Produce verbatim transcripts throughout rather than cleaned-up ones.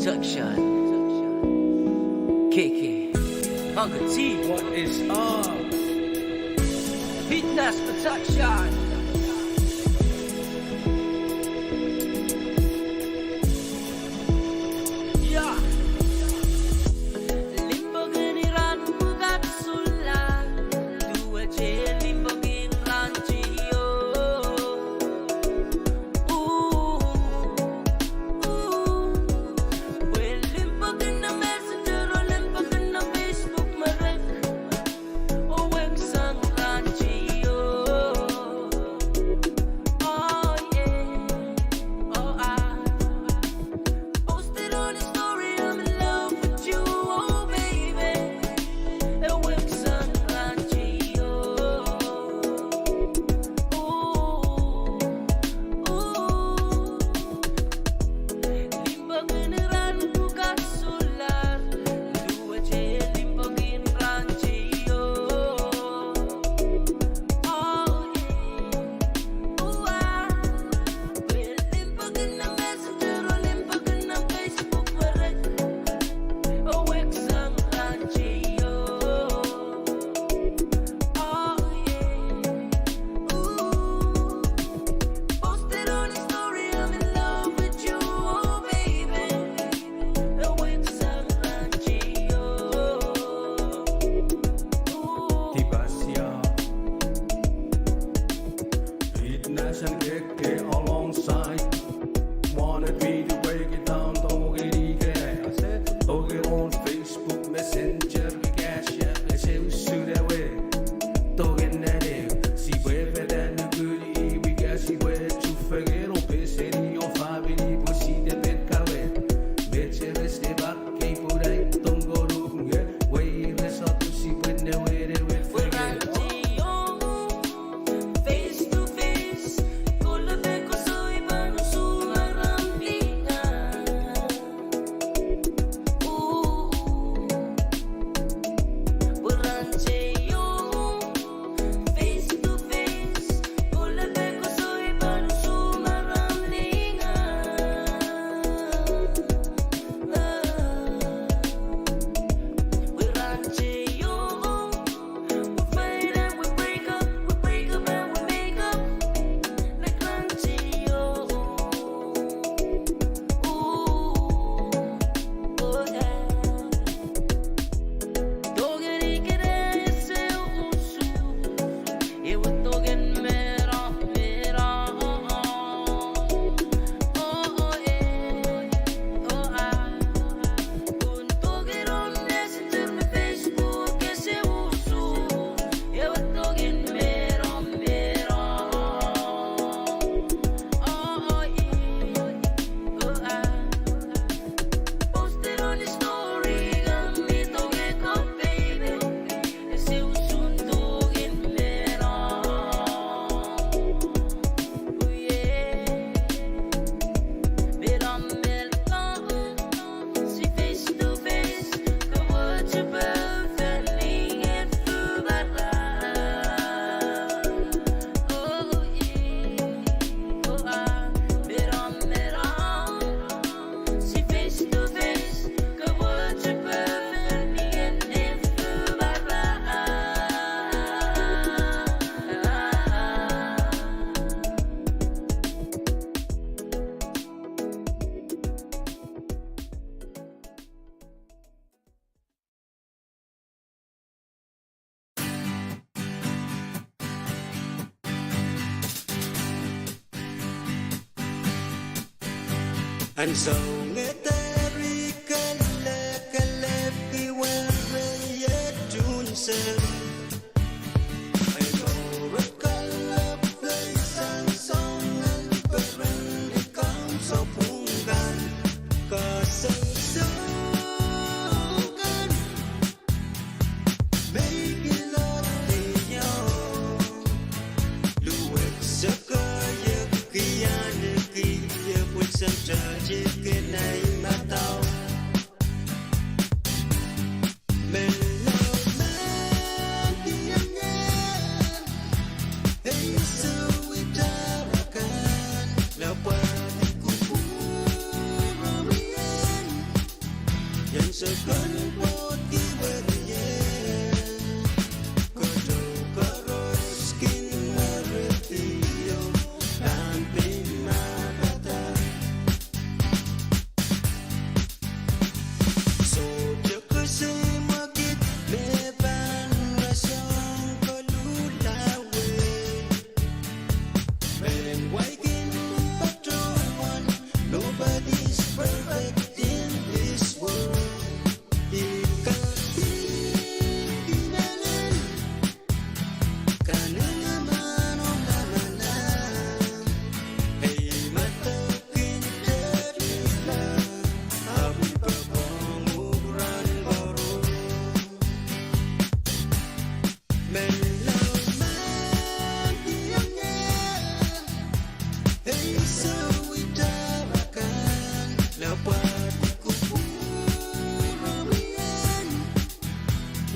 Production. K K. Uncle T. What is up? Fitness Production. Yeah. Limpoak en iran pwukat solahr, duwehte limpoak en rahn teieu. Alongside. Wanted me to break it down, tohn K K. I said, okay, on Facebook Messenger, Cash App, ese usu dewe. Tohn K K nene, sipwe pehn nukuli, ih wika sipwe tufengen oh pehseli oh family pwe side pehn kawe. Meteres de bak, kei pwurai, tohn koaruhnge, weires atu sipwe newe newe fengen. Ansou ngehi de ri kelehkelehki were iet unsek. Ei mour kalap lei sang soangen peren ni kaun sapwung kan. Kaseng soangen. Mei kilang ieu luwet sakahiek kian kihiek pwuhk sang tatik en ei madau. Menlau mahkihong ei, ei soh wi tarakan lapwahdi kupwur oh riehng. Menlau mahn kihong ie, ei souitar akan lapwahdi kupwur oh mie,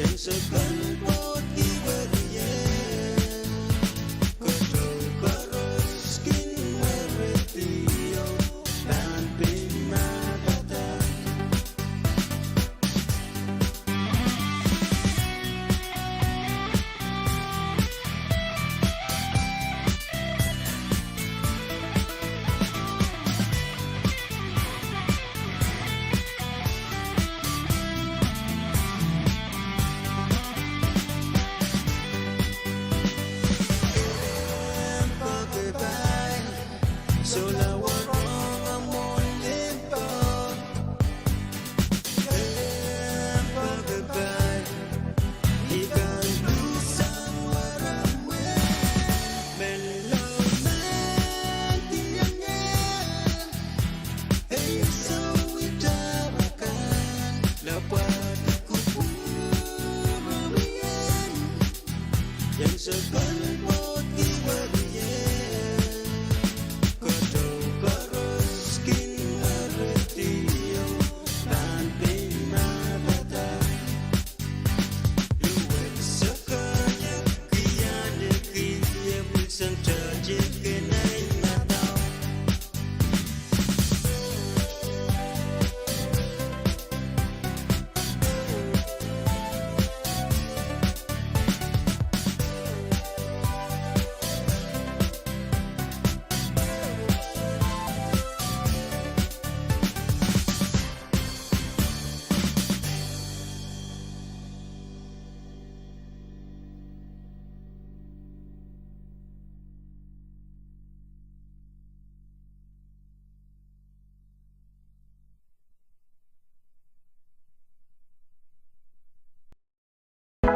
ien sokol pwoud kihwei ie, kotou koaros kin weredi oh pahn pein mahkada.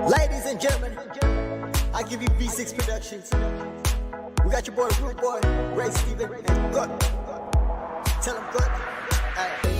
Ladies and gentlemen, I give you V six Productions. We got your boy Rude Boy, Ray Steven, and Good. Tell 'em Good. Hey.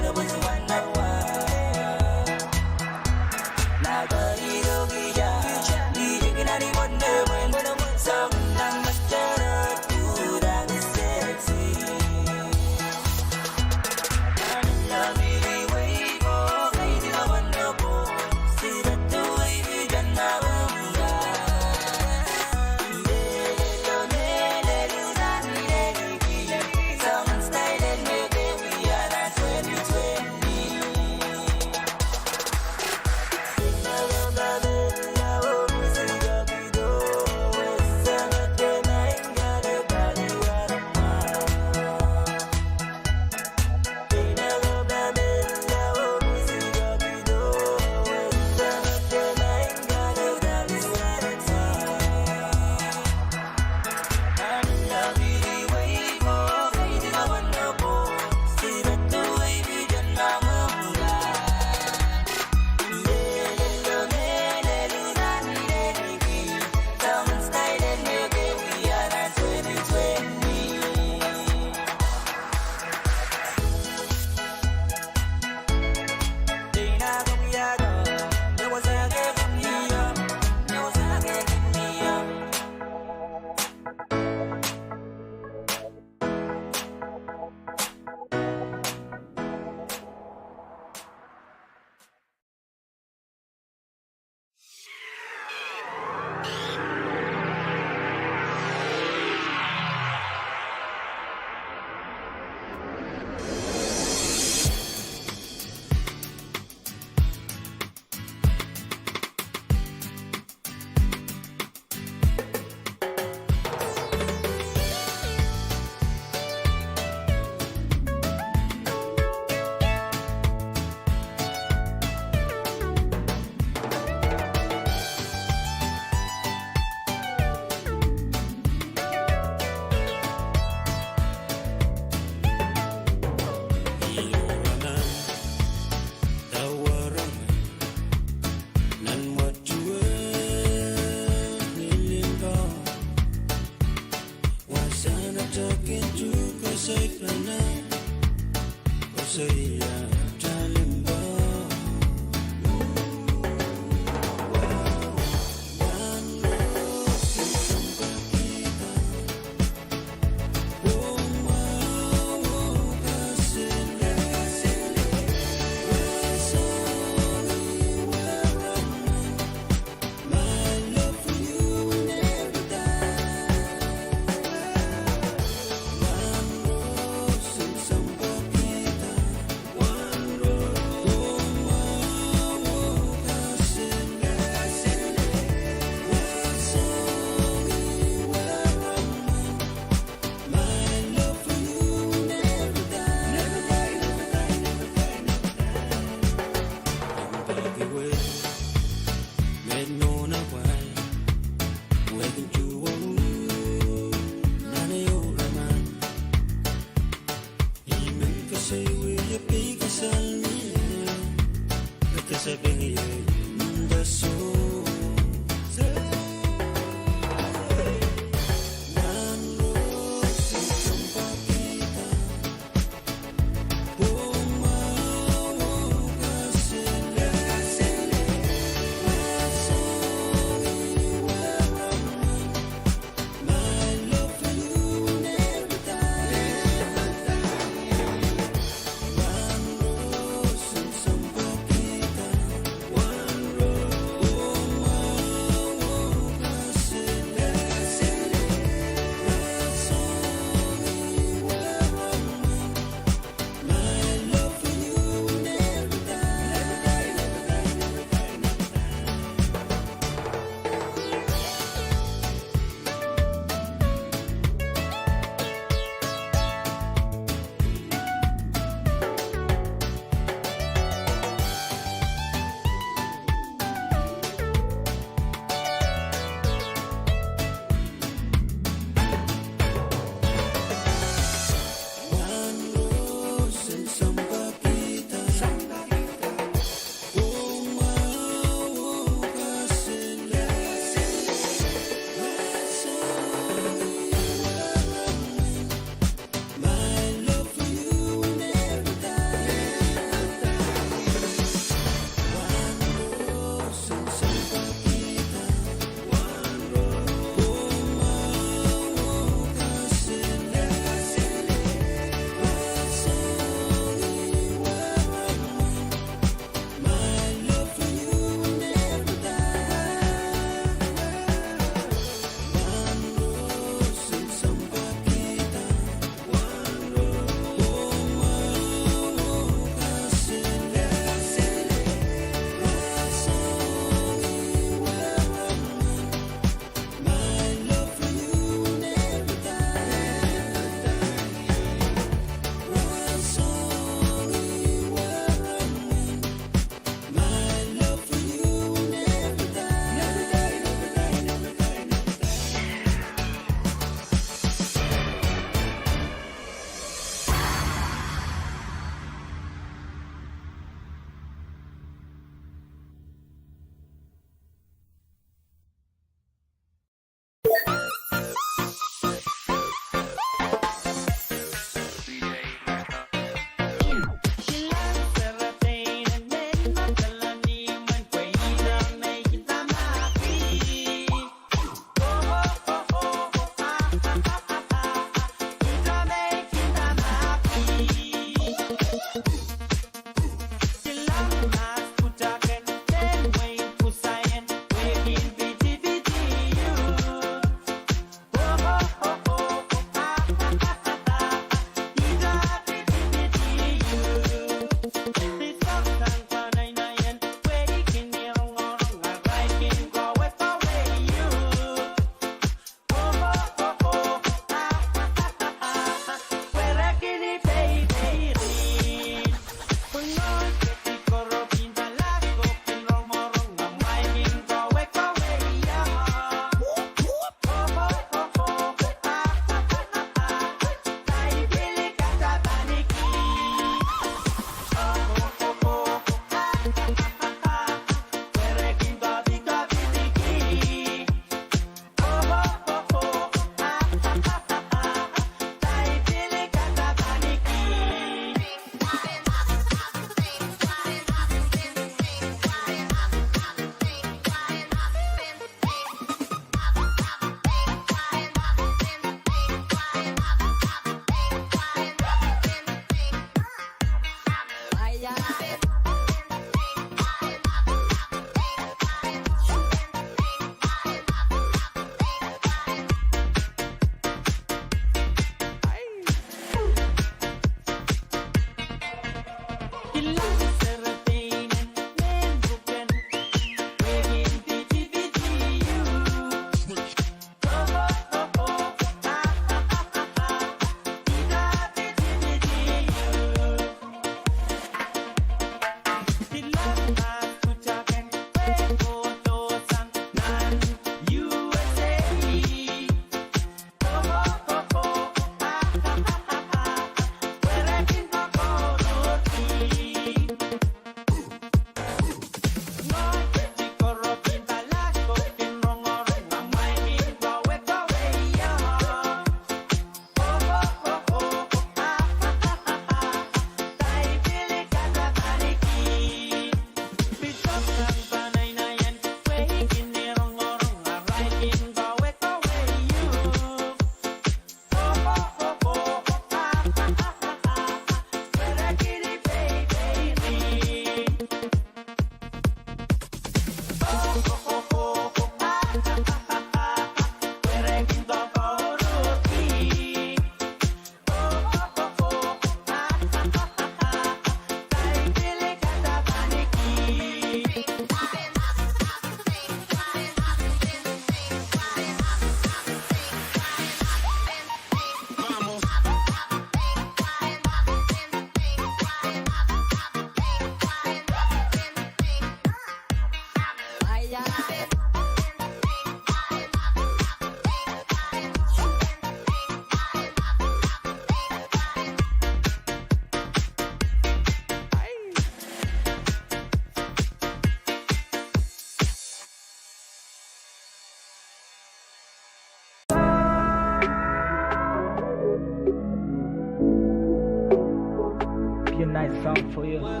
for you. We're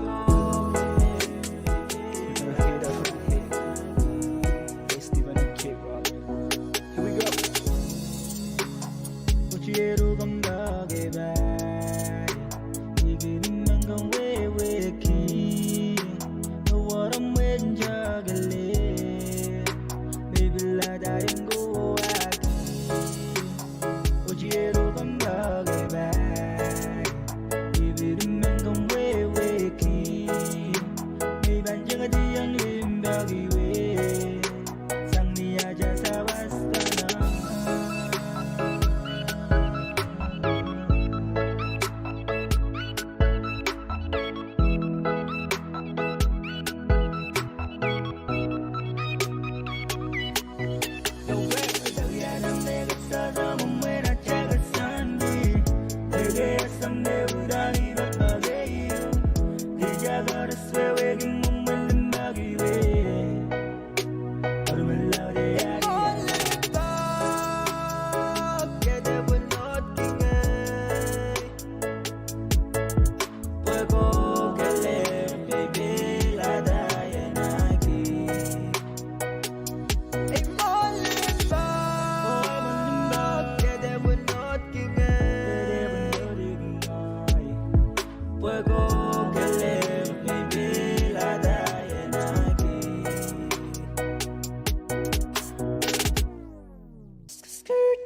gonna head out from here. Festival and K-pop. Here we go.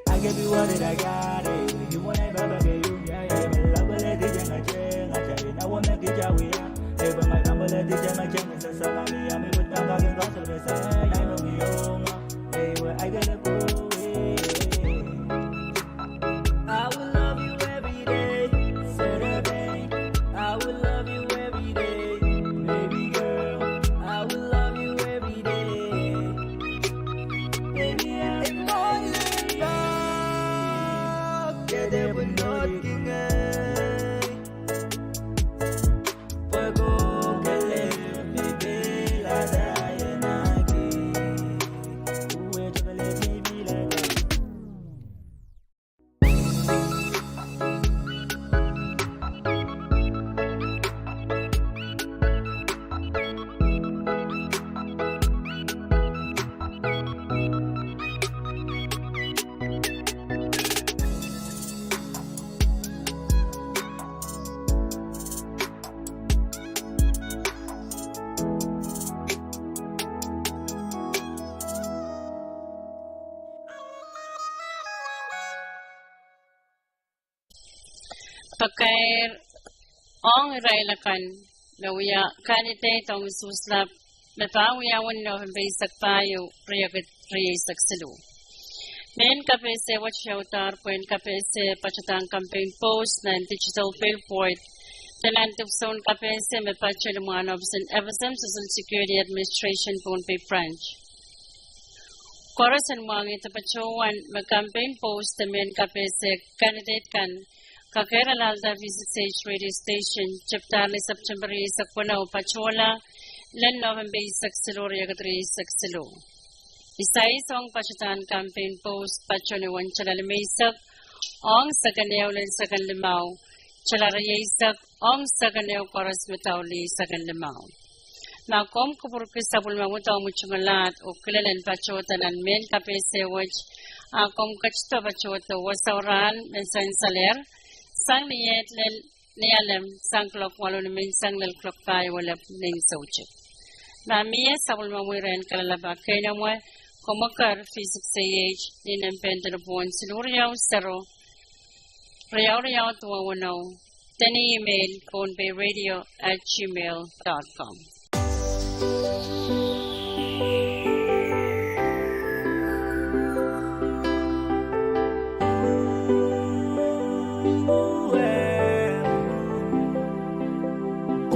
I gave you all that I got, eh. You wanna ever back you, yeah, yeah. My love will let it change, change, change. I wanna get you away, yeah. Ever my love will let it change, change. So, so, mommy, I'm with my God, and God, so, so, I know you, eh, where I gotta go, eh. I will love you every day, Saturday. I will love you every day, baby girl. I will love you every day. Baby, I'm falling back, yeah, they were not king, eh. Pakair ong irail akan me wia candidate ong usuhs lap me pahn wiawi ni November eisek pahieu, riekid rieisek siluh. Mehn kapehse wet wiaudahr pwehn kapehse patohdan campaign post nan digital billboard de nan dipwisoun kapehse me pato ni mwahn ohpis en F S M, Social Security Administration, Pohnpei Branch. Koaros en mwahngih de patohwan me campaign post de mehn kapehse candidate kan kakehr alahlda V six H radio station, tepdahr ni September rieisek weneu patohla lel November eisek siluh, riekid rieisek siluh. Isais ong patohdan campaign post pato ni wehin tala limeisek ong seken ehu lel seken limau, tala rieisek ong seken ehu koaros medau lih seken limau. Ma komw kupwurki sapwellimomwi dohng mwutungalahd oh kilel en patohda nan mehn kapehse wet, a komw ketido patohdo wasao rahn me sansalehr, sang ni iet lel ni alem, sang kuloak waluh ni menseng lel kuloak pahieu elep ni soutik. Ma mie sapwellimomwi rehn kalelapak keinemwe, komw eker V six H ni nempehn delepwohn siluh riau sero, riau riau duwen weneu, de ni email pohnpeiradio at gmail dot com.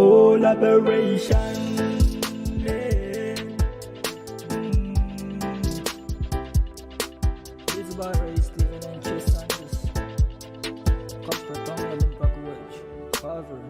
Collaboration. It's by Ray Steven and Chris Sanders. Copper Tonga Limpak Wedge. Cover.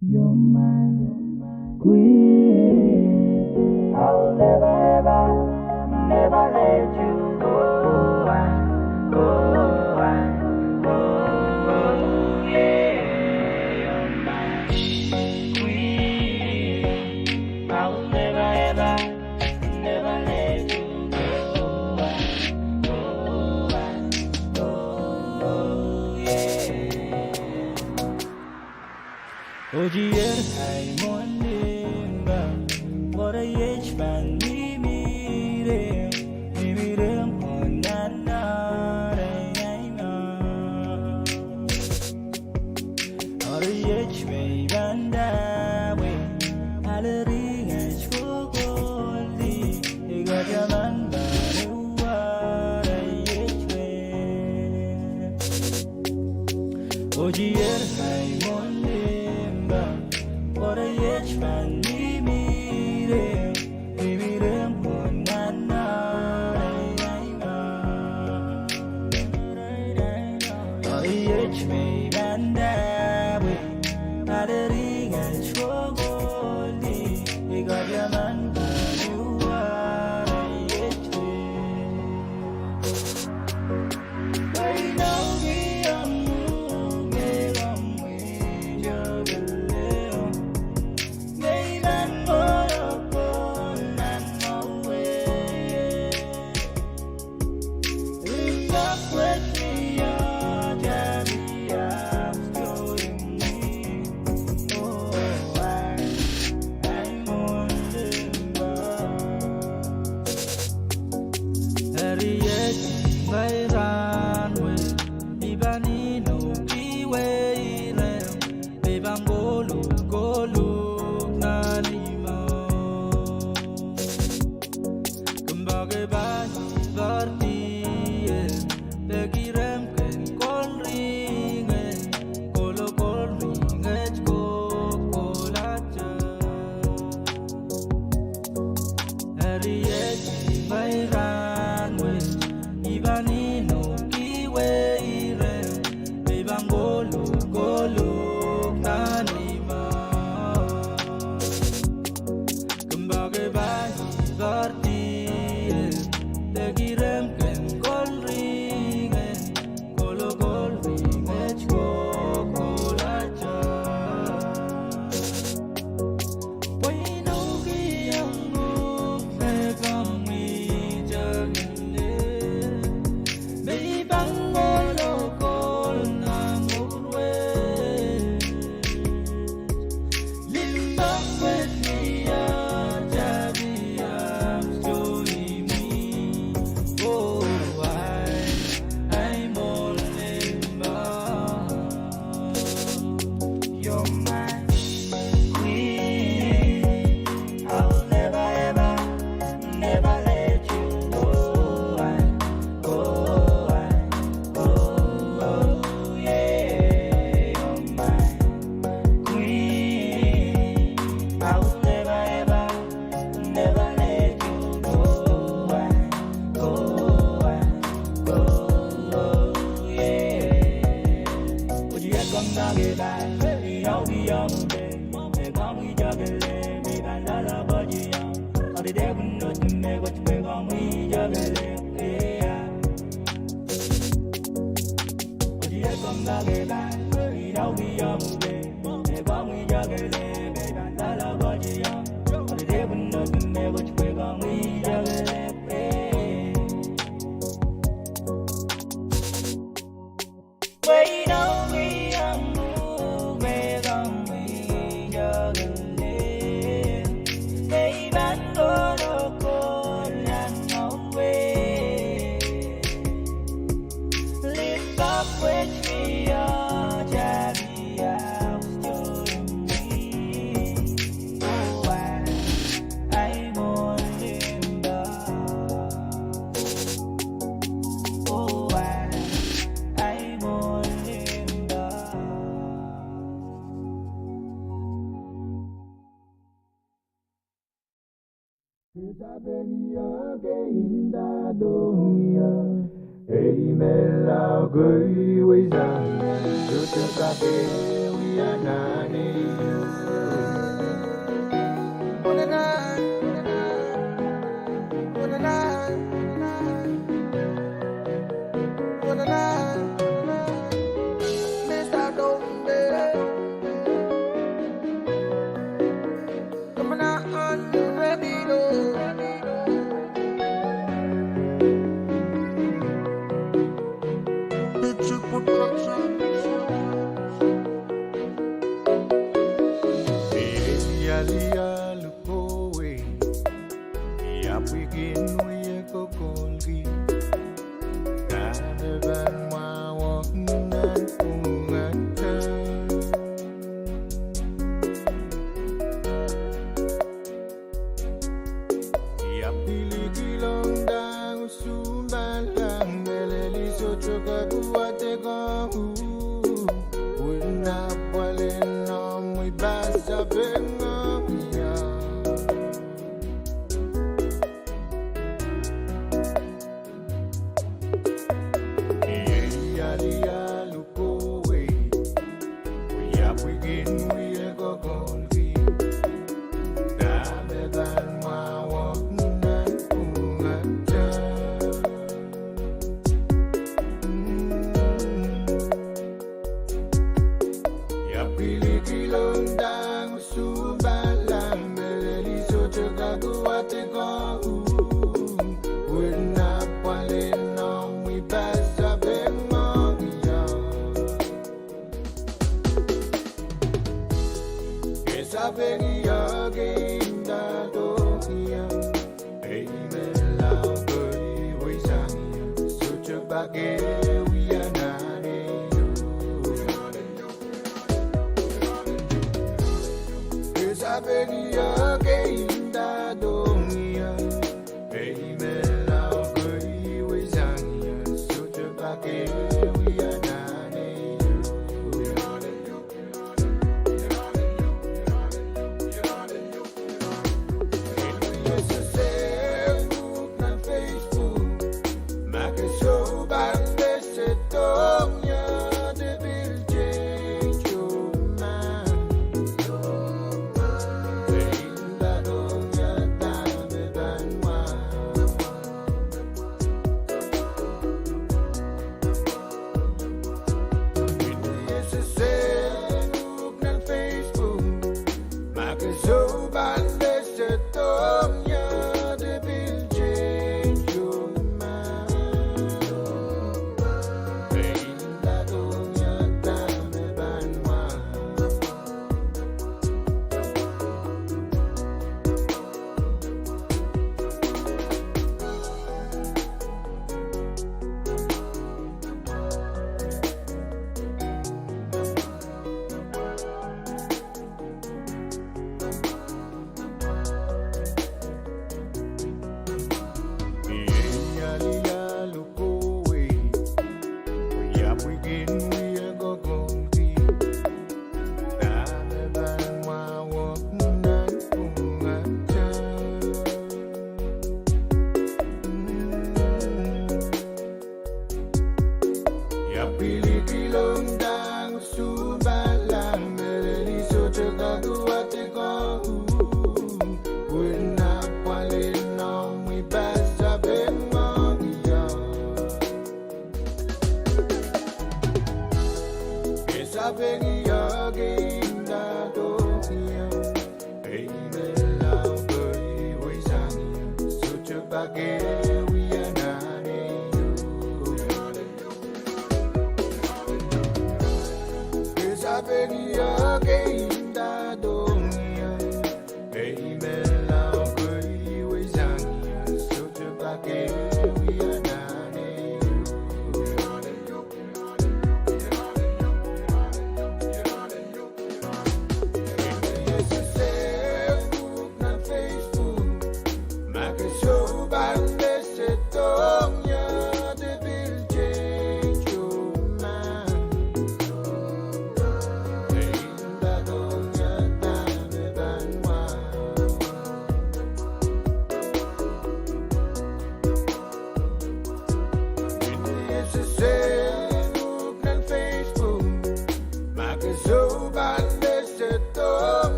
You're my queen. I'll never, ever, never let you go. I, go, I, go, yeah. You're my queen. I'll never, ever, never let you go. I, go, I, go, yeah. Otier ai mwohn limpoak, pwoare iet pahn mihmi reh, mihmi reh pwohn nan ahr ai mah. Eri iet me I pahn dahwe, ale ring et kokoldi, I kataman pahn uware iet me. Otier ai mwohn limpoak, pwoare iet pahn mihmi reh, mihmi reh pwohn nan ahr ai mah. Eri iet me I pahn dahwe, ale ring et kokoldi, I kataman pahn uware iet me.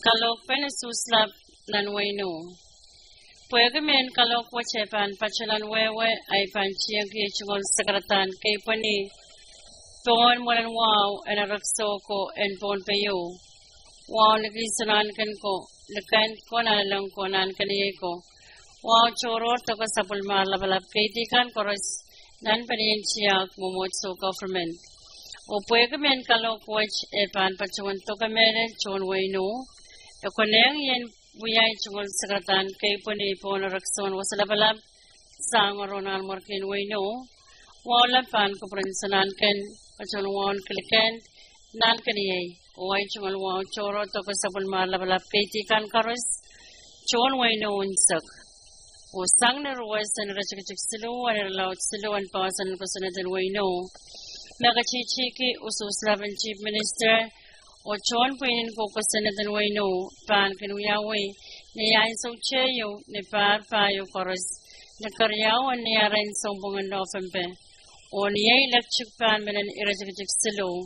Kalohkpen usuhs lap nan weino. Pwehki mehn kalohk wet e pahn patohwan wehwe, ahi pahn tiengki tungoal sakaradahn keipweni pohn mwoalen wahu en erekiso ko en Pohnpei. Wahu ni kihsang nahnken ko, likend ko, nanleng ko, nahnkeniei ko. Wahu tohrohr doke sapwellimar lapalap keidi kan koaros nan pelien tiahk mwomwohdiso government. Oh pwehki mehn kalohk wet e pahn patohwan doke mehlel tohn weino, e konehng ien wiawi tungoal sakaradahn keipweni pohn erekison wasa lapalap sang ronanmwarkien weino. Wahu lap pahn kupwuren sanahnken, patohwan wahun kilikend, nahnkeniei, oh ahi tungoal wahu tohrohr doke sapwellimar lapalap keidi kan koaros tohn weino unsek. Oh sang ni ruwes en iretikitik siluh, en irelaud siluh en poahsoan en kosonned en weino, me ketitiki usuhs lap en Chief Minister oh tohn pwihn en kou kosonned en weino pahn kin wiawi ni ansou tehieu ni pahr pahieu koaros ni keriau en ni ahren sounpwong en Nofempe. Oh ni ei lektik pahn menen iretikitik siluh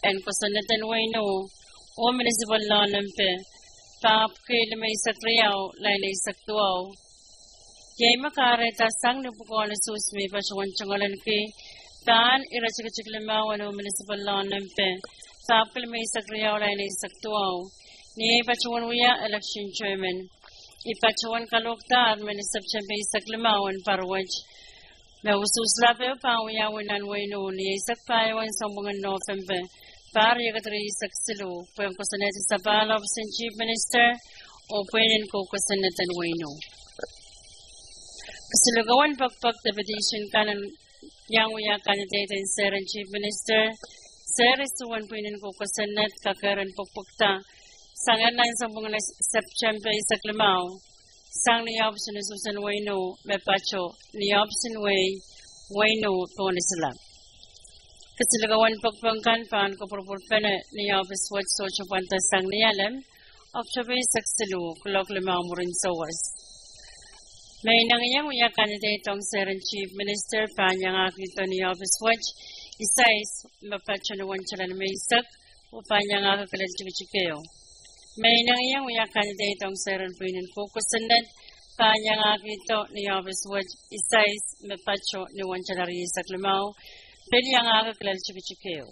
en kosonned en weino oh municipal law number pahpwiki limeisek riau, lain eisek duwau. Iei me kahrehda sang ni pwukoahn usuhs me I patohwan tungoalenki pahn iretikitik limau en municipal law number pahpwiki limeisek riau, lain eisek duwau, ni ei patohwan wia election chairman. I patohwan kalohkdahr mehn September eisek limau en pahr wet, me usuhs lap ehu pahn wiawi nan weino ni eisek pahieu en sounpwong en Nofempe, pahr riekid rieisek siluh, pwehn kosonned sapahl ohpis en Chief Minister oh pwihn en kou kosonned en weino. Kesilukewen pekpek de petition kan en iang wia candidate en sehr en Chief Minister, sehr isuh en pwihn en kou kosonned kakehr en pwekpwekda sang nan sounpwong en September eisek limau, sang ni ohpis en usuhs en weino me patoh ni ohpis en wehi, weino Pwuhk Sarawi. Kesilukewen pekpek kan pahn kupwurupwurpene ni ohpis wet sohte pwanda sang Nialem, Oktohpe eisek siluh, kuloak limau mwurin sawas. Me I inengieng wia candidate ong sehr en Chief Minister pahn iangahkihdo ni ohpis wet, I sais me patoh ni wentalahn me eisek, oh pahn iangahki kilel tikitik ehu. Me I inengieng wia candidate ong sehr en pwihn en kou kosonned pahn iangahkihdo ni ohpis wet, I sais me patoh ni wentalahn rieisek limau, pil iangahki kilel tikitik ehu.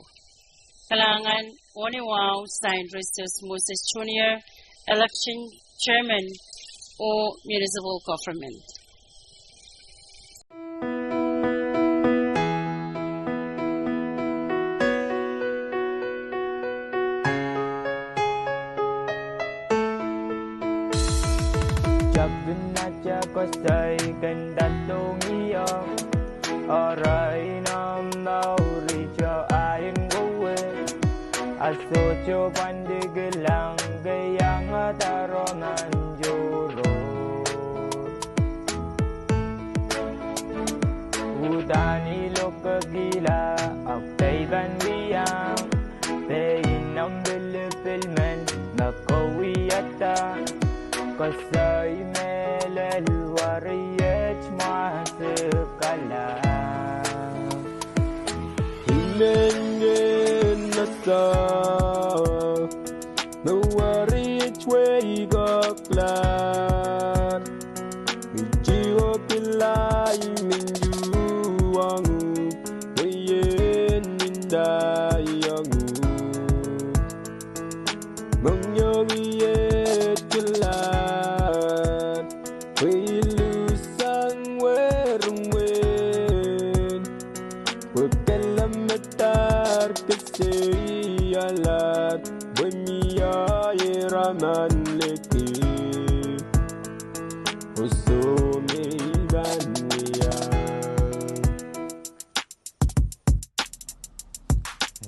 Kalahngan oh ni wahu, signed, Resios Moses Junior, Election Chairman oh Municipal Government. Tapin atail koasoi kin doadoahngkihong, arail nan mour ito ain wehwe, a sohte pwand kilang ke iangadahr nan tohrohr. Uhdahn I lokekihla, ahpw keieu pahn wia, pein nan pilipil men me koasoiahda, koasoi mehlel weriet mwahs kala. I men kin ese me weriet wehi kohlahte, I tiokilai me I uhwong uhk, pwe I en ndaiong uhk. Mohngiong I et kilang, pwe I luhssang werimwen, pwe kelehmadahr keseialahr, pwe mie iraman liki, oh soh me I pahn wia.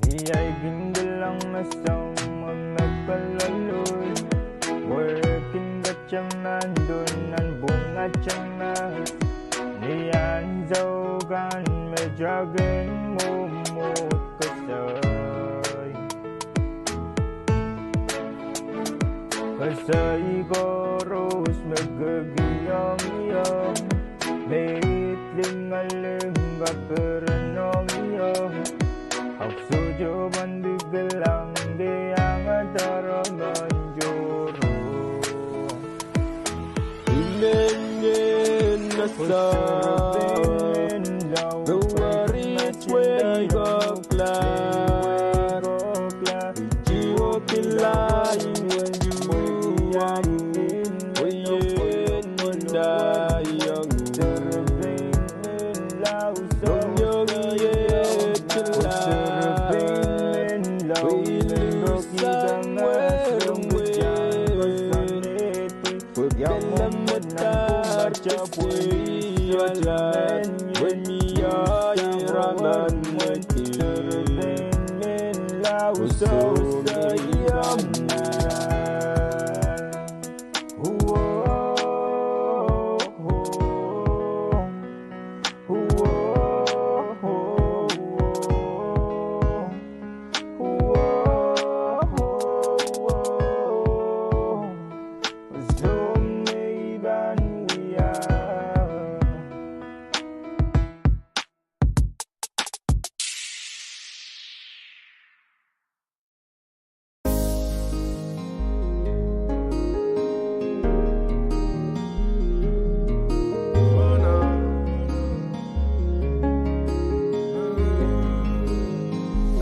Ni ahi kin kilang me soangen me kaloaloi, pwe kin katamandoh nan pwungatail mahs, ni ansou kan me I kin mwomwohd koasoi. Koasoi koaros me kekiohng ie, me I lingaling kaperen ong ie, ahpw sohte pwand kilang ke iangadahr nan tohrohr.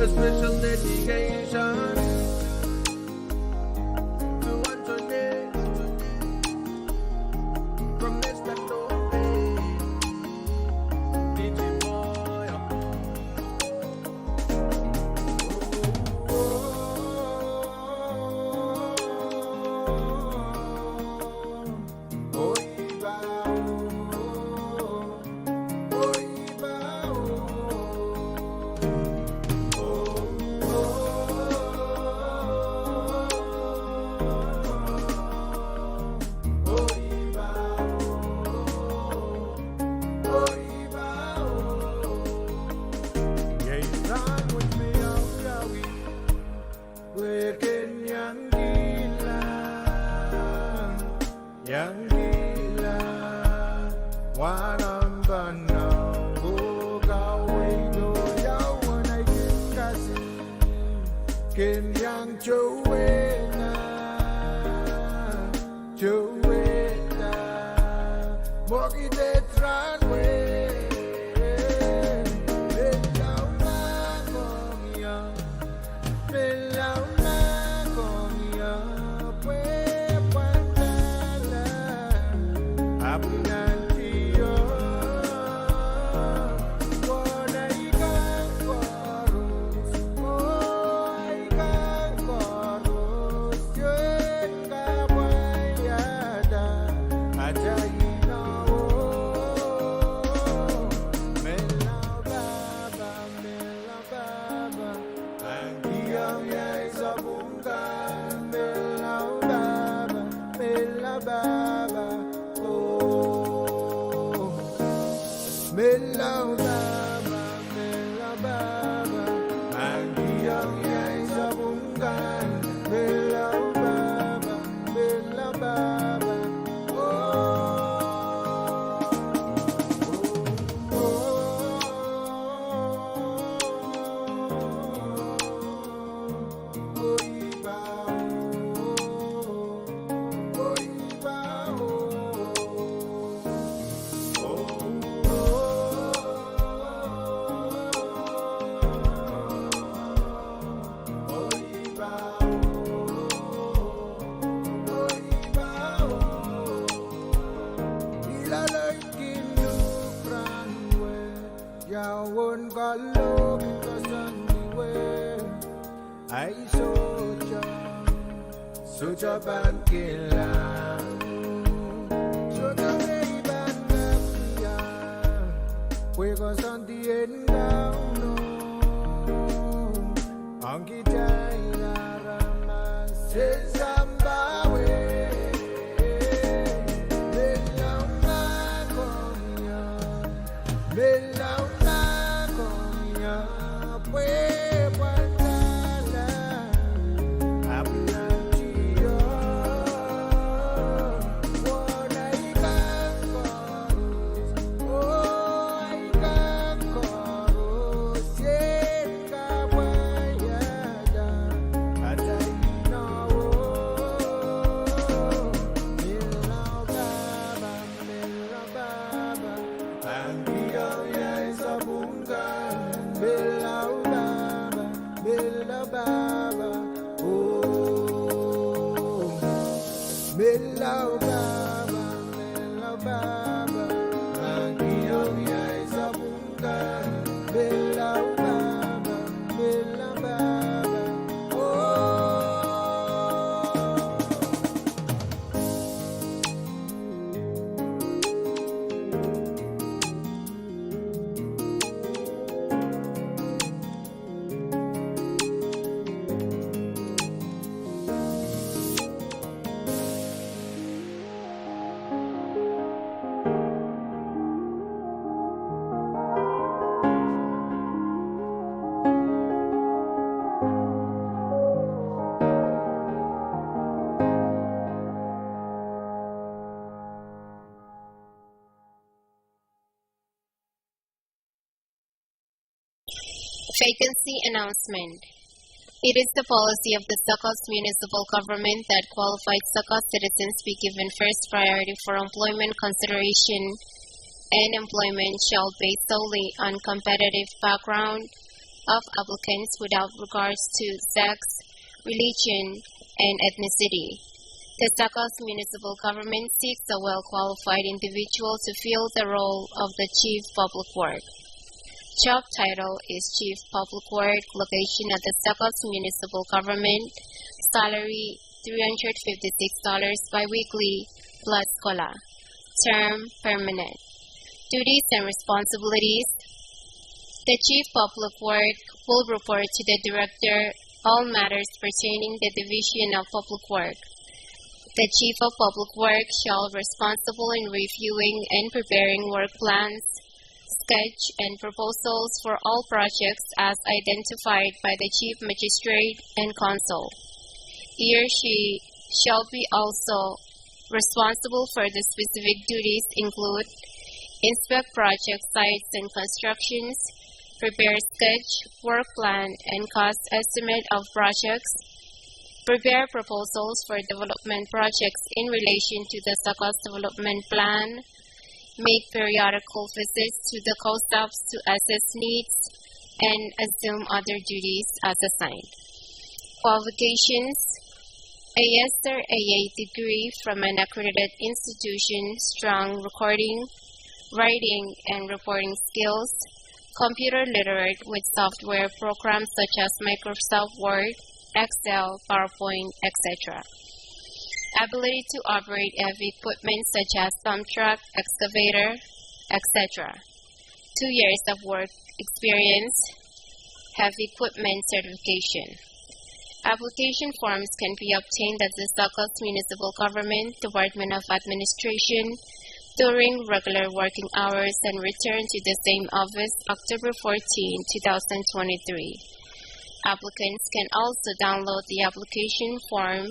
A special dedication to Antoinette from Mister Tope, D J Boy. Iei rahn wet me awiawi, pwe ken iang kilang, iang kilang, wa nan pahn au, oh kaweid, oh ia uwen ahi kin kasin, ken iang towehda, towehda, mwohki det rahn wet, menlau ma komw ie, menlau ma komw ie, pwe pwandala, ahpw nan kio, oh nei kan koaros, oh ei kan koaros, ien kapwaiada atail inou. Menlau Pahpa, menlau Pahpa, pahn kihong ie sapwung kan, menlau Pahpa, menlau Pahpa, oh. Menlau Pahpa, menlau Pahpa, pahn kihong ie sapwung kan, menlau Pahpa, menlau Pahpa, oh. Ia uwen kalohk koasoandi wet? Ahi sohte, sohte pahn kilang, sohte me I pahn kak wia, pwe koasoandi en Kauno ong kitail aramas en sampah wet. Menlau ma komw ie, menlau ma komw ie, pwe pwandala, ahpw nan kio, oh nei kan koaros, oh ei kan koaros, Vacancy announcement. It is the policy of the Sakos Municipal Government that qualified Sakos citizens be given first priority for employment consideration, and employment shall base solely on competitive background of applicants without regards to sex, religion, and ethnicity. The Sakos Municipal Government seeks a well-qualified individual to fill the role of the Chief Public Work. Job title is Chief Public Work, location at the Sakos Municipal Government, salary three hundred fifty-six dollars biweekly plus cola. Term permanent. Duties and responsibilities. The Chief Public Work will report to the Director all matters pertaining the Division of Public Work. The Chief of Public Work shall responsible in reviewing and preparing work plans, sketch, and proposals for all projects as identified by the Chief Magistrate and Council. He or she shall be also responsible for the specific duties include inspect project sites and constructions, prepare sketch, work plan, and cost estimate of projects, prepare proposals for development projects in relation to the Sakos Development Plan, make periodical visits to the COSAPs to assess needs, and assume other duties as assigned. Qualifications: A S or A A degree from an accredited institution, strong recording, writing, and reporting skills, computer literate with software programs such as Microsoft Word, Excel, PowerPoint, et cetera. Ability to operate heavy equipment such as dump truck, excavator, et cetera. Two years of work experience, heavy equipment certification. Application forms can be obtained at the Sakos Municipal Government, Department of Administration, during regular working hours and return to the same office October fourteen, two thousand twenty-three. Applicants can also download the application form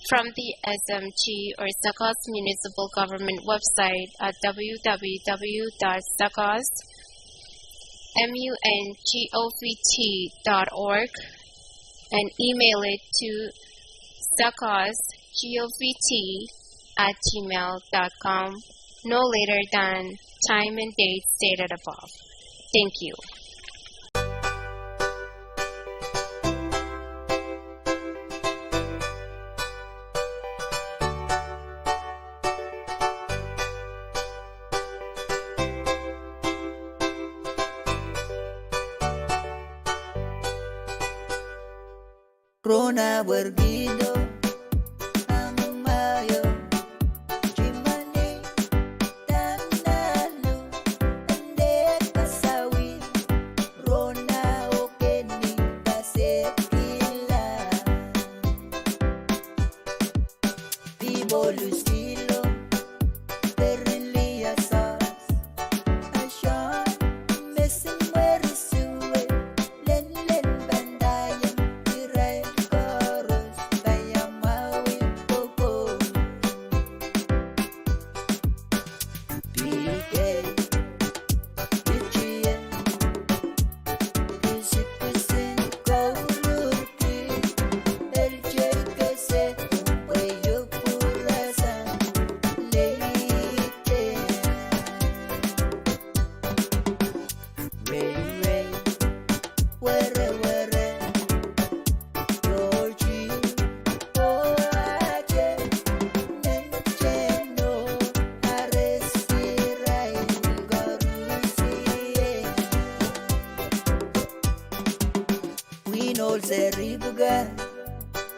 from the S M G or Sakos Municipal Government website at W W W dot sakos M U N G O V T dot org and email it to sakos G O V T at gmail dot com no later than time and date stated above. Thank you. Rona wergido, amumayo, jimani, tanalu, ende kasawi, rona okeni, pasekila. Pipolu silo, perin liasas, ashan, mesin weri suwe, len len pandayan, irail koaros, paiamwahu wi koko. P K, P G N, Pisipisin Koulurki, L J K S, Weyopurasa, Leite, Ray Ray, Were Were, Georgie, oh, Aje, Nenteno, Aresirai, Korusie. Winol Seribuka,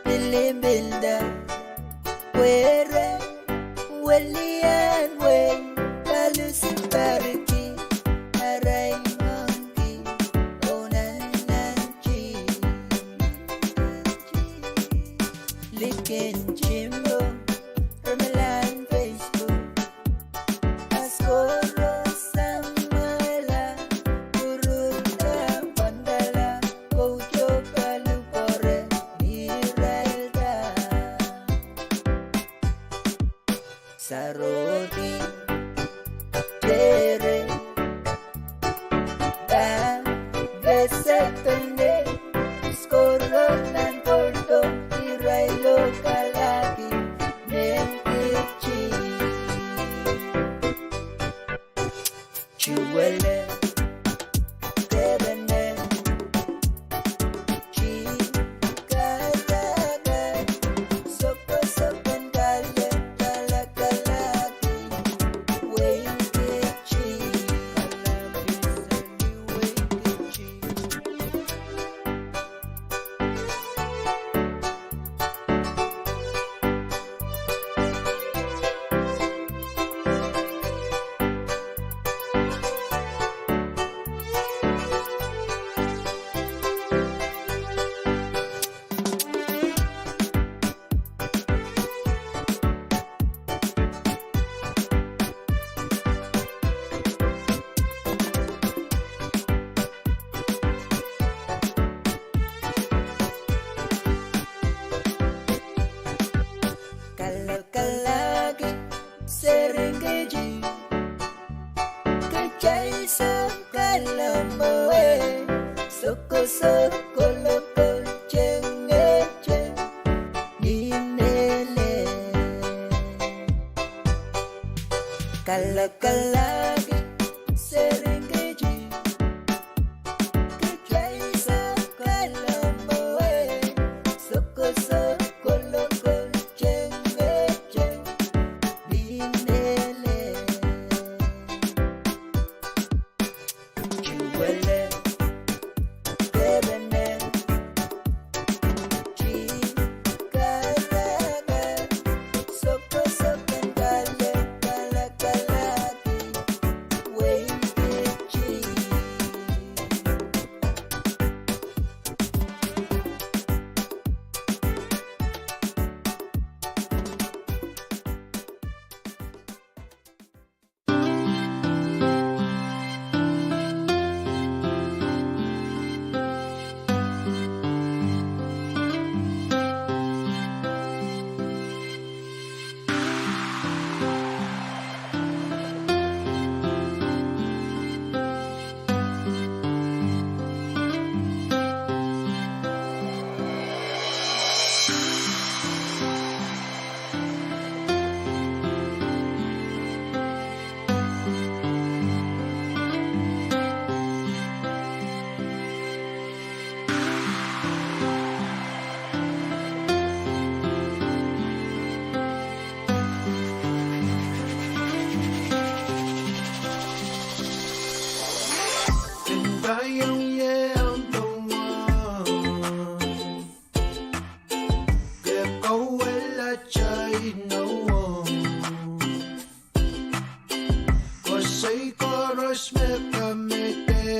Pilimbilda, Were, Welian Wei, Palusimbariki, Arail Monkey, Onananji, Likin Jimbo, Ramalan Facebook, Askoro Samuela, Kuruta Pandala, Kojo Kalupore, Miralda, Sarodi, Tere, Bam, Sokosok kolokol, tengete, minele, kalakalaki, serengeti, kitail sokalopowe. Sokosok kolokol, tengete, minele, Koasoi koaros me kamehlele,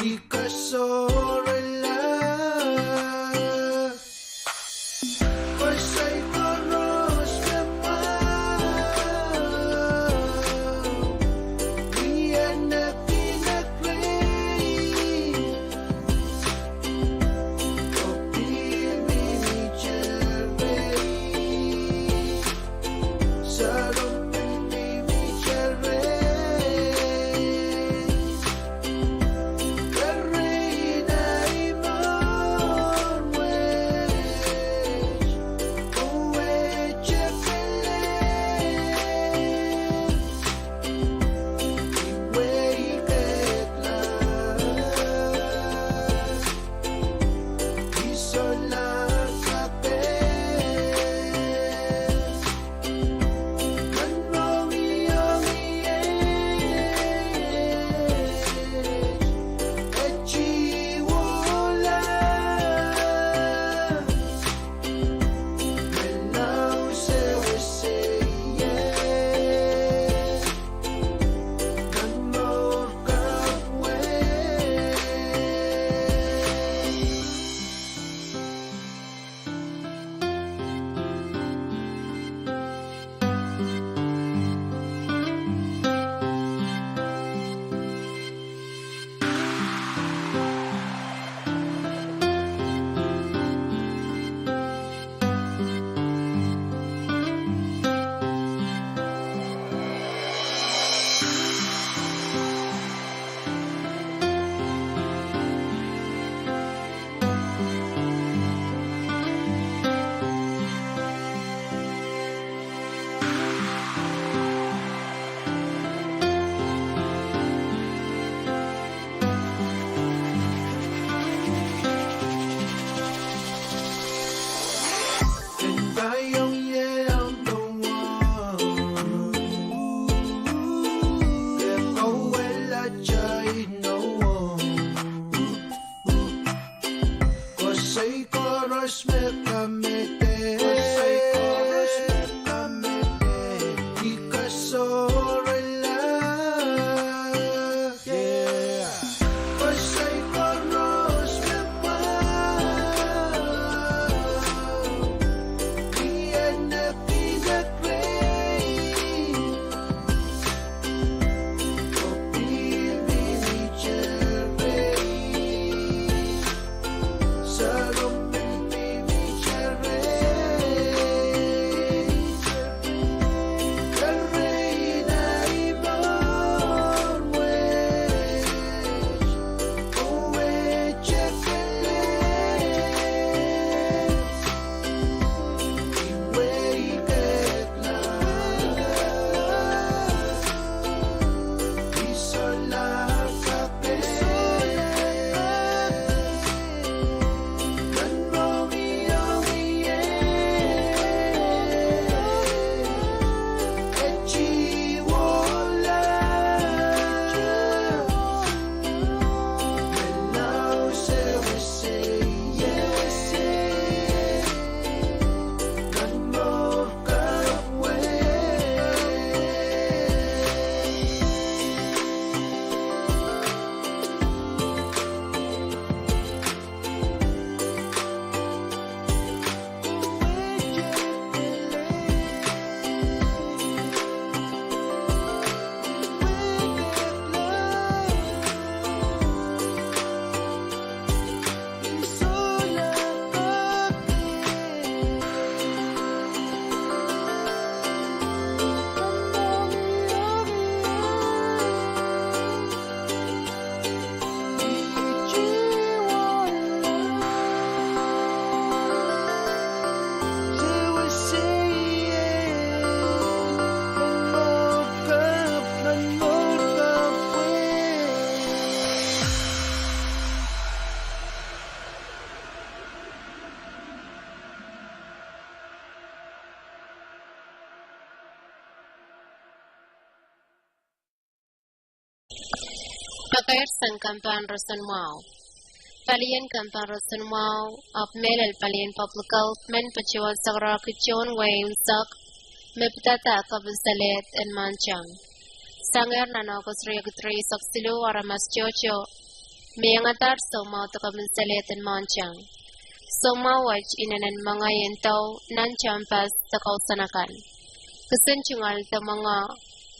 I kasohrala. Koasoi koaros me mwahu, I en ekinek rehi. Koasoi koaros me kamehlele, I kasohrala. Koasoi koaros me mwahu, I en ekinek rehi. Pakair sang kampahn roson mwahu. Palien kampahn roson mwahu, ahpw mehlel palien public health, men patohwan sakarahki tohn wehi unsek me pidada kapinsalehd en Mwohntang. Sangehr nan August riekid rieisek siluh, aramas tohto me iangadahr soumwahu de kapinsalehd en Mwohntang. Soumwahu wet inenen mengei en dau nan tehnpas de kousoan akan. Kisin tungoal de mwenge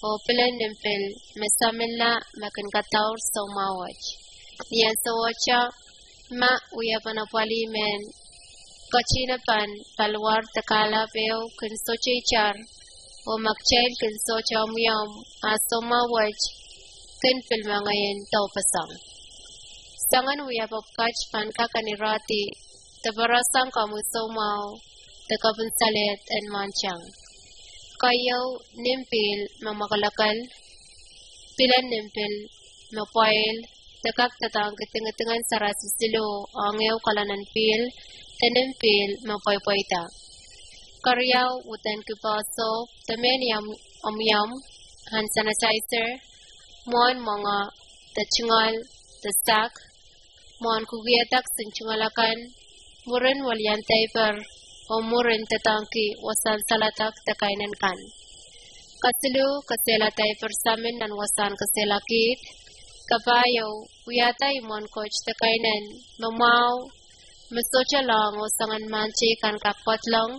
oh pilen nim pil me saminla me kin kadaur soumwahu wet. Ni ansou ohte, ma wiepen apwalih mehn ketihnepen paliwar de kahlap ehu kin sohte itar, oh ma kitail kin sohte omwiomw, a soumwahu wet kin pil mengei en daupeseng. Soangen wiepe pwukat pahn kak en irehdi de pwarasang komwi soumwahu de kapinsalehd en Mwohntang. Keieu, nim pihl me mwakelekel, pilen nim pihl me pweil, de kak doadoahngki dingidingen sarasi siluh ong ehu kalahngan en pihl, de nim pihl me pweipweida. Keriau, widen kipehsohp, de mehn iang omwiomw, hand sanitizer, mwohn mwenge, de tungoal, de sak, mwohn kukiehda kisin tungoal akan, mwurin wilian diaper, oh mwurin doadoahngki wasahn saledek de kainene kan. Kesiluh, kesehla diaper samin nan wasahn kesehla kiht. Kapahieu, wiahda imwen koht de kainene me mwahu, me sohte lohng oh soangen mahn teikan kak pedolong.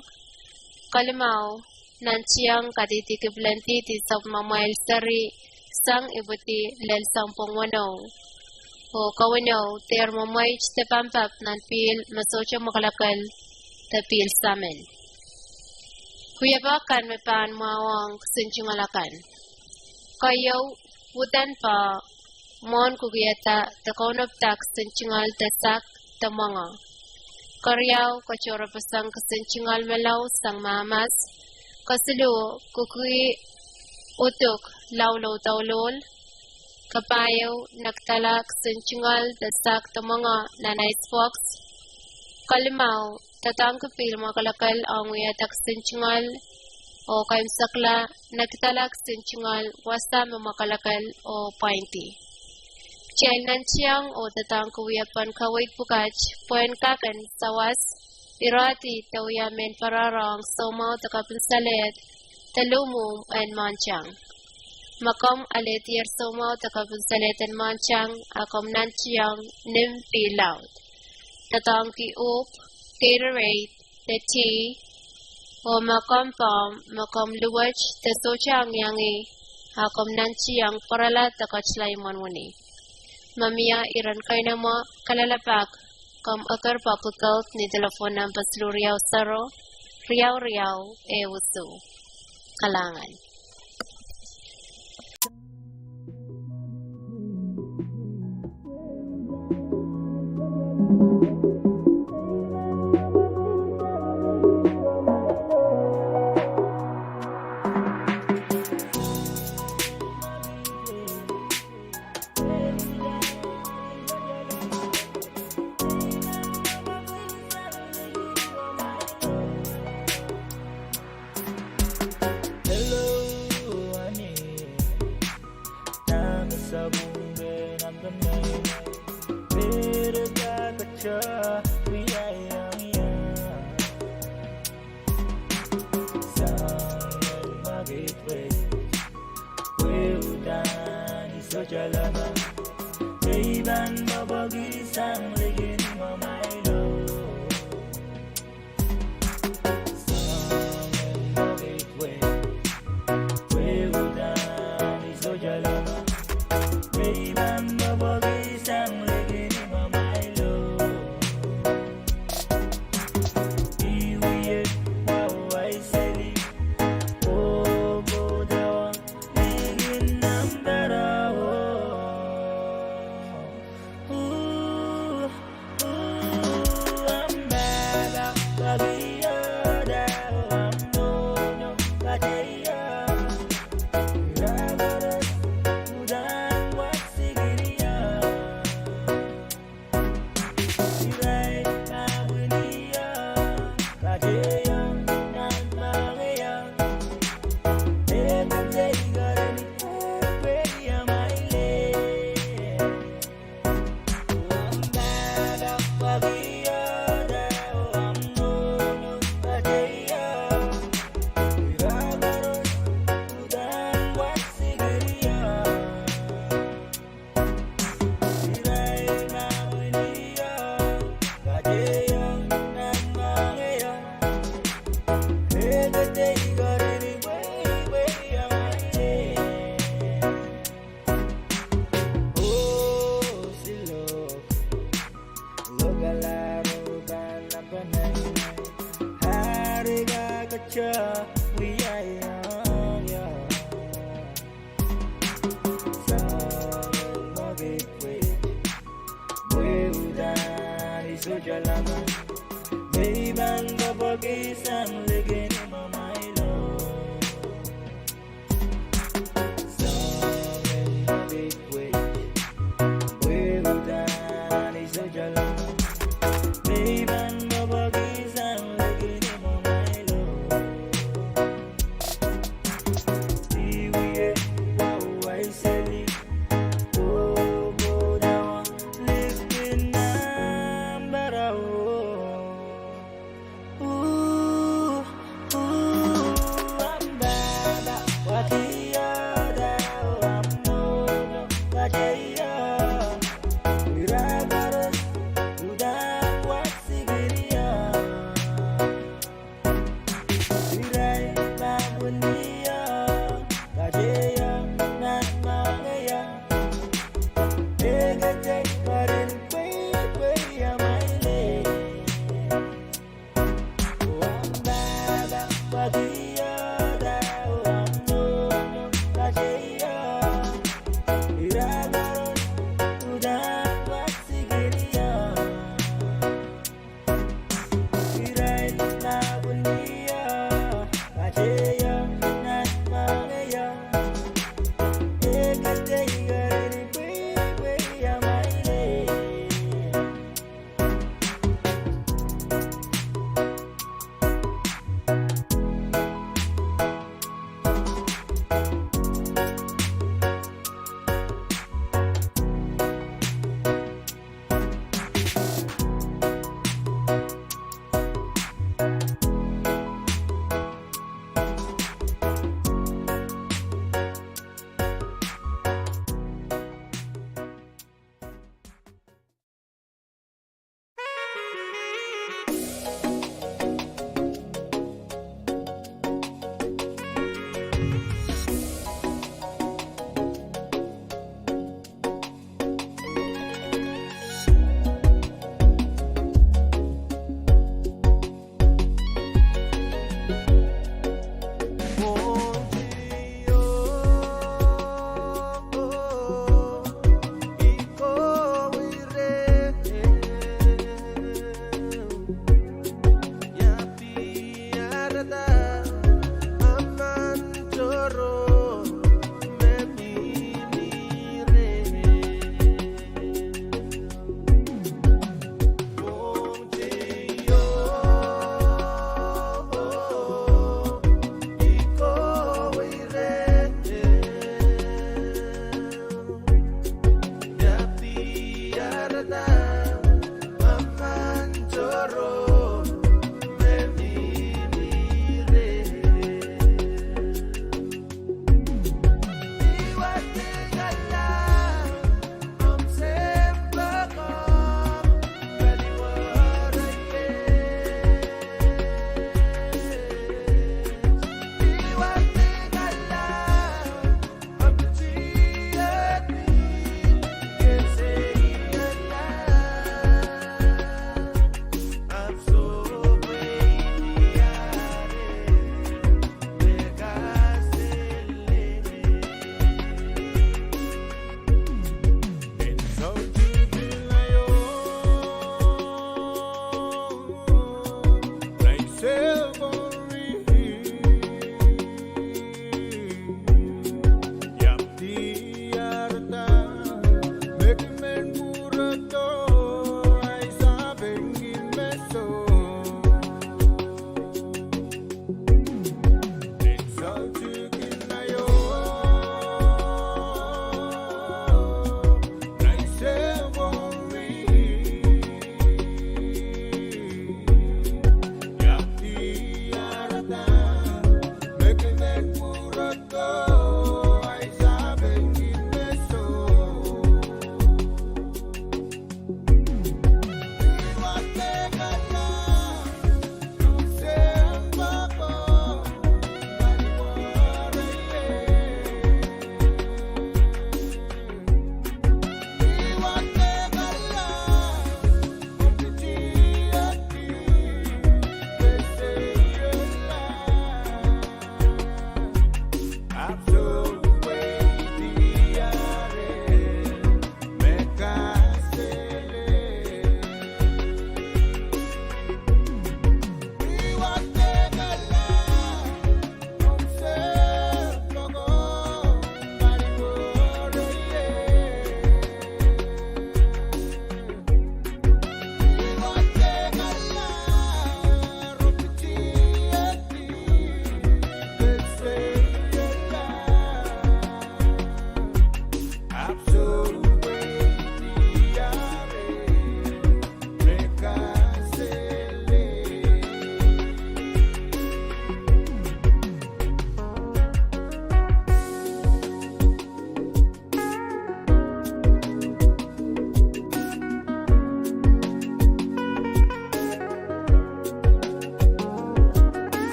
Kelimau, nantiong kadihdi kipwilendidi sapwellimamwail seri sang ipwidi lel sounpwong weneu. Oh kaweneu, dehr mwemweit de pampap nan pihl me sohte mwakelekel de pihl samin. Wiepe kan me pahn mwahuong kisin tungoal akan. Keieu, widen pah, mwohn kukiehda de kaunopada kisin tungoal de sak de mwenge. Keriau, katohrepeseng kisin tungoal me lau sang mahmas. Kesiluh, kuki uduk laulou douluhl. Kapahieu, nekidala kisin tungoal de sak de mwenge nan ice box. Kelimau, doadoahngki pihl mwakelekel ong wiahda kisin tungoal, oh kaimwisekla, nekidala kisin tungoal wasa me mwakelekel oh pwaindi. Kitail nantiong oh doadoahngki wiepen kaweid pwukat pwehn kak en sawas, irehdi de wia mehn pwarohrohng soumwahu de kapinsalehd de luhmwuhmw en Mwohntang. Ma komw alehdier soumwahu de kapinsalehd en Mwohntang, a komw nantiong nim pihl laud. Doadoahngki uhpw, Gatorade, de tih, oh ma komw pahn, ma komw luwet de sohte iangiangih, a komw nantiong pwarala de ketila imwen wini. Ma mie iren keinemwe kalelapak, komw eker public health ni delepwohn nempehn siluh riau sero, riau riau, ehu isuh. Kalahngan. Wiahiong ia. Sang me kepwe, pwe uhdahn I sohte lamahl me I pahn kapwaiada sang likin imw, oh my Lord. Sang me kepwe, pwe uhdahn I sohte lamahl me I pahn kapwaiada sang likin imw, oh my Lord. Siwie wau wai seli, oh, oh, dawa, likin nan pahrawo. Oh, oh, ahmw pahpa, wakiada, oh, ahmw nohno, kateio. Ira koaros uhdahn wahsikirio. Irail pahn wiliong kateio nan moangeio. Ekete karin pweipweio, oh my Lord. Oh ahmw pahpa, wakiada, oh, ahmw nohno, kateio. Ira koaros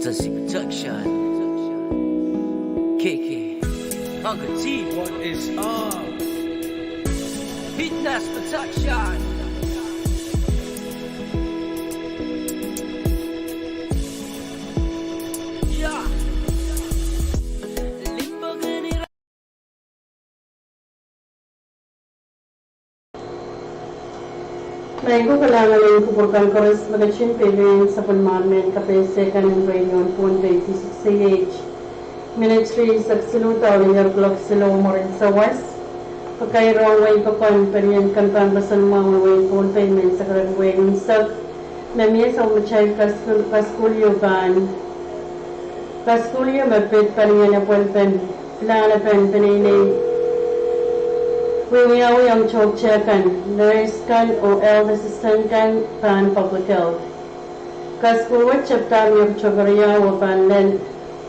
Sasi Production. K K. Uncle T. What is up? Hitnas Production. Yeah. Maing ko, kalahngan en kupwur kan koaros me ketin peikiong sapwellimomwi en kapehse kan en radio en Pohnpei, V six A H. Minit rieisek siluh dohlen ire kuloak siluh mwurin sawas. Pakairong wehi pokon pelien kan pahn pwoson mwahu wehin Pohnpei, mehn sakaradahn wehi unsek. Me mie sapwellimatail kasukuhl, kasukuhl ieu pahn, kasukuhl ieu me pid pelien apwalipen pilahn en peneinei, wiwiawi ong tohto kan, nurse kan oh health assistant kan pahn public health. Kasukuhl wet tepda ni Oktober riau oh pahn lel,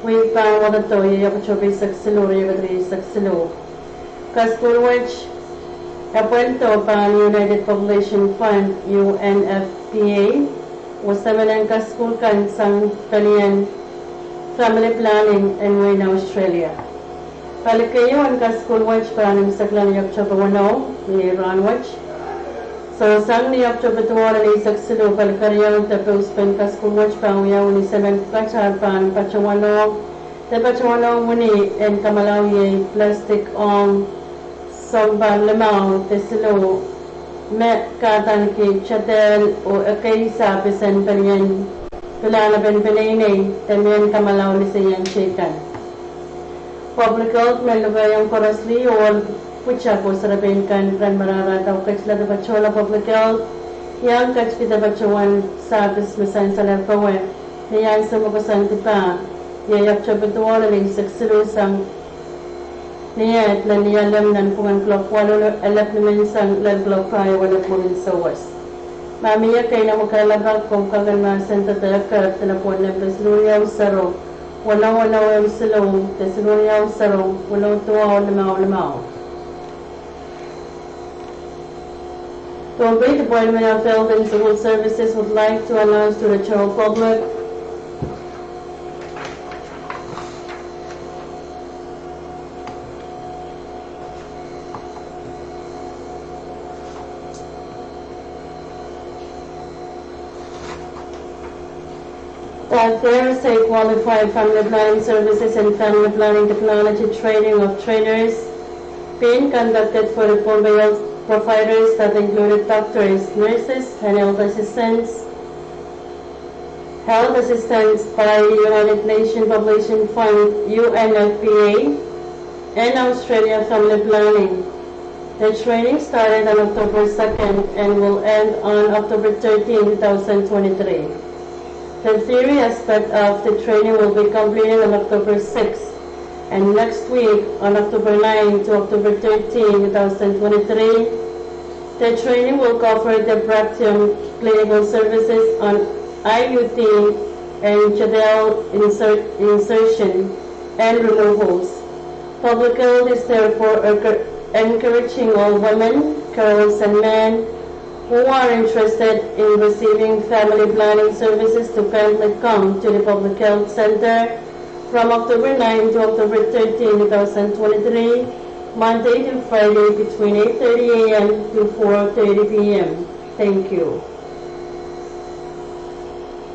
wihk pahn wadawado iei Oktober eisek siluh, riekid rieisek siluh. Kasukuhl wet apwalido pahn United Population Fund, U N F P A, oh semen en kasukuhl kan sang pelien family planning en wehin Australia. Pali keieu en kasukuhl wet pahn imwisekla ni Oktober weneu, ni rahn wet. Soh, sang ni Oktober duwau lel eisek siluh, pali keriau de pousepen kasukuhl wet pahn wiawi ni semen pwukat, ar pahn patohwanohng, de patohwanohng wini en kamwalau iei plastik ong sounpar limau de siluh me kahdaneki tedel oh ekei sahpis en pelien pilahn en peneinei de mehn kamwalau liseian teikan. Public health me lukehiong koaros lih oh pwutak oh serepein kan ren marahra dau ketilada patohla public health, iang ketikihda patohwan sahpis me sansal powe, ni ansou me koasoandi pahn, iei Oktober duwau lel eisek siluh sang ni iet lel ni alem nanpwungen kuloak waluh elep nimenseng lel kuloak pahieu elep mwurin sawas. Ma mie ekei nan wehi kalelapak, komw kak en mahsende de eker de lepwohn nempe siluh riau sero, weneu weneu ehu siluh, de siluh riau sero, weneu duwau limau limau. Pohnpei Department of Health and Social Services would like to announce to the general public that there is a qualified family planning services and family planning technology training of trainers being conducted for the Pohnpei health providers that included doctors, nurses, and health assistants. Health assistance by United Nations Population Fund, U N F P A, and Australia Family Planning. The training started on October second and will end on October thirteenth, two thousand twenty-three. The theory aspect of the training will be completed on October sixth, and next week, on October ninth to October thirteenth, two thousand twenty-three, the training will cover the Practium clinical services on I U D and tedal inser-, insertion and removals. Public health is therefore encour-, encouraging all women, girls, and men who are interested in receiving family planning services to kindly come to the Public Health Center from October ninth to October thirteenth, two thousand twenty-three, Monday to Friday between eight thirty A M to four thirty P M. Thank you.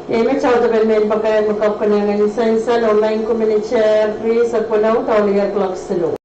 Iei me towehda mehn pakair me kapw konehng en sansal, oh maing ko, minit rieisek weneu dohlen ire kuloak siluh.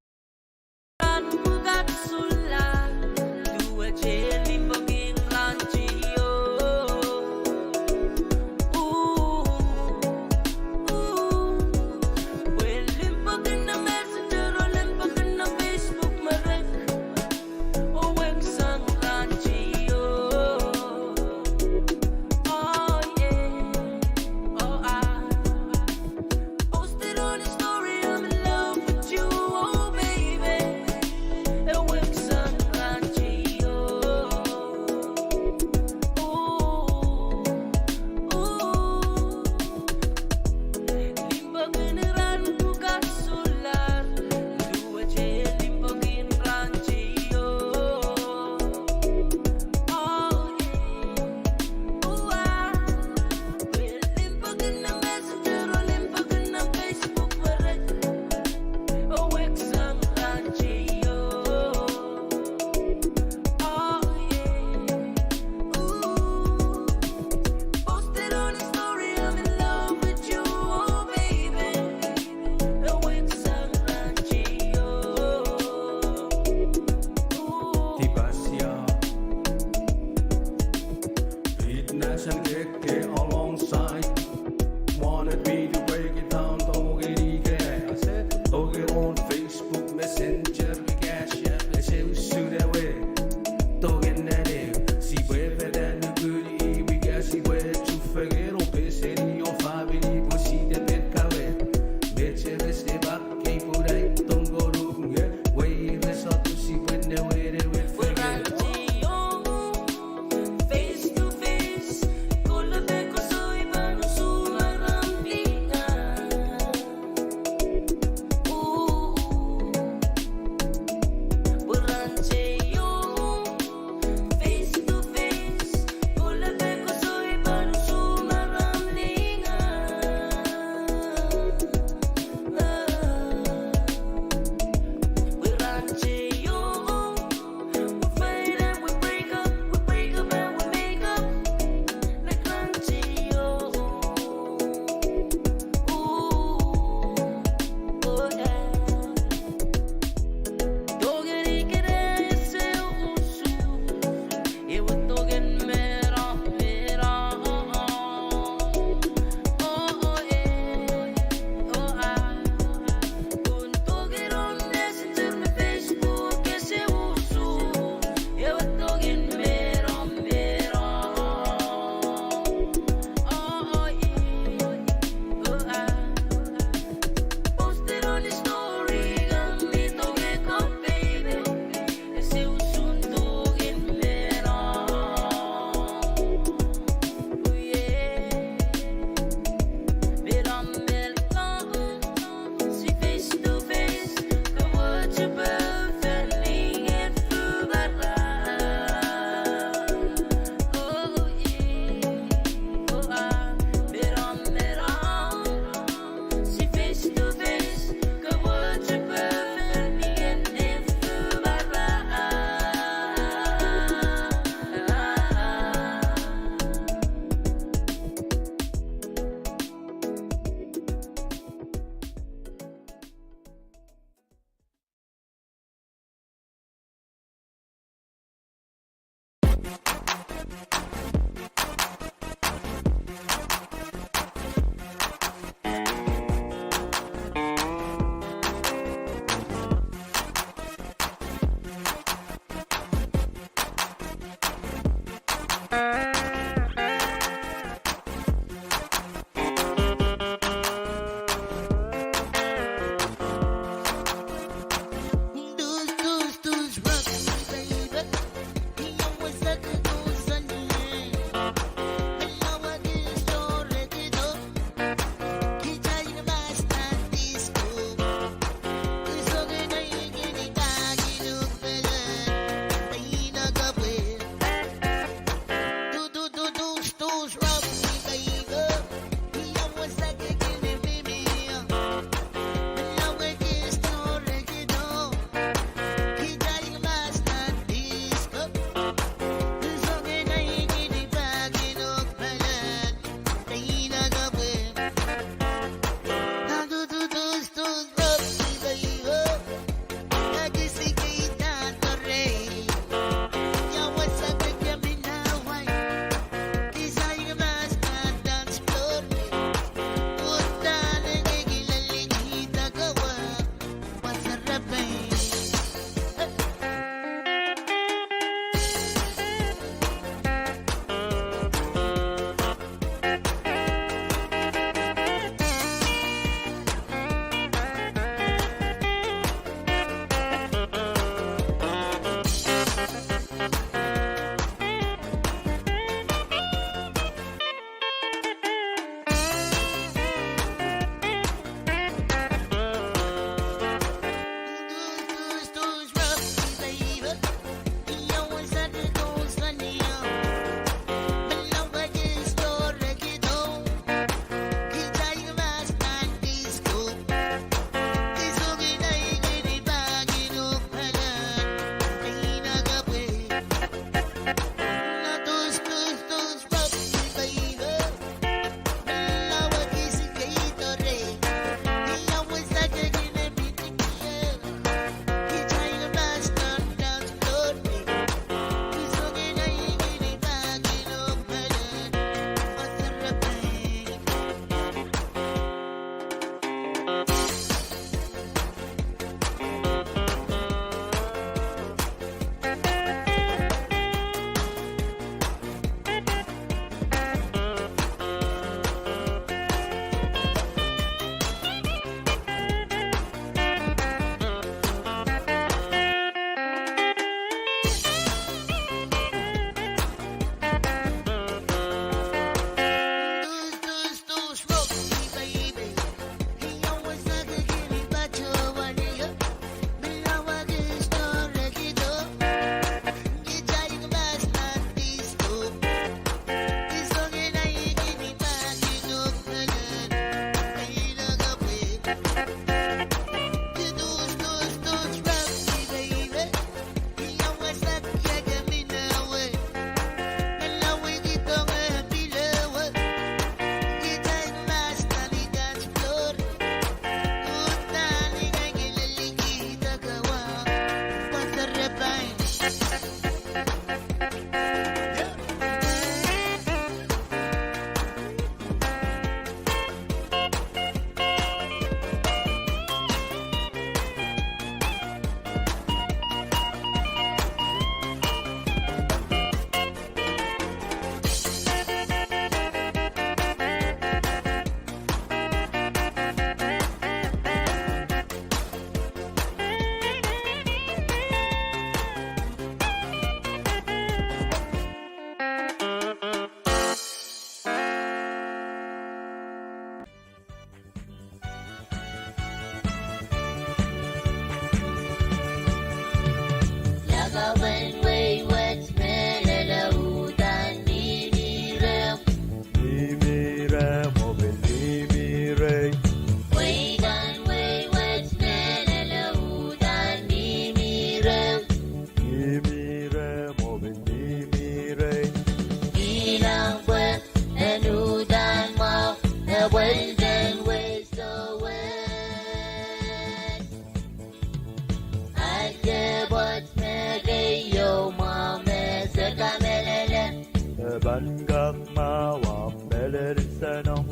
E pahn kak mwahu ahpw mehlel nsenomw.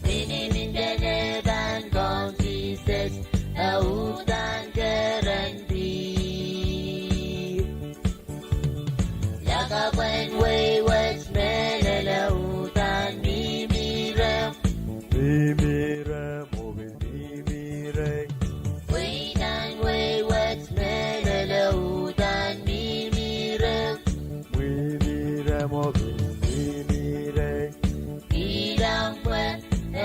Miniminpen e pahn kong Sises, e uhdahn keren pih. Lakapw en wehi wet mehlel, e uhdahn mihmi rehmw. Mihmi rehmw, oh pil mihmi rehi. Wehin nan wehi wet mehlel, e uhdahn mihmi rehmw. Mihmi rehmw, oh pil mihmi rehi. Ilang pwe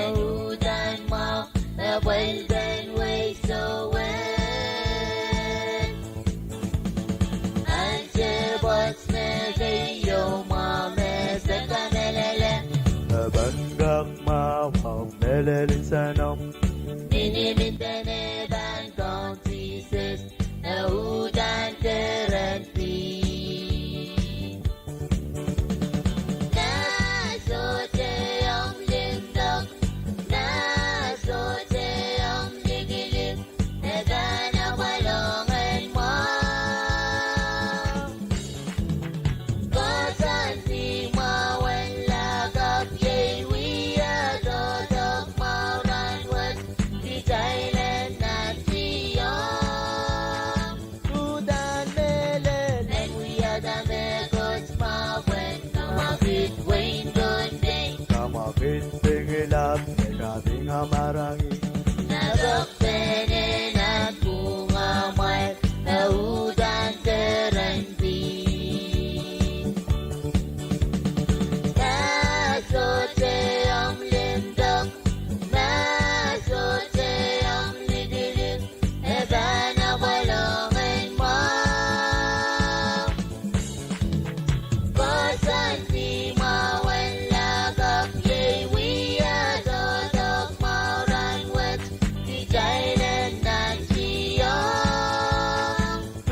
e uhdahn mwahu, e pwelpen wehi sohwei. Ahnsou pwoat me keieu mwahu me se kamehlele. E pahn kak mwahu ahpw mehlel nsenomw. Miniminpen e pahn kong Sises, e uhdahn keren pih. Nah sohte omw limpoak, nah sohte omw likilik, e pahn apwalong en mwahu. Koasoandi mwahu en lakapw iei wia doadoahk mwahu rahnwet kitail en nantihong. Uhdahn mehlel en wiahda mehkot mwahu pwehn kamwakid wehin Pohnpei. Kamwakid Pingelap me kaping amwail ih. Nah poakpene nan pwuhngamwail, e uhdahn keren pih. Nah sohte omw limpoak, nah sohte omw likilik, e pahn apwalong en mwahu. Koasoandi mwahu en lakapw iei wia doadoahk mwahu rahnwet kitail en nantihong.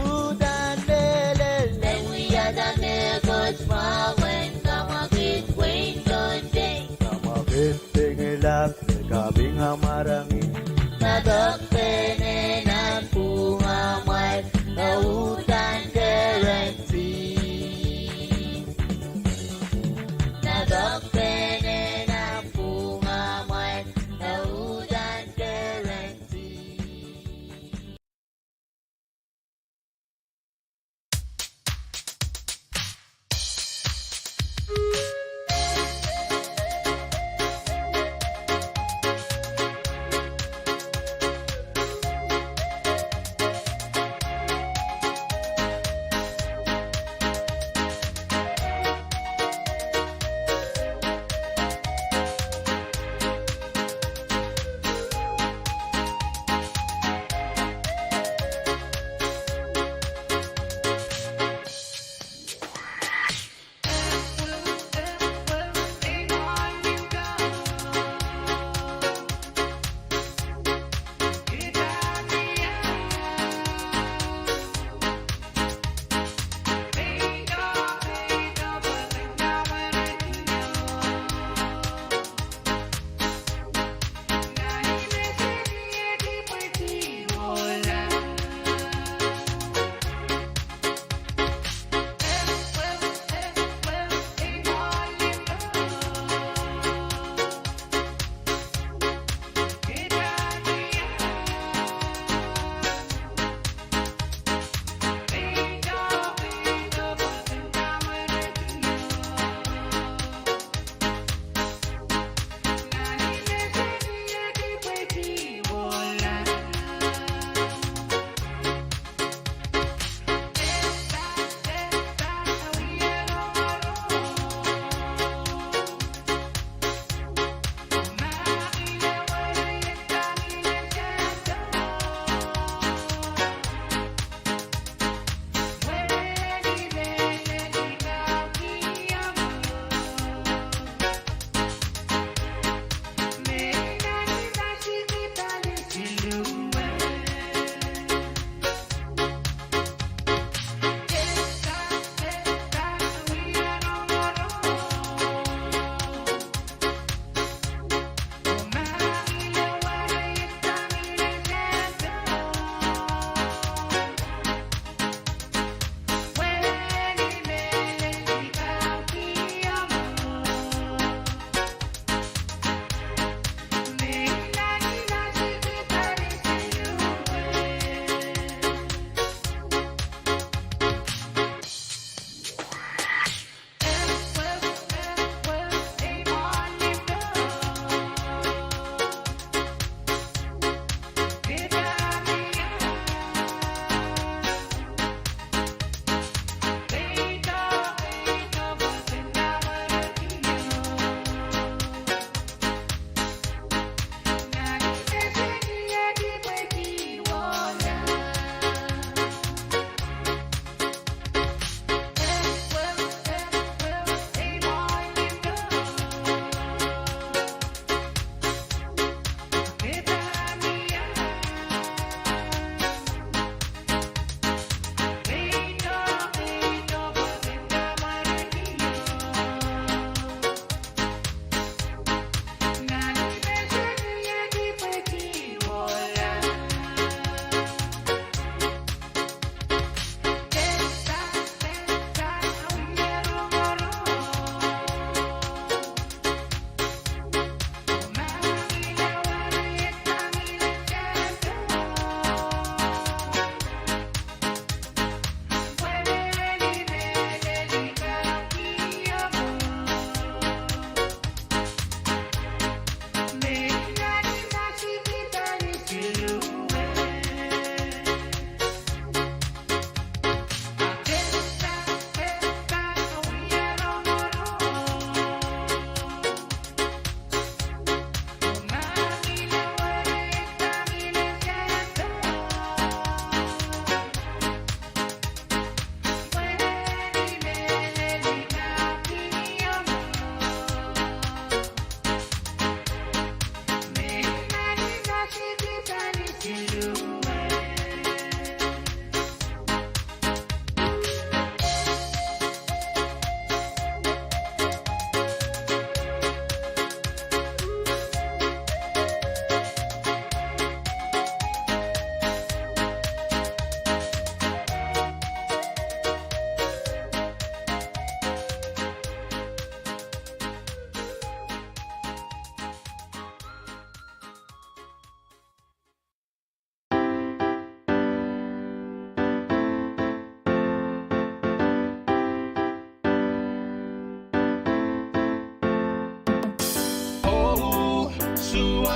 Uhdahn mehlel en wiahda mehkot mwahu pwehn kamwakid wehin Pohnpei. Kamwakid Pingelap me kaping amwail ih. Nah poakpene nan pwuhngamwail, e uhdahn keren pih. Nah poakpene nan pwuhngamwail, e uhdahn keren pih.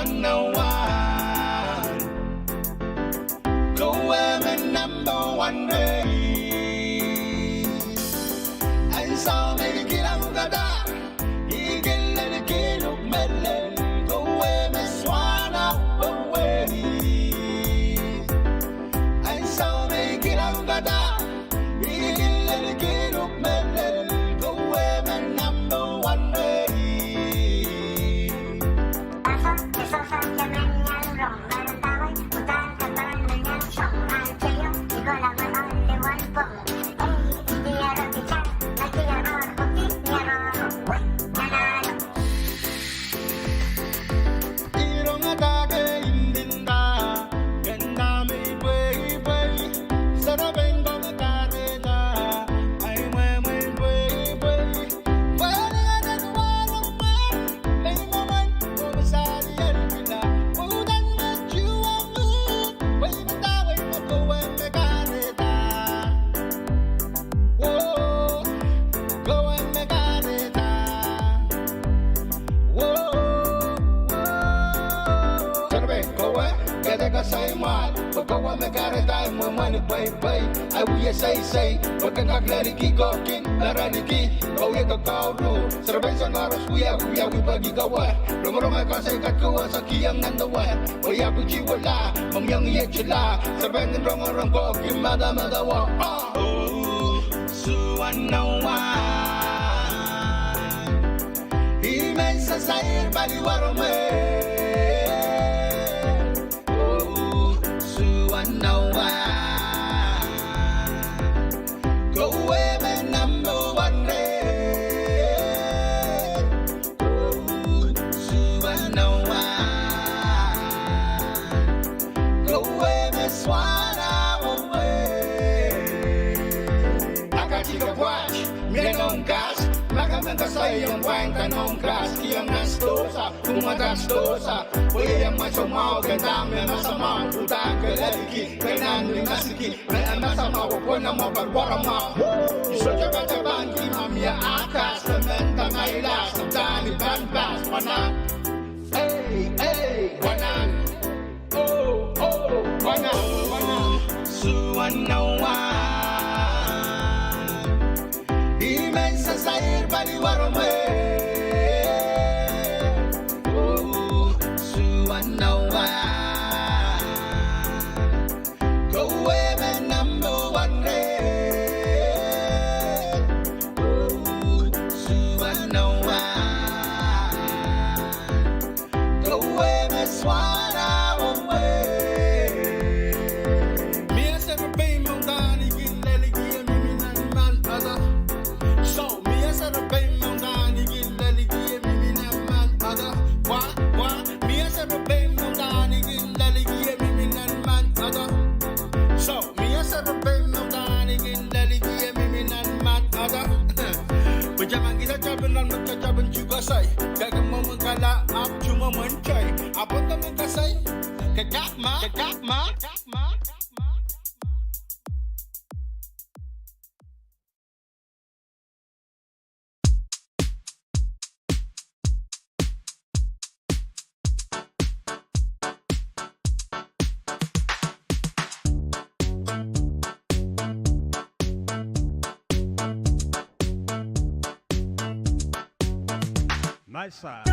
Number one. Kowe me number one, eh. Ansou me I kilang kadahr, I kin lel kinuhk mehlel, kowe me swana wehwehki. Ansou me I kilang kadahr, I kin lel kinuhk mehlel, kowe me number one, eh. I rong adaneki ndinda, kenda me I pweipwei, serepein ko me kahrehda, ahi mwemwen pweipwei. Serepein kowe, ke dehr koasoi mwahl, pwe kowe me kahrehda, mwemwen pweipwei. Ahi wia seisei, pwe ke kak leliki, kokin, mereniki, kowe kakauhru. Serepein soang koaros wia, wia, wia pwehki kowe. Rongorong ahi koasoi kat kowe sohte kihong nan dewe. Pwe I ahpw kihwei la, mohngiong iet la. Serepein rongorong kokin, mada, mada wa. Oh, oh, suwanawa. I men sasair pali warome. Oh, suwanawa. Kowe me number one re. Oh, suwanawa. Kowe me swana wehwehki. Akati kapwat, mie noumw kas, ma ke men koasoiong pwain kan noumw kas, kihong nan sidohsa, kumwail sidohsa, pwe iei mwomwen mwahu, ke dahme masamwahu, uhdahn ke leliki, ke nan ni masiki, me e masamwahu, pwe nan mwo pahn waramwahu. I sohte pahn tepaki ma mie ah kas, me men kangaila, Sehdan I pahn pas, pwe nan. Ei, ei, pwe nan. Oh, oh, pwe nan, pwe nan. Suwanawa. I men sasair pali warome. Oh, suwanawa. Kowe me number one re. Oh, suwanawa. Kowe me swana wehwehki. Mie serepein me uhdahn I kin lelikie mihmi nan mehn ede. So, mie serepein me uhdahn I kin lelikie mihmi nan mehn ede. Wa, wa, mie serepein me uhdahn I kin lelikie mihmi nan mehn ede. So, mie serepein me uhdahn I kin lelikie mihmi nan mehn ede. Pwe taman kihda tepin nan me tepin tuhkasai. Kak mwomwen kala ahpw tumwomwen tai. Apwon ka men kasai. Ke kak ma, ke kak ma. Maisa.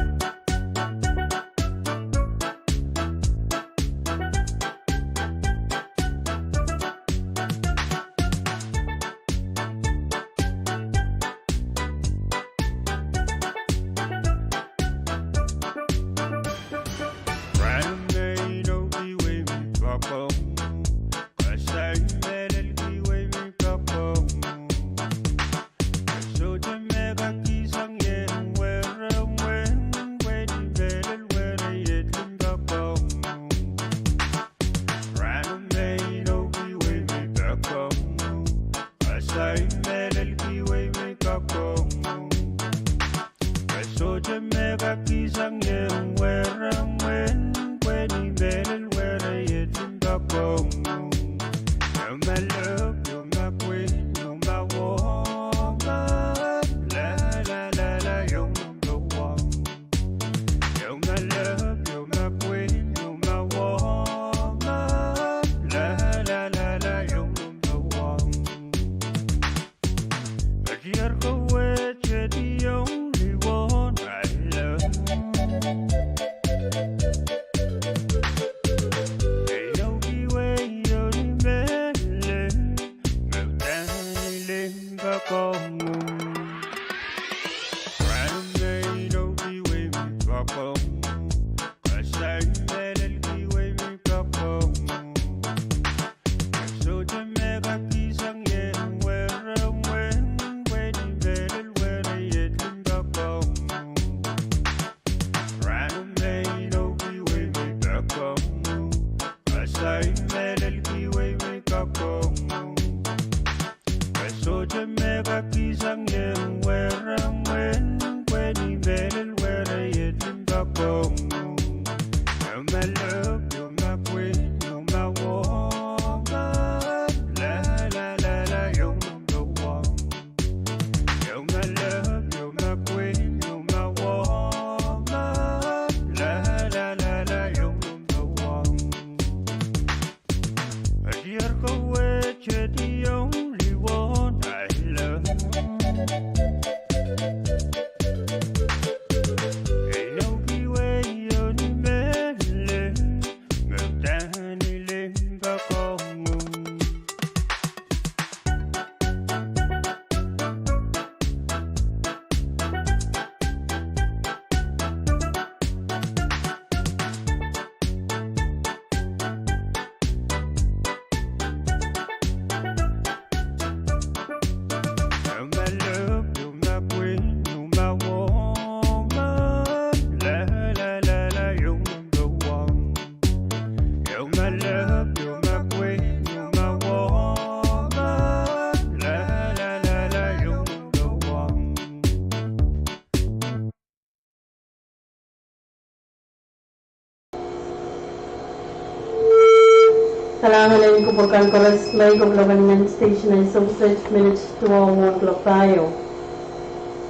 Kalahngan en kupwur kan koaros. Mei ko kuloak en ngehn station en sewese minit duwau mwohn kuloak pahieu.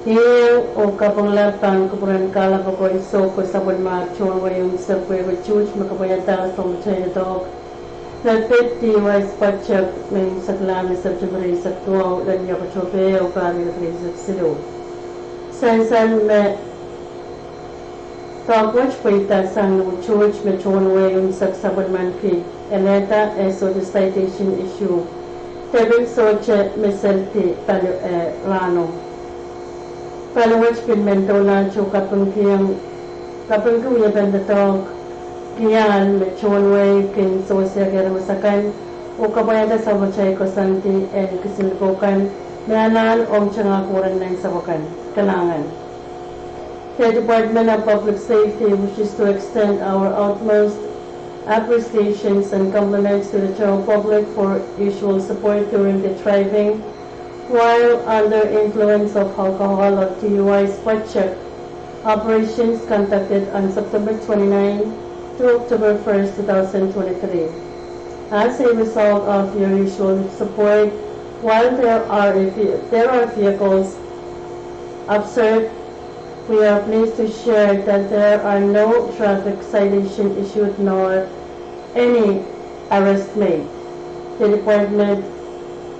Ieu oh kaping lap pahn kupwuren kalapok en sohpwo sapwellimomwi tohn wehi unsek pwehki tuht me kapwaiada sapwellimatail doadoahk me pid DUI spot check me unsek lahng ni September eisek duwau lel October ehu, pahr riekid rieisek siluh. Sansal me doadoahk wet pweida sang ni tuht me tohn wehi unsek sapwellimaniki elehda eh sohte citation issue de pil sohte me seldi pali eh rahno. Pali wet pil men doulahte oh kapingkihong, kapingki wiepen doadoahk kiahl me tohn wehi kin sewese keren wasa kan oh kapwaiada sapwellimatail koasoandi en kisin likou kan me anahn ong tengahki weren nan sapwe kan. Kalahngan. The Department of Public Safety wishes to extend our utmost appreciations and compliments to the general public for usual support during the driving while under influence of alcohol or DUI spot check operations conducted on September twenty-ninth to October first, two thousand twenty-three. As a result of your usual support, while there are a few, there are vehicles observed, we are pleased to share that there are no traffic citation issued nor any arrest made. The department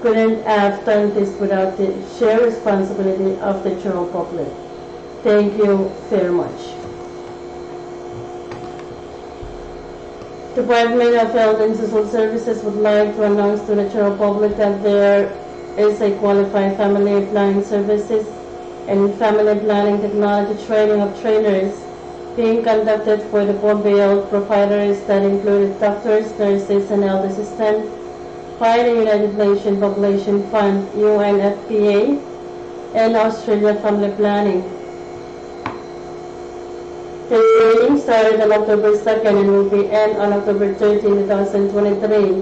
couldn't have done this without the shared responsibility of the general public. Thank you very much. Department of Health and Social Services would like to announce to the general public that there is a qualified family planning services and family planning technology training of trainers being conducted for the Pohnpei health providers that included doctors, nurses, and health assistants by the United Nations Population Fund, U N F P A, and Australia Family Planning. The training started on October second and will be end on October thirteenth, two thousand twenty-three.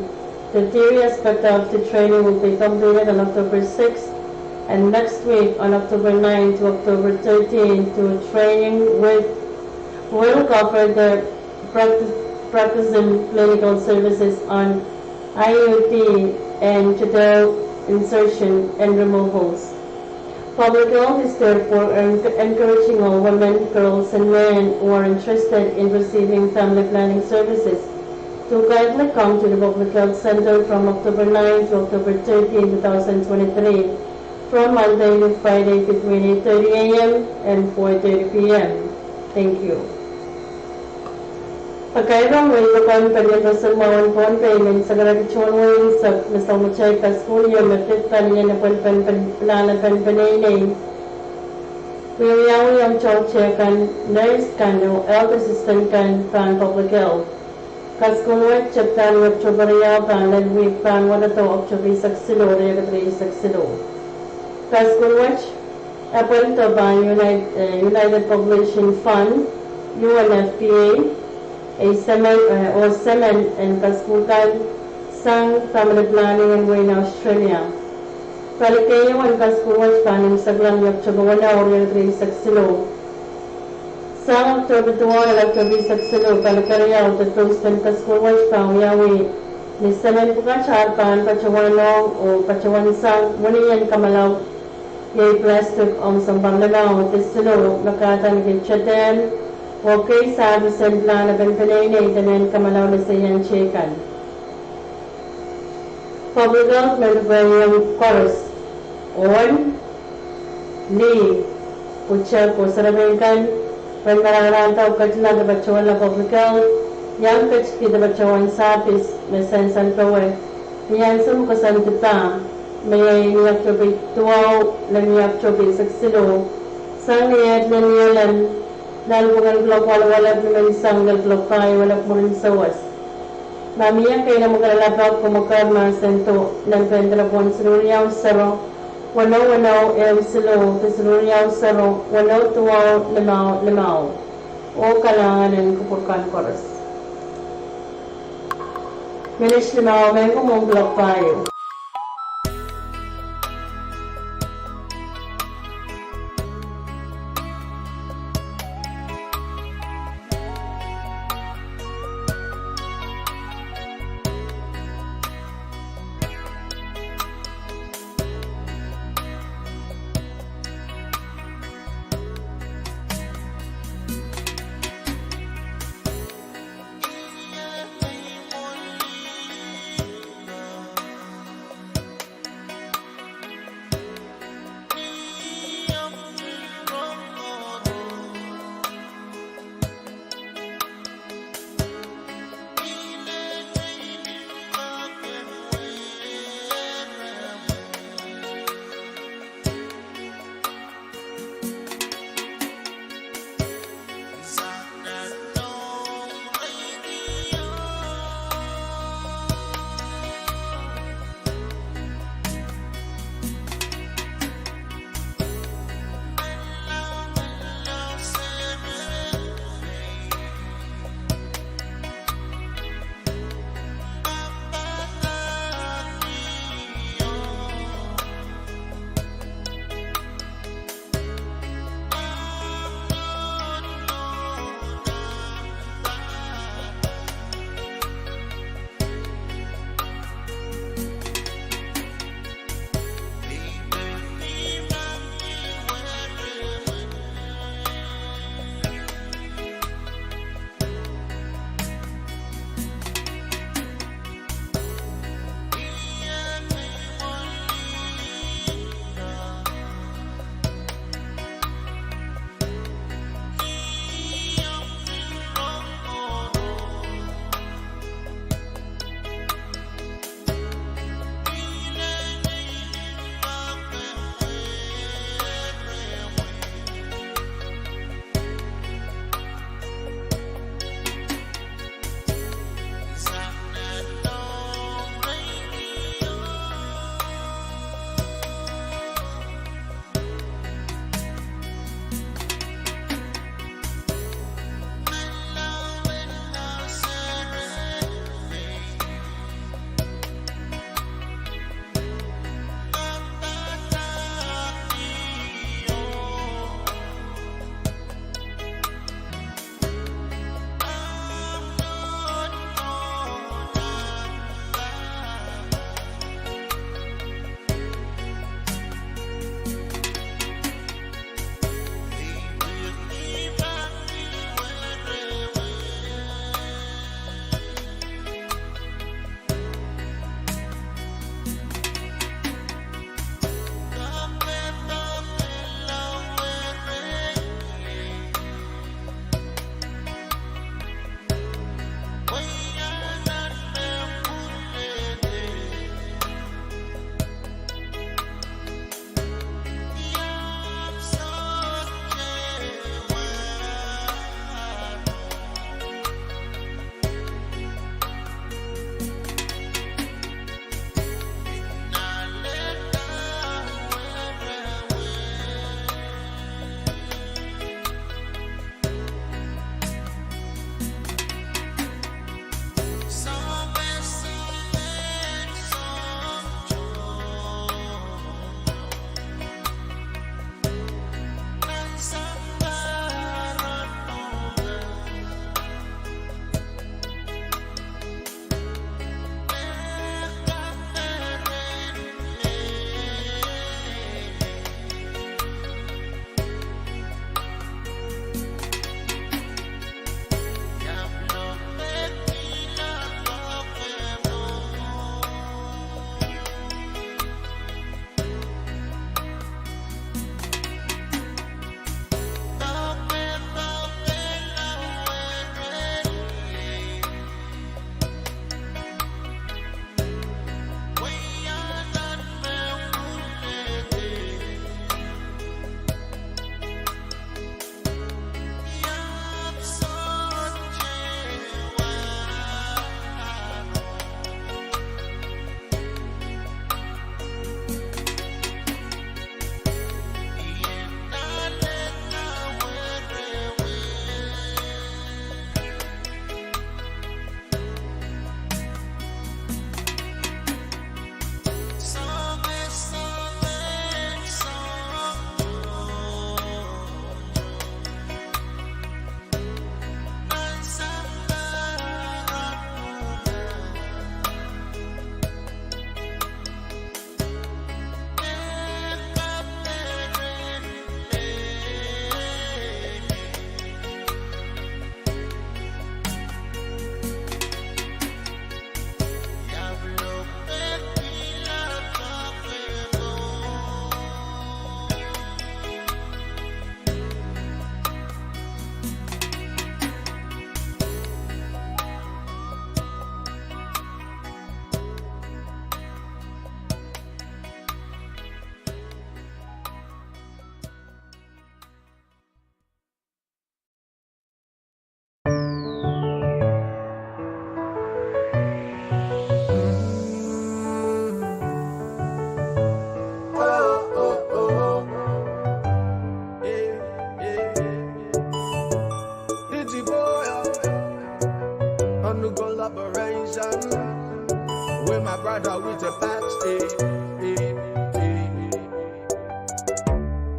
The theory aspect of the training will be completed on October sixth, and next week on October ninth to October thirteenth, the training with, will cover the practice, practicing clinical services on I U D and genital insertion and removals. Public Health is therefore en-, encouraging all women, girls, and men who are interested in receiving family planning services to kindly come to the Public Health Center from October ninth to October thirteenth, two thousand twenty-three, from Monday to Friday between eight thirty A M and four thirty P M. Thank you. Pakairong wehi pokon pelien roson mwahu en Pohnpei men sakaraki tohn wehi unsek me sapwellimatail kasukuhl ieu me pid palien apwalipen, pilahn apen peneinei. Wiawi ong tohn teikan, nurse kan oh health assistant kan pahn Public Health. Kasukuhl wet tepda ni October riau pahn lel wihk pahn warado October eisek siluh, riekid rieisek siluh. Kasukuhl wet apwalido pahn United, eh, United Population Fund, U N F P A, ei semen, eh, oh semen en kasukuhl kan sang family planning en wehin Australia. Pali keieu en kasukuhl wet pahn imwisekla ni October weneu, riekid rieisek siluh. Sang October duwau lel October eisek siluh, pali keriau de post en kasukuhl wet pahn wiawi ni semen pwukat ar pahn patohwanohng oh patohwan sang wenihmw en kamalau iei plastic ong sounpar limau de siluh me kahdaneki tedehn oh kei service en pilahn apen peneinei de mehn kamalau liseian teikan. Public Health men pwehn iang koaros, ohl, lih, pwutak oh serepein kan, pwehn marahra oh ketla de patohla Public Health, iang ketki de patohwan service me sansal powe ni ansou me koasoandi pahn, me iei ni October duwau lel ni October eisek siluh, sang ni eht lel ni elem, nanpwungen kuloak walu elep ni menseng lel kuloak pahieu elep mwurin sawas. Ma mie keinemwe kalelapak, komw ker mahsen do nan pehn delepwohn siluh riau sero, weneu weneu ehu siluh, de siluh riau sero, weneu duwau limau limau. Oh kalahngan en kupwur kan koaros. Minit limau me mwohn kuloak pahieu.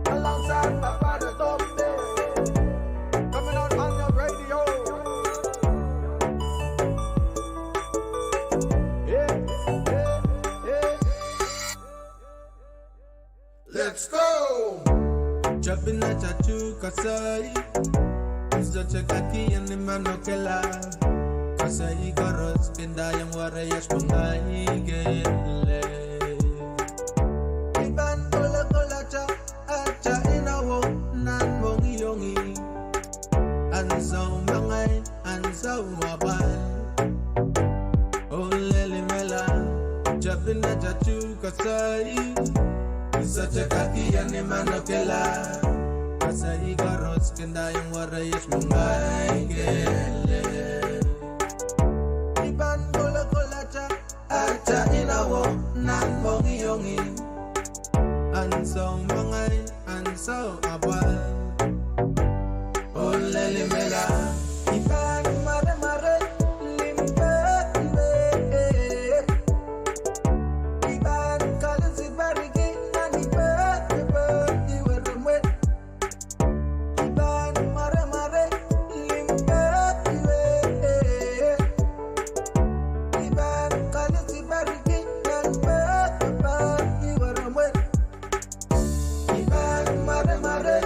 Alongside my brother Dopey, coming out on the radio. Yeah, yeah, yeah. Let's go! Jabin atail tuhke koasoi, sohte kak iang ni manokehla. Koasoi koaros kin ndaiong wereiet me ngehi kelehpw. I pahn kolokolahte atail inouo nan mohngiongi. Ansou me ngehi ansou apwal. Oh lel imwila, jabin atail tuhke koasoi, sohte kak iang ni manokehla. Koasoi koaros kin ndaiong wereiet me ngehi kelehpw. I pahn kolokolahte atail inouo nan mohngiongi. Ansou me ngehi ansou apwal. Oh lel imwila, I pahn mwaremware limpoak iwe. I pahn kalisipariki nan limpoak iwe. I pahn mwaremware limpoak iwe. I pahn kalisipariki nan limpoak iwe. I pahn mwaremware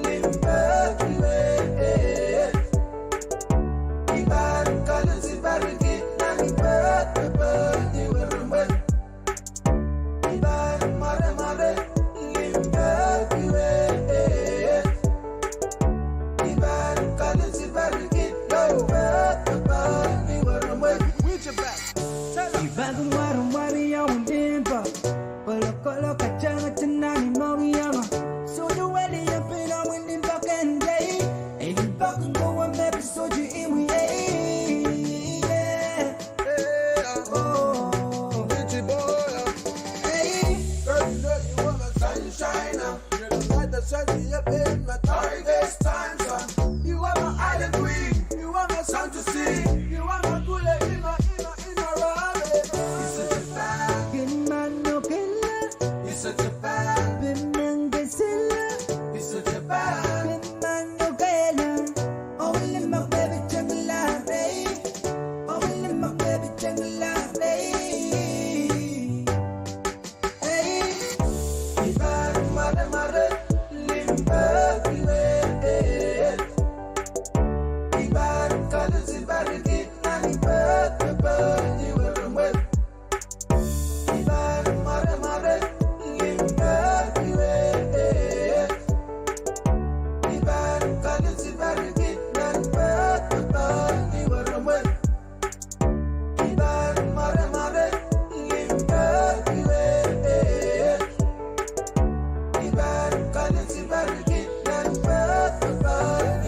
limpoak iwe. I pahn kalisipariki nan limpoak iwe. I pahn mwaremware limpoak iwe. I pahn kalisipariki nan limpoak iwe. I pahn mwaremware ong limpoak. Kolokol katengete nan mohngiongi. Sohte weliepin omwi limpoak en dei. E limpoak en kowe me pil sohte imwi ei. Yeah. Hey, uh, oh, Richie boy, uh, hey. Girl, you know you are my sunshine, uh. You're the light that shines up in my darkest times, uh. You are my island queen, you are my song to sing, you are my kule in my, in my, in my rabe. You're such a fine kin manokehla. You're such a fine kin manokehla. You're such a fine kin manokehla. Oh, limpoak baby, jengla, hey. Oh, limpoak baby, jengla, hey. Hey, I pahn mwaremware limpoak iwe. I pahn kalisipariki nan limpoak iwe. I pahn mwaremware limpoak iwe. I pahn kalisipariki nan limpoak iwe. I pahn mwaremware limpoak iwe. I pahn kalisipariki nan limpoak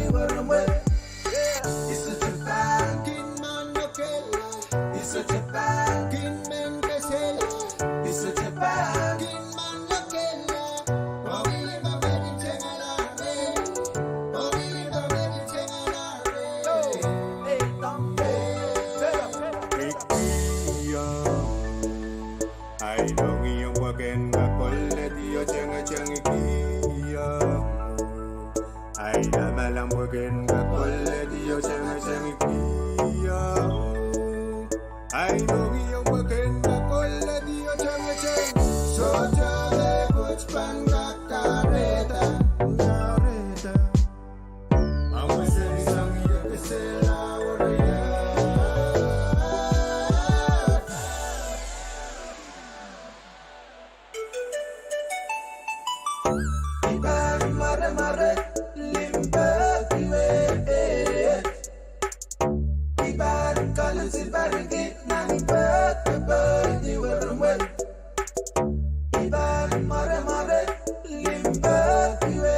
iwe. You're such a fine kin manokehla. You're such a fine kin manokehla. You're such a fine kin manokehla. Ai mohngiong pwehki en kak koledi oh tengteng ikiong. Ai lamalam pwehki en kak koledi oh tengteng ikiong. Ai mohngiong pwehki en kak koledi oh tengteng. Sohte me pwuhk pahn kak kahrehda, kahrehda. I pahn mwaremware limpoak iwe. I pahn kalisipariki nan limpoak iwe. I pahn mwaremware limpoak iwe.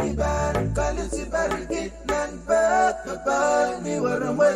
I pahn kalisipariki nan limpoak iwe.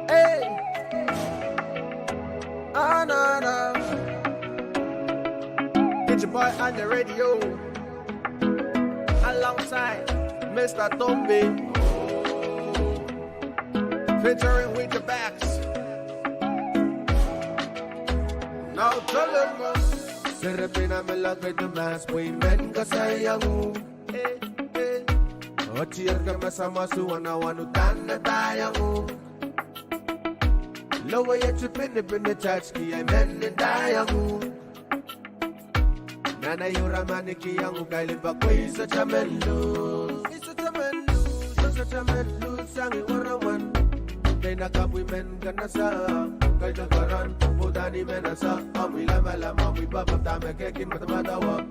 Hey! Ah, no, no. Get your boy on the radio. Alongside Mister Tombi. Featuring with the backs. Now tell them, uh, Serapina, me lak me the mass, we men ka sayang u. Eh, eh. Otier ke masamwasu wana wanu dan na daiong u. Lowe iet pinipin ne tatki ai men ne daiong u. Nan ai ura mani kiong u kailin pak pwe I sohte men lus. I sohte men lus, I sohte men lus sang I waramwan. Dei na kapw I men kanasa. Kaidehn karan, pwe dahme I men asa. Amwi lamalam, amwi papah, dahme ke kin madamadau.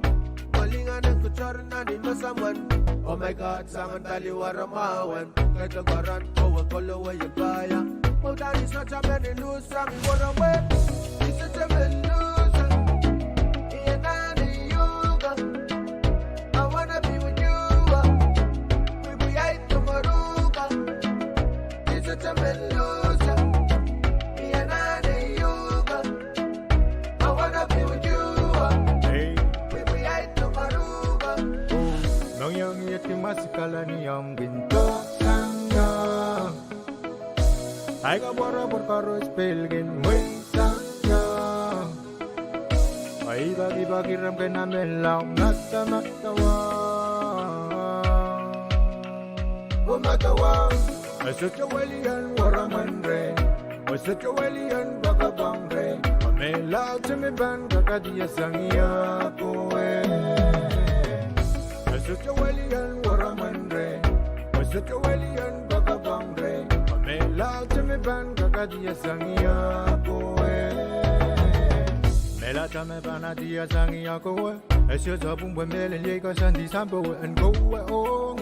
Malingan en kutor nan I masamwan. Oh my God, sang en pali waramwawen. Kaidehn karan, oh, e kolowe I paia. Pwe dahme I sohte men lus sang I waramwan. I sohte men lus sang I anahne uhk. I wanna be with you. Pwipwi ai tungoruhk. I sohte men lus sang I anahne uhk. I wanna be with you. Hey. Pwipwi ai tungoruhk. Mohngiong iet masikala ni omw kin doh sang ie. Ai kapwarapwar koaros pil kin wei sang ie. Ai pahkipahki rehmw kin amela madamadau. Madamadau. E sohte welian waramwan reh. E sohte welian poakepoang reh. Amela te me pahn kakadia sang ie kowe. E sohte welian waramwan reh. E sohte welian poakepoang reh. Amela te me pahn kakadia sang ie kowe. Mela te me pahn adia sang ie kowe. E sohte pwung pwe melen iei koasoandi sampah en kowe ong.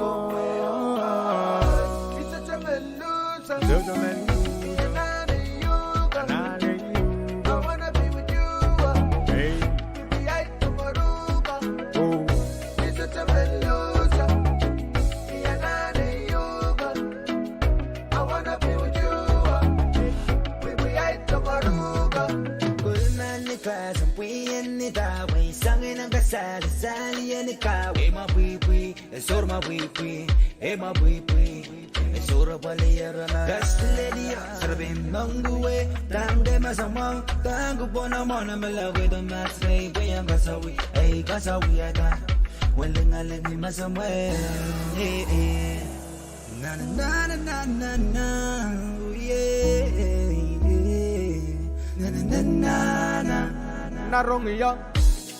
I sohte men lus sang I anahne uhk. I wanna be with you. Hey. Pwipwi ai tungoruhk. Oh. I sohte men lus sang I anahne uhk. I wanna be with you. Pwipwi ai tungoruhk. Kulmen ni class, pwihn ni dahwe, sang ineng kasali, sali eni kawe, ma pwipwi. E sohte ma pwipwi, e ma pwipwi. E sohte pwalier ma. Kaslelia, serpin mangwe, tangde masamwa, tangku pwonamwana melawe, the max me, pwe iang kasawi, ei kasawi ada. Welingaling ni masamwa, eh, eh. Na, na, na, na, na, na, oh, yeah, yeah. Na, na, na, na, na. Na rong ia.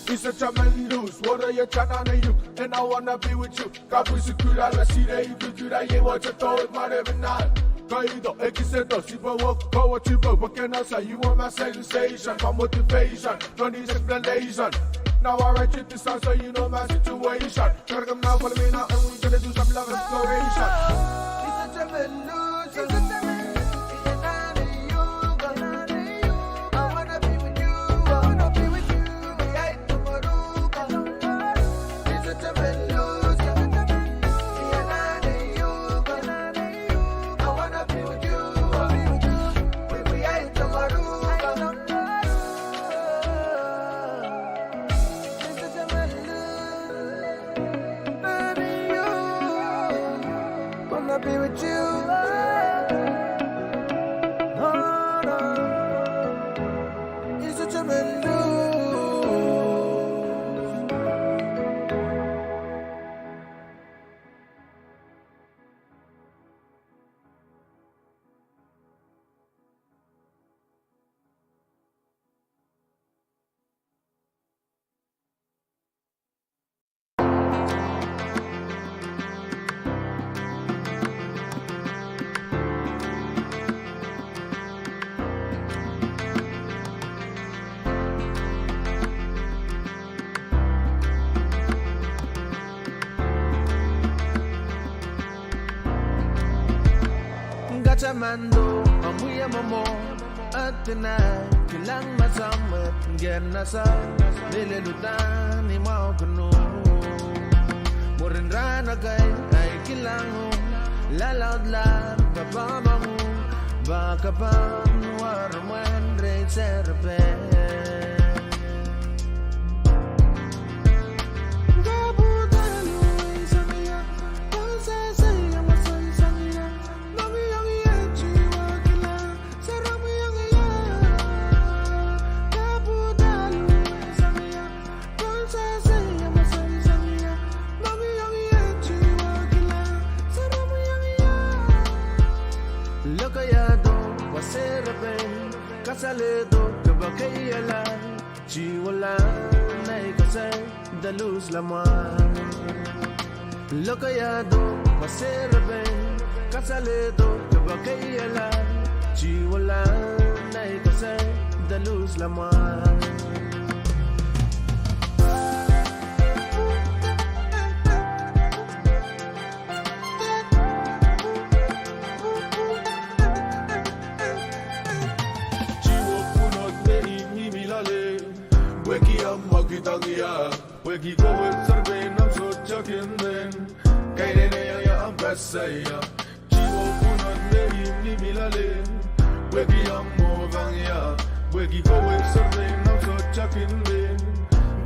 I sohte men lus, were ye tanane yuk, and I wanna be with you. Kapwisi kula la sine ipi kula ye water to it, mare mena. Kaido, ekise to, sipa wok, kawa tipa, but can I say you are my sensation, my motivation, no need explanation. Now I write you this song so you know my situation. Gotta come now, follow me now, and we gonna do some love exploration. I sohte men lus, I sohte men lus. Wanna be with you. No, no. It's such a man. Katamando, omw wie mwomwohd, adinai, kilang ma samwet, ngenasa, lelehda ni mwahu kunu. Mwurin rahn akai, ahi kilang uhk, lalaudla, papah mohngiong, pakapan, waramwen, rei serepe. Kasaledo kepekeiala, tiwala, nei kese, de luhs lamwa. Lokaiahdo, waserepe, kasaledo kepekeiala, tiwala, nei kese, de luhs lamwa. Tiwo pwunod me imwimwi loale, pwehki ahmw mwekidong ie, pwehki kowe serepein ahmw sohte kin men, kaidehn ie ahmw kasaia. Tiwo pwunod me imwimwi loale, pwehki ahmw mwohng ie, pwehki kowe serepein ahmw sohte kin men,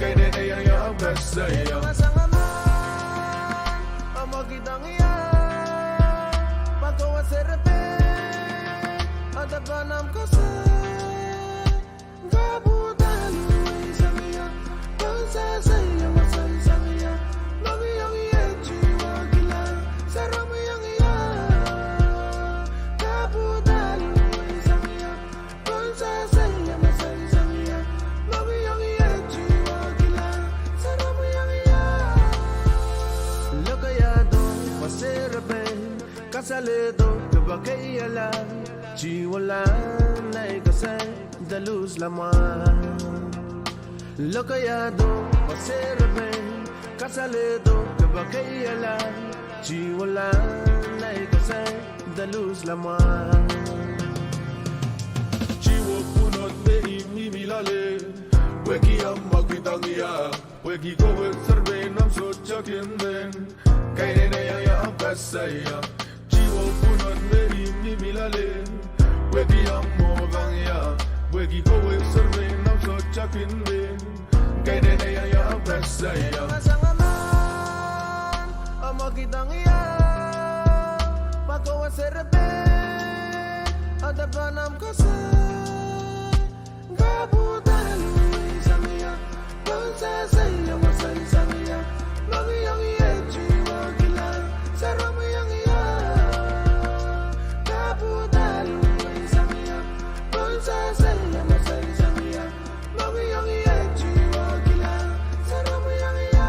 kaidehn ie ahmw kasaia. Sang emen, ahmw mwekidong ie, pwe kowe serepein, ahmw depen ahmw koasoi. Kapwuhda luhwei sang ie, pwehn sehse ie, mwomwen sang ie, mohngiong ie, tiwakila, saramwiong ie. Kapwuhda luhwei sang ie, pwehn sehse ie, mwomwen sang ie, mohngiong ie, tiwakila, saramwiong ie. Lokaiahdo, waserepe, kasaledo kepekeiala, tiwala, nei kese, de luhs lamwa. Lokaiahdo, waserepe, kasaledo kepekeiala, tiwala, nei kese, de luhs lamwa. Tiwo pwunod me imwimwi loale, pwehki ahmw mwekidong ie, pwehki kowe serepein ahmw sohte kin men, kaidehn ie ahmw kasaia. Tiwo pwunod me imwimwi loale, pwehki ahmw mwohng ie, pwehki kowe serepein ahmw sohte kin men, kaidehn ie ahmw kasaia. Sang emen, ahmw mwekidong ie, pwe kowe serepein, ahmw depen ahmw koasoi. Kapwuhda luhwei sang ie, pwehn sehse ie, mwomwen sang ie, mohngiong ie, tiwakila, saramwiong ie. Kapwuhda luhwei sang ie, pwehn sehse ie, mwomwen sang ie, mohngiong ie, tiwakila, saramwiong ie.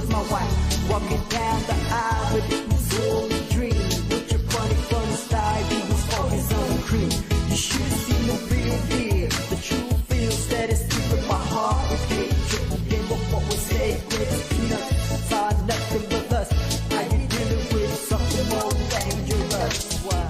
My wife walking down the aisle with this Missouri dream. With your funny, funny style, you was always on cream. You should have seen the real deal. The true feel that is deep in my heart. We can't trick the game of what we say. It's peanuts, it's all nothing but lust. How you dealing with something more dangerous? Why?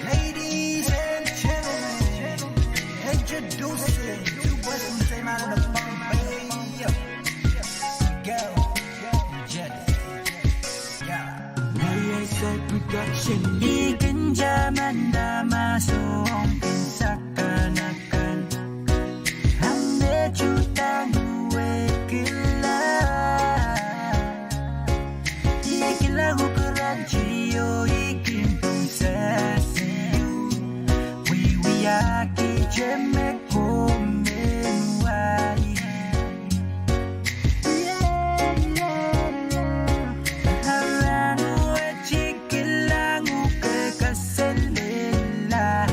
Ladies and gentlemen, introducing to Western State out of the Bombay. Go, Jet. Yeah. Production. Ikin jaman dama soong kin sakanakan. Ame juhtanguwe kila. Ikila kukuran jio ikin pung sasiu. Wiwiaki jeme komen wai. Arangu eji kilangu ke kaselela.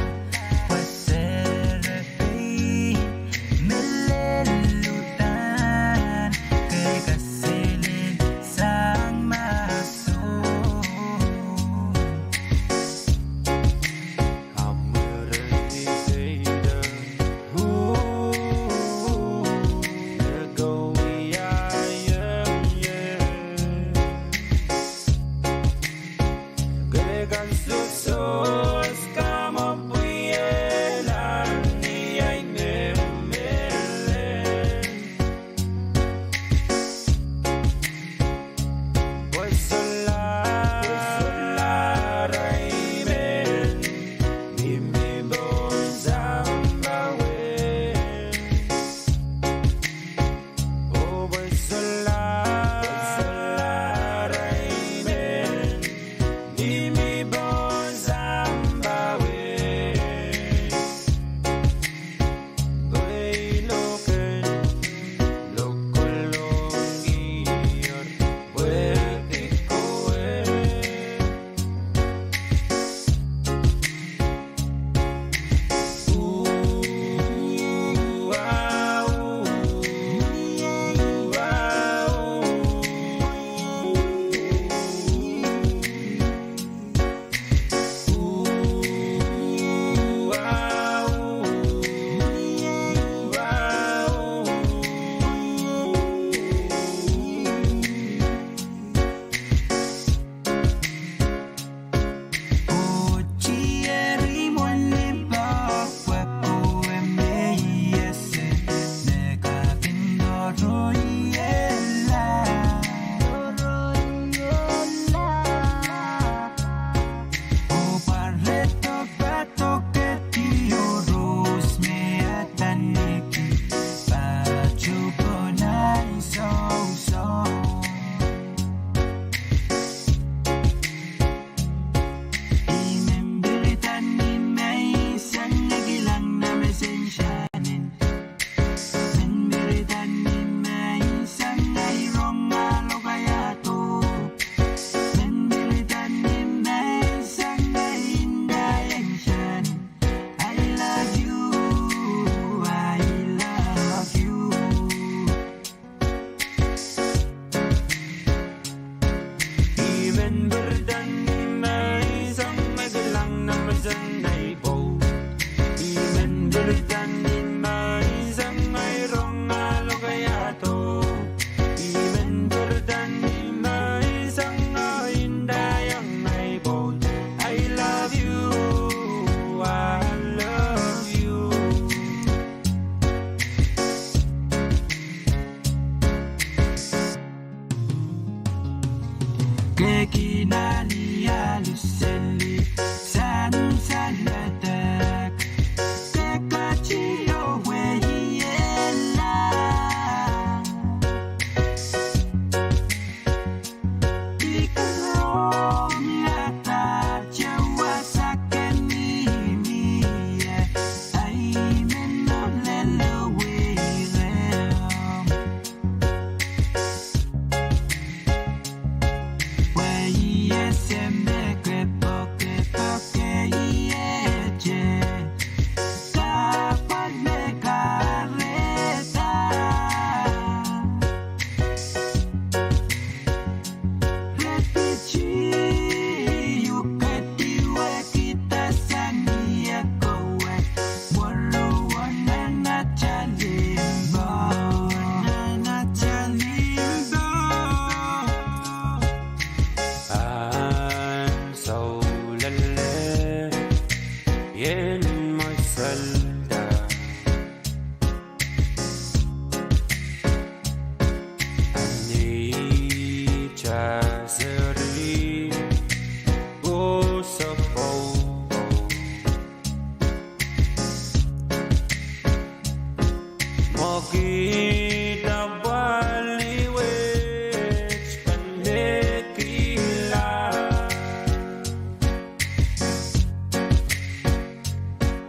Kihda pwalih wet pahn mehkihla.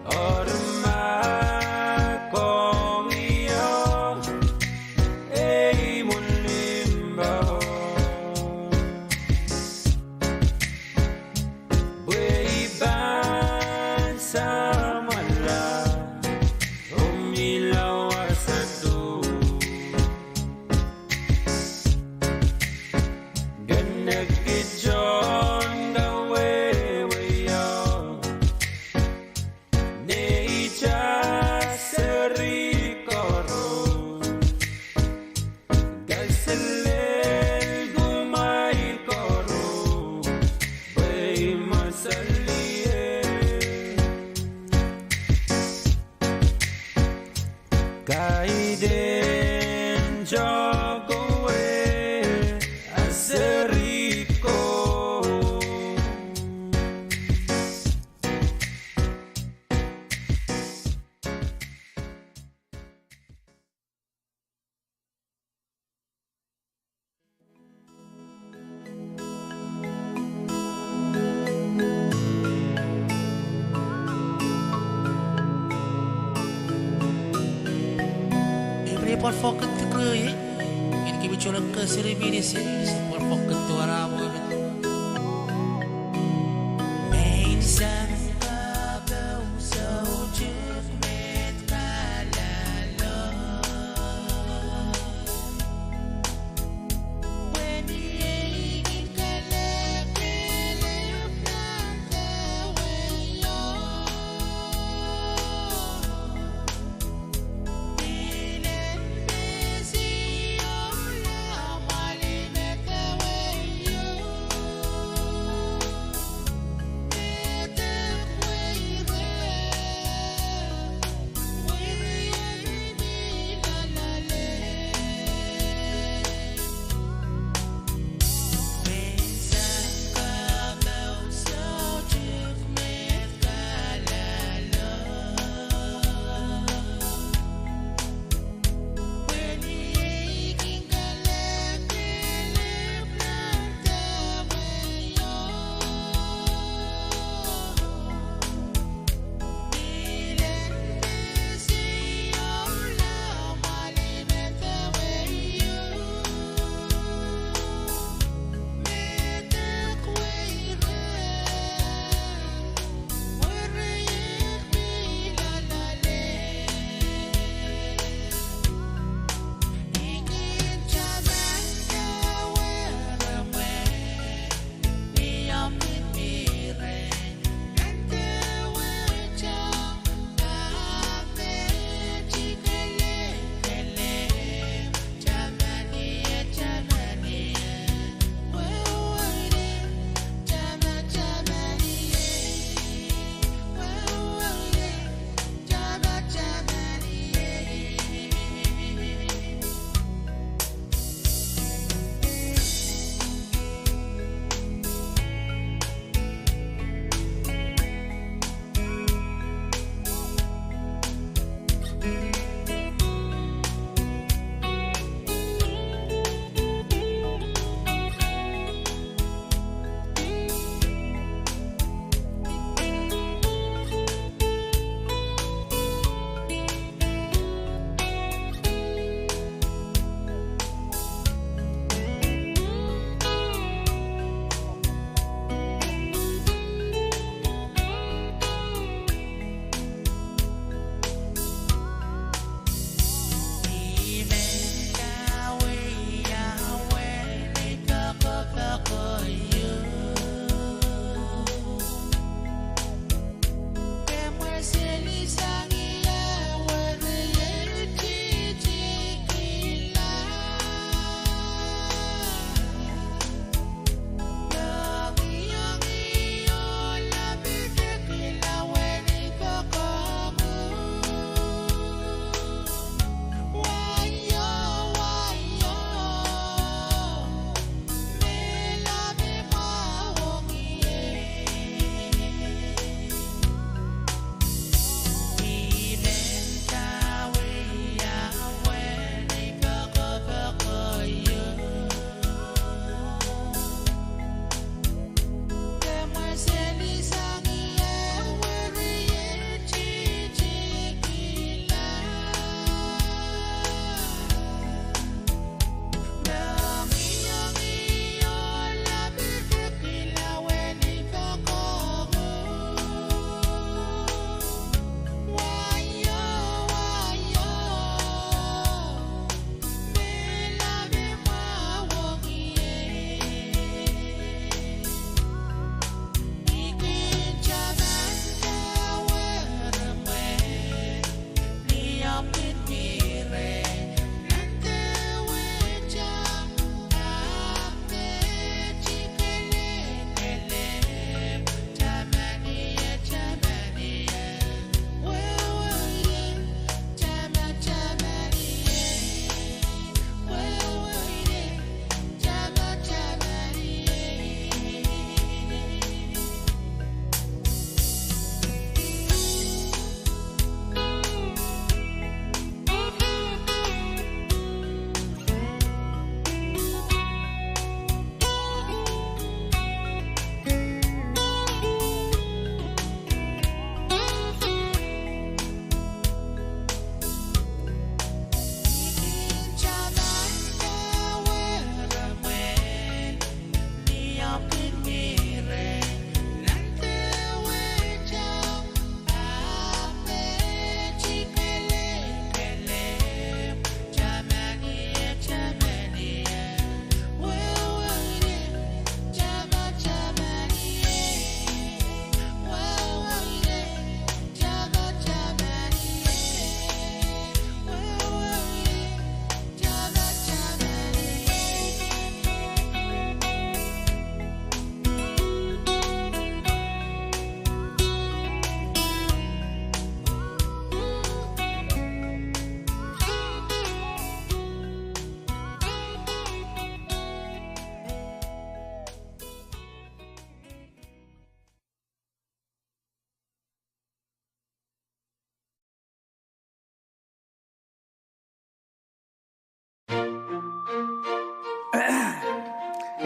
Eri ma komwi oh ei mwohn limpoak, pwe I pahn samwala oh mihla wasa tu. Kene kitail en kawehwe oh neitail seri koaros, kaselel kumwail koaros, pwe I mwasalier. Kaidehn tohkowe a seri koaros. Eri pwal foaket dike, eri kitail pahn kolokol seri meinisin, pwal foaket duwehte aramas.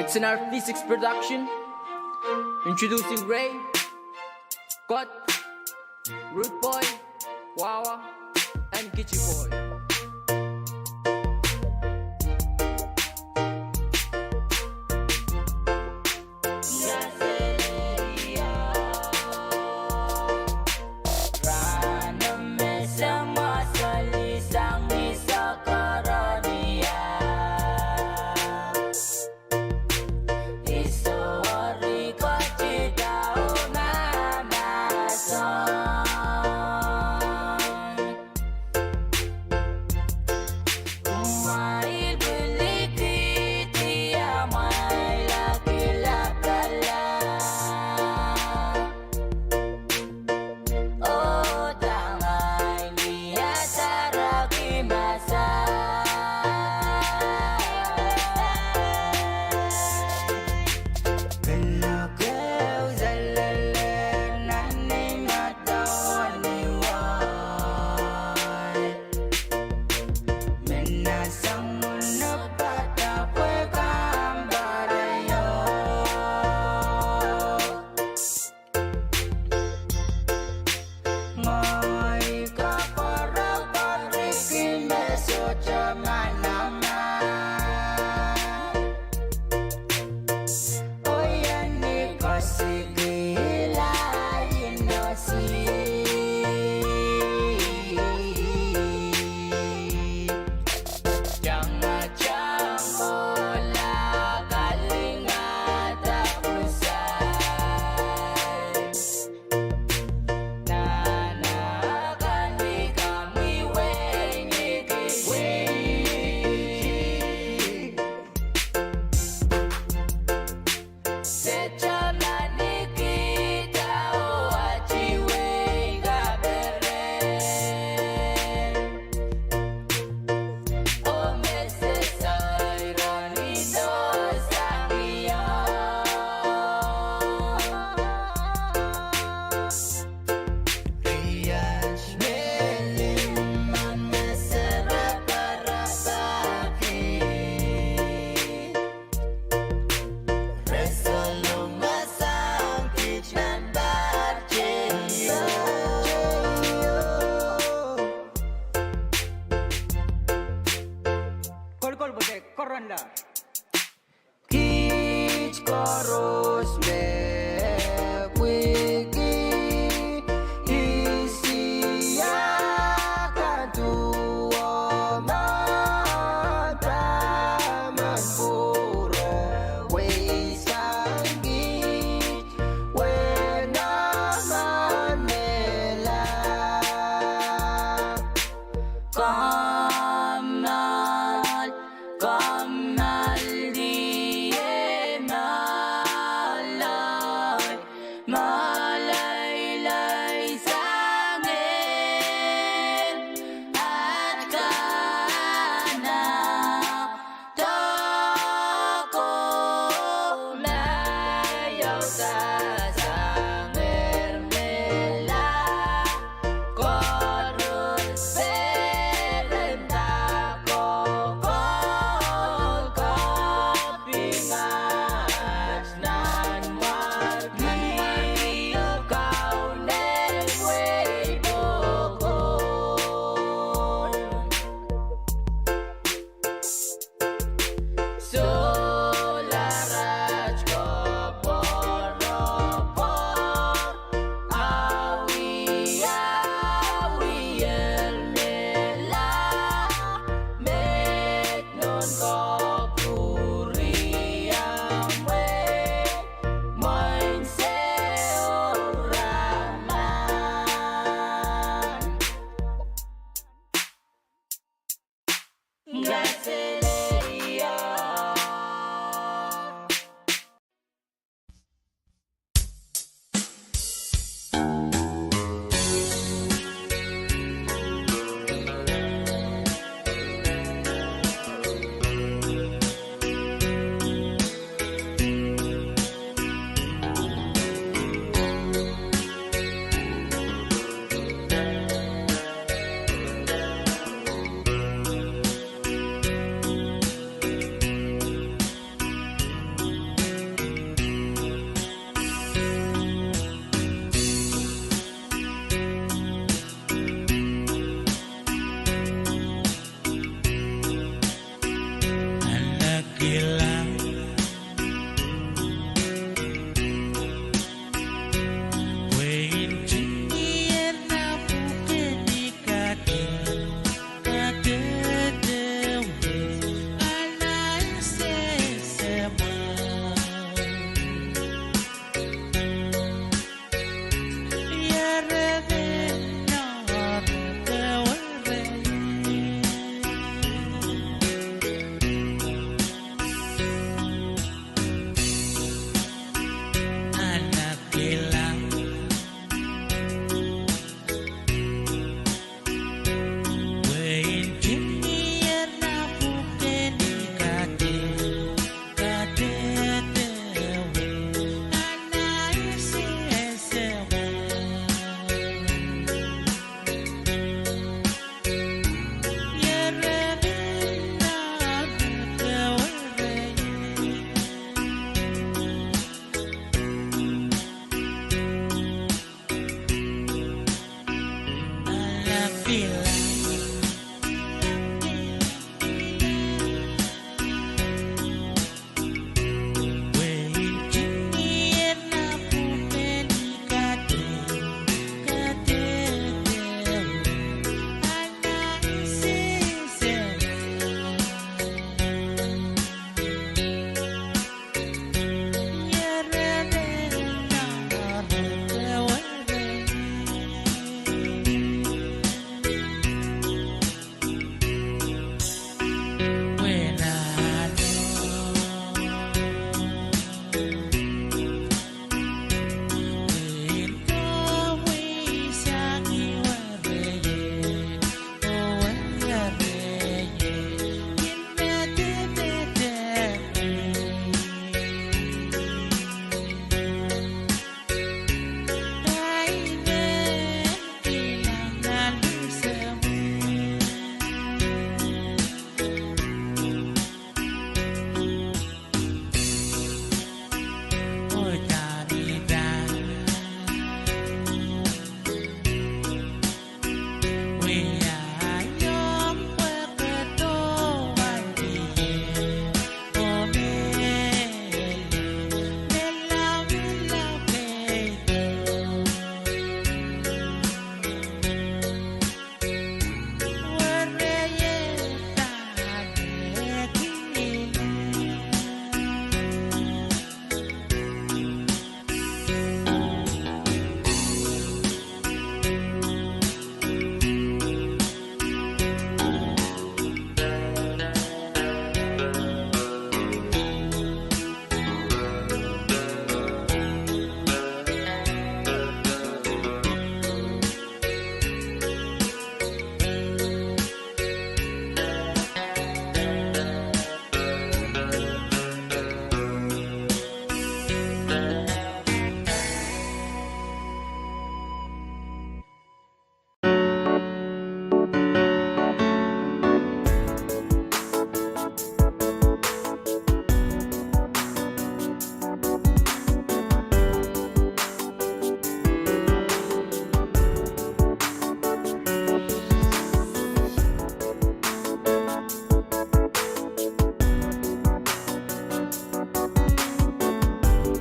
Sinar V six Production, introducing Ray, Kot, Rude Boy, Wawa, and Kichi Boy. Kolokol pwe koaros laud. Kiht koaros me pwiki Esia kan duwen taman pwuro weisang kiht, wehi nan mehla. Kommoal, kommoal, die mala, malailai sang ehr, at kana,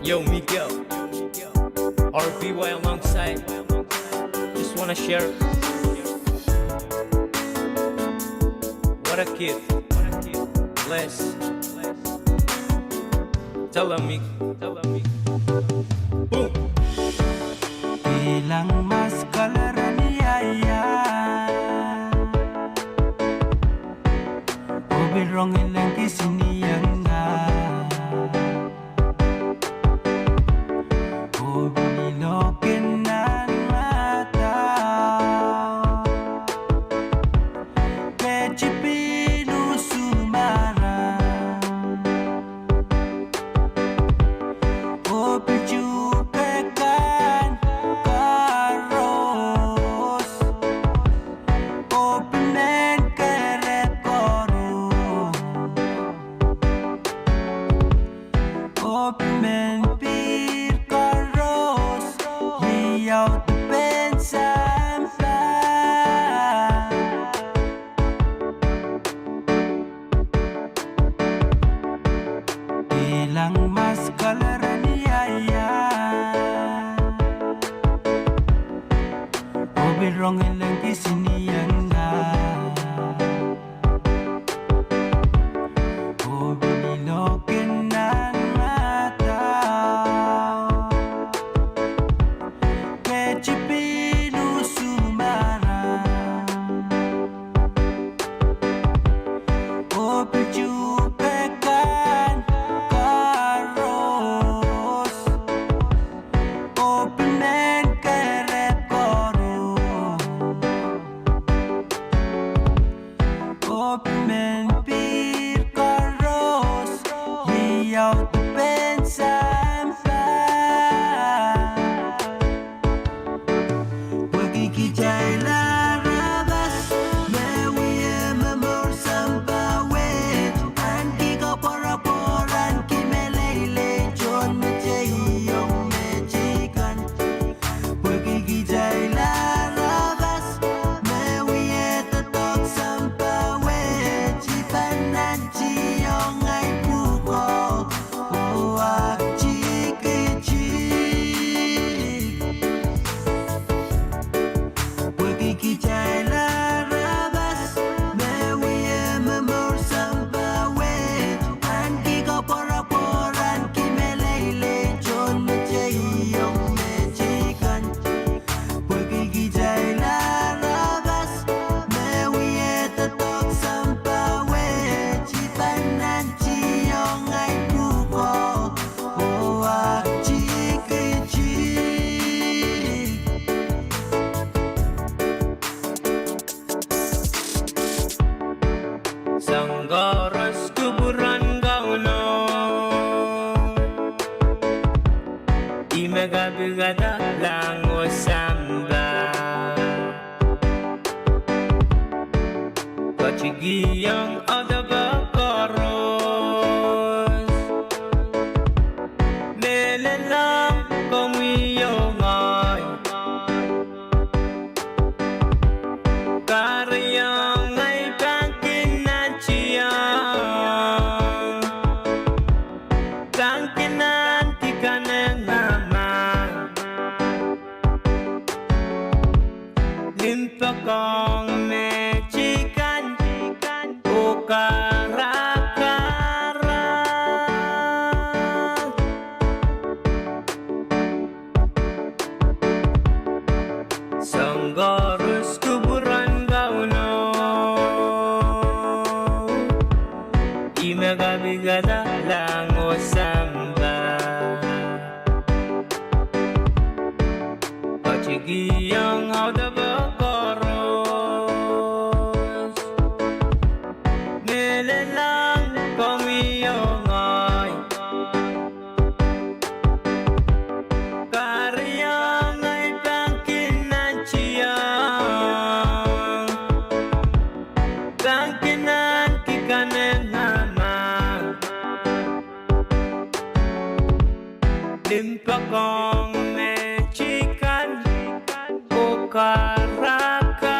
Yo, Miguel, R B Y alongside. Just wanna share. What a gift. Bless. Tell them, Miguel. Boom. Kilang mas koleren iai, oh pil rong ileng kisinieng ah. Oh pil iloak nan matau. Ketin pil usu mara. Oh pil tuhke kan koaros. Oh pil men kerek koaros. Oh pil men pihr koaros, iaudepen sampah. Kilang mas koleren iai, oh pil rong ileng kisinieng ah. Oh pil iloak nan matau. Ketin pil usu mara. Oh pil tuhke kan koaros. Oh pil men kerek koaros. Ong odopo koaros, mehlel ong komwi oh ngehi. Kahrehiong ei pahn kin nantihong, pahn kin ahneki kanengamah. Limpoak ong met I kan oh karakara. Soang koaros kupwuren Kauno, ih me kapikada lahng oh sampah. Ketikihong odopo koaros, mehlel ong komwi oh ngehi. Kahrehiong ei pahn kin nantihong, pahn kin ahneki kanengamah. Limpoak ong met I kan oh karakara.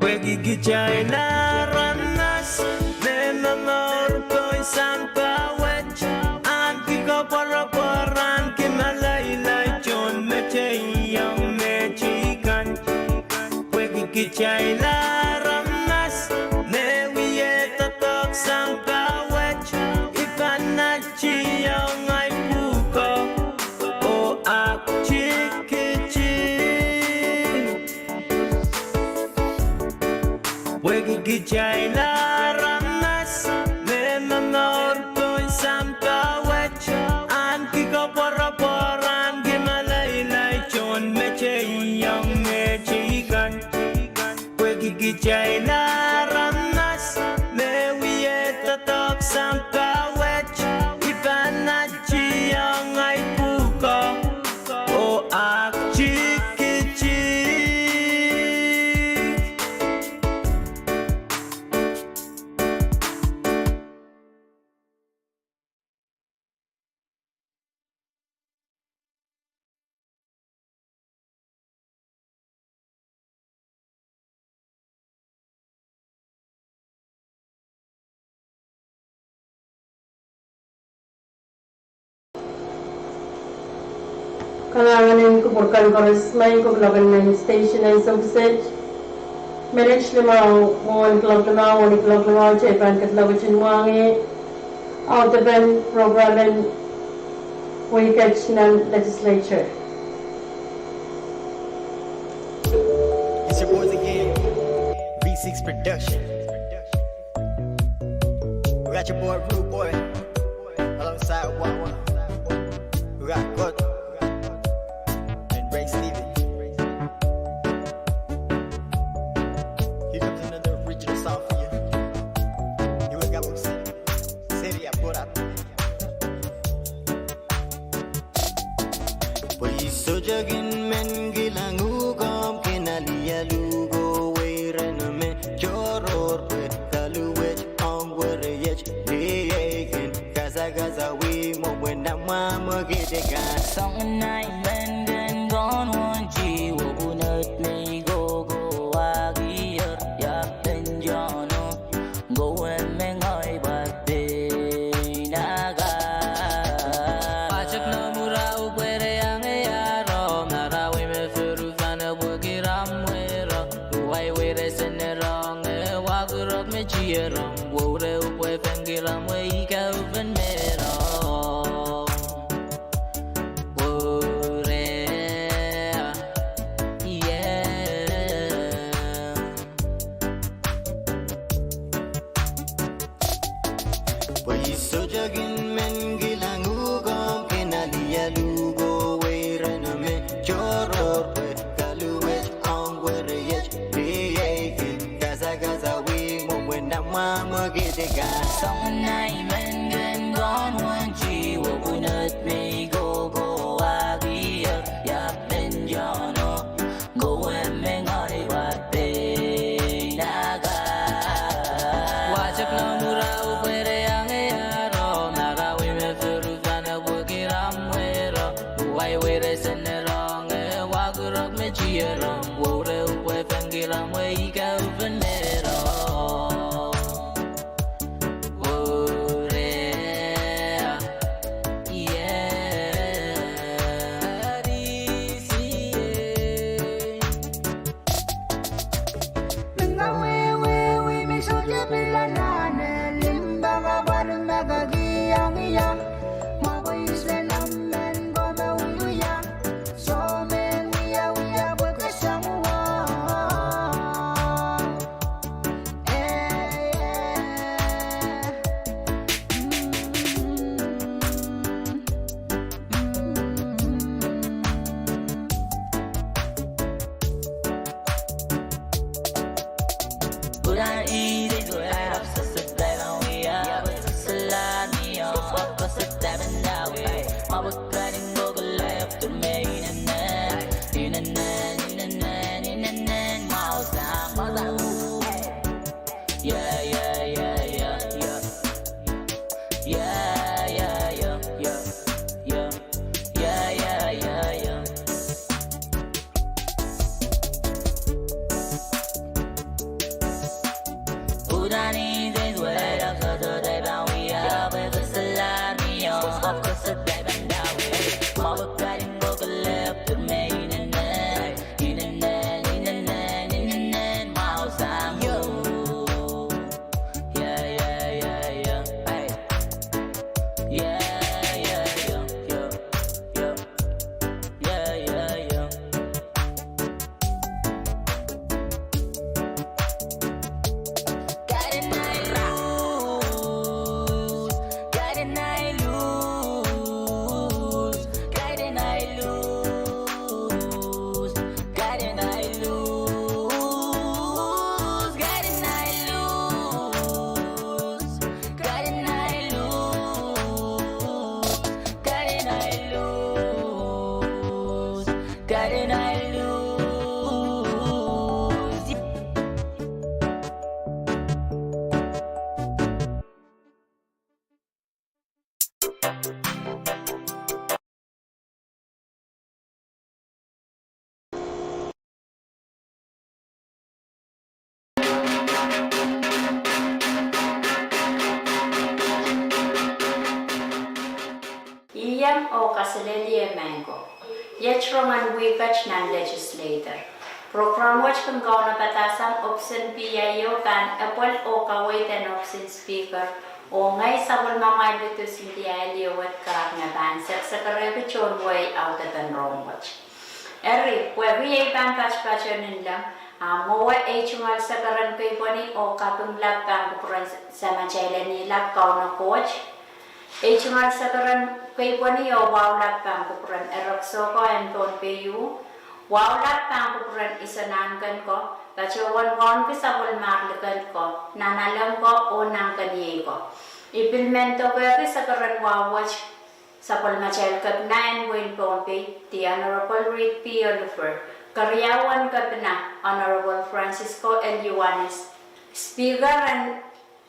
Pwehki kitail aramas me momour pohn sampah wet, ahneki koapworopwor, ahneki meleilei tohn metehiong met I kan. Pwehki kitail aramas me wie doadoahk sang pahn wet, I pahn nantihong ei pwuhko oh aktikitik. Pwehki kitail aramas me momour pohn sampah wet, ahneki koapworopwor, ahneki meleilei tohn metehiong met I kan. Pwehki kitail aramas me wie doadoahk sang pahn wet, I pahn nantihong ei pwuhko oh aktikitik. Kalahngan en kupwur kan koaros, maing ko, kuloak en main station en sovset. Minit limau mwohn kuloak limau, mwohn kuloak limau, kitail pahn ketilong ketin mwahngih audepen program en wihket nan legislature. It's your boys again, V six Production. We got your boy Rude Boy alongside Wawa. We got Good and Ray Steven. Here comes another original song for you. Here we go. City, I put out. Pwe I sohte kin men kilang uhk omw kin alialu ko weireno me tohrohr pwe kaluwet ong weriet. Ni ei kin kasakasa wimwo pwe nan mwahmw kidika. Soangen ei men kin kohn wonti wopwunod me I kohkohwahkier, ia pen Johno. Kowe me ngehi pahn pein akan. Patek noumw ira upwere ange aro, marawi me furu fane pwekira mwero. Uwai wire sene ronge wakurok me tiero. Woure upwe fen kira mwe ika ufen mero. Woure, yeah. Pwe I sohte kin men kilang uhk omw kin alialu ko weireno me tohrohr pwe kaluwet ong weriet. Ni ei kin kasakasa wimwo pwe nan mwahmw kidika. Soangen ei men kin kohn wonti wopwunod me I kohkohwahkier, ia pen Johno. Kowe me ngehi Iang oh kaselehlie maing ko. Iet rongen wihk et nan legislature. Program wet kin kaunopada sang ohpis en PIO pahn appoint oh kaweid en ohpis en speaker, oh ngehi sapwellimamwail Lutu Cynthia Eliowet Garang me pahn sekesekerehki tohn wehi audepen rong wet. Eri, pwehki ei pahn patopato nin leng, a mwowe ei tungoal sekeren keipweni oh kaping lap pahn kupwuren Samatail Nanleng, Kauno Koht. Ei tungoal sekeren keipweni oh wahu lap pahn kupwuren erekiso ko en Pohnpei U. Wahu lap pahn kupwuren iso nahnken ko, patohwan wauneki sapwellimar liken ko, nanalek ko oh nahnkeniei ko. I pil men dokehki sekeren wahu wet sapwellimatail kepina en wehin Pohnpei, The Honorable Reed P. Oliver, keriau en kepina, Honorable Francisco L. Ioanis, Speaker en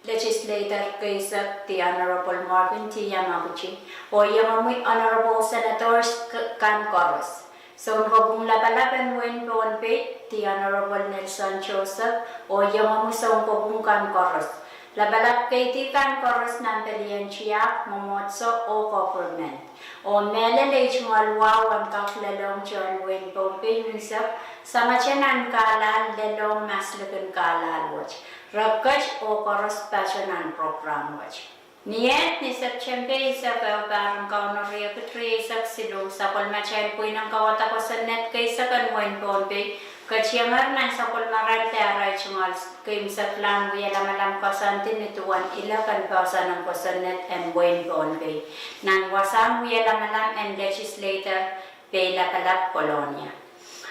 Legislature keisek, The Honorable Marvin T. Yamaguchi, oh iengomwi Honorable Senators k-, kan koaros. Sounkopwung lapalap en wehin Pohnpei, The Honorable Nelson Joseph, oh iengomwi sounkopwung kan koaros. Lapalap keidi kan koaros nan pelien tiahk, mwomwohdiso oh government. Oh mehlel ei tungoal wahu en kak lelohng tohn wehin Pohnpei unsek, sangete nan kahlahl, lelohng maslikin kahlahl wet. Re ket oh koaros pato nan program wet. Ni eh, ni Septempe eisek ehu, pahr en Kauno riekid rieisek siluh, sapwellimatail pwihn en kauwada kosonned keisek en wehin Pohnpei ketiengehr nan sapwellimarail de arail tungoal keimwseklahn wie lamalam koasoandi ni duwen ilek en poahsoan en kosonned en wehin Pohnpei, nan wasahn wie lamalam en legislature, Peilapalap, Kolonia.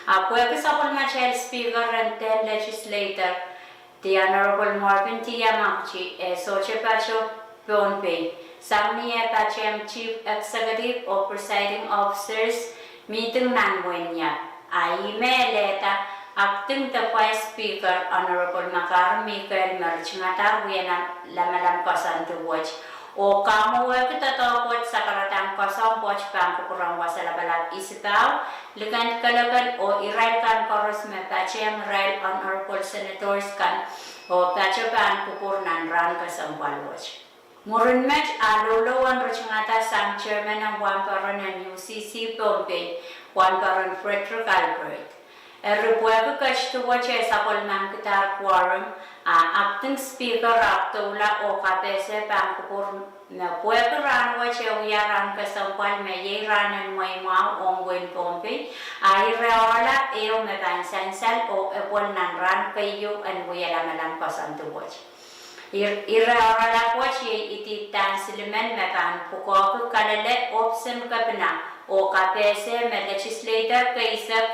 A pwehki sapwellimatail Speaker en dehn legislature, The Honorable Marvin T. Yamaguchi, e sohte pato Pohnpei, sang ni eh patehng Chief Executive oh Presiding Officers meeting nan wehin Iap. A ih me elehda Acting de Vice Speaker, Honorable Makari Mikael, me ritingadahr wie lamalam koasoandi wet. Oh kamwehwehki doadoahk wet sakaradahn koasoandi pahn kupwuren Wasa Lapalap Isipau, Likend Kelekel oh irail kan koaros me patehng irail Honorable Senators kan, oh patohwan kupwur nan rahn kesempwal wet. Mwurin met a loulou en ritingada sang Chairman en Wahnpoaron en U C C Pohnpei, Wahnpoaron Frederick Albert. Eri pwehki ketdi wet e sapwellimankidahr quorum, a Acting Speaker ahpw doula oh kapehse pahn kupwur me pwehki rahn wet e wia rahn kesempwal me iei rahn en mweimwahu ong wehin Pohnpei, a ire oaralap ehu me pahn sansal oh epwel nan rahn keieu en wie lamalam koasoandi wet. Ire oaralap wet iei idihdan silimen me pahn pwukoahki kalele ohpis en kepina oh kapehse me legislator keisek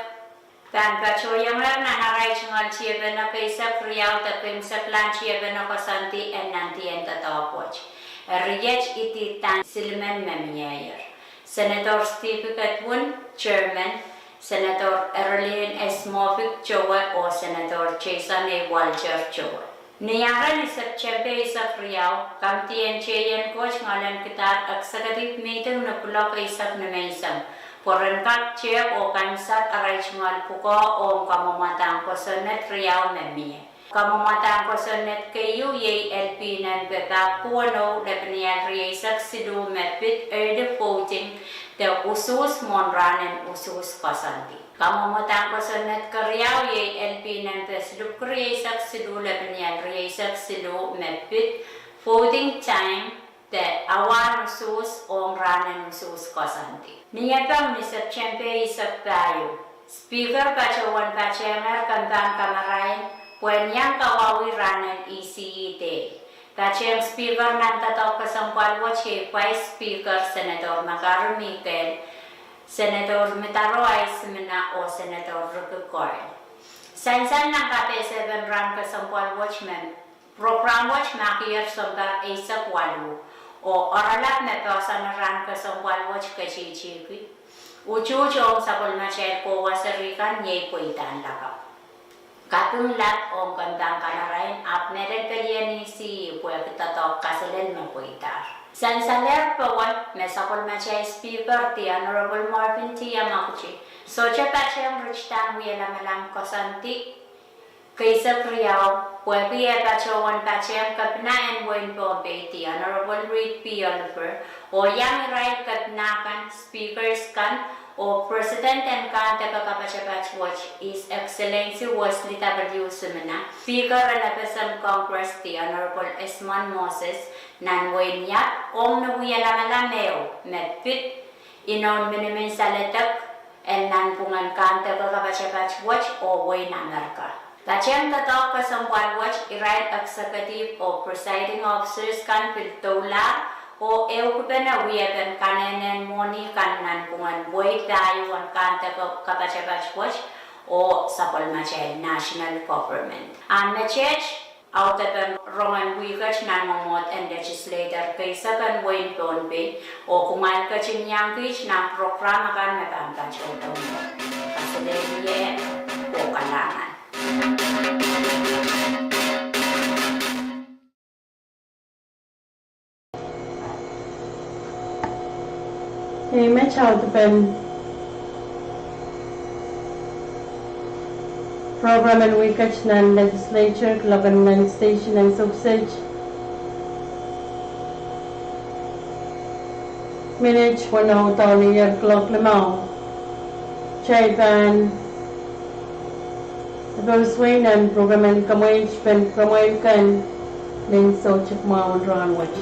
pahn patohiengehr nan arail tungoal tiepene keisek riau de keimwseklahn tiepene koasoandi en nandien doadoahk wet. Eri iet idihdan silimen me mieier: Senator Steve Ketwin, Chairman, Senator Erlin S. Moffitt towe oh Senator Jason A. Walter towe. Ni iare ni Septempe eisek riau, Kamidi en Teien Koht ngoalenkidahr executive meeting ni kuloak eisek nimenseng, pwe ren kak tehk oh kaimwisekla arail tungoal pwukoa ong kamwomwadahn kosonned riau me mie. Kamwomwadahn kosonned keieu iei Elpihn en Pepahk Kuonou lepinial rieisek siluh me pid early voting de usuhs mwohn rahn en usuhs koasoandi. Kamwomwadahn kosonned keriau iei Elpihn en Pesilupki rieisek siluh lepinial rieisek siluh me pid voting time de awa en usuhs ong rahn en usuhs koasoandi. Ni epeng ni Septempe eisek pahieu, Speaker patohwan patehng kempahn kamarain pwehn iang kawauwih rahn en ECE Day. Patehng Speaker nan doadoahk kesempwal wet iei Vice Speaker Senator McGarry Miguel, Senator Mitaro I. Simina oh Senator Ricky Carl. Sansal nan kapehsepen rahn kesempwal wet me program wet mahkier sounpar eisek waluh, oh oaralap me poahsoane rahn kesempwal wet ketihtihki utuht ong sapwellimatail kohwa seri kan iei pweidahn lakapw. Kaping lap ong kempahn kamarain ahpw mehlel pelien ECE pwehki doadoahk kaselel me pweidahr. Sansalehr powe me sapwellimatail Speaker, The Honorable Marvin T. Yamaguchi, sohte patehng ritidahn wie lamalam koasoandi keisek riau, pwehki e patohwan patehng Kepina en wehin Pohnpei, The Honorable Reed P. Oliver, oh iang irail kepina kan, speakers kan, oh President en Kahntepe Kapatapat wet, His Excellency Wesley W. Simina, Speaker en FSM Congress, The Honorable Esmond Moses, nan wehin Iap, ong ni wie lamalam ehu me pid inoun minimin saledek en nanpwungen Kahntepe Kapatapat wet oh wehin Amerika. Patehng doadoahk kesempwal wet, irail executive oh presiding officers kan pil doulahr oh ehukipene wiepen kanehnen mwohni kan nanpwungen wehi pahieu en Kahntepe Kapatapat wet oh sapwellimatail national government. A meteht audepen rongen wihket nan mwomwohd en legislator keisek en wehin Pohnpei, oh kumwail ketin iang kiht nan program akan me pahn patohdo. Kaselehlie oh kalahngan. Iei met audepen program en wihket nan legislature, kuloak en nan station en Sohp State. Minit weneu dohleier kuloak limau. Kitail pahn pouswei nan program en kemweit pen kemweit kan, men soutik mwahu en rahn wet.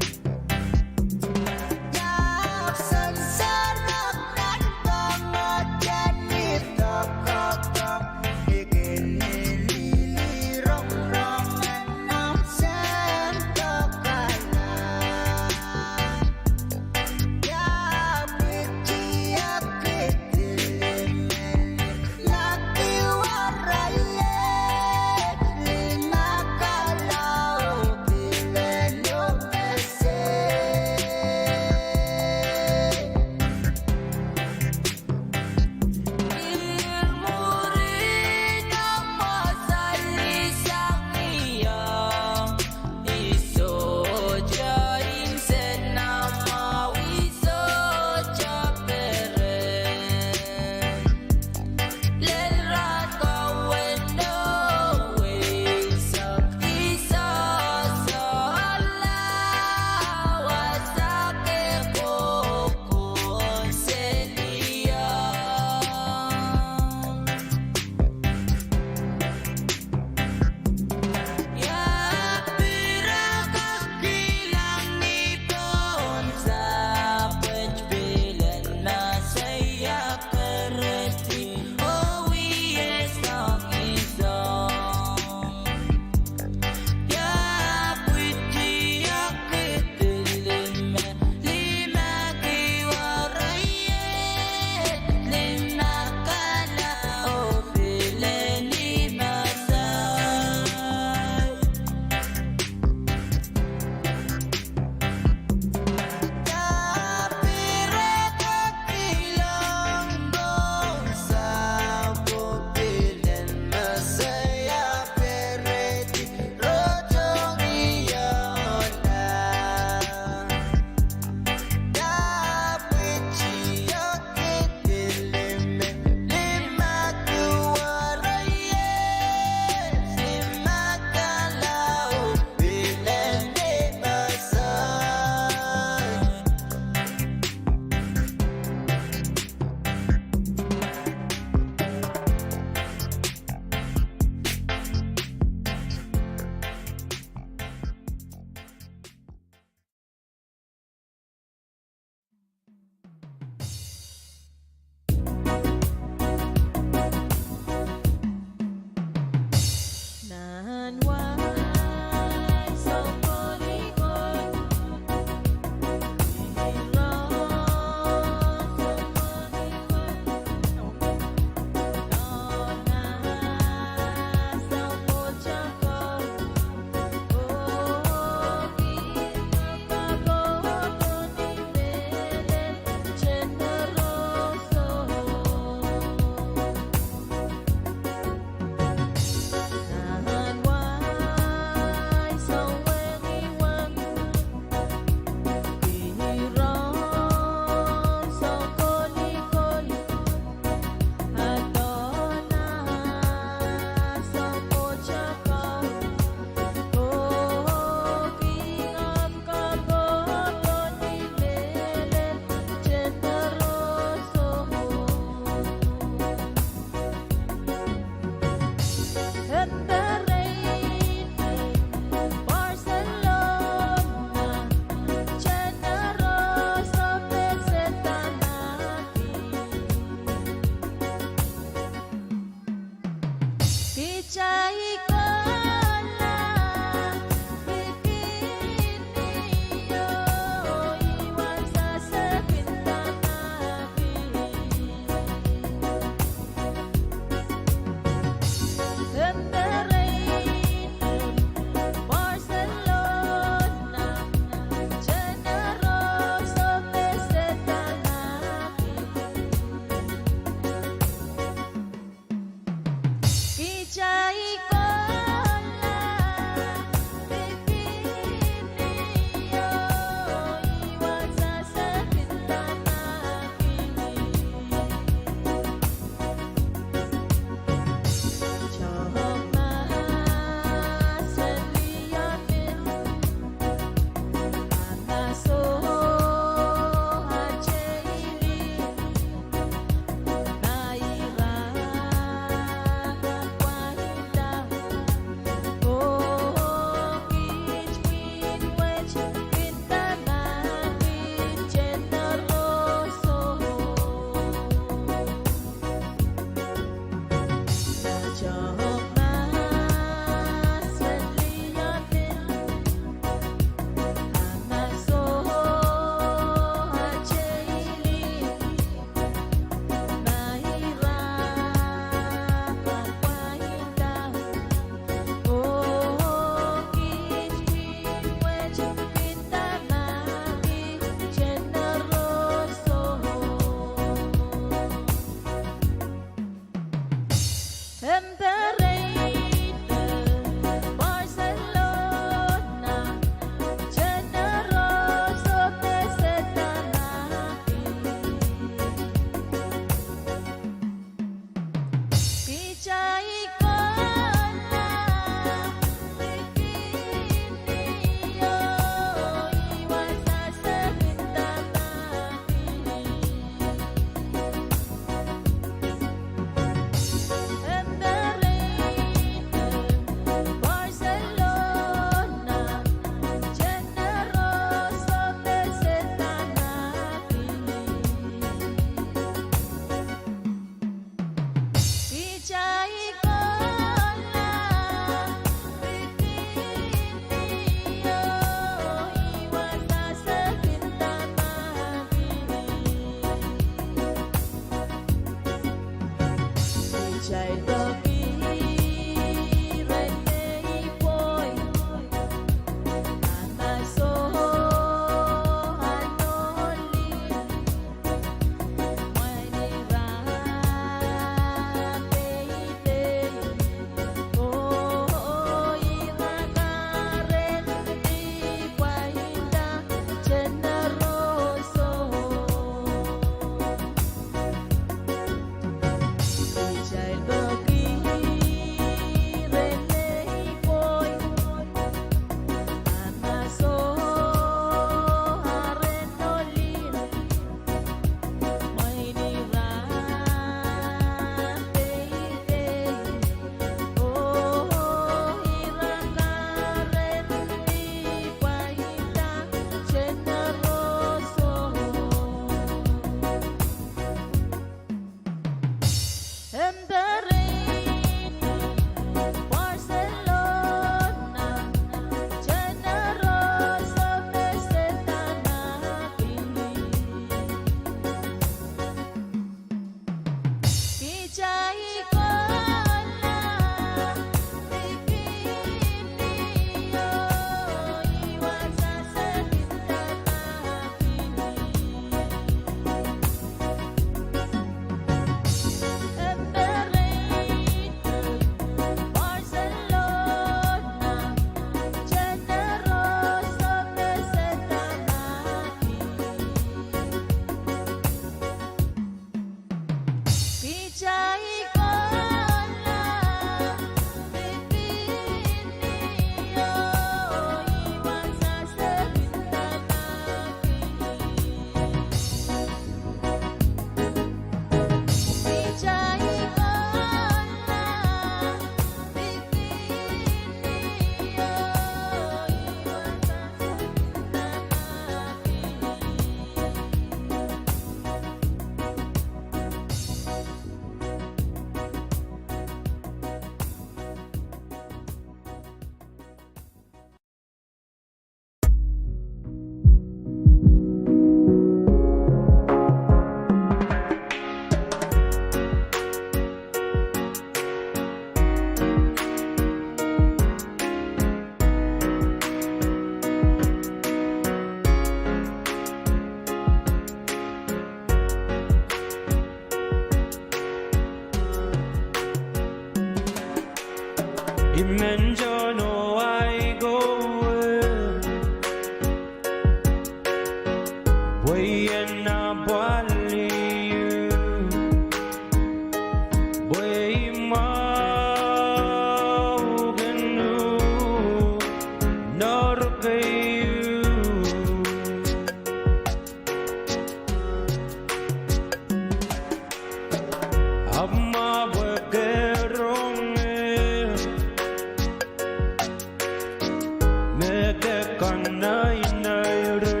Eke konehng ire,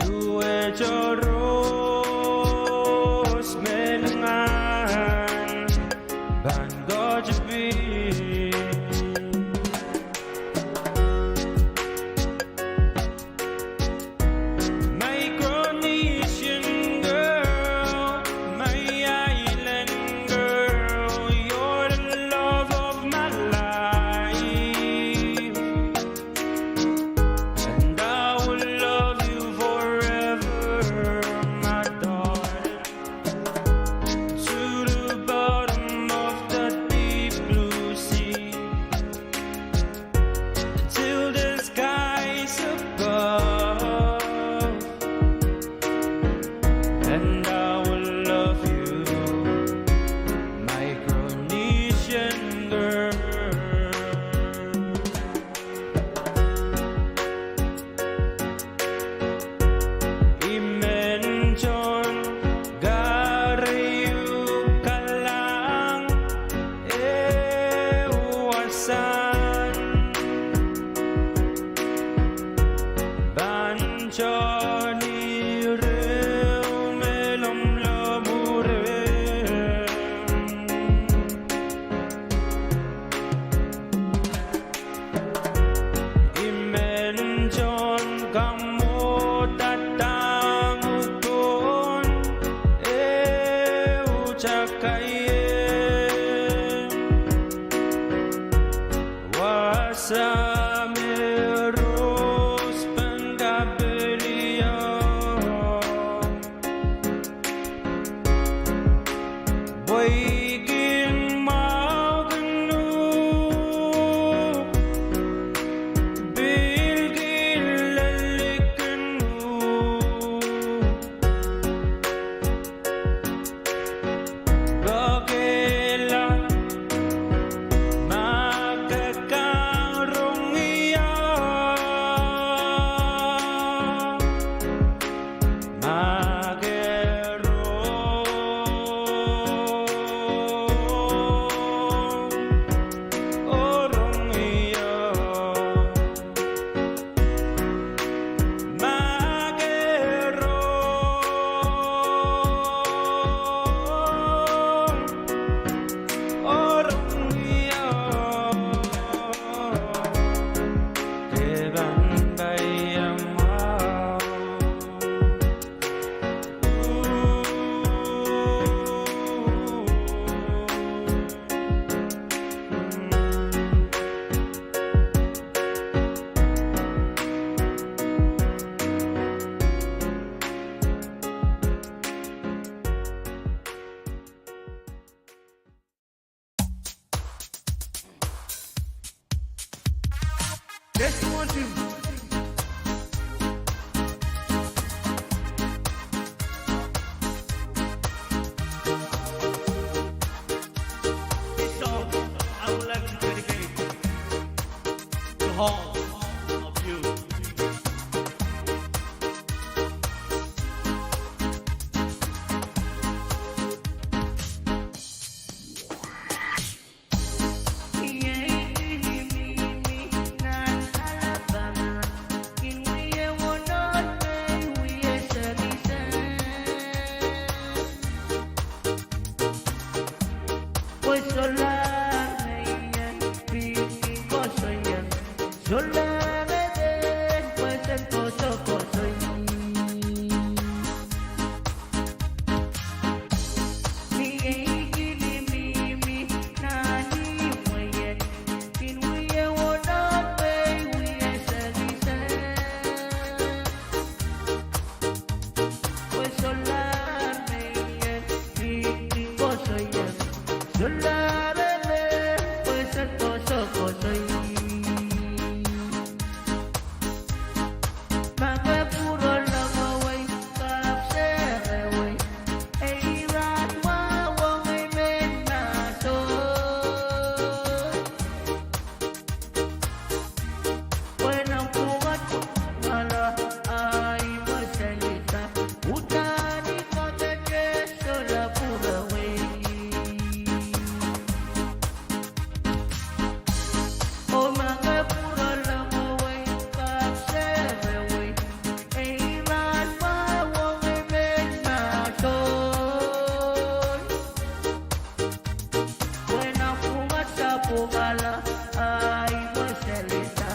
duwehte rohs me lingan pahn kohdo pil. Micronesian girl, my island girl, you're the love of my life, and I will love you forever, my darling, to the bottom of the deep blue sea, till the skies above. And I will love you, Micronesian girl. I men tohn kahrehda kalahng ehu wasahn, pahn tohn ire me lomwlomw rehmw. I men tohn kamwohda dahme kohn ehu takaie, wasa me rohs pahn kapiliong. Pweikin mwahu kin luh, pil kin lel kin luh. Pokehla, ma ke kak rong ie, ma ke rong, oh rong ie, ma ke rong, oh rong ie, ke pahn paiamwahu. Test one, two. This song I would like to dedicate to all of you. Ai, wasa lesa,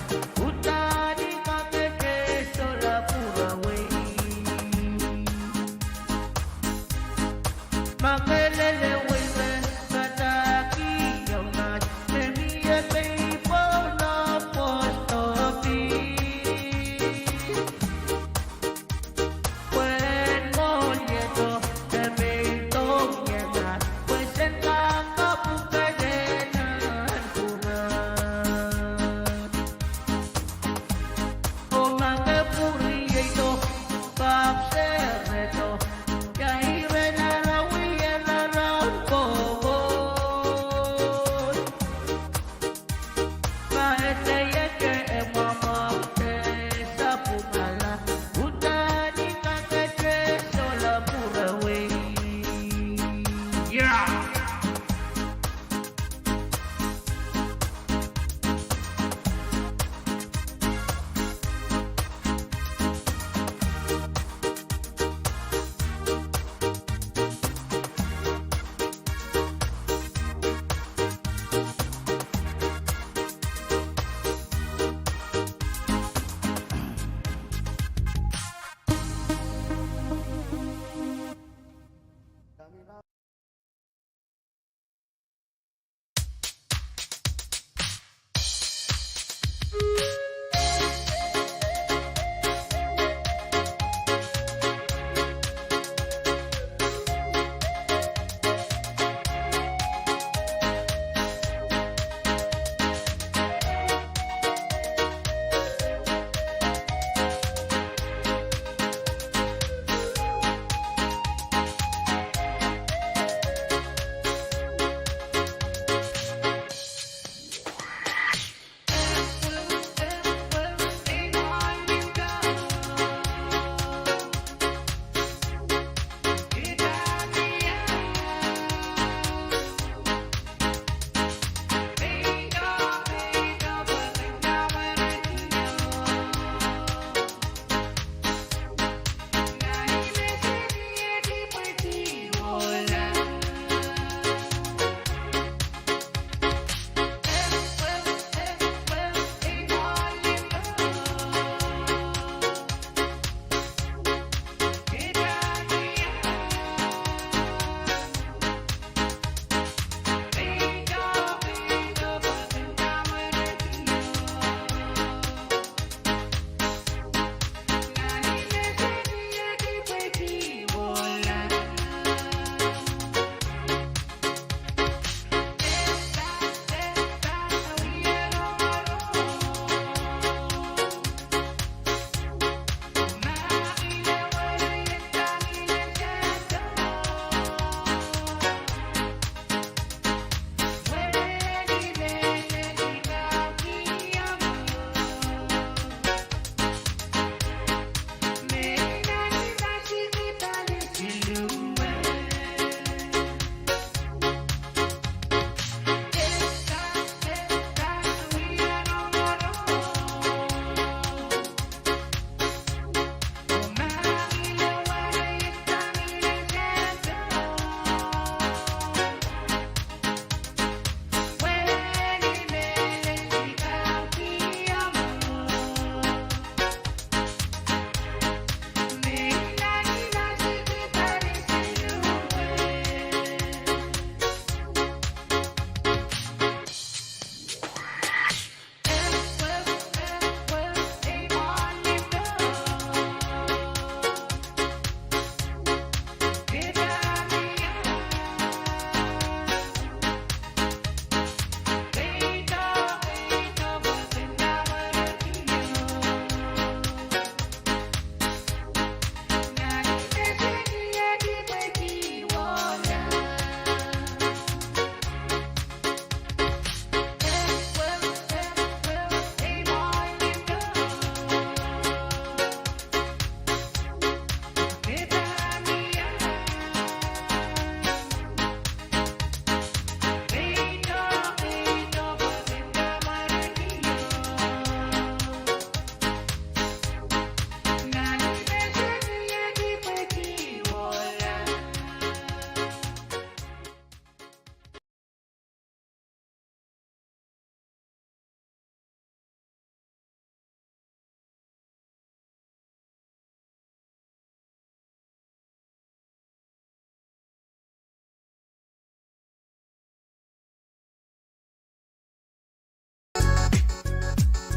udahn I kak kehkehsola pwurawei. Ma ke lelewei me padahkihong aht me mie pei pohn apostol pil. Pwehn mwohn iet oh me meidohng ie ma pwe sen kapwukede nanpwunga.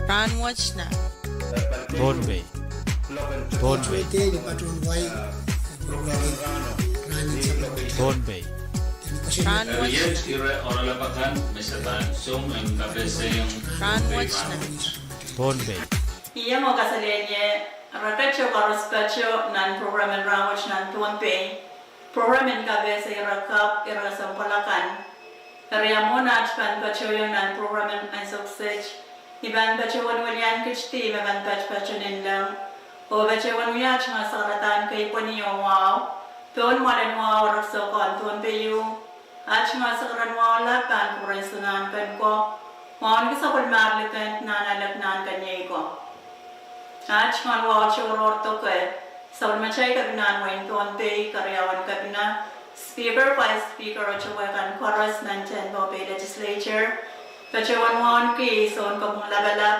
Rahnwet nan Pohnpei. Pohnpei. Pohnpei. Rahnwet nan Pohnpei. Iang o kaselehlie, re ketieu koaros pato nan program en Rahnwet nan Pohnpei. Program en kapehse ire kapw, ire kesempwal akan. Eri mwohn aht pahn patohiong nan program en ansou kiset, I pahn patohwan welian kit dihp me pahn patopato nin leng, oh patohwan wia aht ngehn sakaradahn keipweni oh wahu, pohn mwoalen wahu ire kiset kan Pohnpei ieu, aht ngehn sakaradahn wahu lap pahn kupwuren Sounkomouro, wauneki sapwellimar likend nan alek nan keniei ko. Aht ngehn wahu tohrohr doke, sapwellimatail kepina en wehin Pohnpei, keriaun kepina, Speaker, Vice Speaker, oh towe kan koaros nan tehnpas Pohnpei Legislature, patohwan wauneki Sounkopwung Lapalap,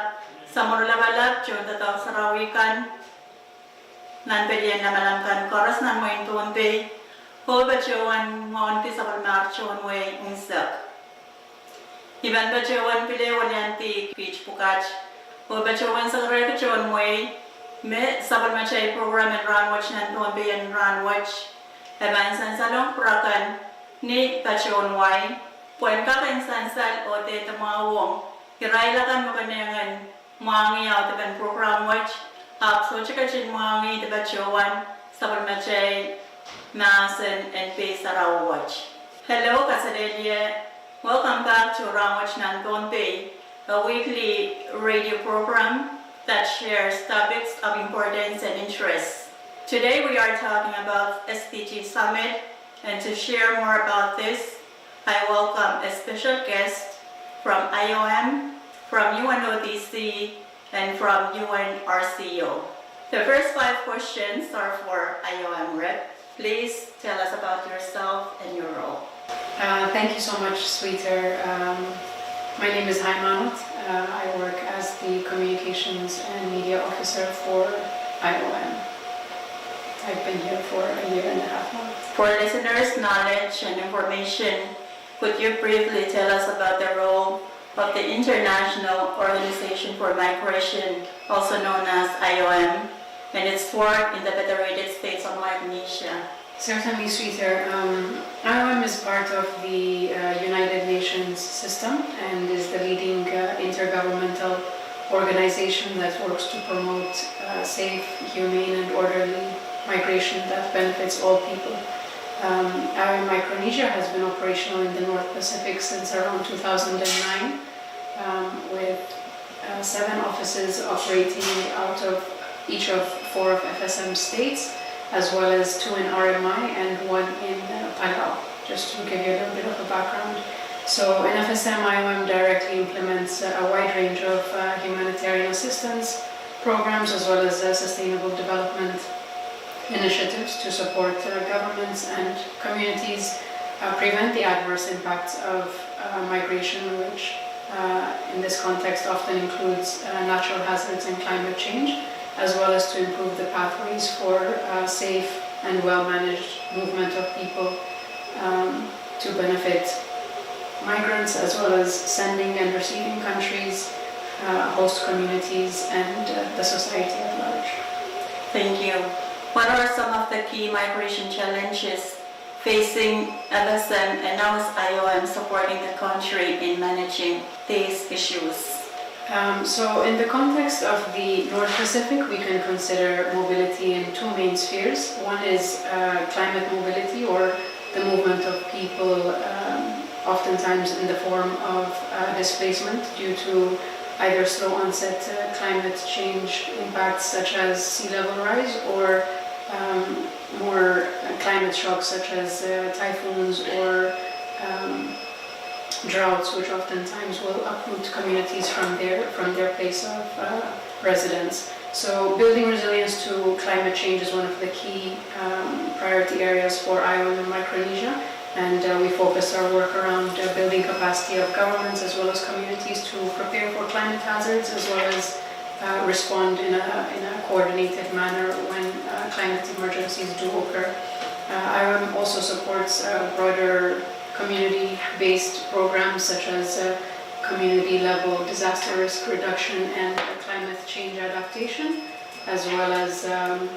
Samworo Lapalap, tohndoadoahk sarawi kan, nan pelien lamalam kan koaros nan wehin Pohnpei, oh patohwan wauneki sapwellimar tohn wehi unsek. I pahn patohwan pil weliandi kiht pwukat, oh patohwan sakarehki tohn wehi, me sapwellimatail program en Rahnwet nan Pohnpei en rahnwet, e pahn sansalong pwukat kan ni patohwan wehi, pwehn kak en sansal oh dehde mwahuwong irail akan me konehng en mwahngih audepen program wet, ahpw sohte ketin mwahngih de patohwan sapwellimatail mahsen en pei sarawi wet. Hello, kaselehlie, welcome back to Rahnwet nan Pohnpei, a weekly radio program that shares topics of importance and interest. Today we are talking about S D G Summit, and to share more about this, I welcome a special guest from I O M, from U N O D C, and from U N R C O. The first five questions are for I O M rep. Please tell us about yourself and your role. Uh, thank you so much, Sweeter. Um, my name is Haimanot. Uh, I work as the Communications and Media Officer for I O M. I've been here for a year and a half now. For listeners' knowledge and information, could you briefly tell us about the role of the International Organization for Migration, also known as I O M, and its work in the Federated States of Micronesia? Certainly, Sweeter. Um, I O M is part of the uh, United Nations system and is the leading uh, intergovernmental organization that works to promote uh, safe, humane, and orderly migration that benefits all people. Um, I O M Micronesia has been operational in the North Pacific since around two thousand nine, um, with uh, seven offices operating out of each of four of F S M states, as well as two in R M I and one in uh, Palau, just to give you a little bit of a background. So, in F S M, I O M directly implements uh, a wide range of uh, humanitarian assistance programs as well as uh, sustainable development initiatives to support uh, governments and communities uh, prevent the adverse impacts of uh, migration, which uh, in this context often includes uh, natural hazards and climate change, as well as to improve the pathways for uh, safe and well managed movement of people um, to benefit migrants as well as sending and receiving countries, uh, host communities, and uh, the society at large. Thank you. What are some of the key migration challenges facing F S M, and how is I O M supporting the country in managing these issues? Um, so, in the context of the North Pacific, we can consider mobility in two main spheres. One is uh, climate mobility, or the movement of people, um, oftentimes in the form of uh, displacement due to either slow onset uh, climate change impacts such as sea level rise or um, more uh, climate shocks such as uh, typhoons or um, droughts, which oftentimes will uproot communities from their, from their place of uh, residence. So building resilience to climate change is one of the key um, priority areas for I O M and Micronesia, and uh, we focus our work around uh, building capacity of governments as well as communities to prepare for climate hazards as well as uh, respond in a, in a coordinated manner when uh, climate emergencies do occur. Uh, I O M also supports uh, broader community-based programs such as uh, community level disaster risk reduction and climate change adaptation, as well as um,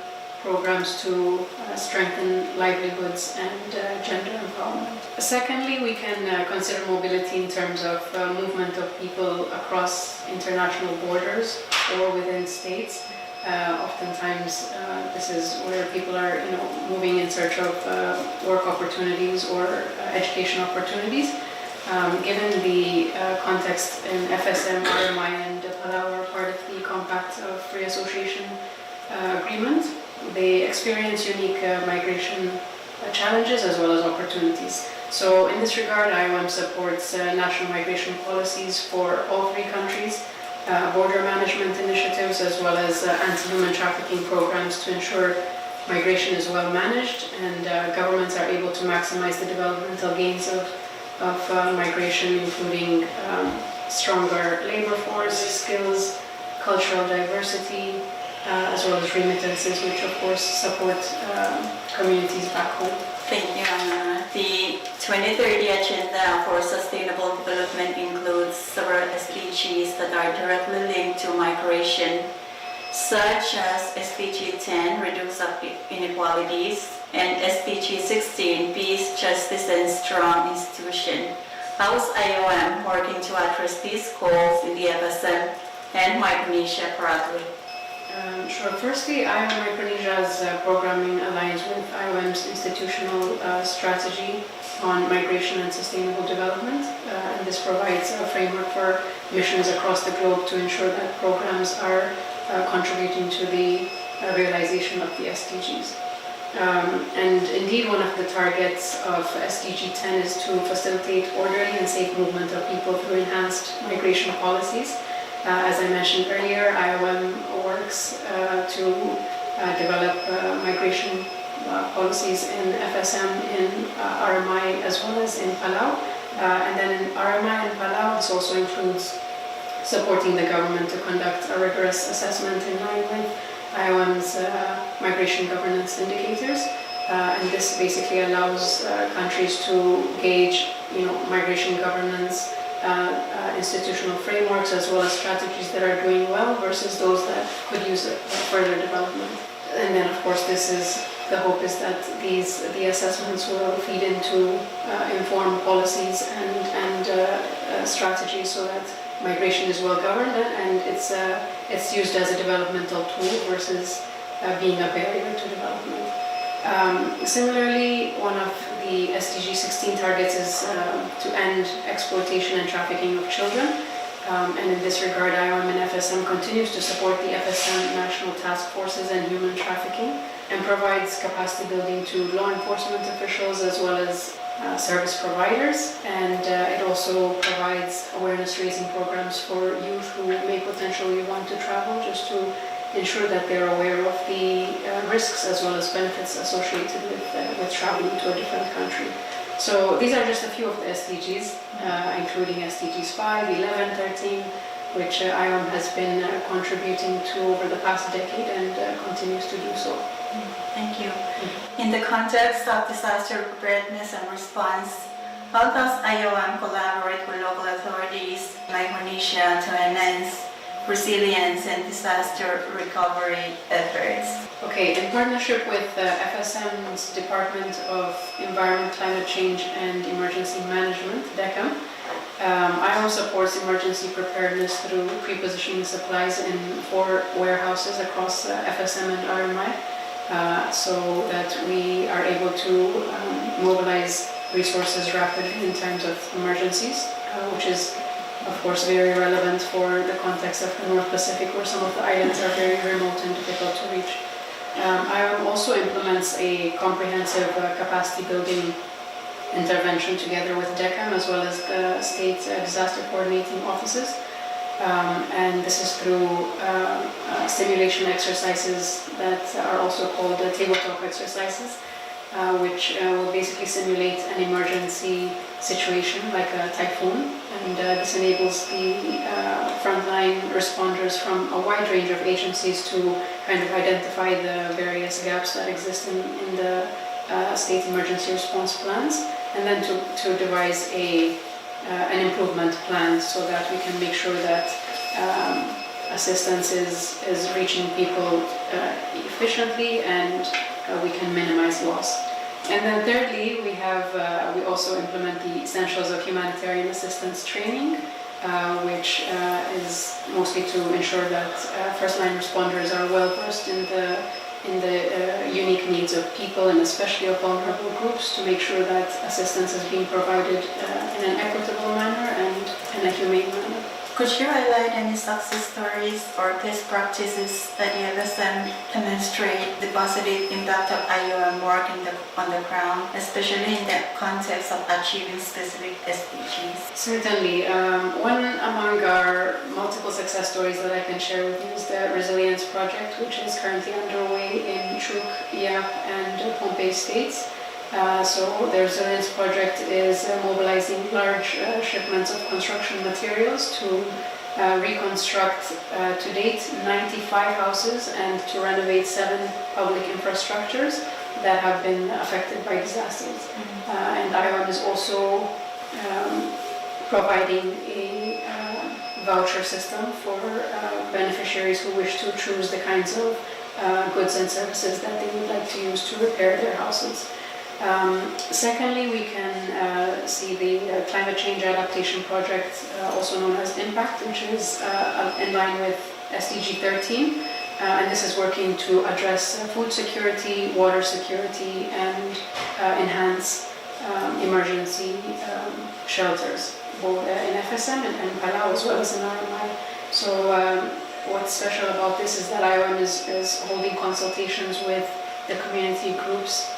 programs to uh, strengthen livelihoods and uh, gender empowerment. Secondly, we can uh, consider mobility in terms of uh, movement of people across international borders or within states. Uh, oftentimes, uh, this is where people are, you know, moving in search of uh, work opportunities or uh, education opportunities. Um, given the uh, context in F S M, R M I, and Palau are part of the Compact of Free Association uh, Agreement, they experience unique uh, migration uh, challenges as well as opportunities. So, in this regard, I O M supports uh, national migration policies for all three countries, uh, border management initiatives, as well as uh, anti human trafficking programs to ensure migration is well managed and uh, governments are able to maximize the developmental gains of, of uh, migration, including um, stronger labor force, skills, cultural diversity, uh, as well as remittances, which of course support um, communities back home. Thank you, Amara. The twenty thirty Agenda for Sustainable Development includes several S D Gs that are directly linked to migration, such as S D G ten, Reduce of Inequalities, and S D G sixteen, Peace, Justice, and Strong Institution. How is I O M working to address these goals in the F S M and Micronesia broadly? Um, sure. Firstly, I O M Micronesia's uh, programming aligns with I O M's institutional uh, strategy on migration and sustainable development, uh, and this provides a framework for missions across the globe to ensure that programs are uh, contributing to the uh, realization of the S D Gs. Um, and indeed, one of the targets of S D G ten is to facilitate orderly and safe movement of people through enhanced migration policies. Uh, as I mentioned earlier, I O M works uh, to uh, develop uh, migration uh, policies in F S M, in uh, R M I, as well as in Palau. Uh, and then in R M I and Palau, this also includes supporting the government to conduct a rigorous assessment in line with I O M's uh, migration governance indicators. Uh, and this basically allows uh, countries to gauge, you know, migration governance uh, uh, institutional frameworks as well as strategies that are doing well versus those that could use uh, further development. And then, of course, this is the hope is that these the assessments will feed into uh, inform policies and and uh, uh, strategies so that migration is well governed and it's uh, it's used as a developmental tool versus uh, being a barrier to development. Um, similarly, one of the S D G sixteen targets is um, to end exploitation and trafficking of children. Um, and in this regard, I O M and F S M continues to support the F S M national task forces and human trafficking and provides capacity building to law enforcement officials as well as uh, service providers. And uh, it also provides awareness raising programs for youth who may potentially want to travel just to ensure that they're aware of the uh, risks as well as benefits associated with, uh, with traveling to a different country. So these are just a few of the S D Gs, uh, including S D Gs five, eleven, thirteen, which uh, I O M has been uh, contributing to over the past decade and uh, continues to do so. Thank you. In the context of disaster preparedness and response, how does I O M collaborate with local authorities in Micronesia to enhance resilience and disaster recovery efforts? Okay, in partnership with the F S M's Department of Environment, Climate Change and Emergency Management, DECEM, um, I O M supports emergency preparedness through pre-positioning supplies in four warehouses across uh, F S M and R M I, uh, so that we are able to um, mobilize resources rapidly in times of emergencies, uh, which is, of course, very relevant for the context of the North Pacific, where some of the islands are very remote and difficult to reach. Um, I O M also implements a comprehensive uh, capacity building intervention together with DECEM as well as the state uh, disaster coordinating offices. Um, and this is through uh, uh, simulation exercises that are also called uh, tabletop exercises, uh, which uh, will basically simulate an emergency situation like a typhoon. And uh, this enables the uh, frontline responders from a wide range of agencies to kind of identify the various gaps that exist in, in the uh, state emergency response plans and then to, to devise a uh, an improvement plan so that we can make sure that, um, assistance is, is reaching people, uh, efficiently and, uh, we can minimize loss. And then thirdly, we have, uh, we also implement the Essentials of Humanitarian Assistance training, uh, which, uh, is mostly to ensure that, uh, first-line responders are well versed in the in the, uh, unique needs of people and especially of vulnerable groups to make sure that assistance is being provided, uh, in an equitable manner and in a humane manner. Could you highlight any success stories or best practices that you have seen demonstrate the positive impact of I O M work in the, on the ground, especially in the context of achieving specific S D Gs? Certainly. Um, one among our multiple success stories that I can share with you is the Resilience Project, which is currently underway in Chuuk, Yap, and Pohnpei states. Uh, so the Resilience Project is, uh, mobilizing large, uh, shipments of construction materials to, uh, reconstruct, uh, to date ninety-five houses and to renovate seven public infrastructures that have been affected by disasters. Uh, and I O M is also, um, providing a, uh, voucher system for, uh, beneficiaries who wish to choose the kinds of, uh, goods and services that they would like to use to repair their houses. Um, secondly, we can, uh, see the, uh, Climate Change Adaptation Project, uh, also known as impact, which is, uh, in line with S D G thirteen, uh, and this is working to address, uh, food security, water security, and, uh, enhance, um, emergency, um, shelters, both, uh, in F S M and, and Palau as well as in R M I. So, um, what's special about this is that I O M is, is holding consultations with the community groups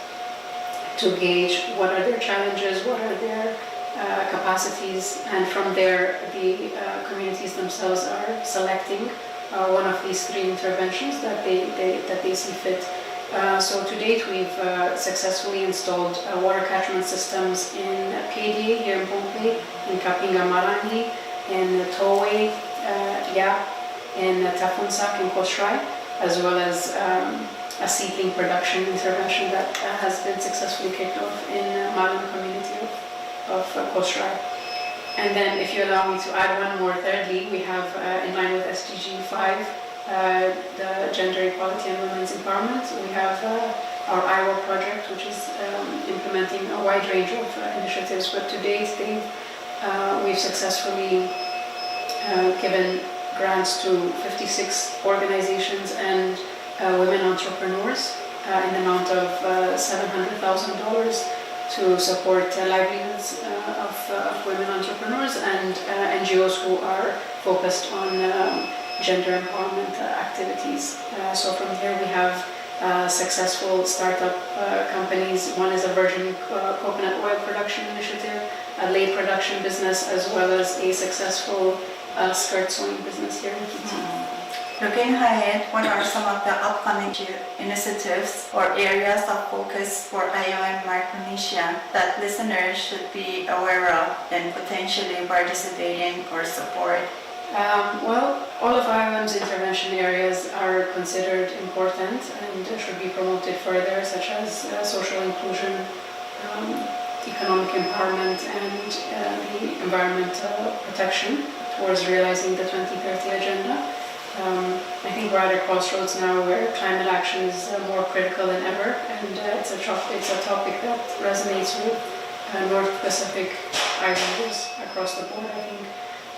to gauge what are their challenges, what are their, uh, capacities, and from there the, uh, communities themselves are selecting, uh, one of these three interventions that they, they, that they see fit. Uh, so to date, we've, uh, successfully installed, uh, water catchment systems in P D A here in Pohnpei, in Kapinga Marangi, in Towei, uh, Yap, in Tafunsak, in Kosrae, as well as, um, a seedling production intervention that, uh, has been successfully kicked off in, uh, Malem community of, of, uh, Kosrae. And then, if you allow me to add one more, thirdly, we have, uh, in line with S D G five, uh, the gender equality and women's empowerment, we have, uh, our Iowa project, which is, um, implementing a wide range of, uh, initiatives. But to date, they've, uh, we've successfully, uh, given grants to fifty-six organizations and, uh, women entrepreneurs, uh, in the amount of, uh, seven hundred thousand dollars to support, uh, livelihoods, uh, of, uh, of women entrepreneurs and, uh, N G Os who are focused on, um, gender empowerment, uh, activities. Uh, so from here we have, uh, successful startup, uh, companies. One is a virgin, uh, coconut oil production initiative, a lei production business, as well as a successful, uh, skirt sewing business here in Fiji. Looking ahead, what are some of the upcoming initiatives or areas of focus for I O M Micronesia that listeners should be aware of and potentially participate in or support? Um, well, all of I O M's intervention areas are considered important and should be promoted further, such as, uh, social inclusion, um, economic empowerment, and, uh, the environmental protection towards realizing the twenty thirty agenda. Um, I think we're at a crossroads now where climate action is, uh, more critical than ever, and, uh, it's a tro-, it's a topic that resonates with, uh, North Pacific Islanders across the board, I think.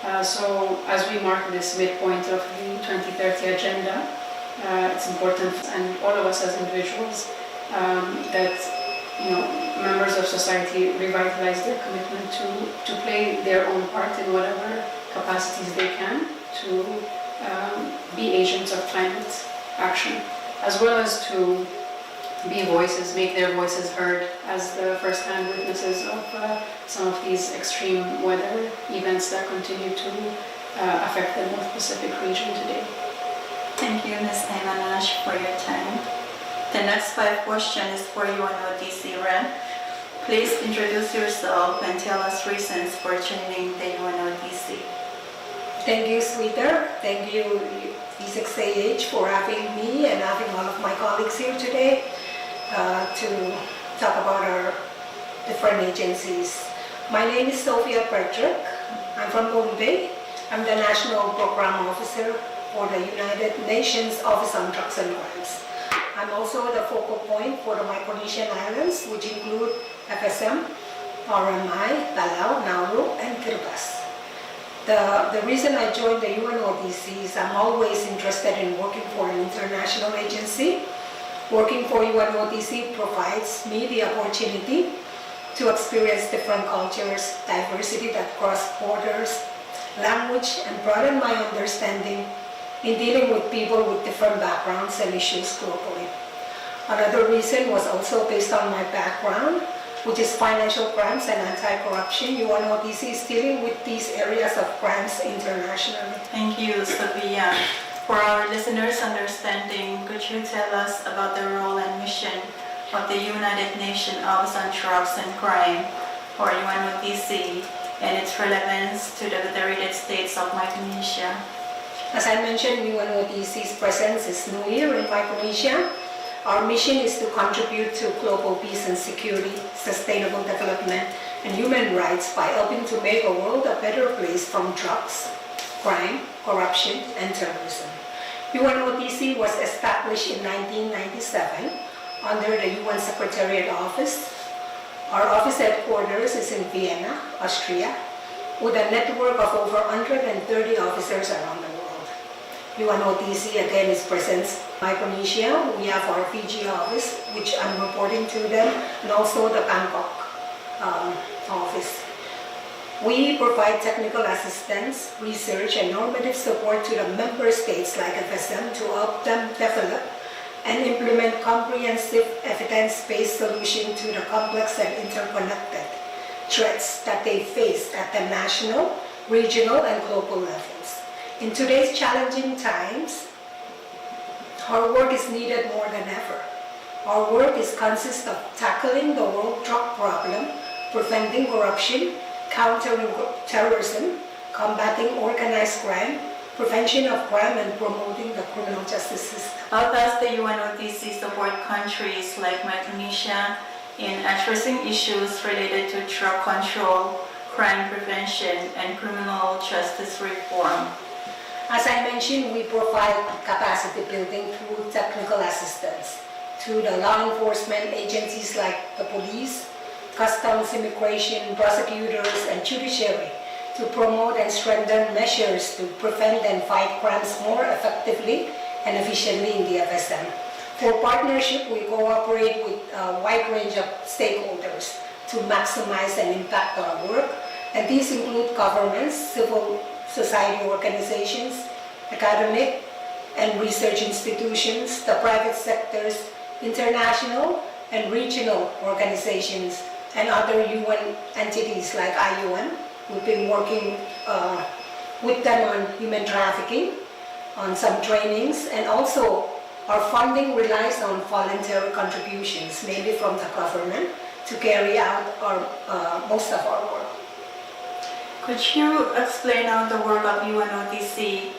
Uh, so as we mark this midpoint of the twenty thirty agenda, uh, it's important, and all of us as individuals, um, that, you know, members of society revitalize their commitment to, to play their own part in whatever capacities they can to, um, be agents of climate action, as well as to be voices, make their voices heard as the first-hand witnesses of, uh, some of these extreme weather events that continue to, uh, affect the North Pacific region today. Thank you, Miss Aimanash, for your time. The next five question is for U N O D C rep. Please introduce yourself and tell us reasons for joining the U N O D C. Thank you, Sweeter. Thank you, E six A H, for having me and having all of my colleagues here today, uh, to talk about our different agencies. My name is Sophia Frederick. I'm from Pohnpei. I'm the National Program Officer for the United Nations Office on Drugs and Crimes. I'm also the focal point for the Micronesian islands, which include F S M, R M I, Palau, Nauru, and Kiribati. The, the reason I joined the U N O D C is I'm always interested in working for an international agency. Working for U N O D C provides me the opportunity to experience different cultures, diversity that cross borders, language, and broaden my understanding in dealing with people with different backgrounds and issues globally. Another reason was also based on my background, which is financial crimes and anti-corruption. U N O D C is dealing with these areas of crimes internationally. Thank you, Sophia. For our listeners' understanding, could you tell us about the role and mission of the United Nations Office on Drugs and Crime, or U N O D C, and its relevance to the Federated States of Micronesia? As I mentioned, U N O D C's presence is new here in Micronesia. Our mission is to contribute to global peace and security, sustainable development, and human rights by helping to make a world a better place from drugs, crime, corruption, and terrorism. U N O D C was established in nineteen ninety-seven under the U N Secretariat Office. Our office headquarters is in Vienna, Austria, with a network of over hundred and thirty officers around the world. U N O D C again is present in Micronesia. We have our Fiji office, which I'm reporting to them, and also the Bangkok, um, office. We provide technical assistance, research, and normative support to the member states like F S M to help them develop and implement comprehensive evidence-based solution to the complex and interconnected threats that they face at the national, regional, and global levels. In today's challenging times, our work is needed more than ever. Our work is consist of tackling the world drug problem, preventing corruption, countering terrorism, combating organized crime, prevention of crime, and promoting the criminal justice system. How does the U N O D C support countries like Micronesia in addressing issues related to drug control, crime prevention, and criminal justice reform? As I mentioned, we provide capacity building through technical assistance to the law enforcement agencies like the police, customs, immigration, prosecutors, and judiciary to promote and strengthen measures to prevent and fight crimes more effectively and efficiently in the F S M. For partnership, we cooperate with a wide range of stakeholders to maximize and impact our work, and these include governments, civil society organizations, academic and research institutions, the private sectors, international and regional organizations, and other U N entities like I O M. We've been working, uh, with them on human trafficking, on some trainings, and also our funding relies on voluntary contributions, mainly from the government, to carry out our, uh, most of our work. Could you explain how the work of U N O D C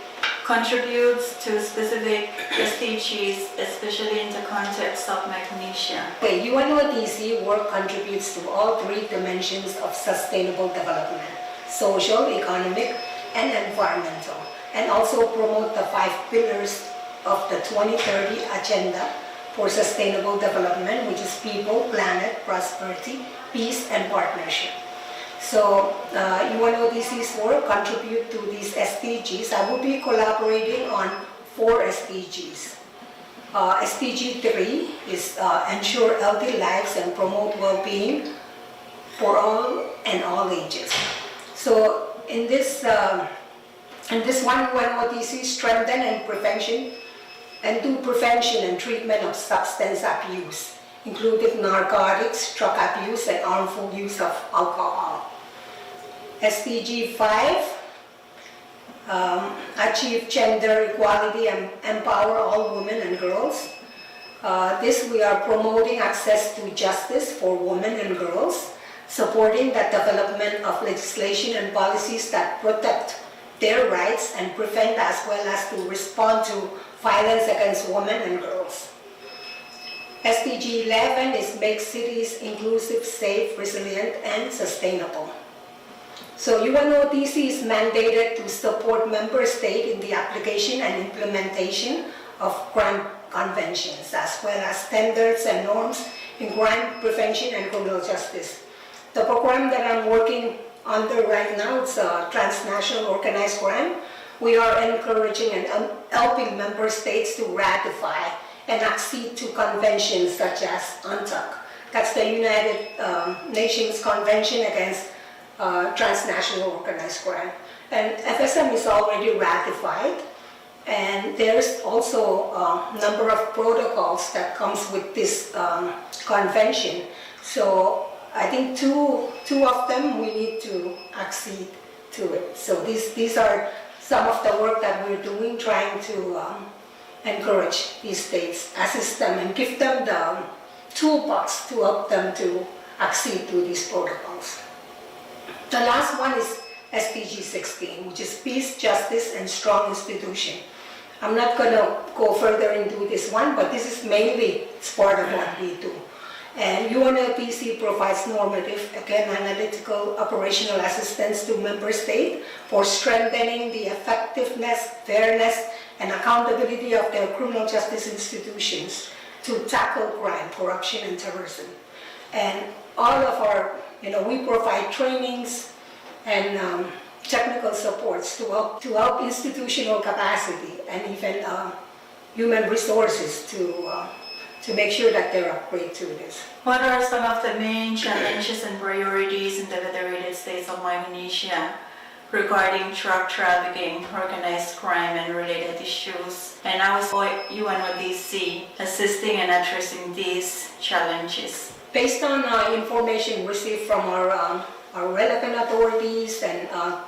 contributes to specific S D Gs, especially in the context of Micronesia? Okay, U N O D C work contributes to all three dimensions of sustainable development: social, economic, and environmental, and also promote the five pillars of the twenty thirty Agenda for Sustainable Development, which is people, planet, prosperity, peace, and partnership. So, uh, U N O D C's work contribute to these S D Gs. I will be collaborating on four S D Gs. Uh, S D G three is, uh, ensure healthy lives and promote well-being for all and all ages. So in this, uh, in this one, U N O D C strengthen and prevention and do prevention and treatment of substance abuse, including narcotics, drug abuse, and harmful use of alcohol. S D G five, um, achieve gender equality and empower all women and girls. Uh, this, we are promoting access to justice for women and girls, supporting the development of legislation and policies that protect their rights and prevent as well as to respond to violence against women and girls. S D G eleven is make cities inclusive, safe, resilient, and sustainable. So U N O D C is mandated to support member state in the application and implementation of crime conventions, as well as standards and norms in crime prevention and criminal justice. The program that I'm working under right now, it's a transnational organized crime. We are encouraging and, um, helping member states to ratify and accede to conventions such as UNTOC. That's the United, um, Nations Convention Against, uh, Transnational Organized Crime. And F S M is already ratified. And there's also a number of protocols that comes with this, um, convention. So I think two, two of them we need to accede to it. So these, these are some of the work that we're doing, trying to, um, encourage these states, assist them, and give them the toolbox to help them to accede to these protocols. The last one is S D G sixteen, which is peace, justice, and strong institution. I'm not gonna go further into this one, but this is mainly, it's part of what we do. And U N O D C provides normative, again, analytical, operational assistance to member state for strengthening the effectiveness, fairness, and accountability of their criminal justice institutions to tackle crime, corruption, and terrorism. And all of our, you know, we provide trainings and, um, technical supports to help, to help institutional capacity and even, um, human resources to, uh, to make sure that they're upgrade to this. What are some of the main challenges and priorities in the Federated States of Micronesia regarding drug trafficking, organized crime, and related issues? And how is U N O D C assisting and addressing these challenges? Based on, uh, information received from our, um, our relevant authorities and, uh,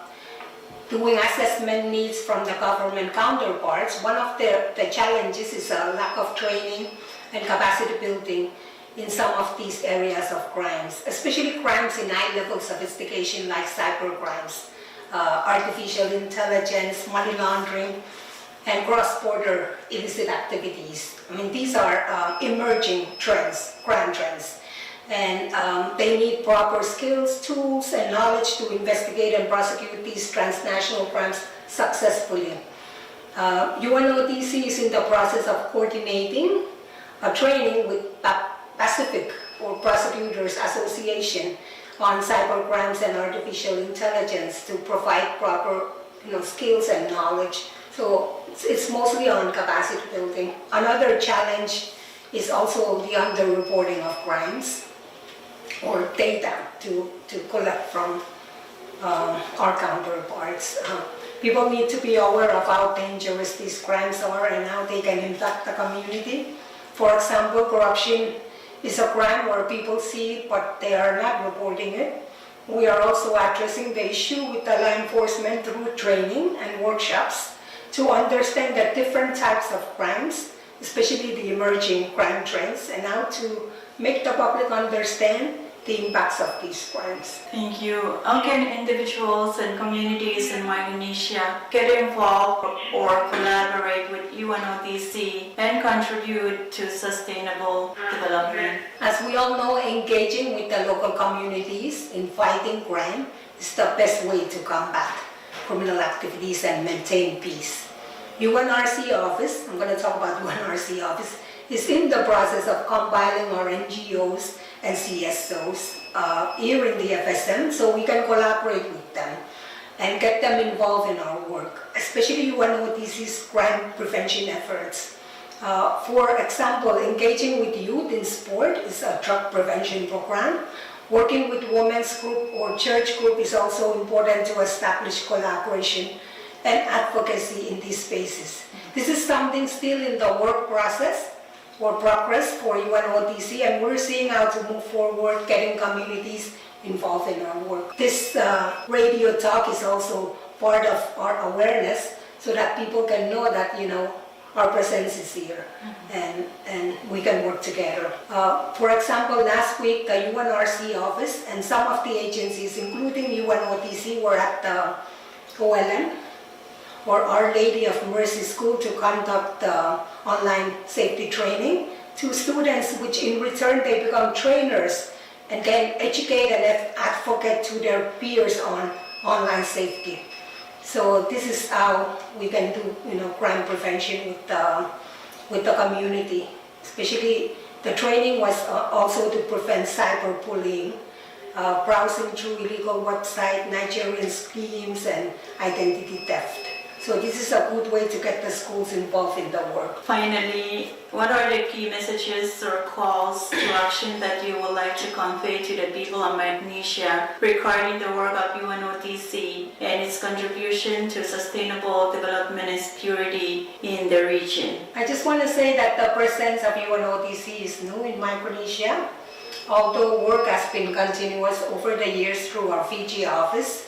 doing assessment needs from the government counterparts, one of the, the challenges is a lack of training and capacity building in some of these areas of crimes, especially crimes in high-level sophistication like cyber crimes, uh, artificial intelligence, money laundering, and cross-border illicit activities. I mean, these are, uh, emerging trends, crime trends. And, um, they need proper skills, tools, and knowledge to investigate and prosecute these transnational crimes successfully. Uh, U N O D C is in the process of coordinating a training with Pa-, Pacific or Prosecutors Association on cyber crimes and artificial intelligence to provide proper, you know, skills and knowledge. So it's, it's mostly on capacity building. Another challenge is also the underreporting of crimes or data to, to collect from, um, our counterparts. Uh, people need to be aware of how dangerous these crimes are and how they can impact the community. For example, corruption is a crime where people see it, but they are not reporting it. We are also addressing the issue with the law enforcement through training and workshops to understand the different types of crimes, especially the emerging crime trends, and how to make the public understand the impacts of these crimes. Thank you. How can individuals and communities in Micronesia get involved or collaborate with U N O D C and contribute to sustainable development? As we all know, engaging with the local communities in fighting crime is the best way to combat criminal activities and maintain peace. U N R C office, I'm gonna talk about U N R C office, is in the process of compiling our N G Os and C S Os, uh, here in the F S M, so we can collaborate with them and get them involved in our work, especially U N O D C's crime prevention efforts. Uh, for example, engaging with youth in sport is a drug prevention program. Working with women's group or church group is also important to establish collaboration and advocacy in these spaces. This is something still in the work process or progress for U N O D C, and we're seeing how to move forward, getting communities involved in our work. This, uh, radio talk is also part of our awareness so that people can know that, you know, our presence is here and, and we can work together. Uh, for example, last week, the U N R C office and some of the agencies, including U N O D C, were at the O L M, or Our Lady of Mercy School, to conduct the online safety training. to students, which in return they become trainers and then educate and ad- advocate to their peers on online safety. So this is how we can do, you know, crime prevention with the with the community. Especially, the training was uh, also to prevent cyberbullying, uh, browsing through illegal website, Nigerian schemes, and identity theft. So this is a good way to get the schools involved in the work. Finally, what are the key messages or calls to action that you would like to convey to the people of Micronesia regarding the work of U N O D C and its contribution to sustainable development and security in the region? I just want to say that the presence of U N O D C is new in Micronesia, although work has been continuous over the years through our Fiji office.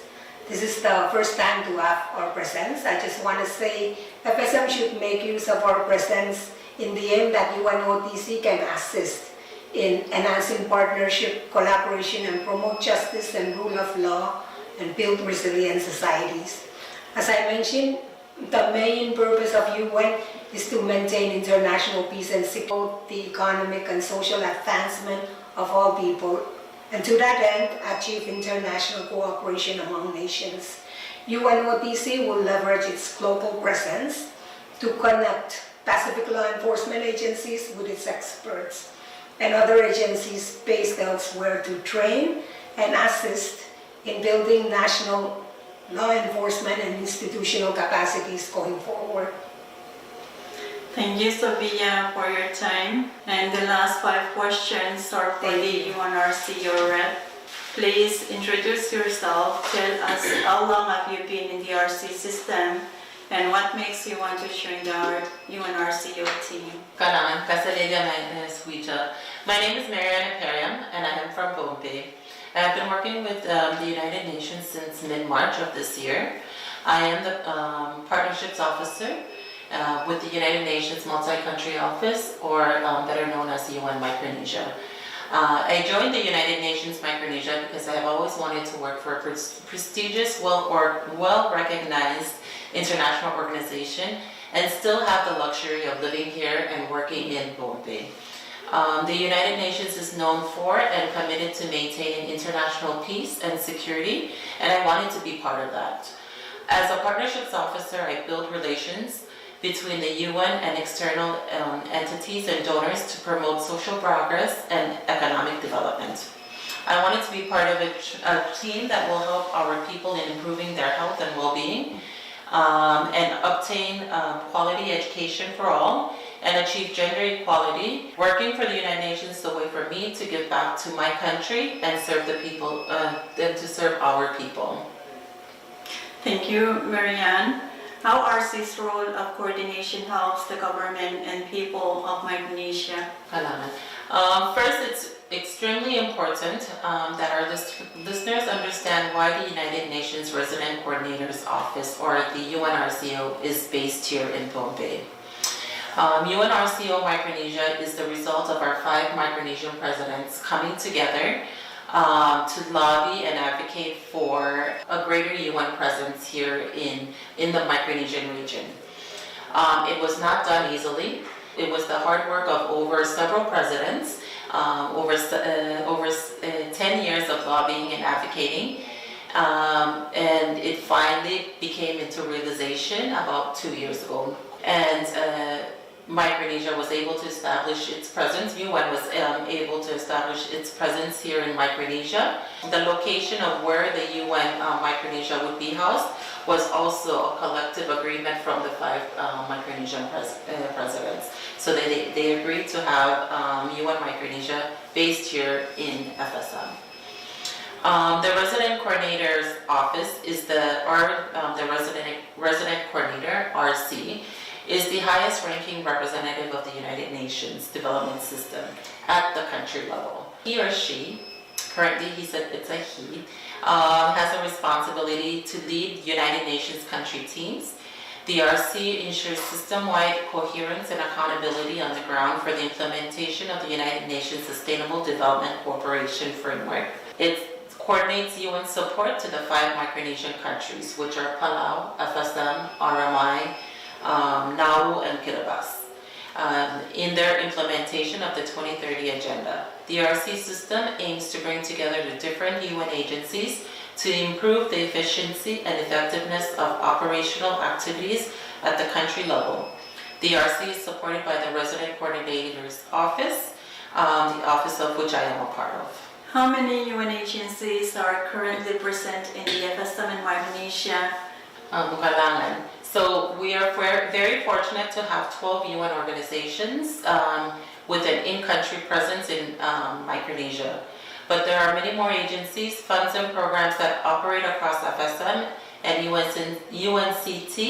This is the first time to have our presence. I just want to say F S M should make use of our presence in the aim that U N O D C can assist in enhancing partnership, collaboration, and promote justice and rule of law and build resilient societies. As I mentioned, the main purpose of U N is to maintain international peace and support the economic and social advancement of all people, and to that end, achieve international cooperation among nations. U N O D C will leverage its global presence to connect Pacific law enforcement agencies with its experts and other agencies based elsewhere to train and assist in building national law enforcement and institutional capacities going forward. Thank you, Sophia, for your time. And the last five questions are for the U N R C O rep. Please introduce yourself. Tell us how long have you been in the R C system and what makes you want to join the R- U N R C O team. Kalahngan, kaselehlie, eh, Sweeta. My name is Mariana Periam, and I am from Pohnpei. I have been working with um, the United Nations since mid-March of this year. I am the um, partnerships officer uh, with the United Nations Multi-Country Office, or um, better known as U N Micronesia. Uh, I joined the United Nations Micronesia because I have always wanted to work for a pres- prestigious, well or well-recognized international organization, and still have the luxury of living here and working in Pohnpei. Um, the United Nations is known for and committed to maintaining international peace and security, and I wanted to be part of that. As a partnerships officer, I build relations between the U N and external um, entities and donors to promote social progress and economic development. I wanted to be part of a, tr- a team that will help our people in improving their health and well being, um, and obtain um, quality education for all, and achieve gender equality. Working for the United Nations is a way for me to give back to my country and serve the people, uh, and to serve our people. Thank you, Marianne. How R C's role of coordination helps the government and people of Micronesia? Kalahngan. Um, first, it's extremely important um, that our list- listeners understand why the United Nations Resident Coordinator's Office, or the U N R C O, is based here in Pohnpei. Um, U N R C O Micronesia is the result of our five Micronesian presidents coming together um, to lobby and advocate for a greater U N presence here in, in the Micronesian region. Um, it was not done easily. It was the hard work of over several presidents, um, over, se- uh, over uh, ten years of lobbying and advocating. Um, and it finally became into realization about two years ago. And uh, Micronesia was able to establish its presence, U N was um, able to establish its presence here in Micronesia. The location of where the U N uh, Micronesia would be housed was also a collective agreement from the five uh, Micronesian pres- uh, presidents. So they, they agreed to have um, U N Micronesia based here in F S M. Um, the resident coordinator's office is the, or um, the resident, resident coordinator, R C, is the highest ranking representative of the United Nations development system at the country level. He or she, currently he said it's a he, um, has a responsibility to lead United Nations country teams. The R C ensures system-wide coherence and accountability on the ground for the implementation of the United Nations Sustainable Development Cooperation Framework. It coordinates U N support to the five Micronesian countries, which are Palau, F S M, R M I, um, Nauru, and Kiribati. Um, in their implementation of the twenty thirty Agenda. The R C system aims to bring together the different U N agencies to improve the efficiency and effectiveness of operational activities at the country level. The R C is supported by the Resident Coordinator's Office, um, the office of which I am a part of. How many U N agencies are currently present in the F S M in Micronesia? Um, Mukalangan. So we are ver-, very fortunate to have twelve U N organizations, um, with an in-country presence in, um, Micronesia. But there are many more agencies, funds, and programs that operate across F S M and U N C-, U N C T,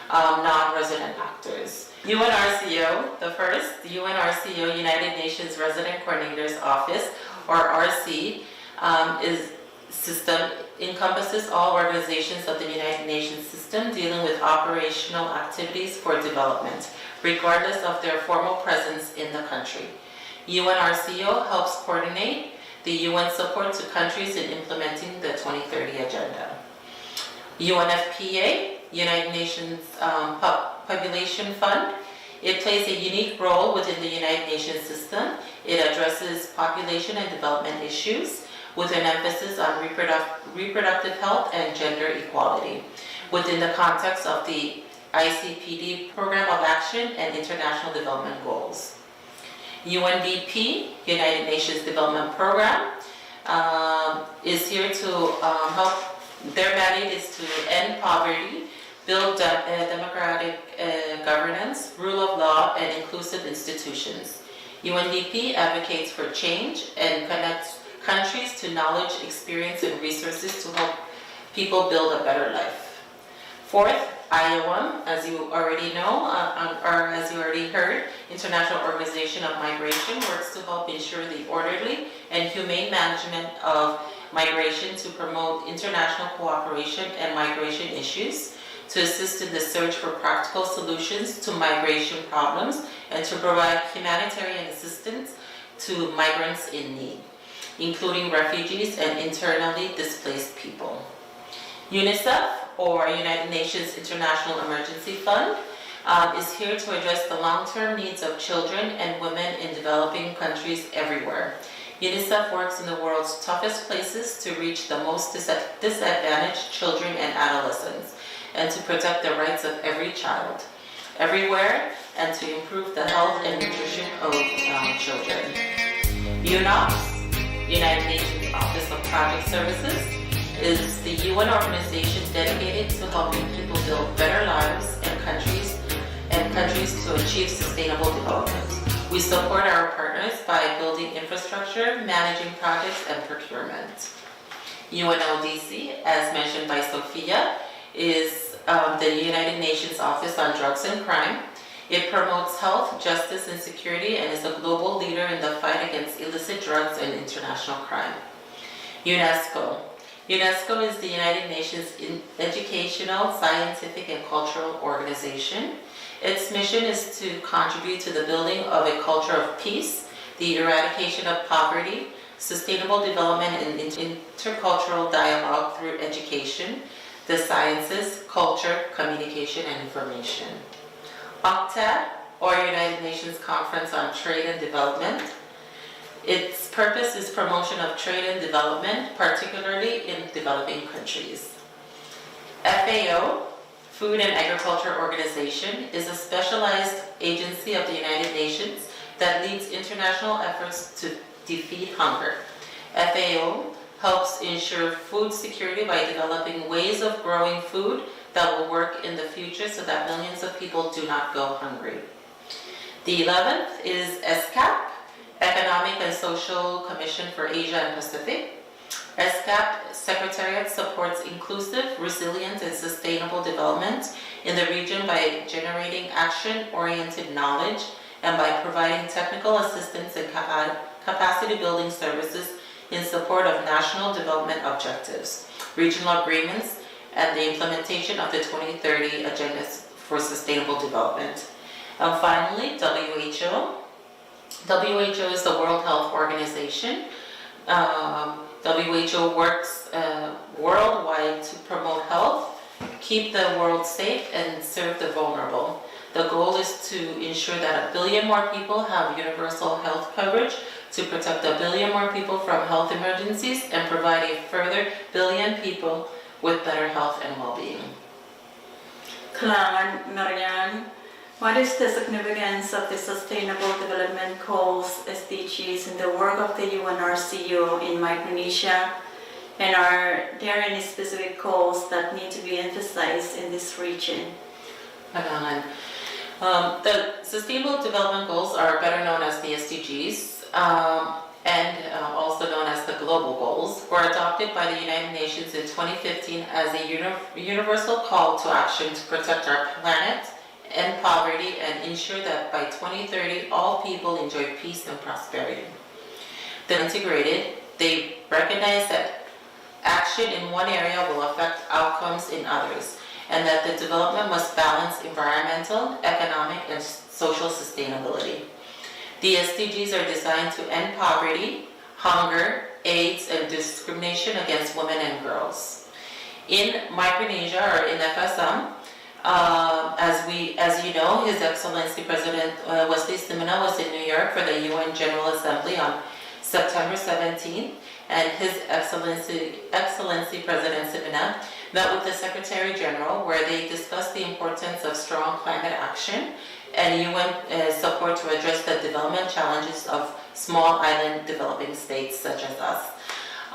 um, non-resident actors. U N R C O, the first, the U N R C O, United Nations Resident Coordinator's Office, or R C, um, is system encompasses all organizations of the United Nations system dealing with operational activities for development, regardless of their formal presence in the country. U N R C O helps coordinate the U N support to countries in implementing the twenty thirty Agenda. U N F P A, United Nations, um, Pop-, Population Fund, it plays a unique role within the United Nations system. It addresses population and development issues with an emphasis on reproduct-, reproductive health and gender equality within the context of the I C P D Program of Action and international development goals. U N D P, United Nations Development Program, um, is here to, um, help. Their mandate is to end poverty, build de-, uh, democratic, uh, governance, rule of law, and inclusive institutions. U N D P advocates for change and connects countries to knowledge, experience, and resources to help people build a better life. Fourth, I O M, as you already know, uh, um, or as you already heard, International Organization of Migration, works to help ensure the orderly and humane management of migration, to promote international cooperation and migration issues, to assist in the search for practical solutions to migration problems, and to provide humanitarian assistance to migrants in need, including refugees and internally displaced people. UNICEF, or United Nations International Emergency Fund, um, is here to address the long-term needs of children and women in developing countries everywhere. UNICEF works in the world's toughest places to reach the most dis-, disadvantaged children and adolescents, and to protect the rights of every child everywhere, and to improve the health and nutrition of, um, children. UNOPS, United Nations Office of Project Services, is the U N organization dedicated to helping people build better lives and countries, and countries to achieve sustainable development. We support our partners by building infrastructure, managing projects, and procurement. U N O D C, as mentioned by Sophia, is, um, the United Nations Office on Drugs and Crime. It promotes health, justice, and security and is a global leader in the fight against illicit drugs and international crime. UNESCO. UNESCO is the United Nations in-, educational, scientific, and cultural organization. Its mission is to contribute to the building of a culture of peace, the eradication of poverty, sustainable development, and in-, intercultural dialogue through education, the sciences, culture, communication, and information. UNCTAD, or United Nations Conference on Trade and Development. Its purpose is promotion of trade and development, particularly in developing countries. F A O, Food and Agriculture Organization, is a specialized agency of the United Nations that leads international efforts to defeat hunger. F A O helps ensure food security by developing ways of growing food that will work in the future so that millions of people do not go hungry. The eleventh is ESCAP, Economic and Social Commission for Asia and Pacific. ESCAP Secretariat supports inclusive, resilient, and sustainable development in the region by generating action-oriented knowledge and by providing technical assistance and capa-, capacity building services in support of national development objectives, regional agreements, and the implementation of the twenty thirty Agenda for Sustainable Development. And finally, W H O. W H O is the World Health Organization. Um, W H O works, uh, worldwide to promote health, keep the world safe, and serve the vulnerable. The goal is to ensure that a billion more people have universal health coverage, to protect a billion more people from health emergencies, and provide a further billion people with better health and well-being. Kalahngan Marian, what is the significance of the Sustainable Development Goals, S D Gs, in the work of the U N R C O in Micronesia? And are there any specific goals that need to be emphasized in this region? Kalahngan. Um, the Sustainable Development Goals are better known as the S D Gs, um, and uh, also known as the Global Goals, were adopted by the United Nations in twenty fifteen as a uni- universal call to action to protect our planet, end poverty, and ensure that by twenty thirty all people enjoy peace and prosperity. They're integrated. They recognize that action in one area will affect outcomes in others, and that the development must balance environmental, economic, and social sustainability. The S D Gs are designed to end poverty, hunger, aids, and discrimination against women and girls. In Micronesia, or in F S M, uh, as we, as you know, His Excellency President uh, Wesley Simina was in New York for the U N General Assembly on September seventeenth, and His Excellency, Excellency President Simina met with the Secretary General, where they discussed the importance of strong climate action and U N uh, support to address the development challenges of small island developing states such as us.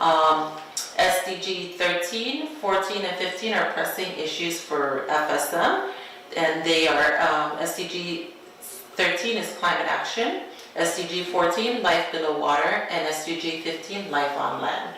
Um, S D G thirteen, fourteen, and fifteen are pressing issues for F S M, and they are um, S D G thirteen is climate action, S D G fourteen, life below water, and S D G fifteen, life on land.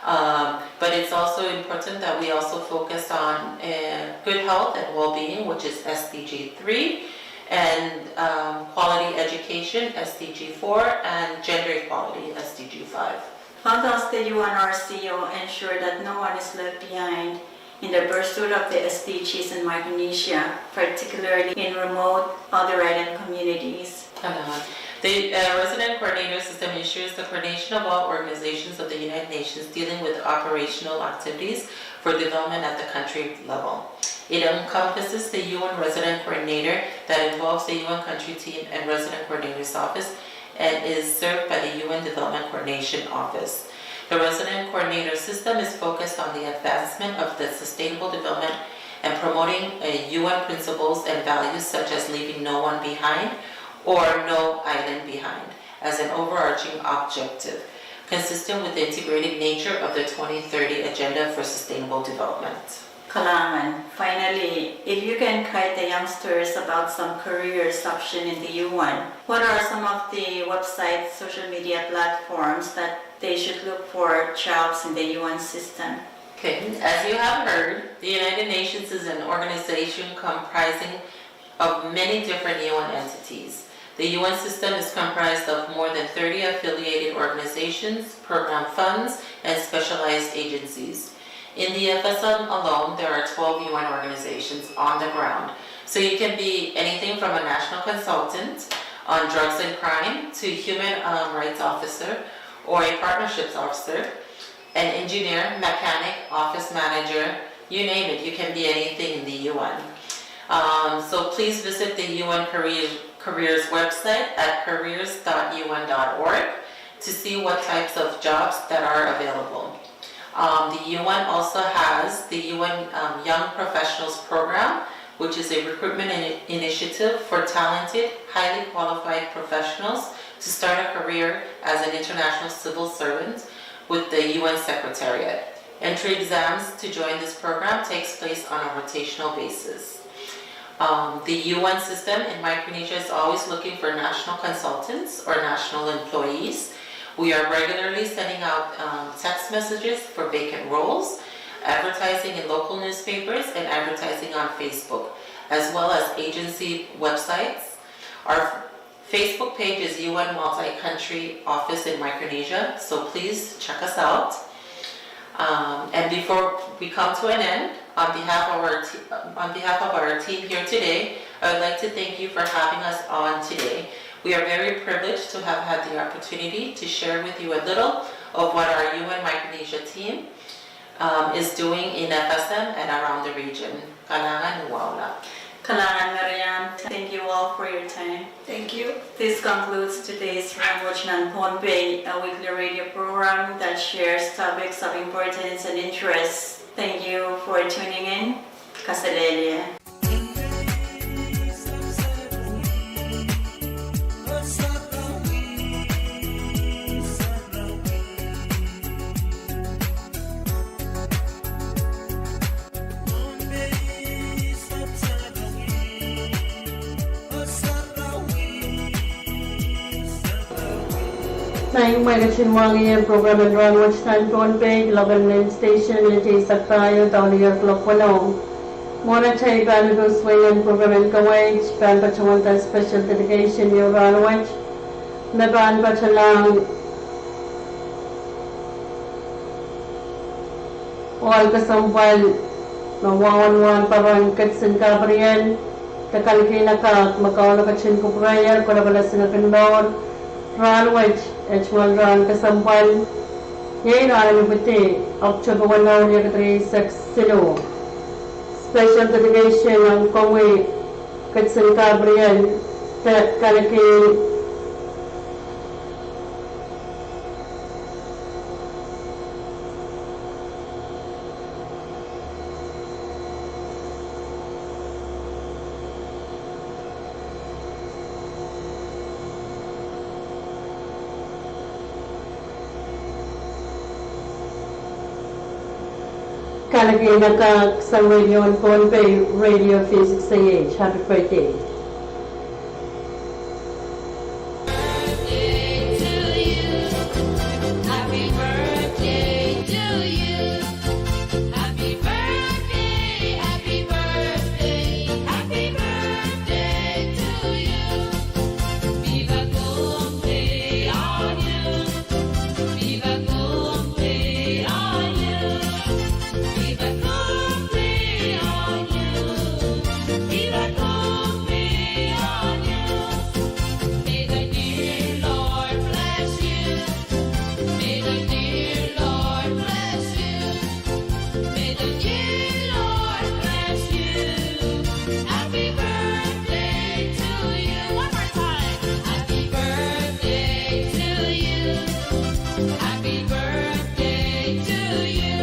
Um, but it's also important that we also focus on uh, good health and well-being, which is S D G three, and um, quality education, S D G four, and gender equality, S D G five. How does the U N R C O ensure that no one is left behind in the pursuit of the S D Gs in Micronesia, particularly in remote other island communities? Kalahngan. The uh, resident coordinator system ensures the coordination of all organizations of the United Nations dealing with operational activities for development at the country level. It encompasses the U N resident coordinator that involves the U N country team and resident coordinator's office and is served by the U N Development Coordination Office. The resident coordinator system is focused on the advancement of the sustainable development and promoting uh, U N principles and values such as leaving no one behind or no island behind as an overarching objective, consistent with the integrated nature of the twenty thirty Agenda for Sustainable Development. Kalahngan, finally, if you can guide the youngsters about some careers option in the U N, what are some of the websites, social media platforms that they should look for jobs in the U N system? Okay, as you have heard, the United Nations is an organization comprising of many different U N entities. The U N system is comprised of more than thirty affiliated organizations, program funds, and specialized agencies. In the F S M alone, there are twelve U N organizations on the ground. So you can be anything from a national consultant on drugs and crime to human um, rights officer or a partnerships officer, an engineer, mechanic, office manager, you name it, you can be anything in the U N. Um, so please visit the U N Career, Careers website at careers dot U N dot org to see what types of jobs that are available. Um, the U N also has the U N um, Young Professionals Program, which is a recruitment in- initiative for talented, highly qualified professionals to start a career as an international civil servant with the U N Secretariat. Entry exams to join this program takes place on a rotational basis. Um, the U N system in Micronesia is always looking for national consultants or national employees. We are regularly sending out um, text messages for vacant roles, advertising in local newspapers, and advertising on Facebook, as well as agency websites. Our Facebook page is U N Multi-Country Office in Micronesia, so please check us out. Um, and before we come to an end, on behalf of our te- on behalf of our team here today, I would like to thank you for having us on today. We are very privileged to have had the opportunity to share with you a little of what our U N Micronesia team um, is doing in F S M and around the region. Kalahngan ni waula. Kalahngan Marian, thank you for your time. Thank you. This concludes today's Rahnwet nan Pohnpei, a weekly radio program that shares topics of importance and interest. Thank you for tuning in. Kaselehlie. Maing, mwein ketin mwahngih program en Rahnwet nan Pohnpei, local main station, minit eisek pahieu dohng lihek kuloak weneu. Mwohn atail pahn ipwsang wehin program en kaweid, pahn patohwanda special dedication ieu rahnwet, me pahn patohlahng ohl kesempwal me waunwaun pahn Ketsin Gabriel, de Kalikihn Akak, me Kauno ketin kupwurehier kolokol esingek en mour. Rahnwet, eh, tungoal rahn kesempwal, iei rahn en ipwidi, October weneu, riekid rieisek siluh. Special dedication ong komwi Ketsin Gabriel, de Kalikihn Kalikihn Akak sang radio en Pohnpei, Radio V six A H. Happy birthday. May the dear Lord bless you. May the dear Lord bless you. May the dear Lord bless you. Happy birthday to you. One more time. Happy birthday to you. Happy birthday to you.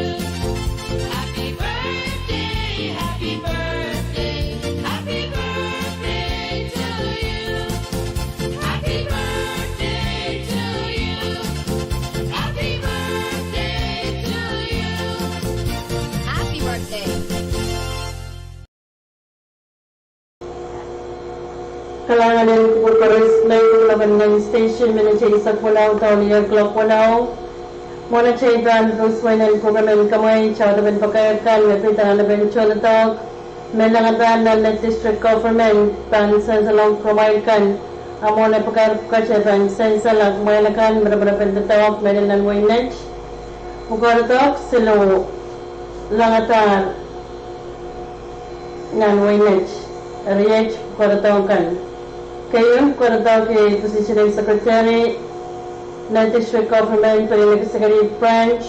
Happy birthday, happy birthday, happy birthday to you. Happy birthday to you. Happy birthday to you. Happy birthday. Kalahngan en kupwur koaros, maing, local main station, minit eisek weneu dohng lihek kuloak weneu. Mwohn atail pahn ipwsang wehin program en kaweid, audepen pakair kan me pid anahnepen tohndoadoahk me langada nan District Government pahn sansalohng kumwail kan. A mwohn pakair pwukat pahn sansal, kumwail akan me reperepen doadoahk mehlel nan wehin Net. Pwukoa doadoahk siluh langadahr nan wehin Net. Riet pwukoa doadoahk kan. Keieu pwukoa doadoahk iei position en Secretary nan District Government, Pohnpei Executive Branch,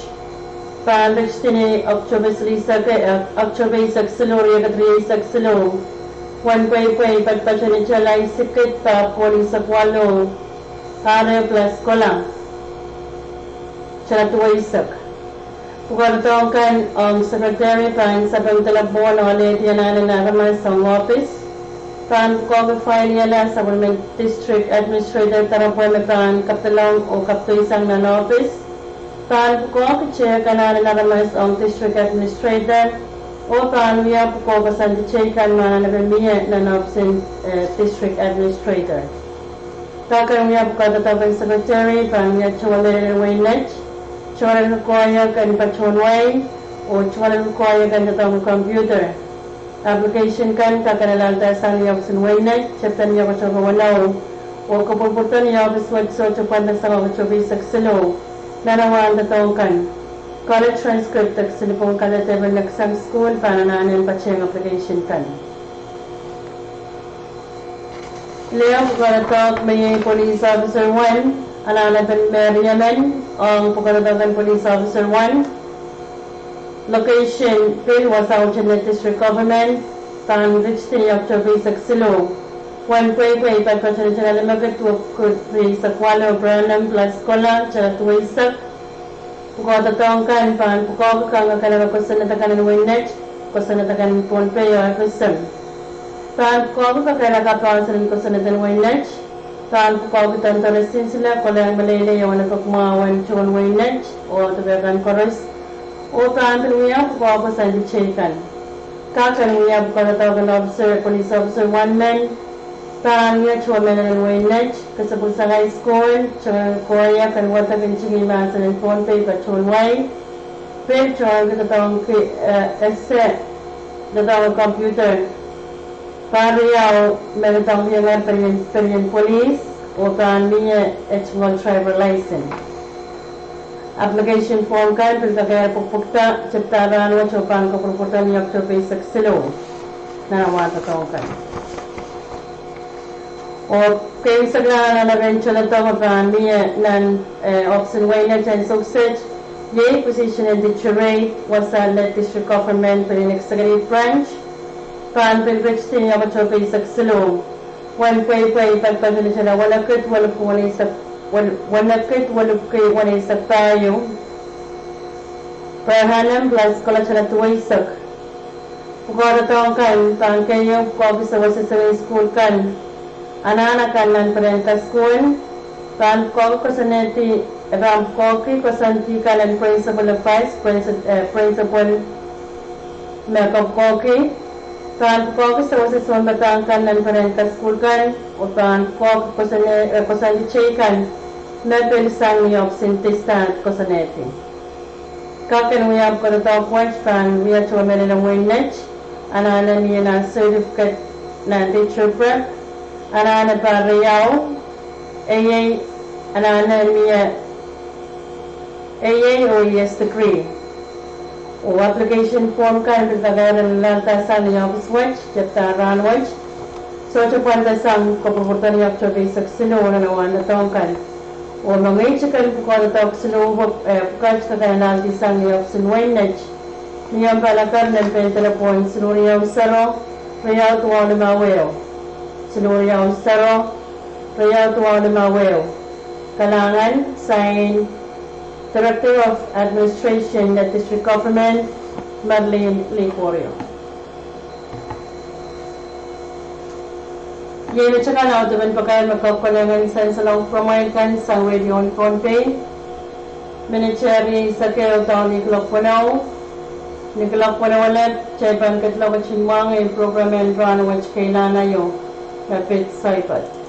pahn ritidi October silihsek, eh, October eisek siluh, riekid rieisek siluh. Wen pweipwei, patpato ni July sikid, pahpwiki eisek waluh, pahr ehu plus kohla, tala duweisek. Pwukoa doadoahk kan ong Secretary pahn sapeng delepwohn oh alehdi anahn en aramas ong ohpis. Pahn pwukoahki failiala sapwellimen District Administrator doaropwe me pahn kapedolong oh kapedoi sang nan ohpis. Pahn pwukoahki tehk anahn en aramas ong District Administrator, oh pahn wia pwukoa koasoandi teikan me anahnepe mie nan ohpis en, eh, District Administrator. Pahn wia pwukoa doadoahk en Secretary, pahn wia tungoal mehlel en wehin Net, tungoal en koahiek en patohwan wai, oh tungoal en koahiek en doadoahk en computer. Application kan pahn kalahngan sang ni ohpis en wehin Net, tepda ni October weneu, oh kupwurpwurdohn ni ohpis wet sohte pwanda sang October eisek siluh. Nan wahn doadoahk kan, college transcript de kisin pwung kan de tepel neksang school pahn anahne patehng application kan. Leo pwukoa doadoahk me iei police officer one, anahnepen Mary Emen, ong pwukoa doadoahk en police officer one. Location pil wasa Net District Government, pahn ritidi ni October eisek siluh. Wen pweipwei, patohwan tala limekid wekid rieisek walu, Branham Plus Kola, tala duweisek. Pwukoa doadoahk kan pahn pwukoahki kangkekala kosonned akan en wehi Net, kosonned akan en Pohnpei oh FSM. Pahn pwukoahki kakairada kapasen en kosonned en wehi Net, pahn pwukoahki Dondore Sinsile, Kolehng Meleilei oh Wenepek Mwahu en tohn wehi Net oh dipehkan koaros, oh pahn pil wia pwukoa koasoandi teikan. Kak en wia pwukoa doadoahk en officer, police officer one men, pahn wia towe mehlel en wehi Net, Kesepwusak High School, towe koahiek en wadek en ntingihdi mahsen en Pohnpei patohwan wehi, pil towe doadoahngki, eh, ese doadoahngki computer, pahn riau me doadoahngki iengei pelien, pelien police, oh pahn mie et ngol driver license. Application form kan pil kakairada pwukpwukda, tepda rahnwet oh pahn kopwurupwurdohng ni Oktohpe eisek siluh nan wahn doadoahk kan. Oh keimwseklahn nan ren tohndoadoahk me pahn mie nan, eh, ohpis en wehi Net en sukset, iei position en teacher aid, wasa Net District Government, Pelien Executive Branch, pahn pil ketidi ni Oktohpe eisek siluh. Wen pweipwei, patohwan tala wenekid welipwiki weneisek, wen-, wenekid welipwiki weneisek pahieu, Branham Plus Kola, tala duweisek. Pwukoa doadoahk kan pahn keieu pwukoahki sewese soangen sukuhl kan, anahn akan nan peren kasukuhl, pahn pwukoahki kosonned, eh, pahn pwukoahki koasoandi kan en principal oh vice princi-, eh, principal me kopwukoahki, pahn pwukoahki sewese sounpadahk kan nan peren kasukuhl kan, oh pahn pwukoahki koasoane-, eh, koasoandi teikan me pil sang ni ohpis en district koasoanehdi. Kak en wia pwukoa doadoahk wet pahn wia towe mehlel en wehi Net, anahne mie nan certificate nan teacher prep, anahne pahn riau, eiei, anahne mie eiei oh eiei degree. Oh application form kan pil kakairada lalaudahsang ni ohpis wet, tepda rahnwet. Sohte pwandasang, kopwurupwurdohng ni Oktohpe eisek siluh nan wahn doadoahk kan. Oh ma ngehi tikin pwukoa doadoahk siluh, eh, pwukat, ke kak en lalaudisang ni ohpis en wehi Net. Ni omw pali kan, nan pehn delepwohn siluh riau sero, riau duwau limau ehu. Siluh riau sero, riau duwau limau ehu. Kalahngan, sign, Director of Administration, Net District Government, Marlene Likorio. Iei me teikan audepen pakair me kak kolahng en sansalohng pwuromwail kan sang Radio Pohnpei. Minit eisek ehu dohng ni kuloak weneu. Ni kuloak weneu elep, kitail pahn ketilong ketin mwahngih program en rahnwet Keilahn Aio, me pid soaipwoat.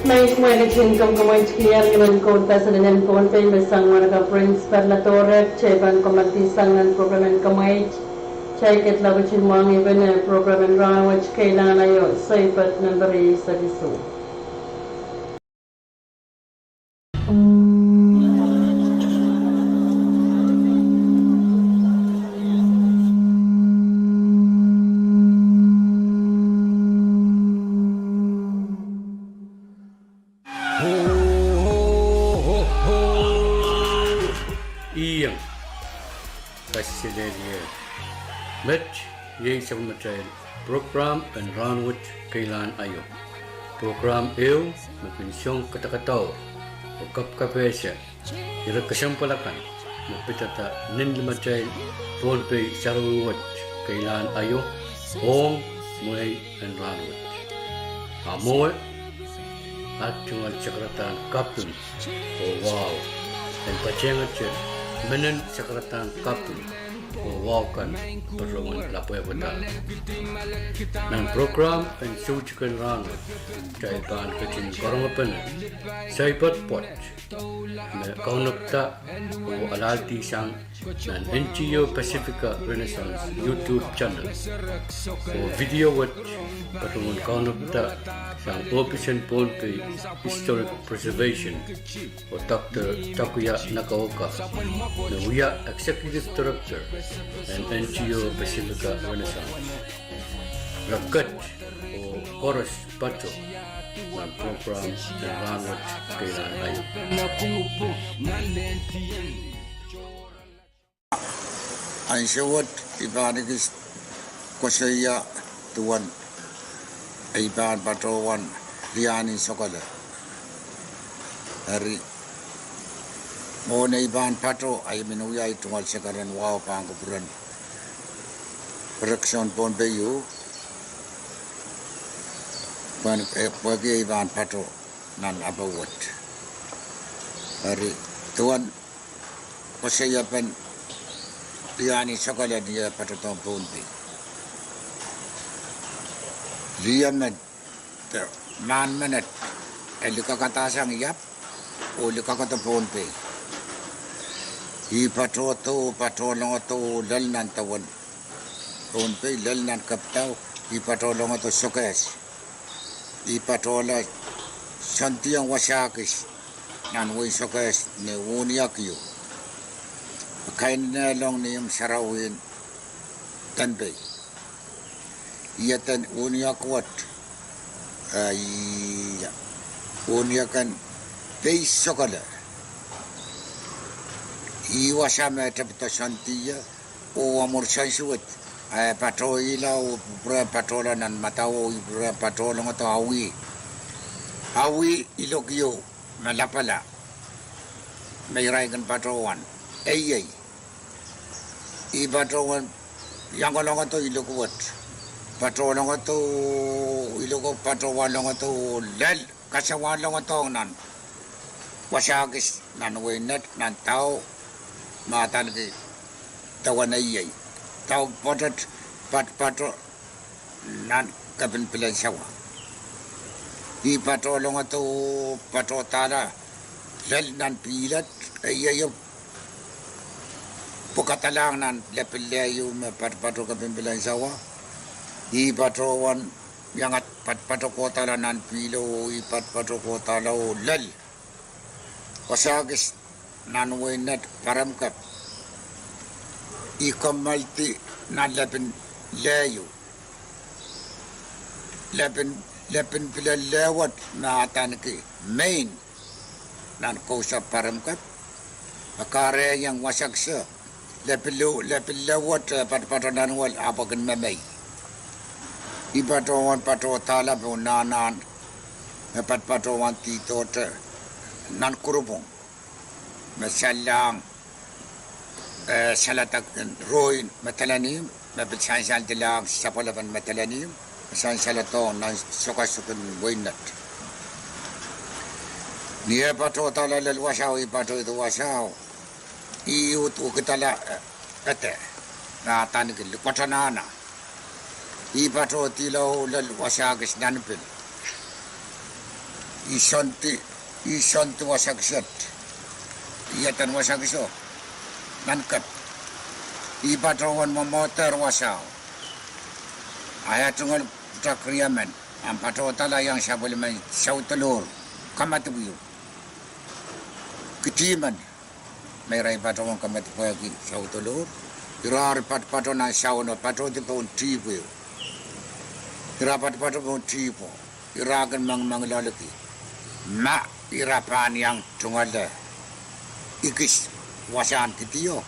Mehn mwekid en komw kemweit kihieng ni mehn Kauno President en Pohnpei, me sang mwahnakapw Prince Perla Dohrek, kitail pahn kommoaledi sang nan prokram en kemweit. Kitail ketla ketin mwahngih pene prokram en rahnwet Keilahn Aio, soai pahn nempe rieisek isuh. Iang, kaselehlie. Met iei sapwellimatail prokram en rahnwet Keilahn Aio. Prokram ehu me kin song kadakadau oh kapkapehse ire kesempwal akan me pidada nin limatail Pohnpei sarawi wet Keilahn Aio ong mwehi en rahnwet. A mwowe, at tungoal sakaradahn kaping oh wahu en patehngete menen sakaradahn kaping oh wahu kan patohwan lapwehpwada. Nan prokram en soutik en rahnwet, kitail pahn ketin karongepene soai poat me kaunopda oh alahldisang nan N G O Pacifica Renaissance YouTube channel, oh video wet patohwan kaunopda sang ohpis en Pohnpei Historic Preservation oh Doctor Takuya Nagaoka, me wia Executive Director en N G O Pacifica Renaissance. Re ket oh koaros pato nan prokram en rahnwet Keilahn Aio. Ansou wet I pahn ekis koasoia duwen ei pahn patohwan Liahn en Sokole. Eri, mwohn ei pahn pato, ahi men wia ei tungoal sakaradahn wahu pahn kupwuren President en Pohnpei ieu, pwehki ei pahn pato nan apeh wet. Eri, duwen koasoiepen Liahn en Sokole ni eh patohdohng Pohnpei, lih emen de mahn menet e likakadahsang iap oh likakada Pohnpei. I patohdo, patohlongodo lel nan dewen Pohnpei, lel nan kepidau, I patohlongodo Sokehs. I patohla soandiong wasahkis nan wehin Sokehs ni wuniak ieu. Kainenelong ni imw sarawien Pohnpei. Ih eden wuniak wet, ah, ih wuniak en Pei Sokole. Ih wasa me e tepda soandi ie, oh mwuhr soansuwed, ah, e patohla oh pwurehng patohla nan madau oh I pwurehng patohlongodo awi. Awi ilok ieu me lapala me irail kin patohwan. Eiei. I patohwan iang kolongodo ilok wet. Patohlongodo ilok, patohwanlongodo lel, kasawanlongodohng nan wasahkis nan wehin Nett, nan dau me adaneki Dewen Eiei. Dau pwoatet, patpato nan Kepin Pilensawa. I patohlongodo, patohdahla lel nan pihled, eieio pwukadalahng nan lepin leh ieu me patpato Kepin Pilensawa. I patohwan iang patpato kohdahla nan pihlo, I patpato kohdahla oh lel wasahkis nan wehin Nett, Pahrumkep. I kommoaldi nan lepin leh ieu, lepin, lepin pil leh wet me adaneki Main, nan coast of Pahrumkep. E kahrehiong wasa kiset, lepin leh, lepin leh wet, eh, patpato nan wel ahpw e kin memei. I patohwan patohdahla pohn nahnahn me patpato wahn dihdohte nan Kurupwong, me salehng, eh, saledek en rohin Madolenihmw, me pil sansaledilahng sapwellimen Madolenihmw, me sansaledohng nan sokasok en wehin Nett. Ni eh patohdahla lel wasao, I patohdo wasao, I uhd wekidala, eh, ede me adaneki Likwatanahna. I patohdihla oh lel wasahkis nan pil. I sondi, i sondi wasa kiset. I eden wasa kiso nan kep. I patohwan mwomwohdehr wasao. A e tungoal pwutak riemen, ahpw patohdala iang sapwellimen Saudolour, Kamadipwiu. Kidi men, me ira I patohwan kamadipwehki Saudolour. Ira eri patopato nan Sauno, patohdi pohn dihpw ehu. Ira patopato pohn dihpwo. Ira kin mengimengih loaliki ma ira pahn iang tungoale ekis wasahn kidio,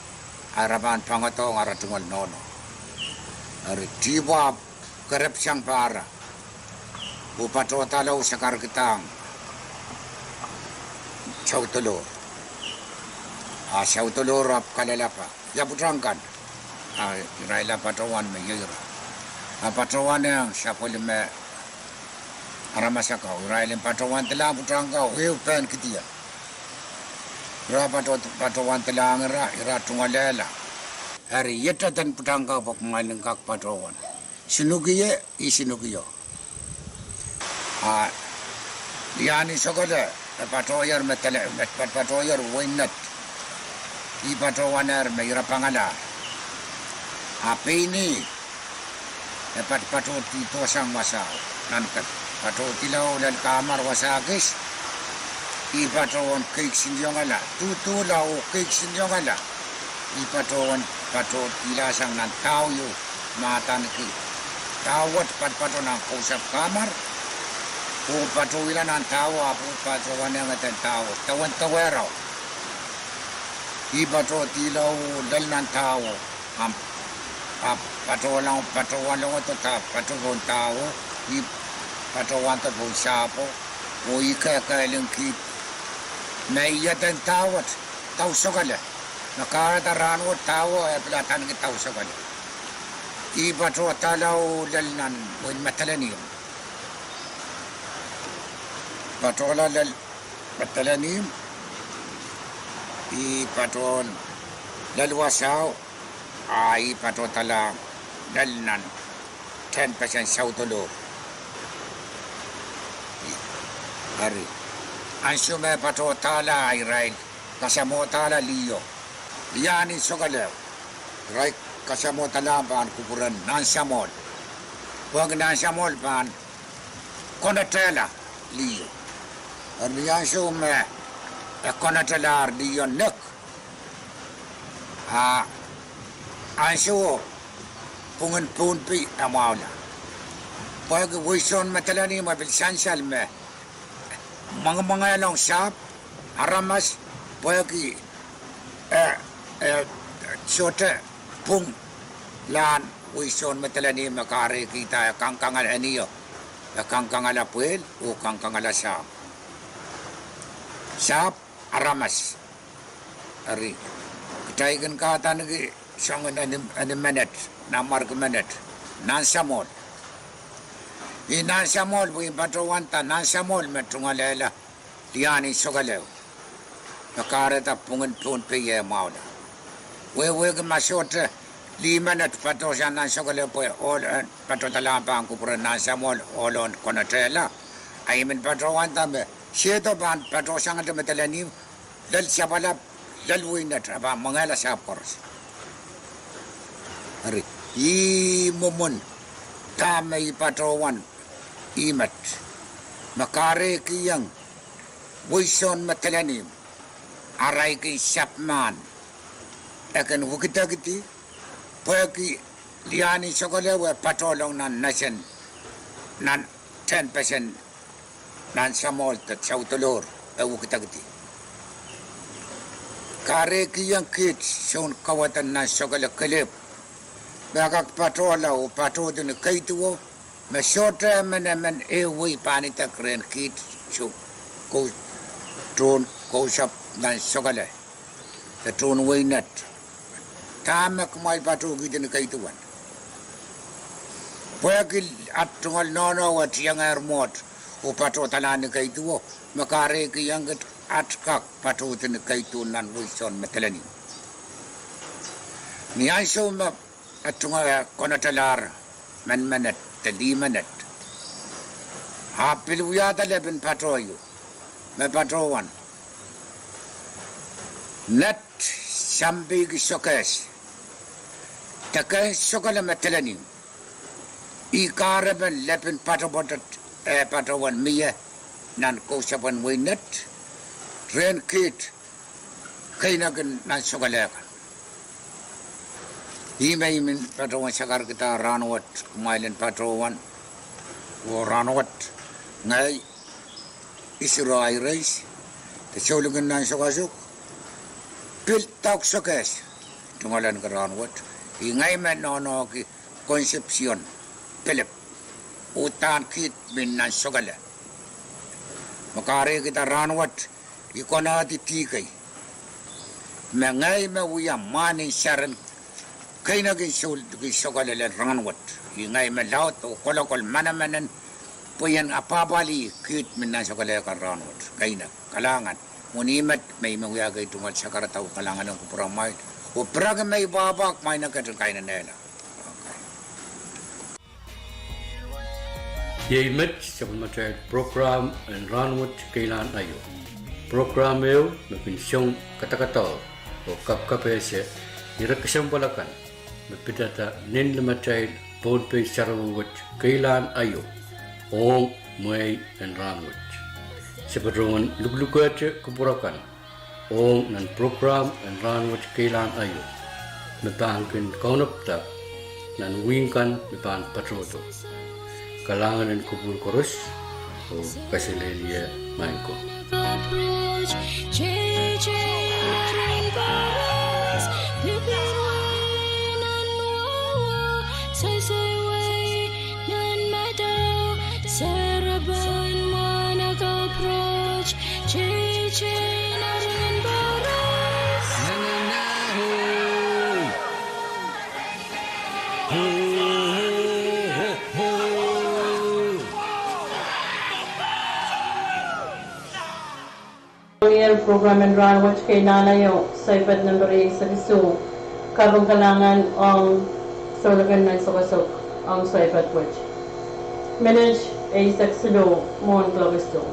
a ira pahn pangadahr ara tungoal nohno. Eri dihpwo ahpw kerepsang pahra, oh patohdala oh sakarkihda Saudolour. A Saudolour ahpw kalelapak, ia pwutak kan? A irail a patohwan me iei ira. A patohwan iang sapwellime aramas akan. Irail en patohwan dilahng pwutak kan ehu pehn kidio. Ira pato, patohwan dilahng ira, ira tungoalehla. Eri iet eden pwutak kan pwe kumwail en kak patohwan. Sinukie, i sinukio. A Liahn Sokele, e patohier me tele, me pat, patohier wein net. I patohwanehr me ira pangalahr. A Peini, e pat, patohdi dohsang wasao nan kep. Patohdila oh lel kamar wasa kis. I patohwan keiksinliongala, duhduhla oh keiksinliongala. I patohwan patohdilahsang nan dahu ieu, mahdaneki dahu wet, patopato nan kousapw kamar, oh patohwila nan dahu, ahpw patohwan iang eden dahu, dewen dewehrao. I patohdila oh lel nan dahu, ahpw, ahpw patohwalong, patohwalongodo, patohwan dahu, I patohwando pohn sahpwo, oh I kehkehlingki me I eden dahu wet, Dahu Sokele. Me kahrehda rahnwet dahu e pil adaneki Dahu Sokele. I patohdala oh lel nan wein Medelenim. Patohla lel Medelenim. I patohwan lel wasao, a I patohdala lel nan tehnpesen Saudolour. Eri ansou me patohdala, irail kasamwohdala liho, Liahn Sokele. Irail kasamwohdala pahn kupwuren Nansamwohl. Pwehki Nansamwohl pahn konetehla liho. Eri ni ansou me e konetelahr liho nek, a ansouo pwungen Pohnpei e mwahula. Pwehki Weison Medelenim e pil sansal me mwengemwengehlong sahpw aramas, pwehki, eh, eh, sohte pwung lahn Weison Medelenim me kahrehkihda e kangkangala enio, e kangkangala pwehl oh kangkangala sahpw. Sahpw aramas. Eri kitail kin kahdaneki soangen eni, eni menet, nanmwarki menet, Nansamwohl. I Nansamwohl pwe I patohwanda Nansamwohl me tungoalehla Liahn Sokele, me kahrehda pwungen Pohnpei e mwahula. Wehwehki ma sohte lih menet patohsang Nansokele pwe ohl en patohdalahn pahn kupwuren Nansamwohl ohl en konetehla. A I men patohwanda me sehdo pahn patohsangete Medelenim, lel sapwalap, lel weinet, e pahn mwengehla sahpw koaros. Eri, ih mwomwen dahme I patohwan, ih met, me kahrehkihong Weison Medelenim arail kin sapw mahn, e kin wekidekidi, pwehki Liahn Sokele e patohlong nan nesen, nan tehnpesen Nansamwohl de Saudolour, e wekidekidi. Kahrehkihong kiht soun kauwada Nansokele kelehpw me kak patohla oh patohdi ni keiduwo, me sohte emen emen ehu wehi pahn idek rehn kiht soh, kou, tohn kousapw Nansokele de tohn weinet. Dahme kumwail patohkihdi ni keiduwen? Pwehki at tungoal nohno e tiengehr mwohd oh patohdalahn ni keiduwo, me kahrehkihong kiht at kak patohdi ni keiduwen nan Weison Medelenim. Ni ansou me e tungoal, e konetelahr men menet de lih menet, ahpw pil wiahda lepin pato ieu. me patohwan net sampei ki sokehs, deke sokehla me telening. Ih kahrepen lepin patopato, eh, patohwan mie nan kousopen wehin net, rehn kiht keinakin nan sokehla kan. Ih me I men patohwan sakarkihda rahnwet, kumwail en patohwan, oh rahnwet, ngehi Israel Reis, de Soulikin Nan Sokasok, pil dauk sokehs, tungoalenki rahnwet, ih ngehi me nohnohki Concepcion Philip, uhdahn kiht mi nan sokehla. Me kahrehkihda rahnwet, I konehdi dih kei, me ngehi me wia mwahn en saren keinakin Soulikin sokehla lel rahnwet. Ih ngehi me laud oh kolokol manaman en pwe I en apwahpwalih kiht mi nan sokehla kan rahnwet. Keinek, kalahngan. Mwohn ih met me I men wiahki tungoal sakaradahn kalahngan en kupwuramwail, oh piraki me I pwahpwahk mwahnakete kainenehla. Iei met sapwellimatail prokram en Rahnwet Keilahn Aio. Prokram ehu me kin song kadakadau oh kapkapehse ire kesempwal akan me pidada nin limatail Pohnpei sarawi wet keilahn aio ong mwehi en rahnwet. Se patohwan lukelukehte kupwur akan ong nan prokram en Rahnwet Keilahn Aio me pahn kin kaunopada nan wihk kan me pahn patohdo. Kalahngan en kupwur koaros oh kaselehlie maing ko. Ong ier prokram en Rahnwet Keilahn Aio, soaipad nempe eisek siluh, kaping kalahngan ong Soulikin Nan Sokasok ong soaipad wet. Minit eisek siluh mwohn kuloak siluh.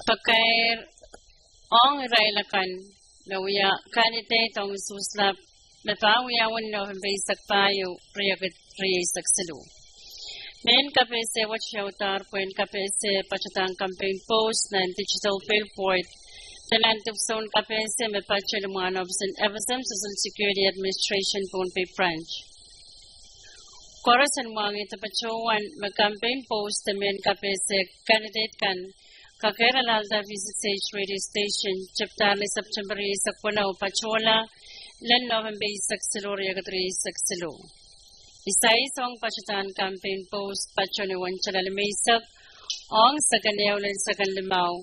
pakair ong irail akan me wia candidate ong usuhs lap me pahn wiawi ni November eisek pahieu, riekid rieisek siluh. Mehn kapehse wet ioudahr pwehn kapehse patohda campaign post nan digital billboard de nan dipwisoun kapehse me pato ni mwahn ohpis en FSM Social Security Administration Pohnpei Branch. Koaros en mwahngih de patohwan me campaign post de mehn kapehse candidate kan kakehr alahlda V six H radio station tepda ni September rieisek weneu patohla lel November eisek siluh, riekid rieisek siluh. I sais ong patohda campaign post pato ni uwen tala limeisek ong seken ehu lel seken limau,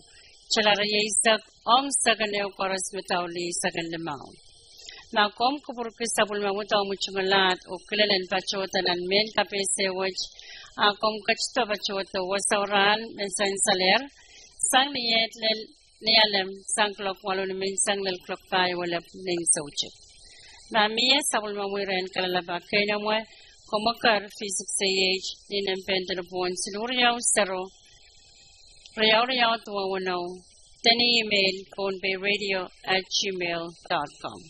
tala rieisek ong seken ehu koaros me dau lih seken limau. Ma komw kupwurki sapwellimomwi dohng mwutungalahd oh kilel en patohda nan mehn kapehse wet, a komw ketido patohdo wasa rahn me sansalehr sang ni iet lel Nialem, sang kuloak waluh nimenseng lel kuloak pahieu elep ni soutik. Ma mie sapwellimomwi rehn kalelapak keinemwe, komw eker V six H ni nempehn delepwohn siluh riau sero, riau riau duwen weneu, de ni email pohnpeiradio at gmail dot com.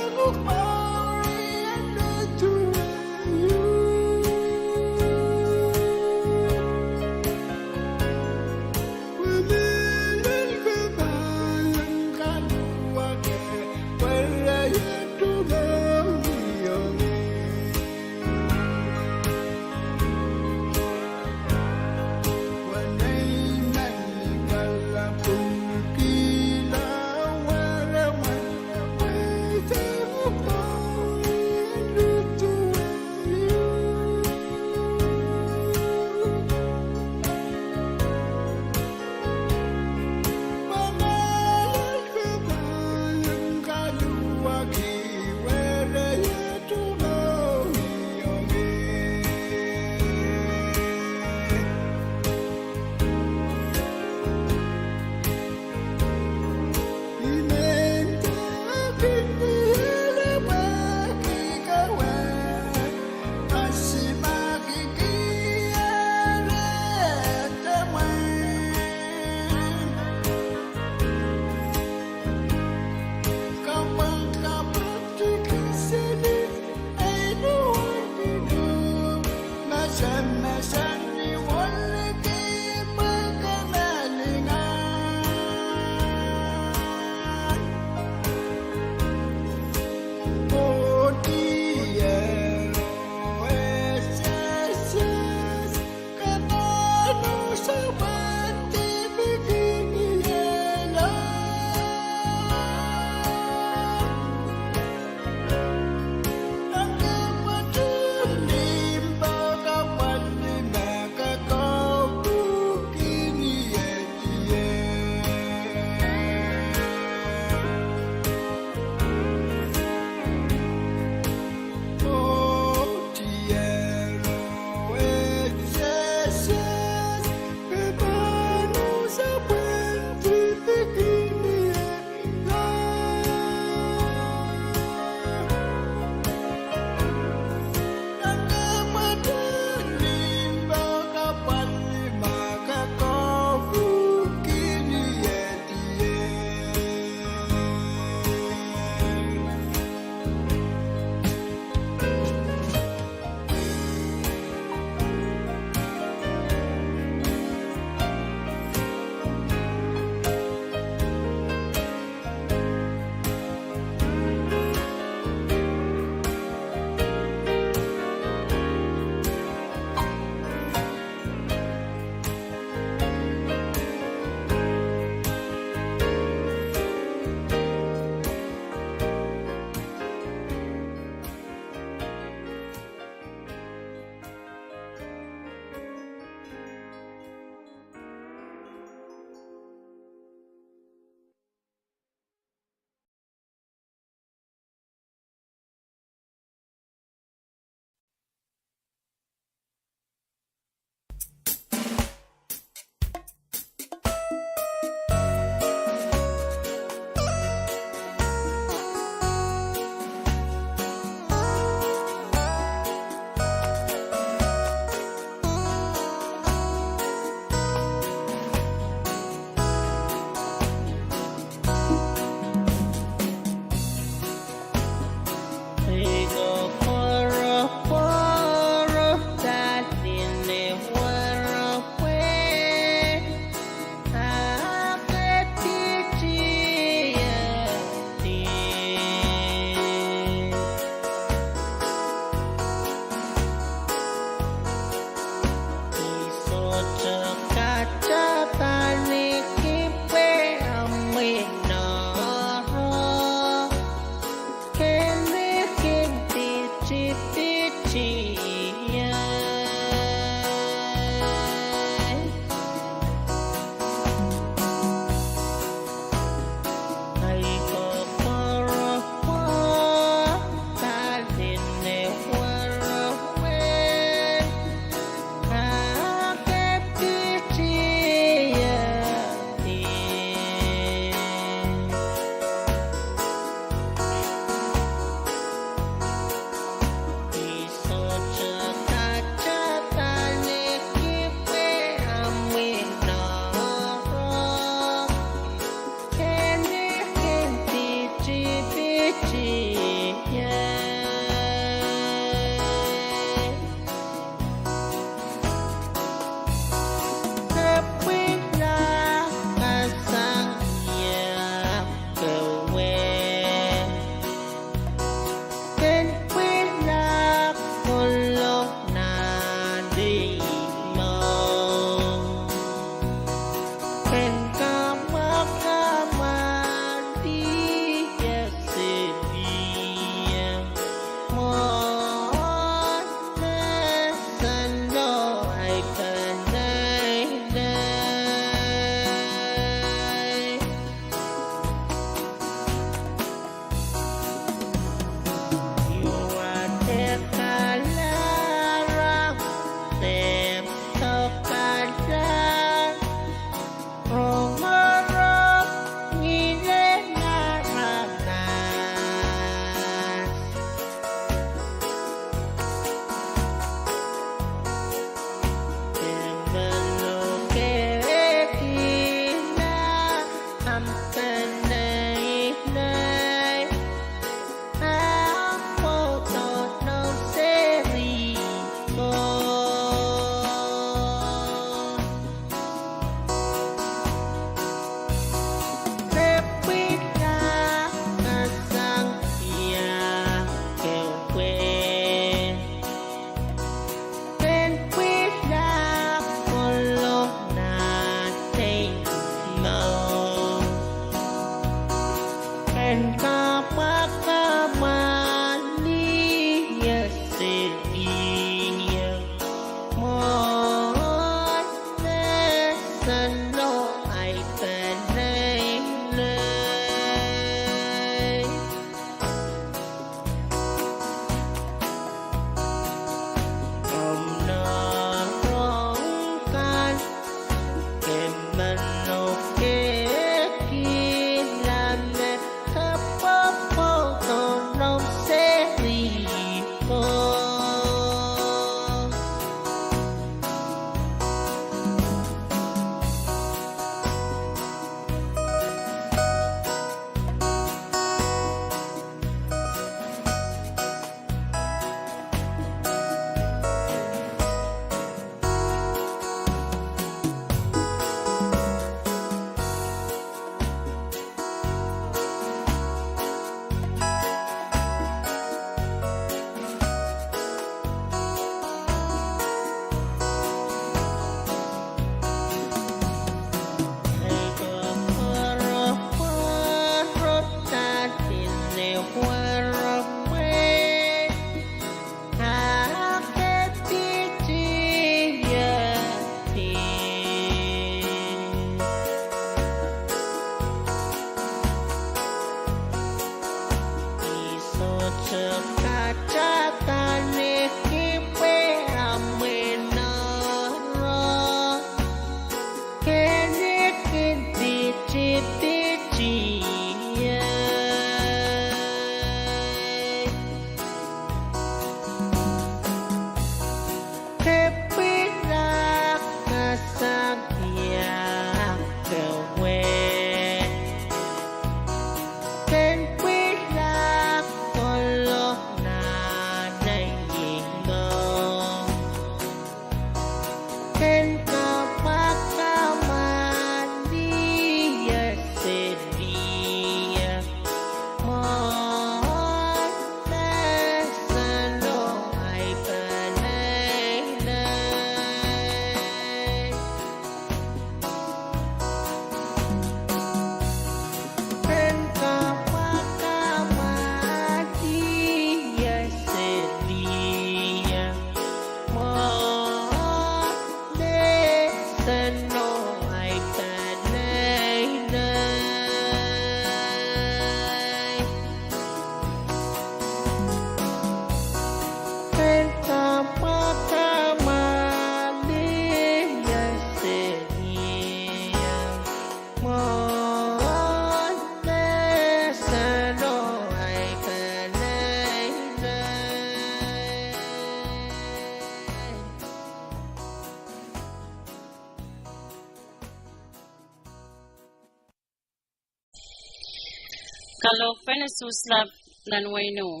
Kalohkpen usuhs lap nan wehin Nuh.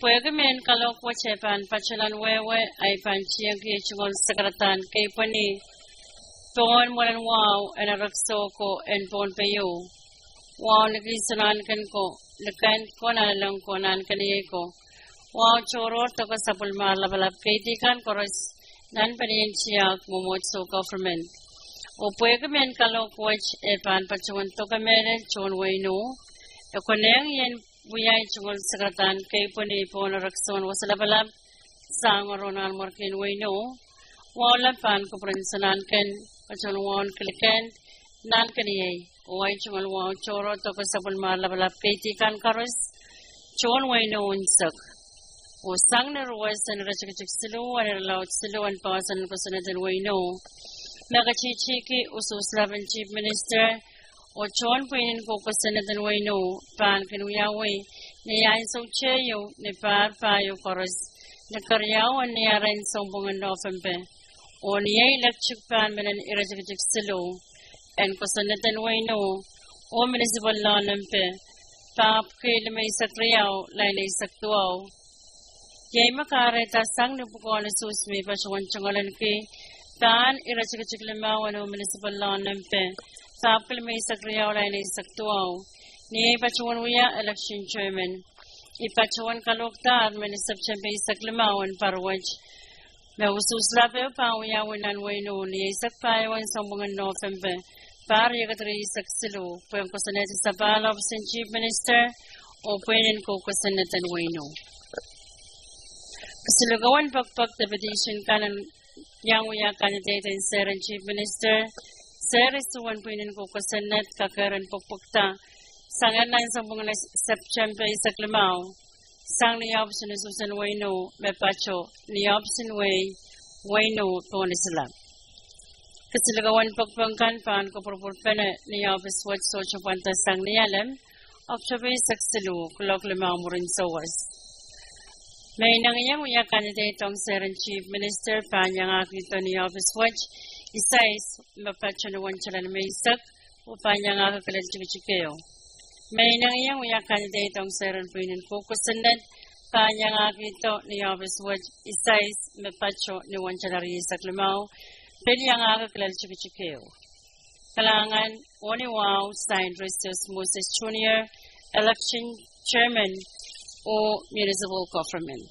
Pwehki mehn kalohk wet e pahn patohwan wehwe, ahi pahn tiengki tungoal sakaradahn keipweni pohn mwomwen wahu en erekiso ko en Pohnpei, wahu ni kihsang nahnken ko, likend ko, nanleng ko, nahnken iei ko, wahu tohrohr doke sapwellimahr lapalap, keidi kan koaros nan pelien tiahk mwomwohdiso government. Oh pwehki mehn kalohk wet e pahn patohwan doke mehlel tohn wehin Nuh, e konehng ien wiawi tungoal sakaradahn keipweni pohn erekiso en wasa lapalap sang ronanmwarkien wehin Nuh, wahu lap pahn kupwuren kihsang nahnken, patohwan wahu ni likend, nahnken iei, oh ahi tungoal wahu tohrohr doke sapwellimahr lapalap, keidi kan koaros tohn wehin Nuh unsek. Oh sang ni ruwes en iretikitik siluh en irelaud siluh en poahsoan en kosonned en wehin Nuh, me ketitihki usuhs lap en Chief Minister oh tohn pwihn en kou kosonned en wehin Nuh, pahn kin wiawi ni ansou teieu ni pahr pahieu koaros ni keriau en ni ahren sounpwongen Nohpempe, oh ni ei lektik pahn menen iretikitik siluh en kosonned en wehin Nuh oh municipal law nempe, pahpwiki limeisek riau, lain eisek duwau. Iei me kahrehda sang ni pwukoahn usuhs me I patohwan tungoalenki pahn iretikitik limau en municipal law nempe, pahpwiki limeisek riau, lain eisek duwau, ni ei patohwan wia election chairman. I patohwan kalohkdahr mehn Septempe eisek limau en pahr wet, me usuhs lap ehu pahn wiawi nan wehin Nuh ni eisek pahieu en sounpwongen Nohpempe, pahr riekid rieisek siluh, pwehn koasoanehdi sapahl ohpis en Chief Minister oh pwihn en kou kosonned en wehin Nuh. Kisinlikou en pekipek de petition kan en iang wia candidate en sehr en Chief Minister, sehr isuh en pwihn en kou kosonned kakehr en pwekpwekda sang nan sounpwongen Septempe eisek limau, sang ni ohpis en usuhs en wehin Nuh me patoh ni ohpis en wehi, wehin Nuh, Pwuhk Seiloak. Kisinlikou en pekipek kan pahn kupwurupwurpene ni ohpis wet sohte pwanda sang Nialem, Oktohpe eisek siluh, kuloak limau mwurin souwas. Me inengieng wia candidate ong sehr en Chief Minister pahn iangahkihdo ni ohpis wet isais me patoh ni wentalahn meisek oh pahn iangahki kilel tikitik ehu. Me inengieng wia candidate ong sehr en pwihn en kou kosonned pahn iangahkihdo ni ohpis wet isais me patoh ni wentalahn rieisek limau, pil iangahki kilel tikitik ehu. Kalahngan oh ni wahu, sain Resios Moses Junior, Election Chairman oh Municipal Government.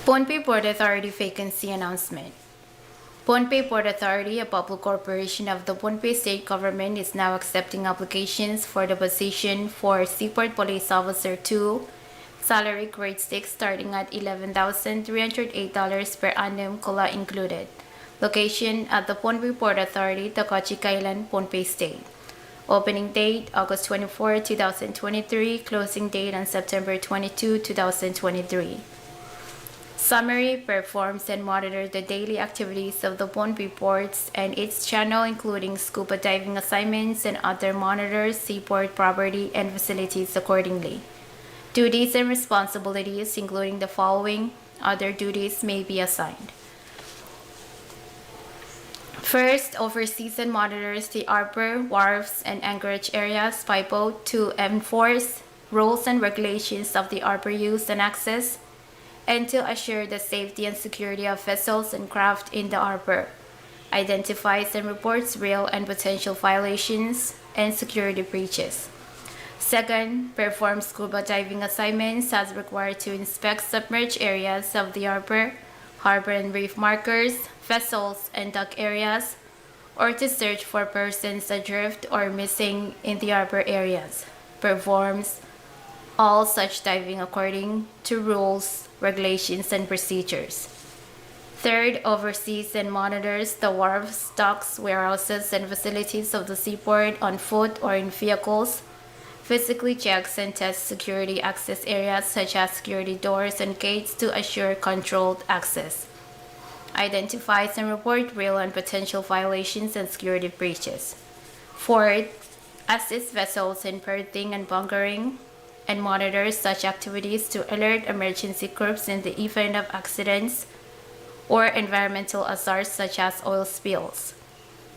Pohnpei Port Authority vacancy announcement. Pohnpei Port Authority, a public corporation of the Pohnpei State Government, is now accepting applications for the position for Seaport Police Officer two, salary grade six, starting at eleven thousand three hundred eight dollars per annum, cola included. Location at the Pohnpei Port Authority, Tokoji Island, Pohnpei State. Opening date, August twenty-four, two thousand twenty-three. Closing date on September twenty-two, two thousand twenty-three. Summary: performs and monitors the daily activities of the Pohnpei ports and its channel, including scuba diving assignments and other, monitors seaport property and facilities accordingly. Duties and responsibilities, including the following other duties, may be assigned. First, oversees and monitors the harbor, wharves, and anchorage areas by boat to enforce rules and regulations of the harbor use and access, and to assure the safety and security of vessels and craft in the harbor. Identifies and reports real and potential violations and security breaches. Second, performs scuba diving assignments as required to inspect submerged areas of the harbor, harbor and reef markers, vessels and dock areas, or to search for persons adrift or missing in the harbor areas. Performs all such diving according to rules, regulations, and procedures. Third, oversees and monitors the wharves, docks, warehouses, and facilities of the seaport on foot or in vehicles, physically checks and tests security access areas such as security doors and gates to assure controlled access. Identifies and reports real and potential violations and security breaches. Fourth, assists vessels in berthing and bunkering, and monitors such activities to alert emergency groups in the event of accidents or environmental hazards such as oil spills.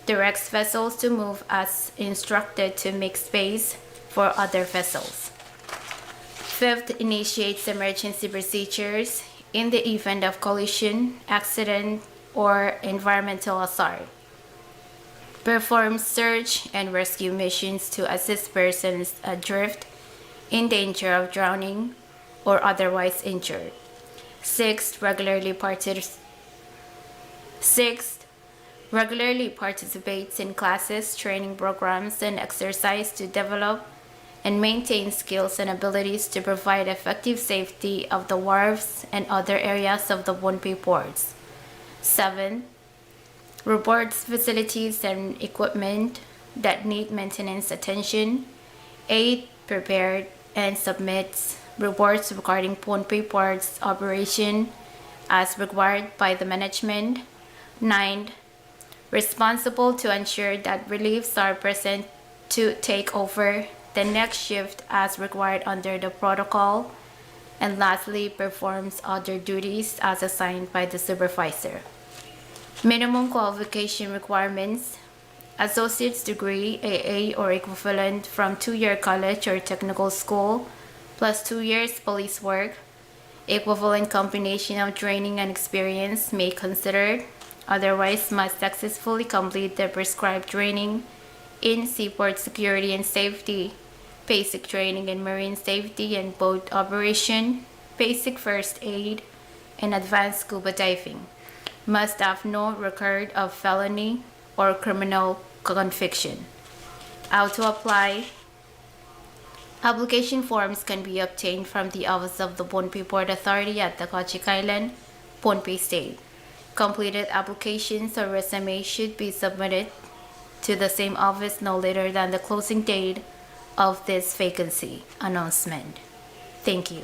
Directs vessels to move as instructed to make space for other vessels. Fifth, initiates emergency procedures in the event of collision, accident, or environmental hazard. Performs search and rescue missions to assist persons adrift, in danger of drowning, or otherwise injured. Sixth, regularly partic-, sixth, regularly participates in classes, training programs, and exercise to develop and maintain skills and abilities to provide effective safety of the wharves and other areas of the Pohnpei ports. Seven, reports facilities and equipment that need maintenance attention. Eight, prepared and submits reports regarding Pohnpei ports operation as required by the management. Nine, responsible to ensure that reliefs are present to take over the next shift as required under the protocol. And lastly, performs other duties as assigned by the supervisor. Minimum qualification requirements: associate's degree, A A or equivalent from two-year college or technical school, plus two years police work. Equivalent combination of training and experience may considered. Otherwise, must successfully complete the prescribed training in seaport security and safety, basic training in marine safety and boat operation, basic first aid, and advanced scuba diving. Must have no record of felony or criminal conviction. How to apply. Application forms can be obtained from the office of the Pohnpei Port Authority at the Tokoji Island, Pohnpei State. Completed applications or resume should be submitted to the same office no later than the closing date of this vacancy announcement. Thank you.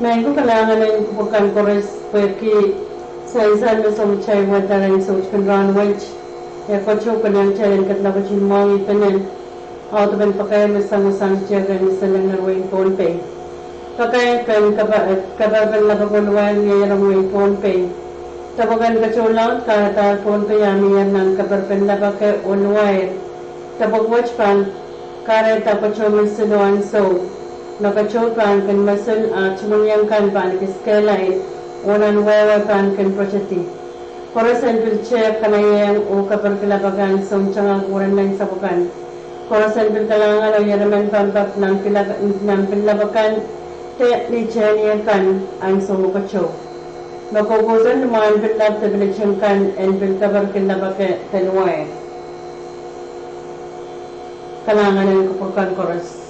Maing ko, kalahngan en kupwur kan koaros pwehki sansal me sohte kitail weidahn sohte kin rahnwet, e koasoia kitail en ketilap wet en mwahngih pene audepen pakair me sangosang tiahk en Seleng nan wehin Pohnpei. Pakair pen keper, keperpen lapek oluwair iei rong wehin Pohnpei. Depwek en ketohlaud kahrehda Pohnpei ah mie nan keperpen lapek oluwair. Depwek wet pahn kahrehda koasoia me siluh ansou. Me koasoia pahn kin mosul ah tungoal kan pahn kis kehlail, oh nan wehwe pahn kin pwetedi. Koaros en pil tehk, kanaiehng oh keperki lapek ansou tangahki weren nan sapwukan. Koaros en pil kalahngan oh ieremen pampap nan pil lap-, nan pil lapek kan, de ni tehnie kan ansou koasoia. Me kohkohdo ni mwahn pil lap de pil iting kan en pil keperki lapek de luwair. Kalahngan en kupwur kan koaros.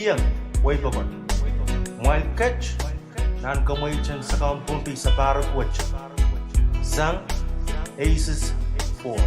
Kiheng wehi pokon. Mwail ket nan kemweitin Sakaun Pohnpei sapahrek wet sang ACES four.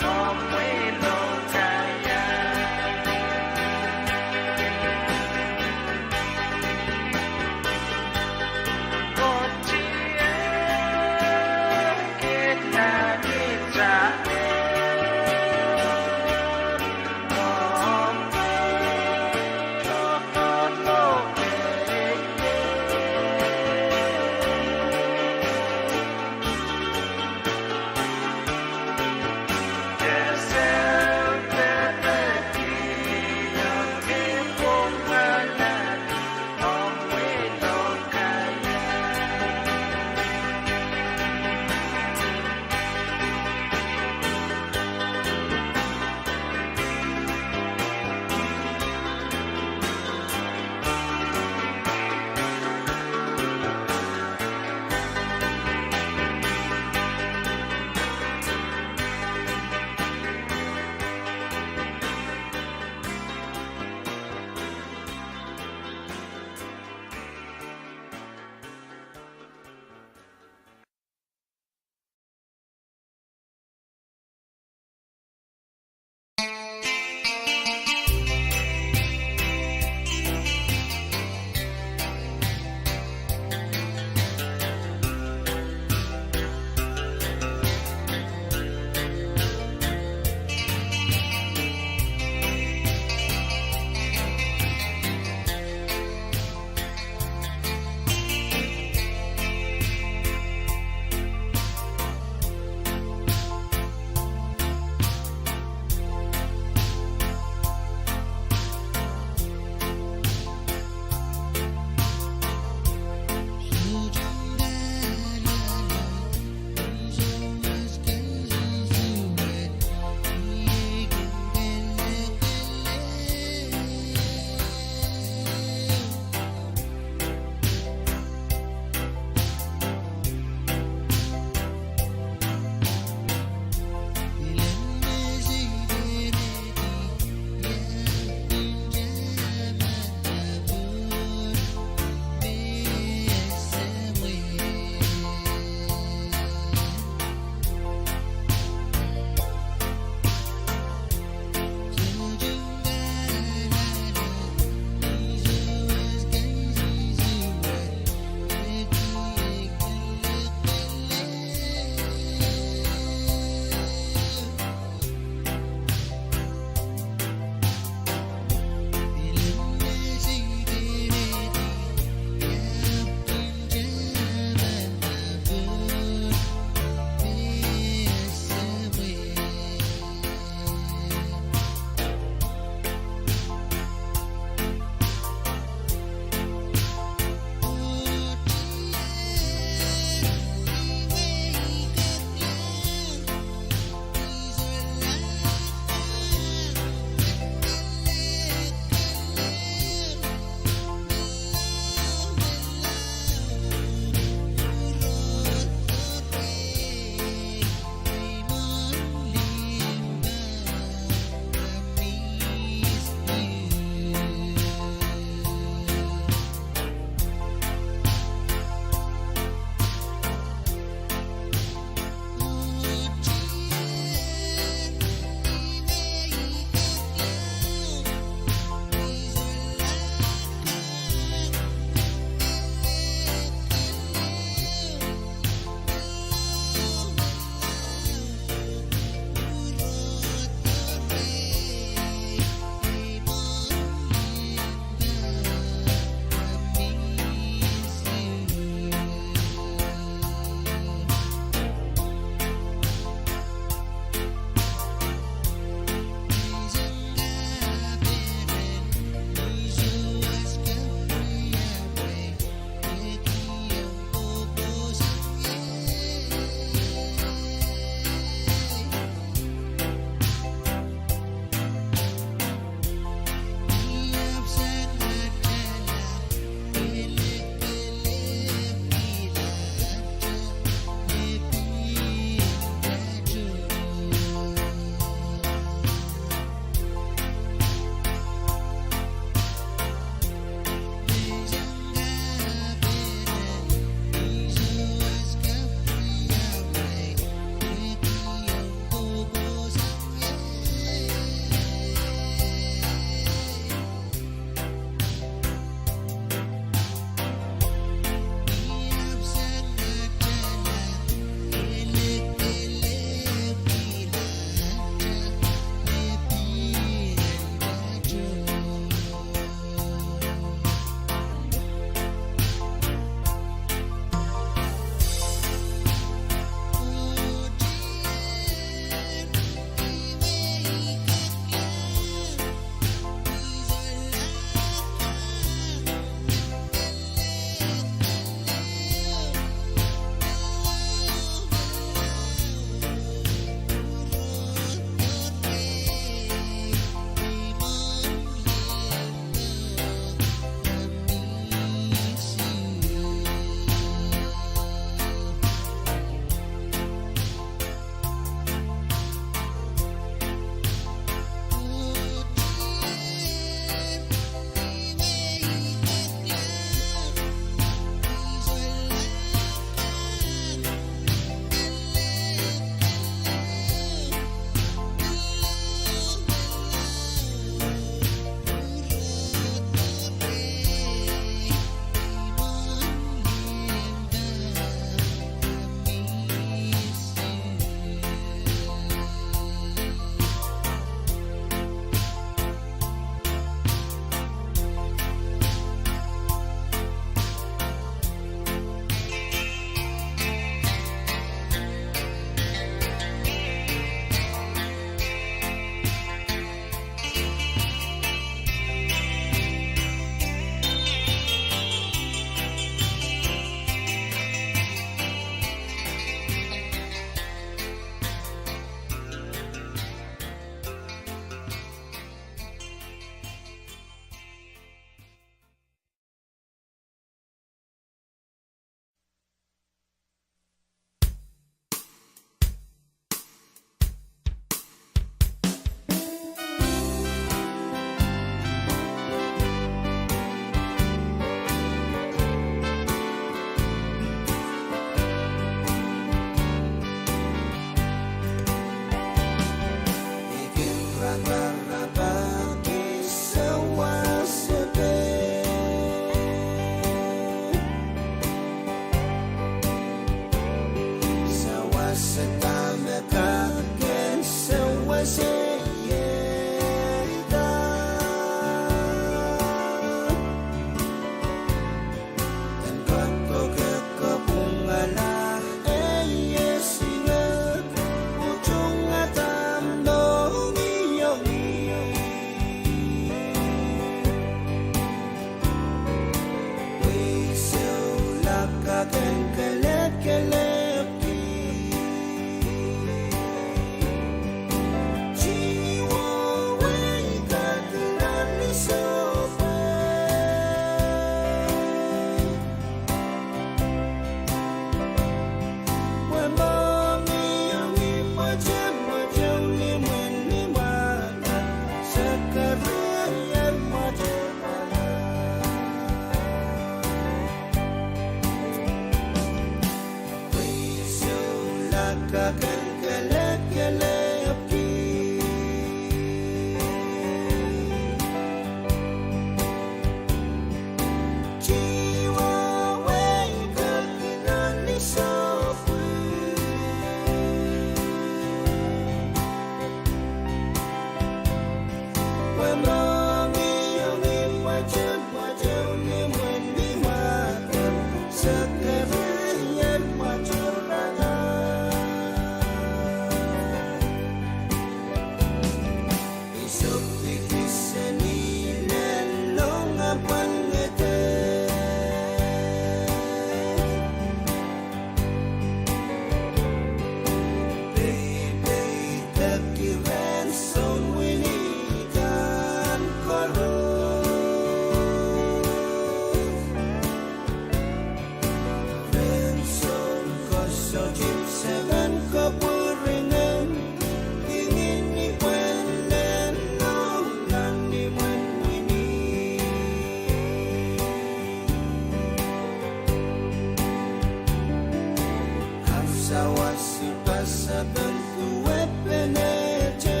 sawas pasapeng duwepenehte.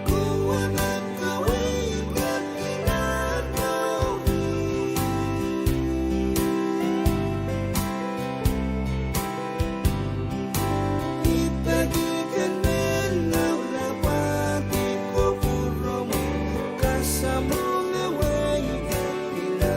Kowe me kaweid kepina rawi. I peki ken me laulau pwehki kupwuromwi, kasamwo me weid kepina.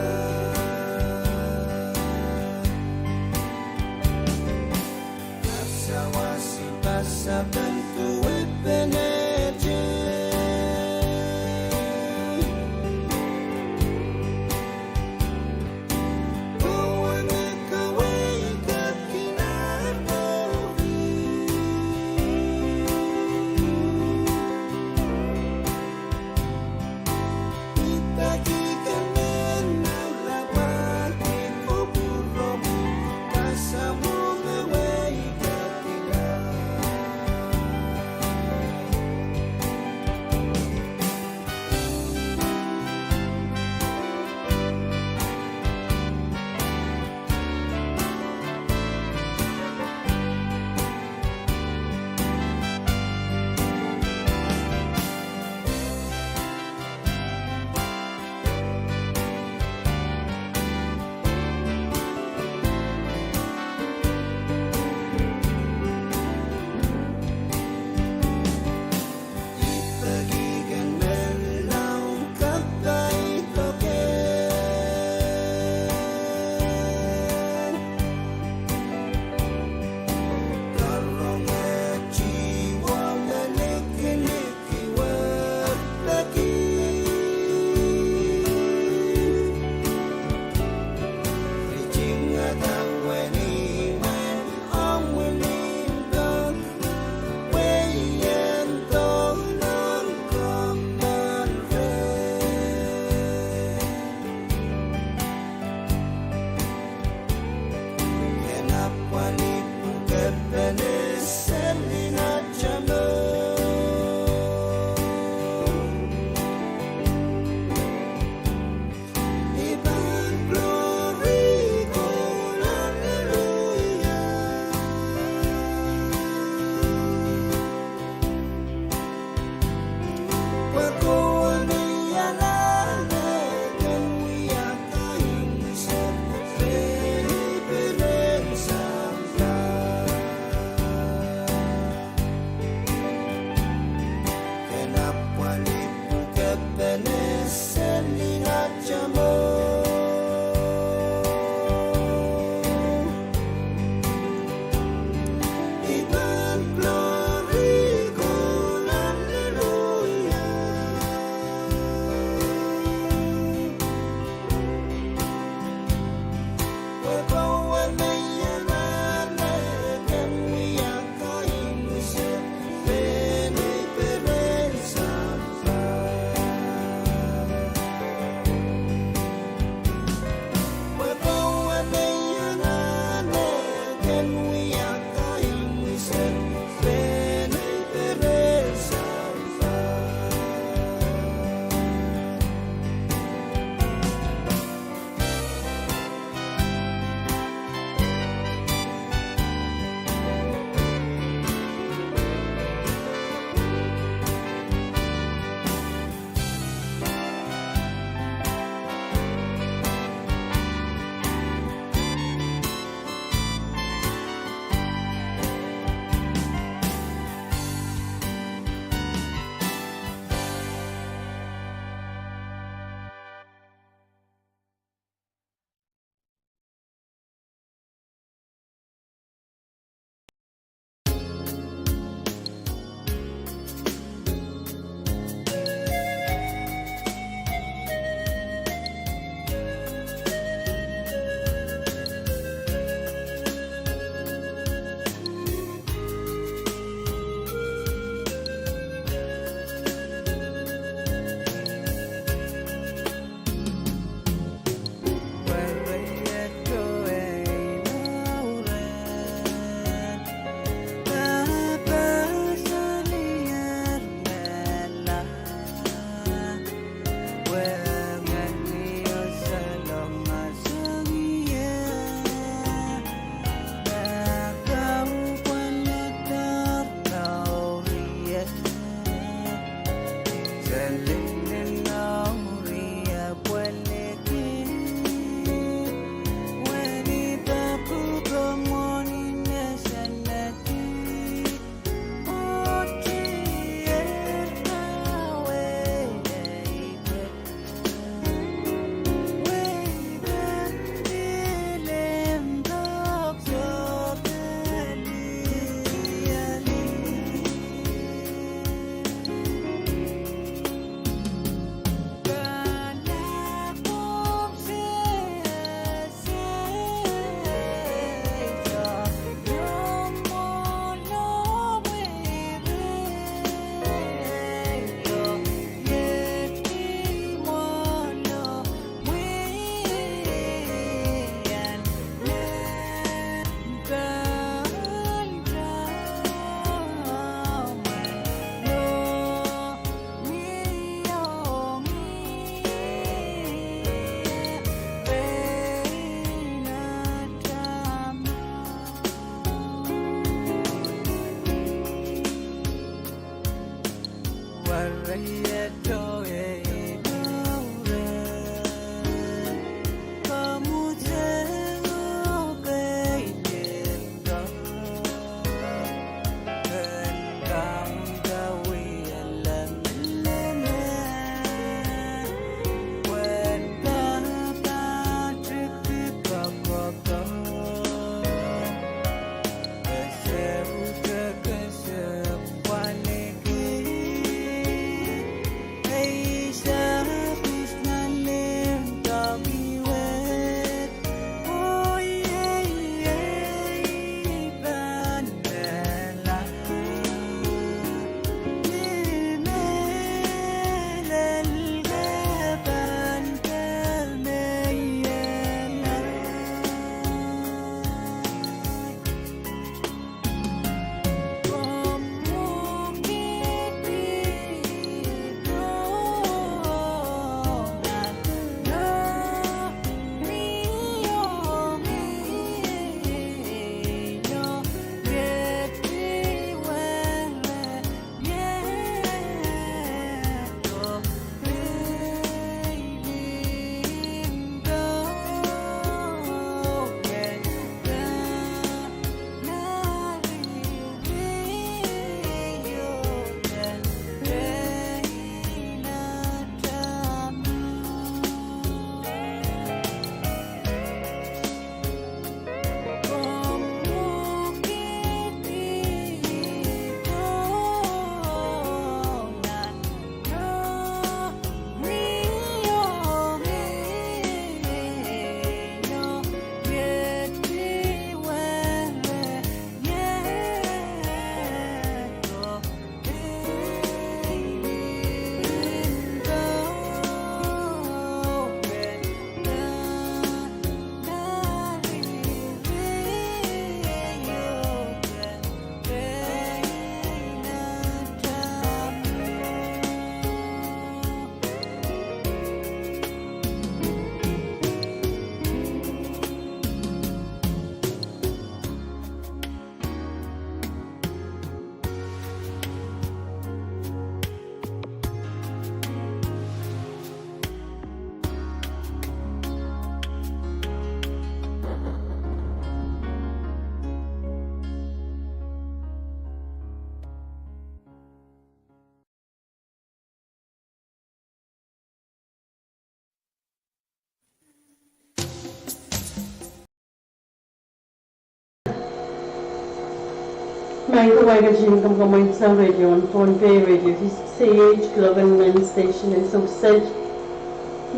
Maing ko, wai ketin kamwomwen sang radio en Pohnpei, radio V six A H, Global Main Station en Sopwset,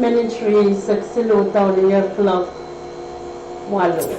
minit rieisek siluh dohng klok waluh.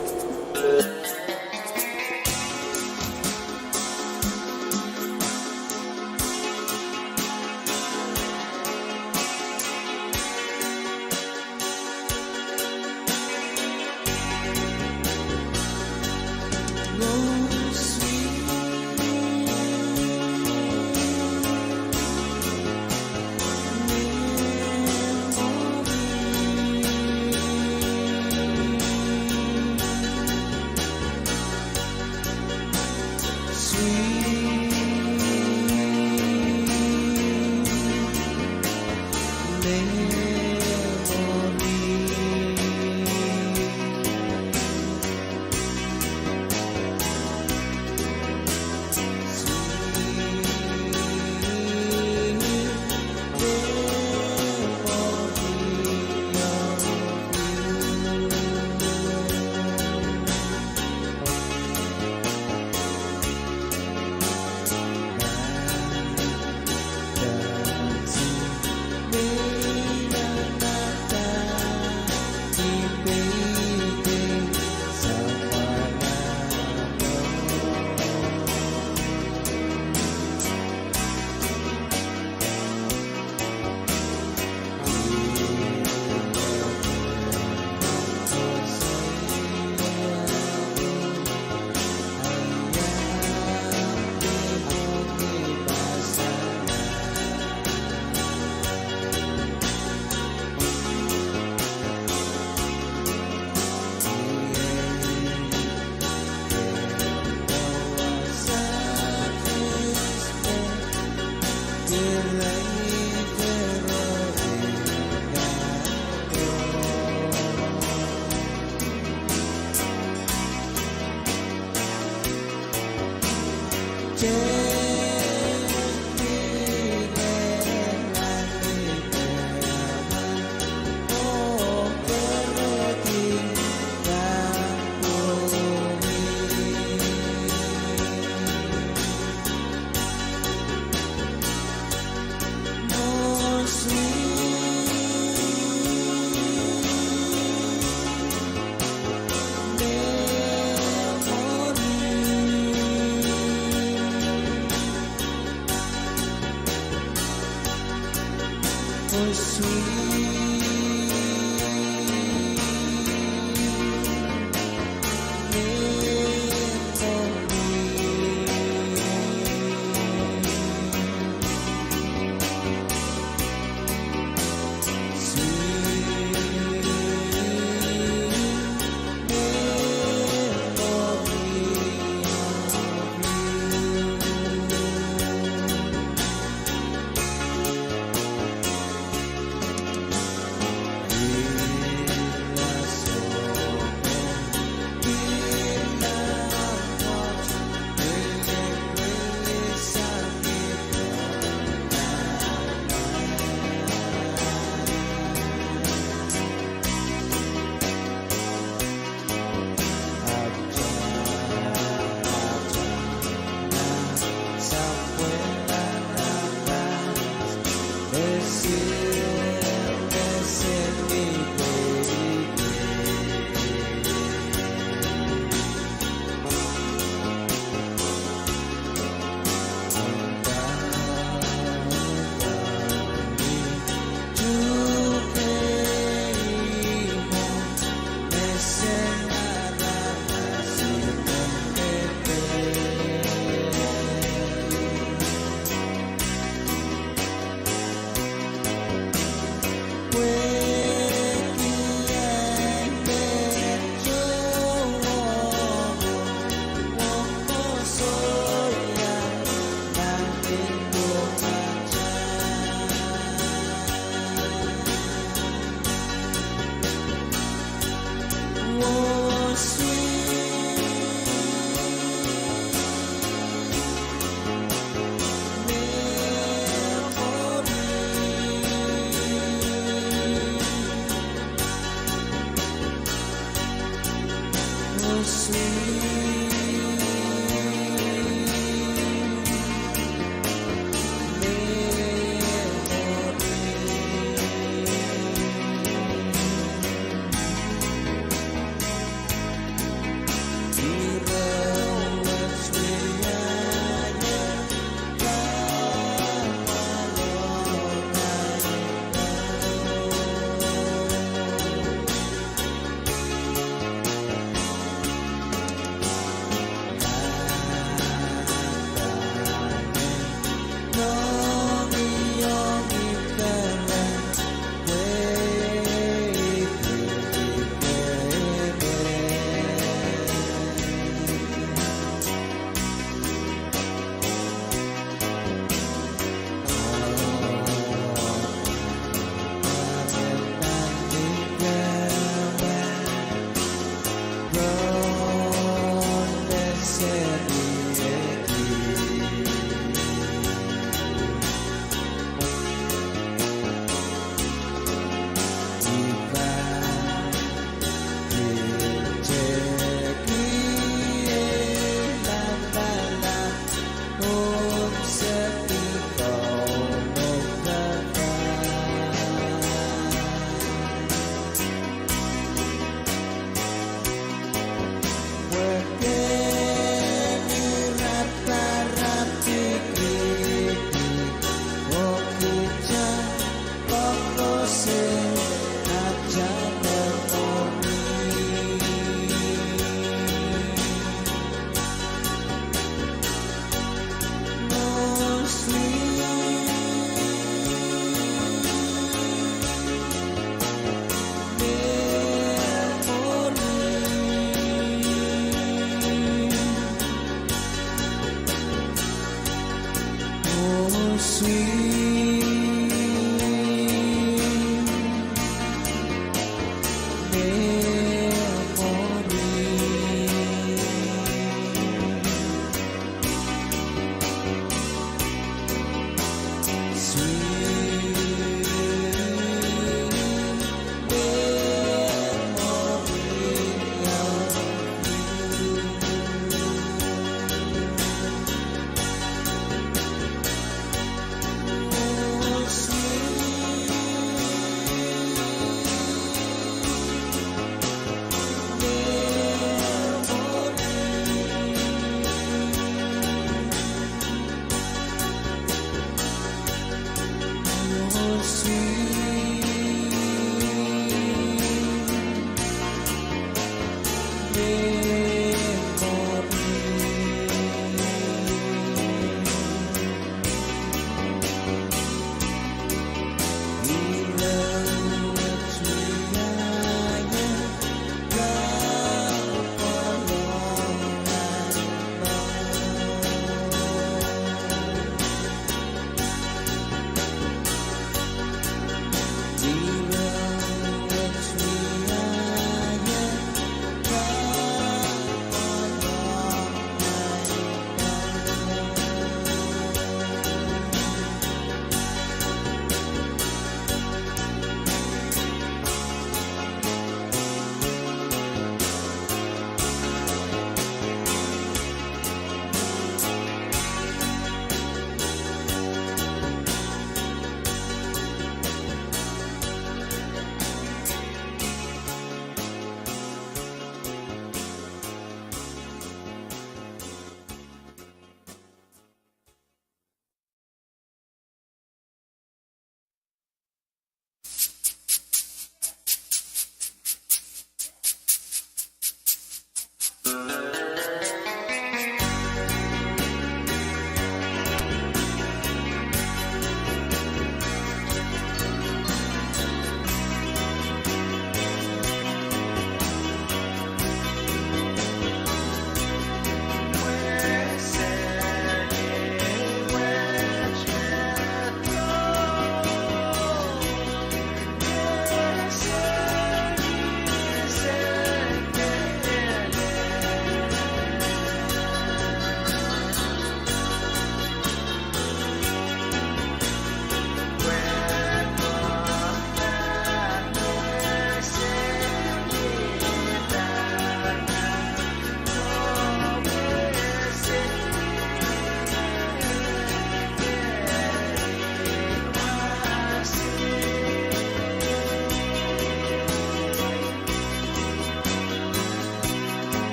Oh, sweet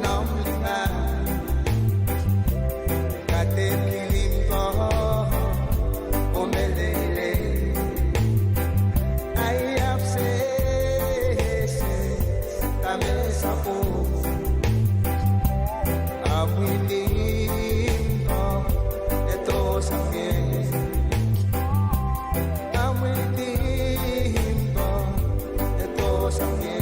Noumw lime, kadeik limpoak oh meleilei. Ahi ahpw sehse, dahme sapwung? Amwi limpoak e dohsang ie. Amwi limpoak e dohsang ie.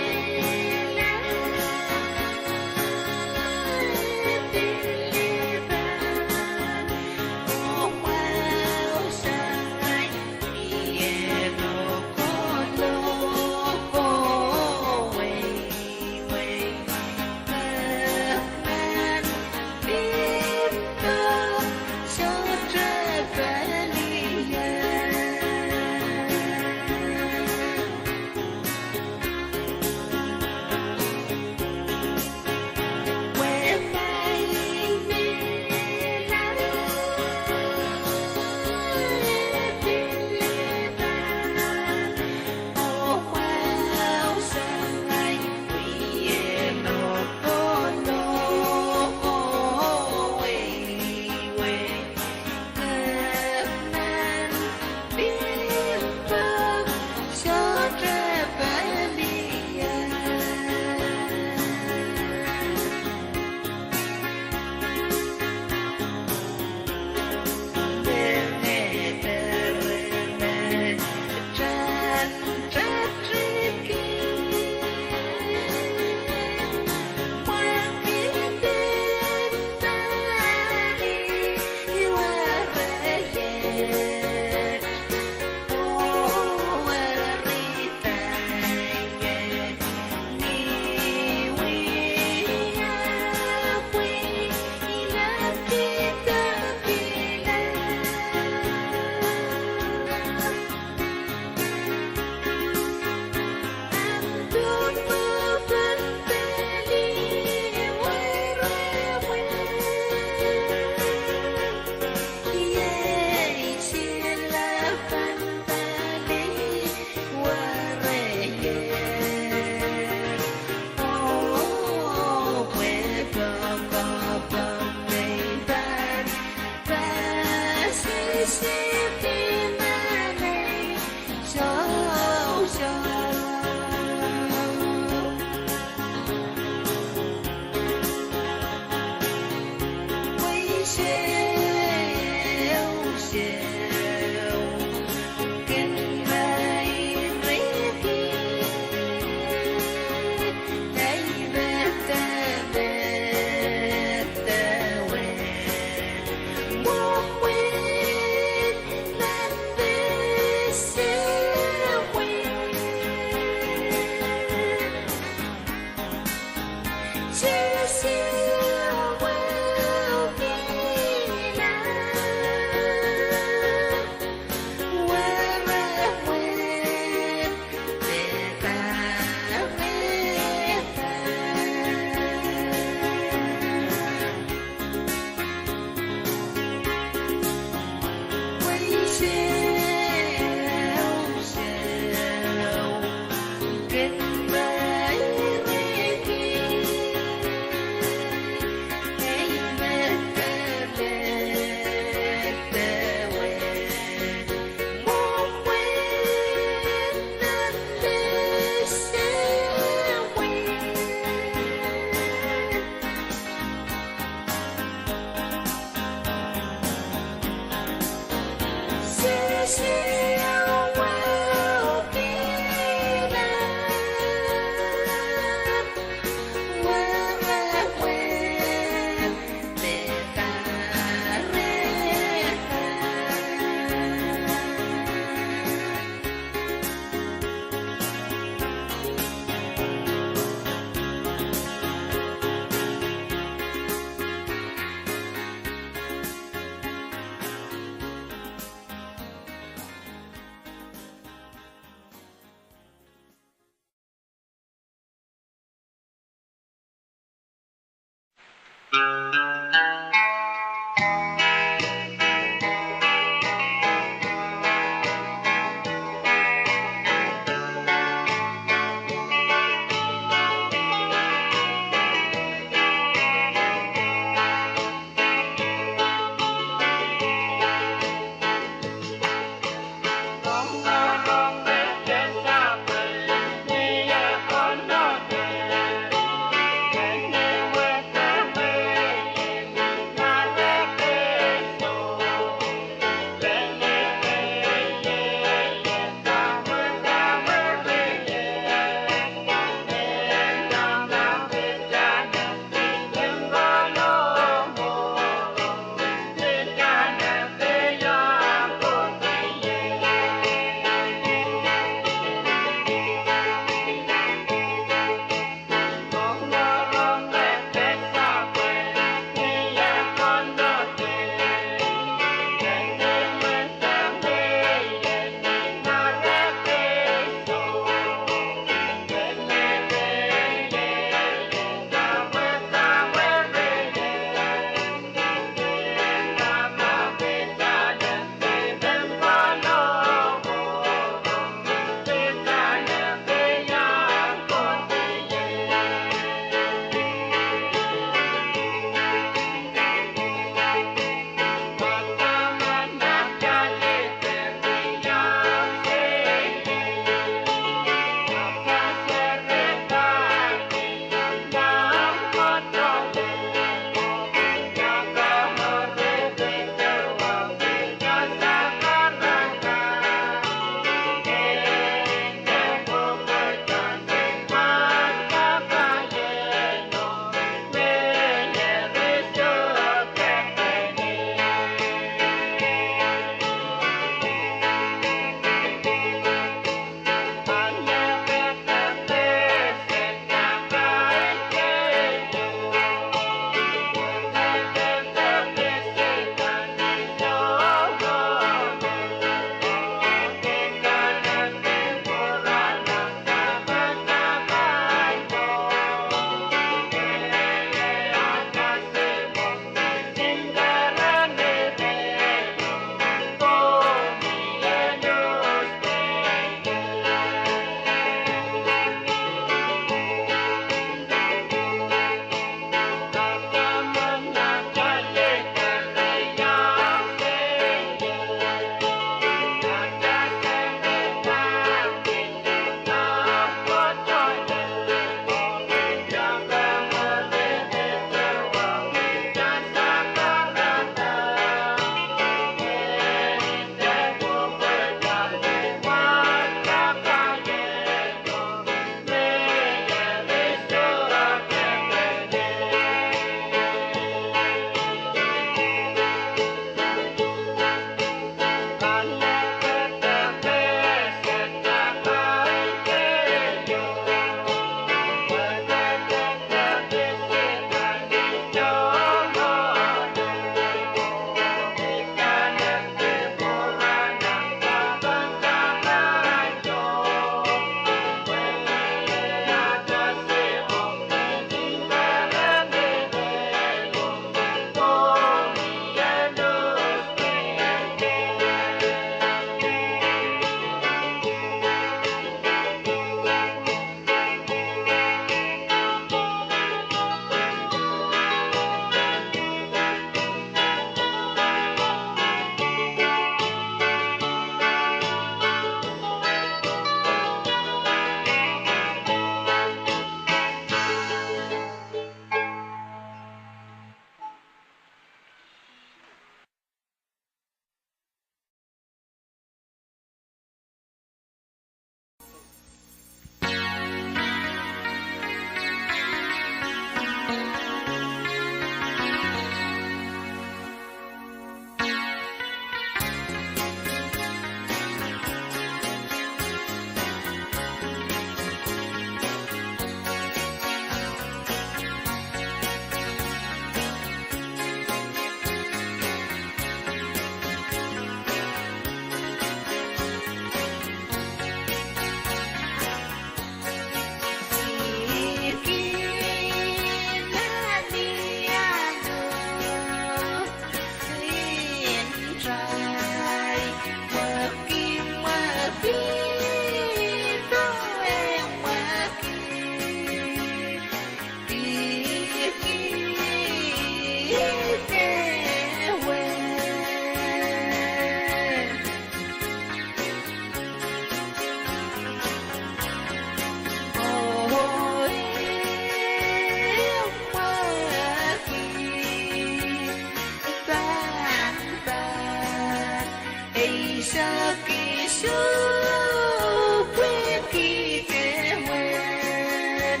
Saki sou pwehki dewen,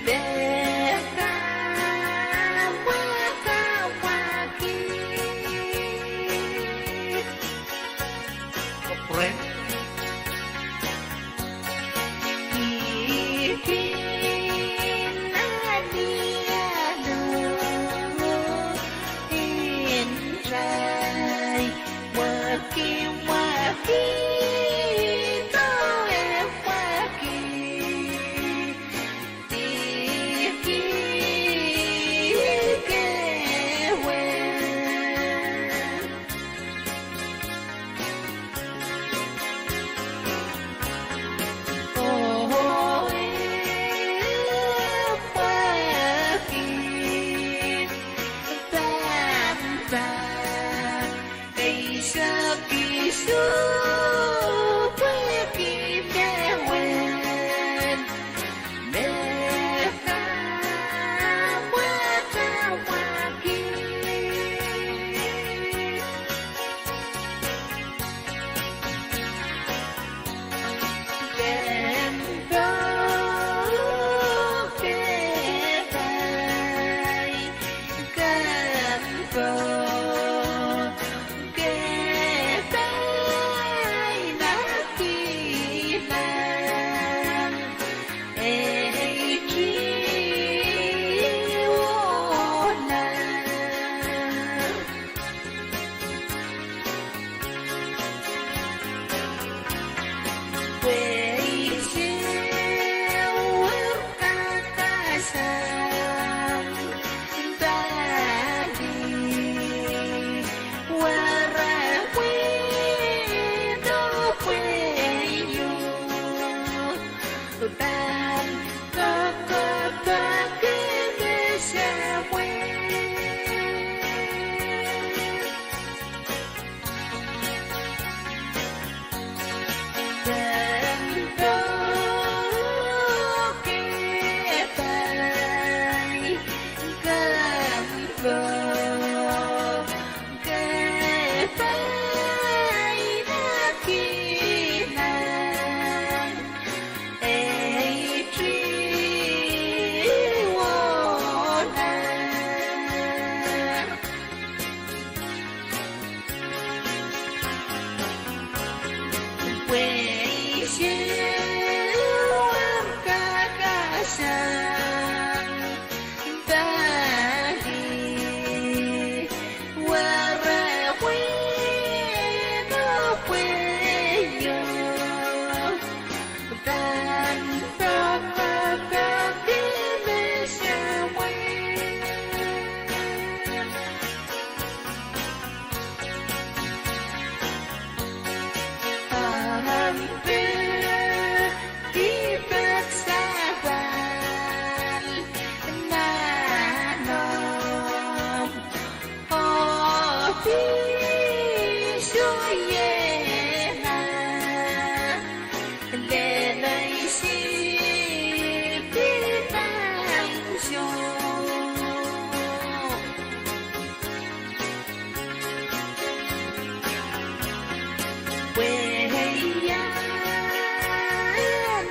me kamwakawahki. Pray. Ih kin ahneki alu, ntai mwekimwekid oh epwehki. Ih kin kewen. Oh, epwehki pahn pahn, eisek isuh pwehki dewen, me kamwakawahki. Kempo kepahi, kempo kepahi, nakina, ei tri wohla. Pwe isewer kakasang pali, wara pweino pweio, pahn kokohkohki me sewese. Kempo kepahi, kempo kepahi, nakina, ei tri wohla. Pwe isewer kakasang pali, wara pweino pweio, pahn kokohkohki me sewese. Ahmw pil dipek sapahl nan omw ohpis oh iena leleisi pil nan soh. Pwe ia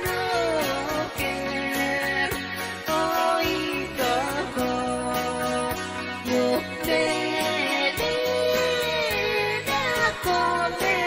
nohker oh idoko, uhk lelehn ako me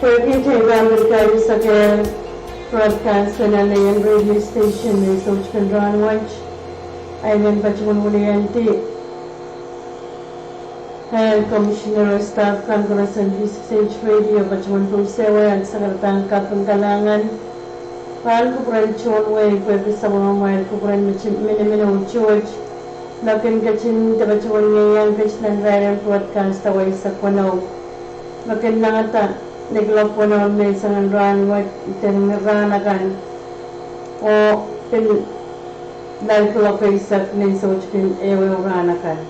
Pwehki kitail pahn pil kaimwisekehr broadcast en Neneiem radio station me sohte kin rahnwet, I men patohwan wiliandi eh, Commissioner oh staff kan koaros en V six H radio patohwan pwurehng wehwehki sakaradahn kaping kalahngan pahn kupwuren tohn-wei pwehki sapwellimamwail kupwuren miniminiwet me kin ketin de patohwan ieiang kitail nan irair en broadcast eisek weneu me kin langada ni kuloak weneu menseng en rahnwet, iden rahn akan, oh pil lel kuloak eisek ni soutikin ehuehu rahn akan.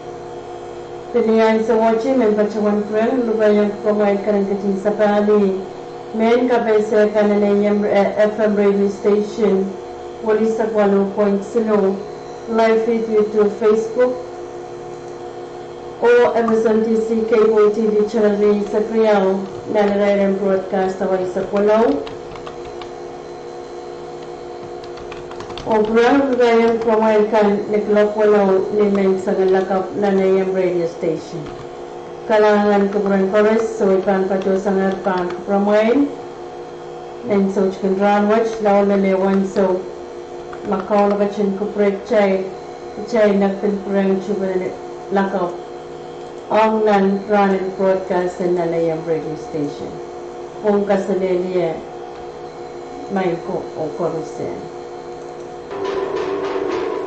Pil ni ansou wet I men patohwan pwurehng luhkeiong kupwurmwail kan en ketin sapahl mehn kapehse kan en Neneiem, eh, F M radio station, wili eisek waluh point siluh, live feed YouTube, Facebook, oh M S N B C cable T V channel rieisek riau, nan irair en broadcast eisek weneu. Oh pwurehng luhkeiong kupwurmwail kan ni kuloak weneu ni menseng en lakapw nan Neneiem radio station. Kalahngan kupwuren koaros, soh, I pahn patohsangehr pahn kupwurmwail menseng en rahnwet, lao lel ansou me Kauno ketin kupwurei kitail, kitail en pil pwurehng tuhpene lakapw ong nan rahn en broadcast en Neneiem radio station. Pwong kaselehlie, maing ko oh koaruhsie.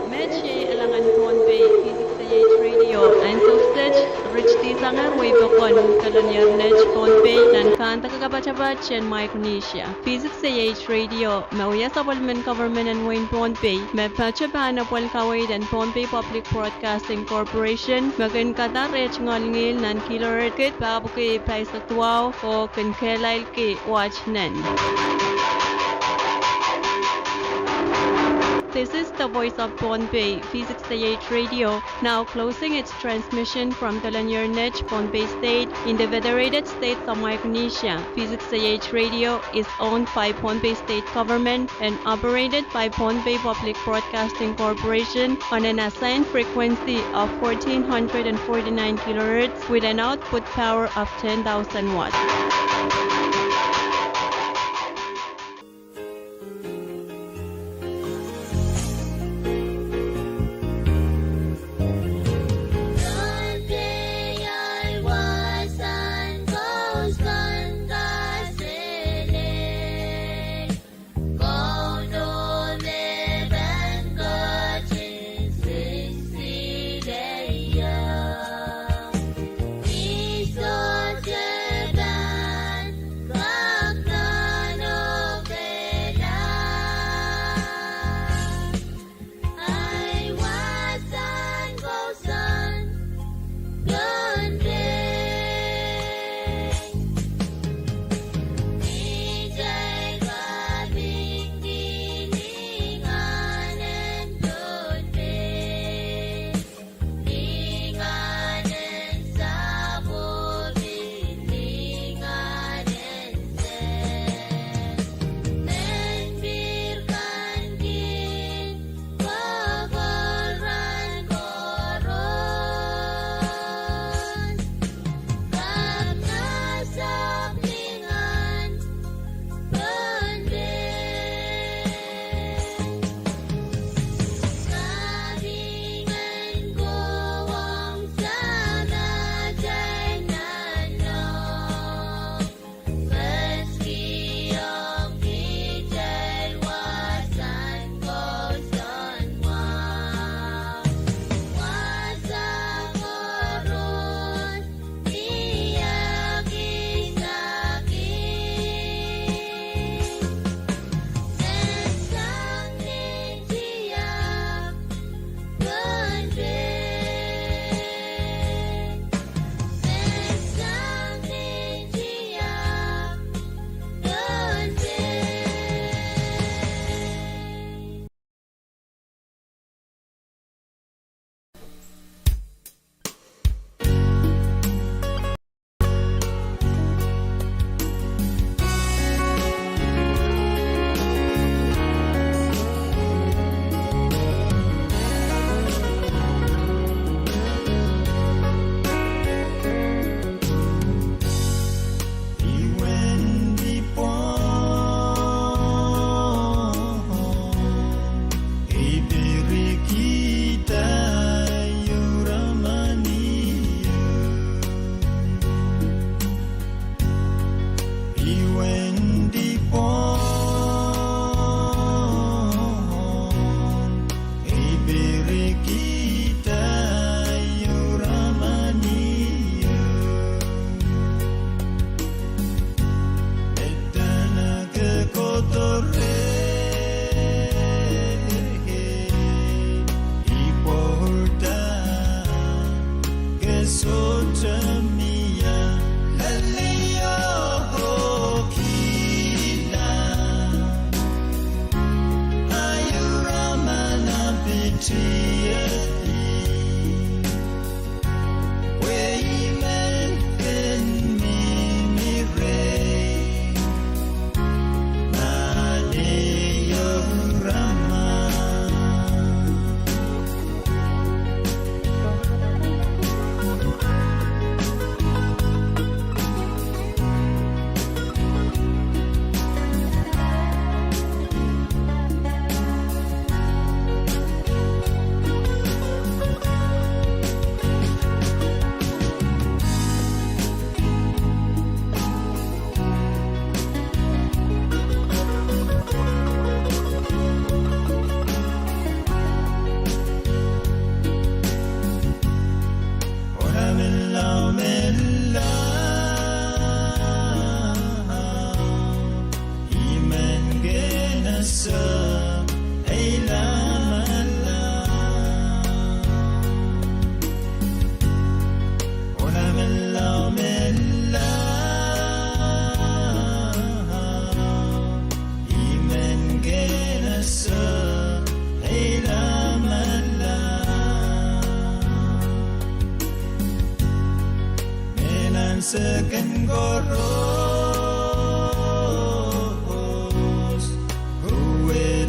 Met iei alangan Pohnpei V six A H radio, ansou set, ritidi sang wei pokon kolonel Net Pohnpei nan kandeke kapatapat en Micronesia. V six A H radio me wia sapwellimen government en wehin Pohnpei me patohwan pahn apwalih kaweid en Pohnpei Public Broadcasting Corporation me kin kadahr eh tungoal ngihl nan kilohertz kid pahpwiki pahisek duwau oh kin kehlailki waht nen. This is the voice of Pohnpei, V six A H radio, now closing its transmission from Kolonier Net, Pohnpei State, in the Federated States of Micronesia. V six A H radio is owned by Pohnpei State Government and operated by Pohnpei Public Broadcasting Corporation on an assigned frequency of fourteen hundred and forty-nine kilohertz with an output power of ten thousand watts. Ei lamalam, oh lamalam, lamalam, I men kin ese ei lamalam. Me nan seken koaros kohwei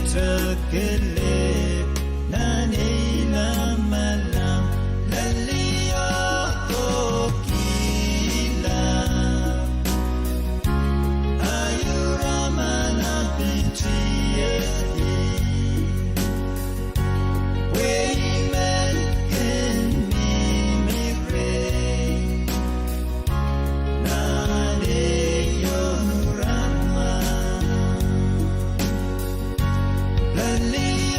kelehpw nan ei lamalam, lel ih kohkihla. Ahi irail me nan pitiedi, pwe I men kin mihmi rehi nan ei irail me. Lel ih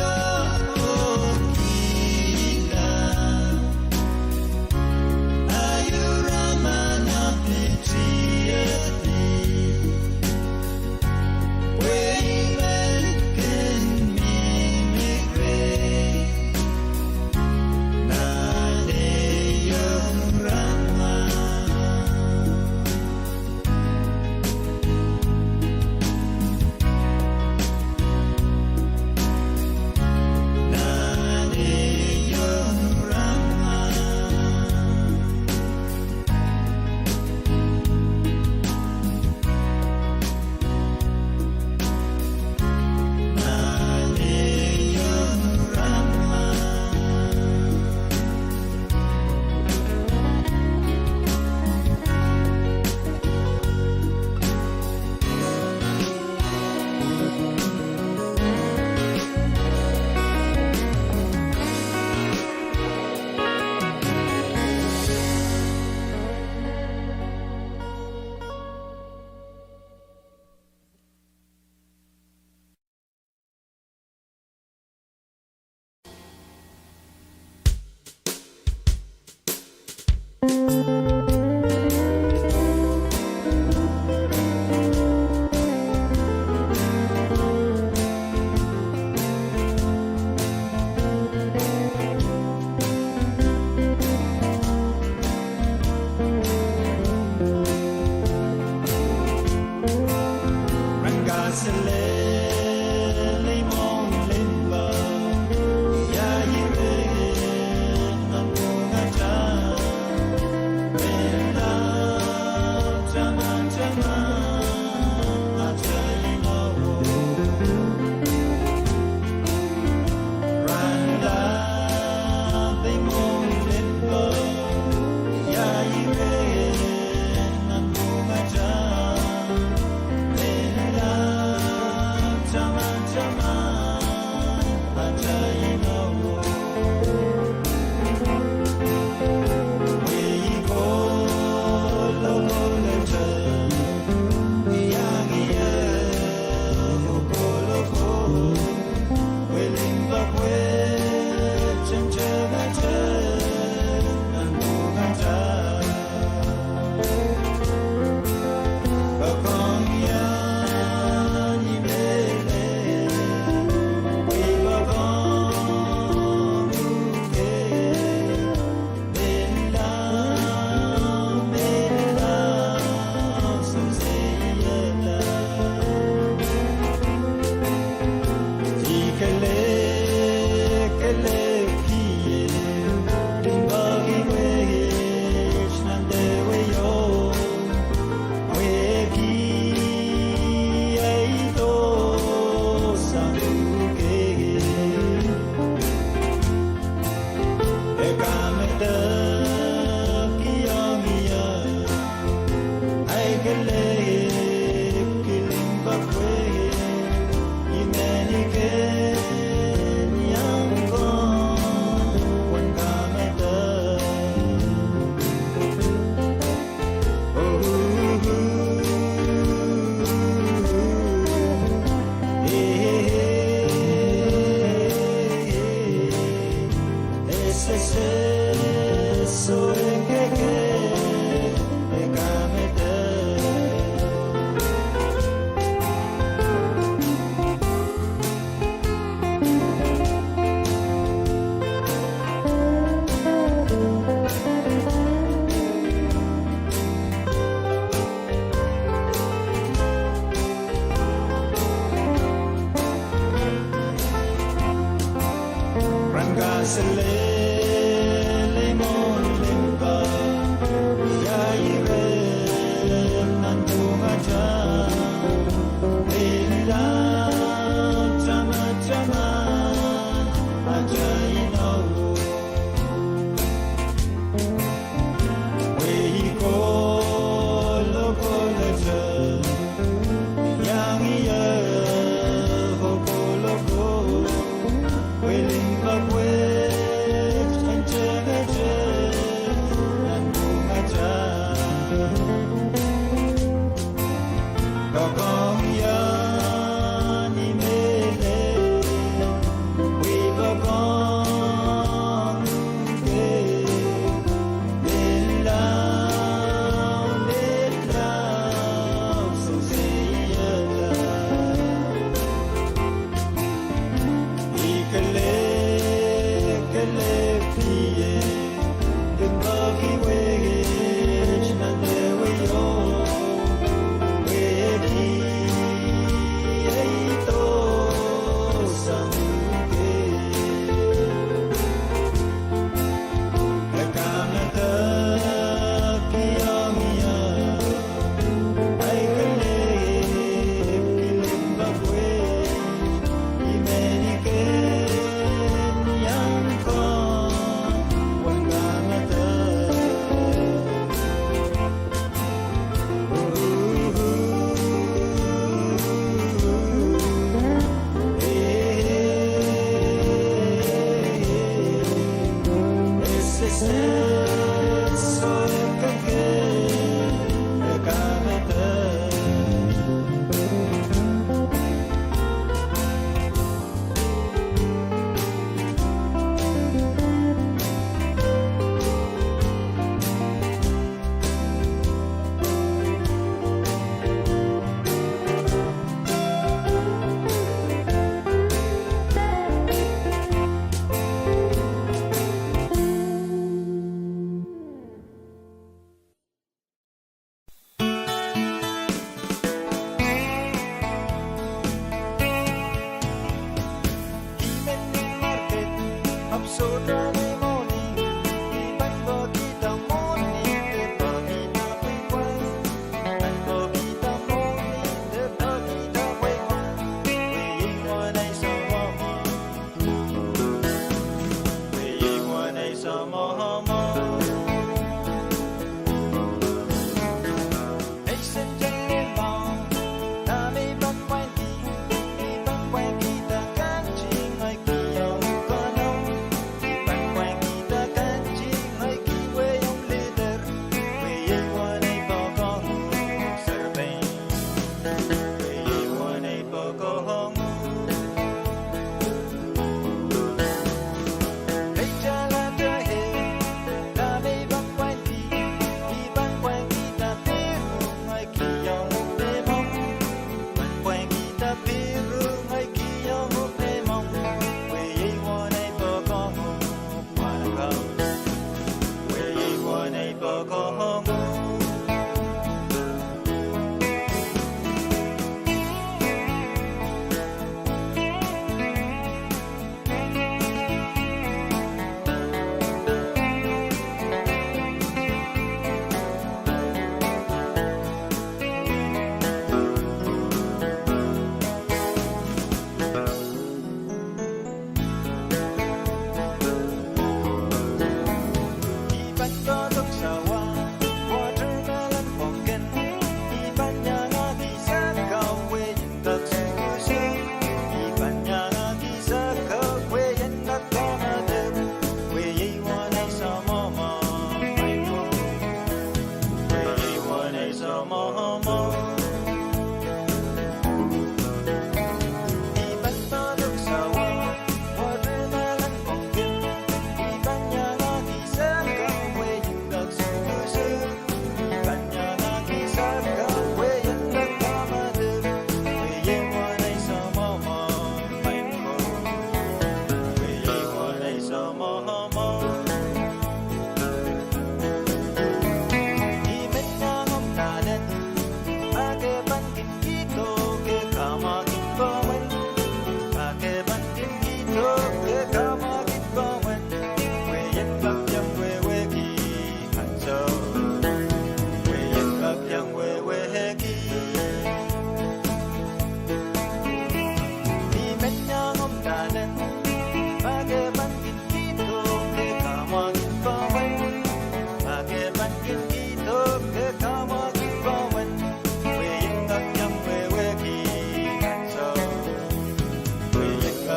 Selele mwohn limpoak, ia ire nan pwungatail, pil laud tamataman atail inou. Wehi kolokol ete, iang ie oh kolokol, pwe limpoak wet en tengete nan pwungatail. Poakohng iang ni mehlel, pwe poakohng uhke, pil laud, pil laud sewese ieu. I kelehkelekier, limpoak wet nan dewe o, pwehki e dohsang uhke. E kamedekiong ie, ahi kelehpw ki limpoak wet, I men I kin iang komw, wen kamedek.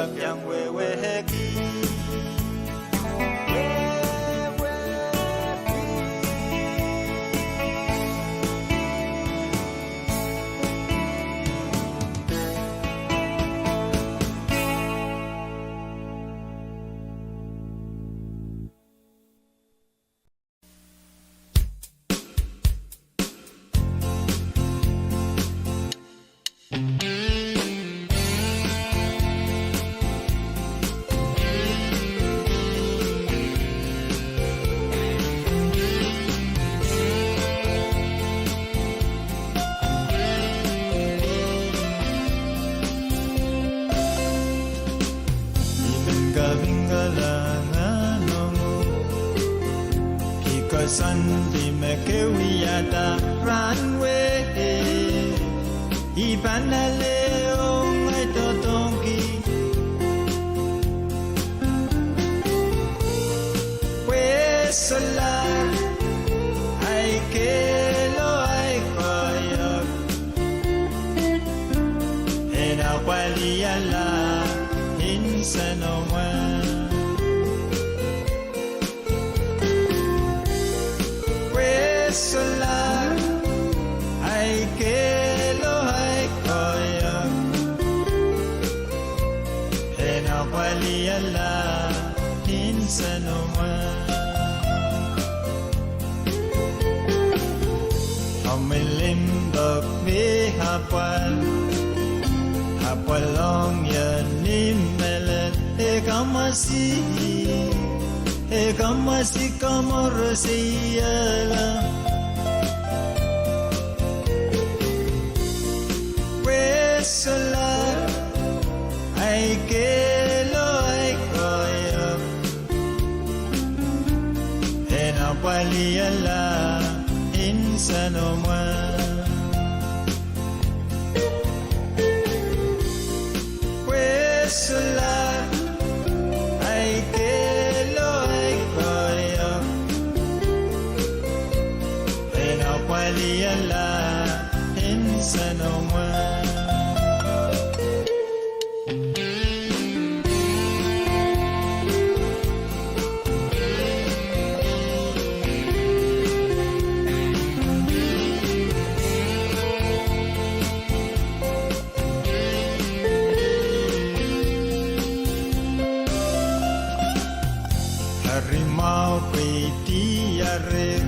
Iang wehwehki. Wehwehki. I men kapingkalahngan ong uhk, ki koasoandi me ke wiahda rahnwet. I pahn ale ong ahi doadoahngki. Pwe solahr ahi kehl oh ahi koahiek en apwalihala insenamwahu. Pwe solahr ahi kehl oh ahi koahiek en apwalihala insenamwahu. Omwi limpoak me apwal, apwal ong ie ni mehlel, e kamwasi, e kamwasi komourasihala. Pwe solahr ahi kehl oh ahi koahiek en apwalihala insenamwahu. Pwe solahr ahi kehl oh ahi koahiek en apwalihala insenamwahu. Eri mwahu pweidi arir,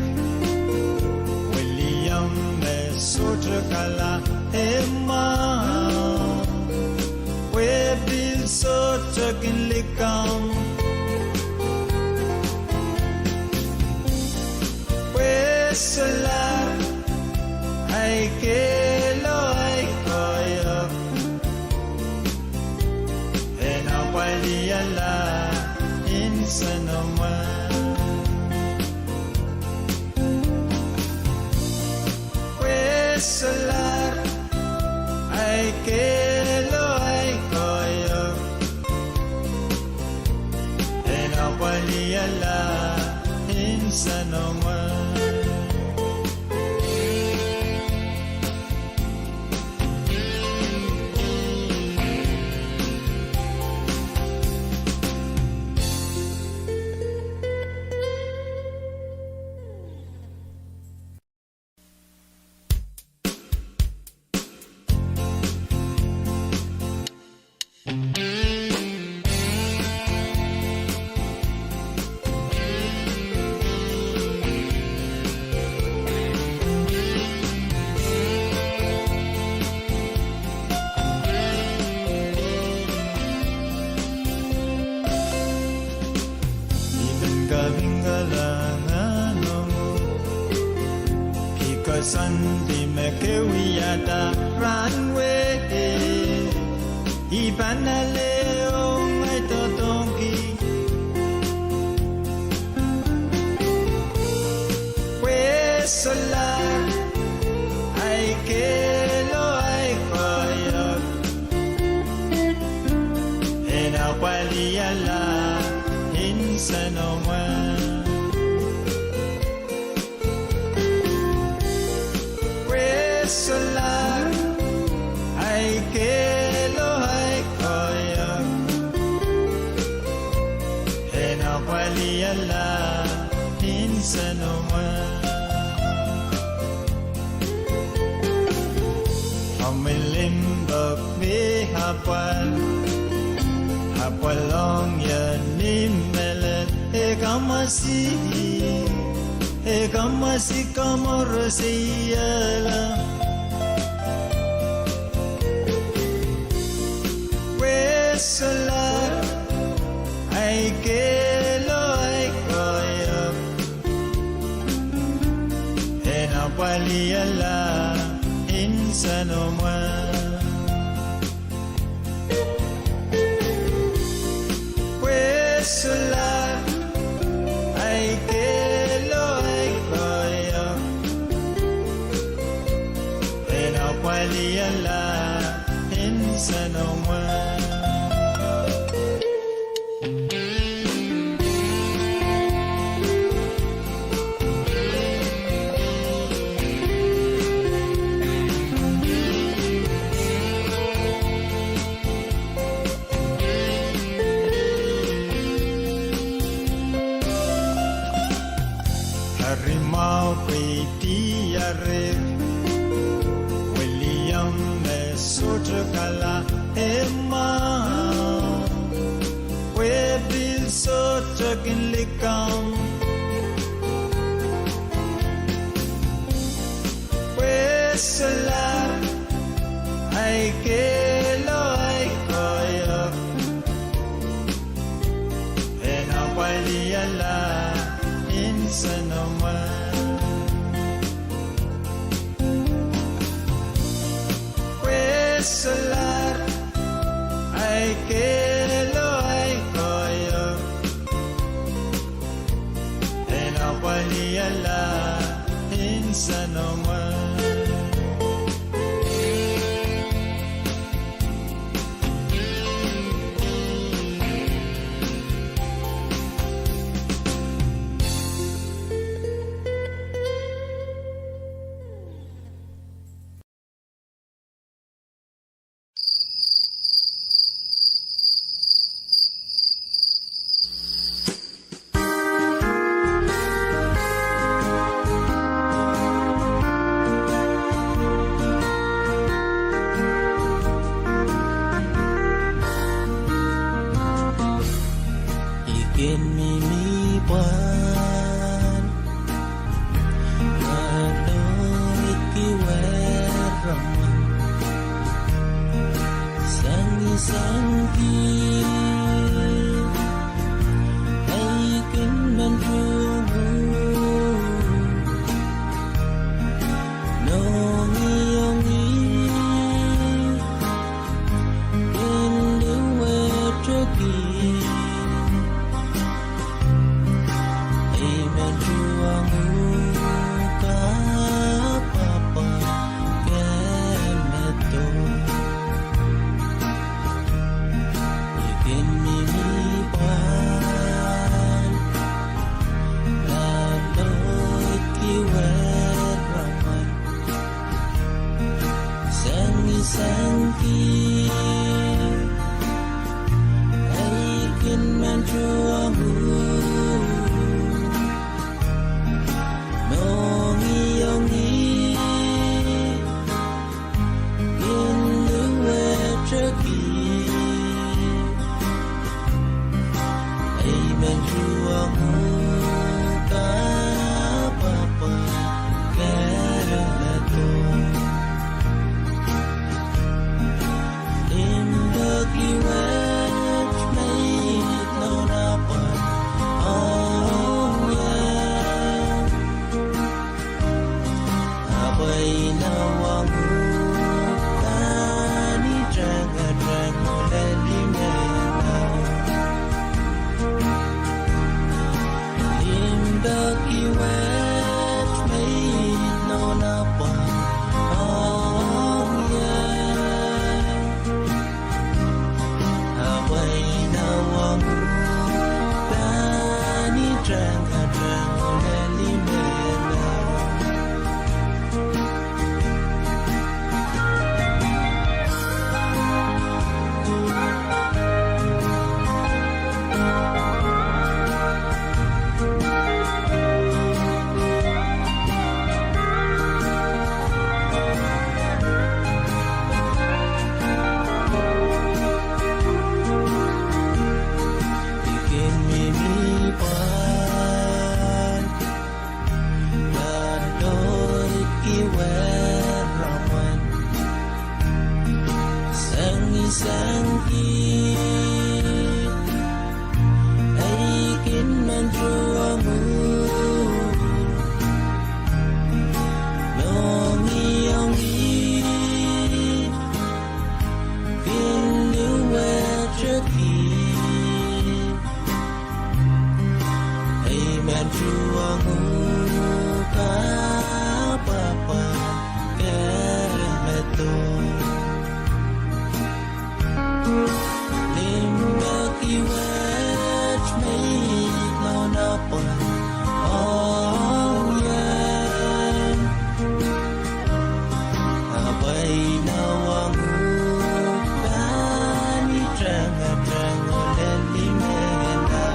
William me sohte kala e mwahu, pwe pil sohte kin likamw. Pwe solahr ahi kehl oh ahi koahiek en apwalihala insenamwahu. Pwe solahr ahi kehl oh ahi koahiek en apwalihala insenamwahu. I men kapingkalahngan ong uhk, ki koasoandi me ke wiahda rahnwet. I pahn ale ong ahi doadoahngki. Pwe solahr ahi kehl oh ahi koahiek en apwalihala insenamwahu. Pwe solahr ahi kehl oh ahi koahiek Paliala insenomwe. Omwi limpoak me apwal, apwal ong ie ni mehlel, e kamwasi, e kamwasi kamworosie iehla. Pwe solahr, ahi kehlo, ahi koahiek, en apwaliala insenomwe. Pwe solahr, ahi kehlo, ahi koahiek, en apwaliala insenomwe. Eri mwahu pwe I diar, William me sohte kala, e mwahu pwe pil sohte kin likamw. Pwe solahr, ahi kehlo, ahi koahiek, en apwaliala insenomwe. Pwe solahr, ahi kehlo, ahi koahiek, en apwaliala insenomwe. I kin mihmi pwand, maloitki wehramwan, sang ni sang ki, ahi kin men tuhwong uhk, nohngiongi, kin luweteki. I men tuhwong uhk apwahpwal, ke medewe. I kin mihmi pwand, maloitki wehramwan, sang ni sang ki, ahi kin men tuhwong uhk, nohngiongi, kin luweteki. I men tuhwong uhk apwahpwal, ke medewe. Limpoak wet me I nohn apwal ong ie, ahpw I nawong uhk, pahn I tengteng oh lel I mehla. Limpoak wet me I nohn apwal ong ie, ahpw I nawong uhk, pahn I tengteng oh lel I mehla. Ei kin men tuhwong uhk, mohngiong ih kin luwetki. Ei men tuhwong uhk, pahpa, kehn me doh. Limpoak wet me ih nohn apwal ong ie. Ahpw ei nohn uhk pahn ih tengeteng oh lel ih mehla.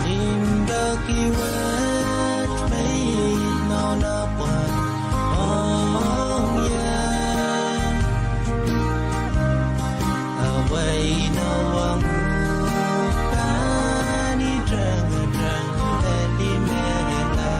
Limpoak wet me ih nohn apwal ong ie. Ahpw ei nohn uhk pahn ih tengeteng oh lel ih mehla.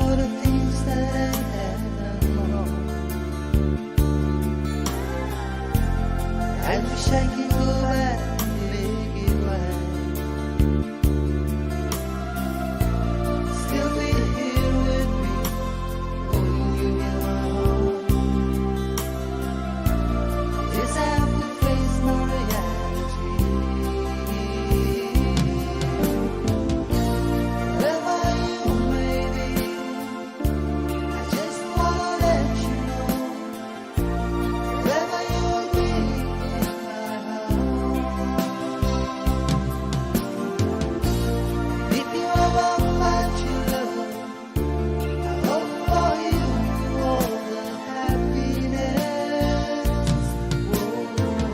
All the things that I have done wrong, I wish I could go back and make it right. Still be here with me, holding you in my arms. Yes, I have to face my reality. Wherever you may be, I just wanna let you know, wherever you'll be in my heart. If you ever find your love, I hope for you all the happiness. Oh, yeah.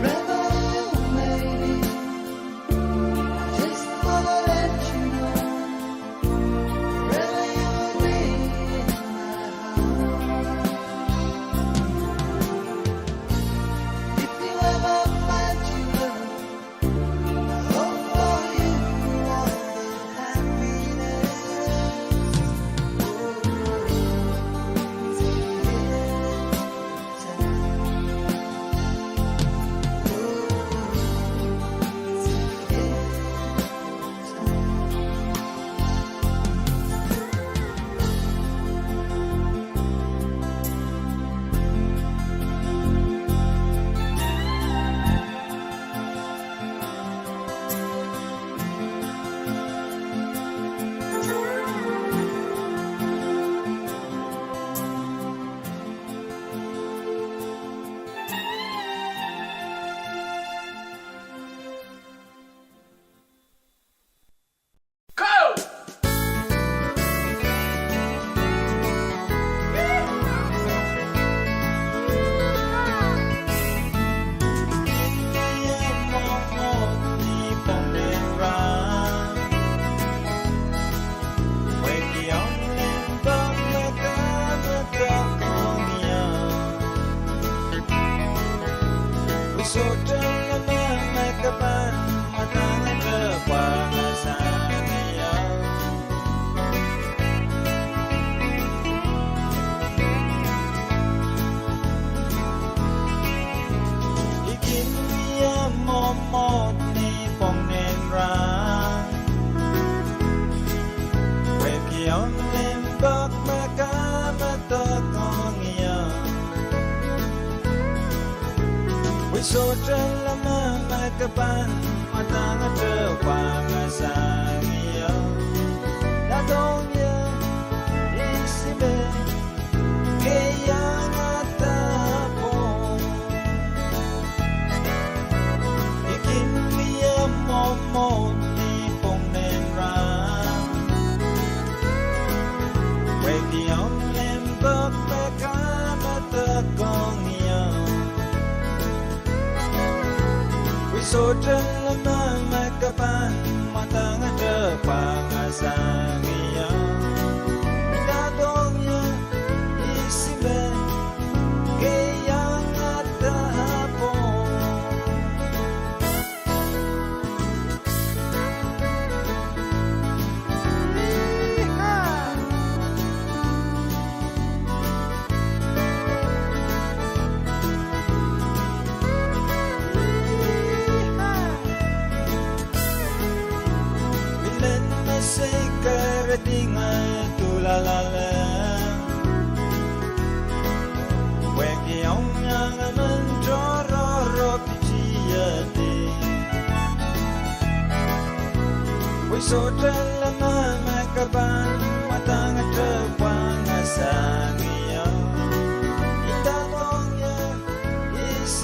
Wherever you may be, I just wanna let you know, wherever you'll be in my heart. If you ever find your love, I hope for you all the happiness. Oh, yeah. I kin wia mwohmwohd ni pwong en rahn. Pwehki ong limpoak me kamedekohng ie. Pwe sohte leme me ke pahn mwadangete pwangahsang ie. Natohng ie, ihs me ke iang ahda pwong. I kin wia mwohmwohd ni pwong en rahn. Pwehki ong limpoak me kamedekohng ie. Pwe sohte leme me ke pahn mwadangete pwangahsang ie. Natohng ie, ihs me ke iang ahda pwong. Mie len me sei keredi ngehi doulahlahla. Pwehki ong iang emen tohrohr oh pitihedi. Pwe sohte leme me ke pahn mwadangete pwangahsang ie. Natohng ie, ihs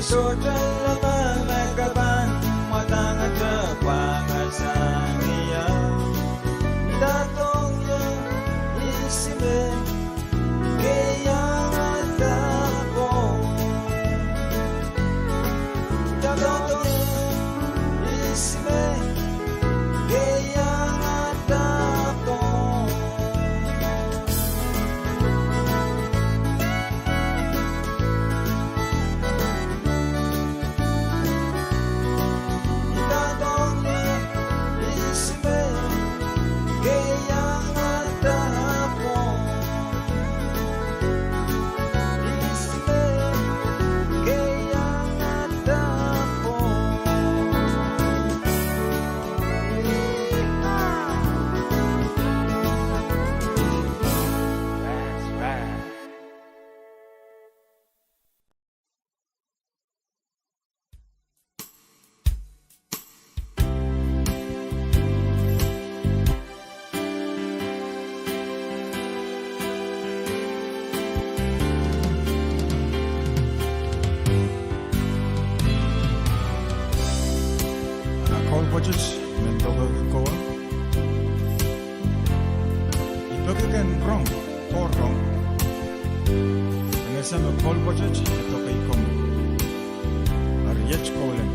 Sohte leme me ke pahn mwadangete pwangahsang ie. Ndadohng ie ihs me ke iangahda pwohng. Ndadohng ie ihs me ke iangahda pwohng. Ana koul pwoatet me doadoahngki kowe, I peki ken rong, oh rong, en ese me koul pwoatet me doadoahngki komwi. Eri iet koul en.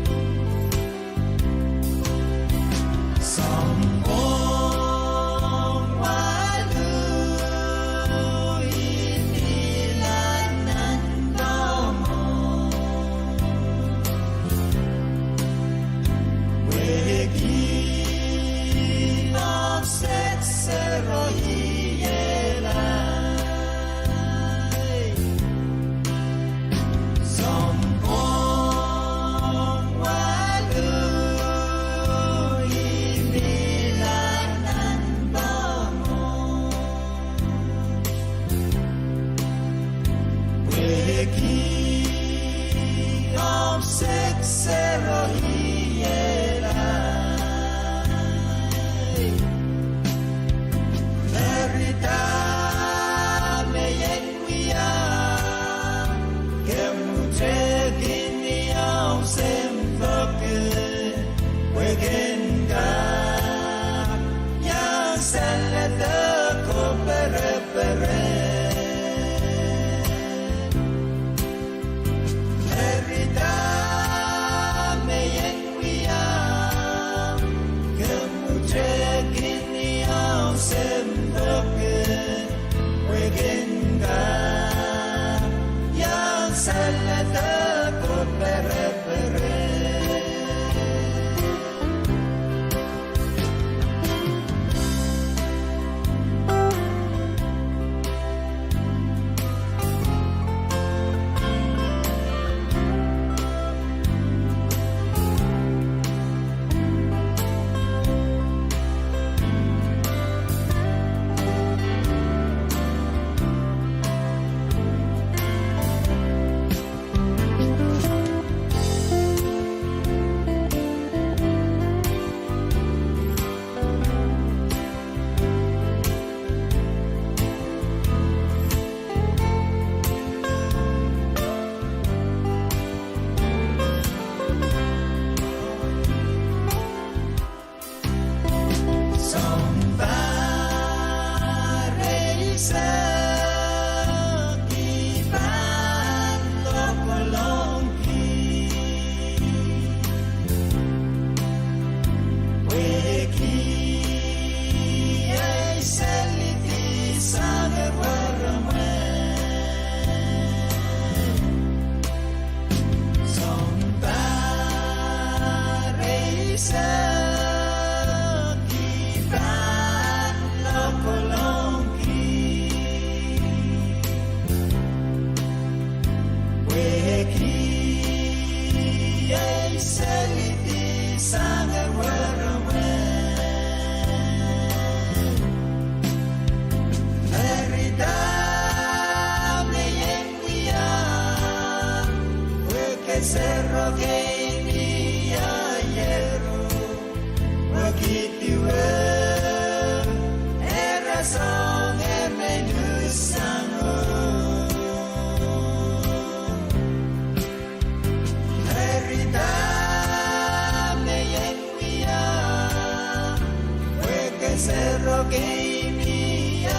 Sero kei ni a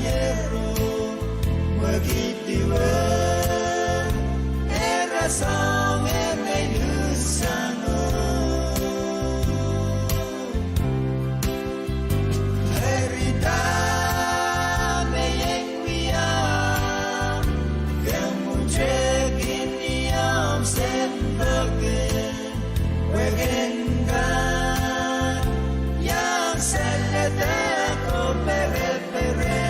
iero, mwekid duwe, ere soangen luhsango. Eri dahme I en wia, ke mwutekin iang sempwal ke. Wehwehki kan, iang saledek oh perepere.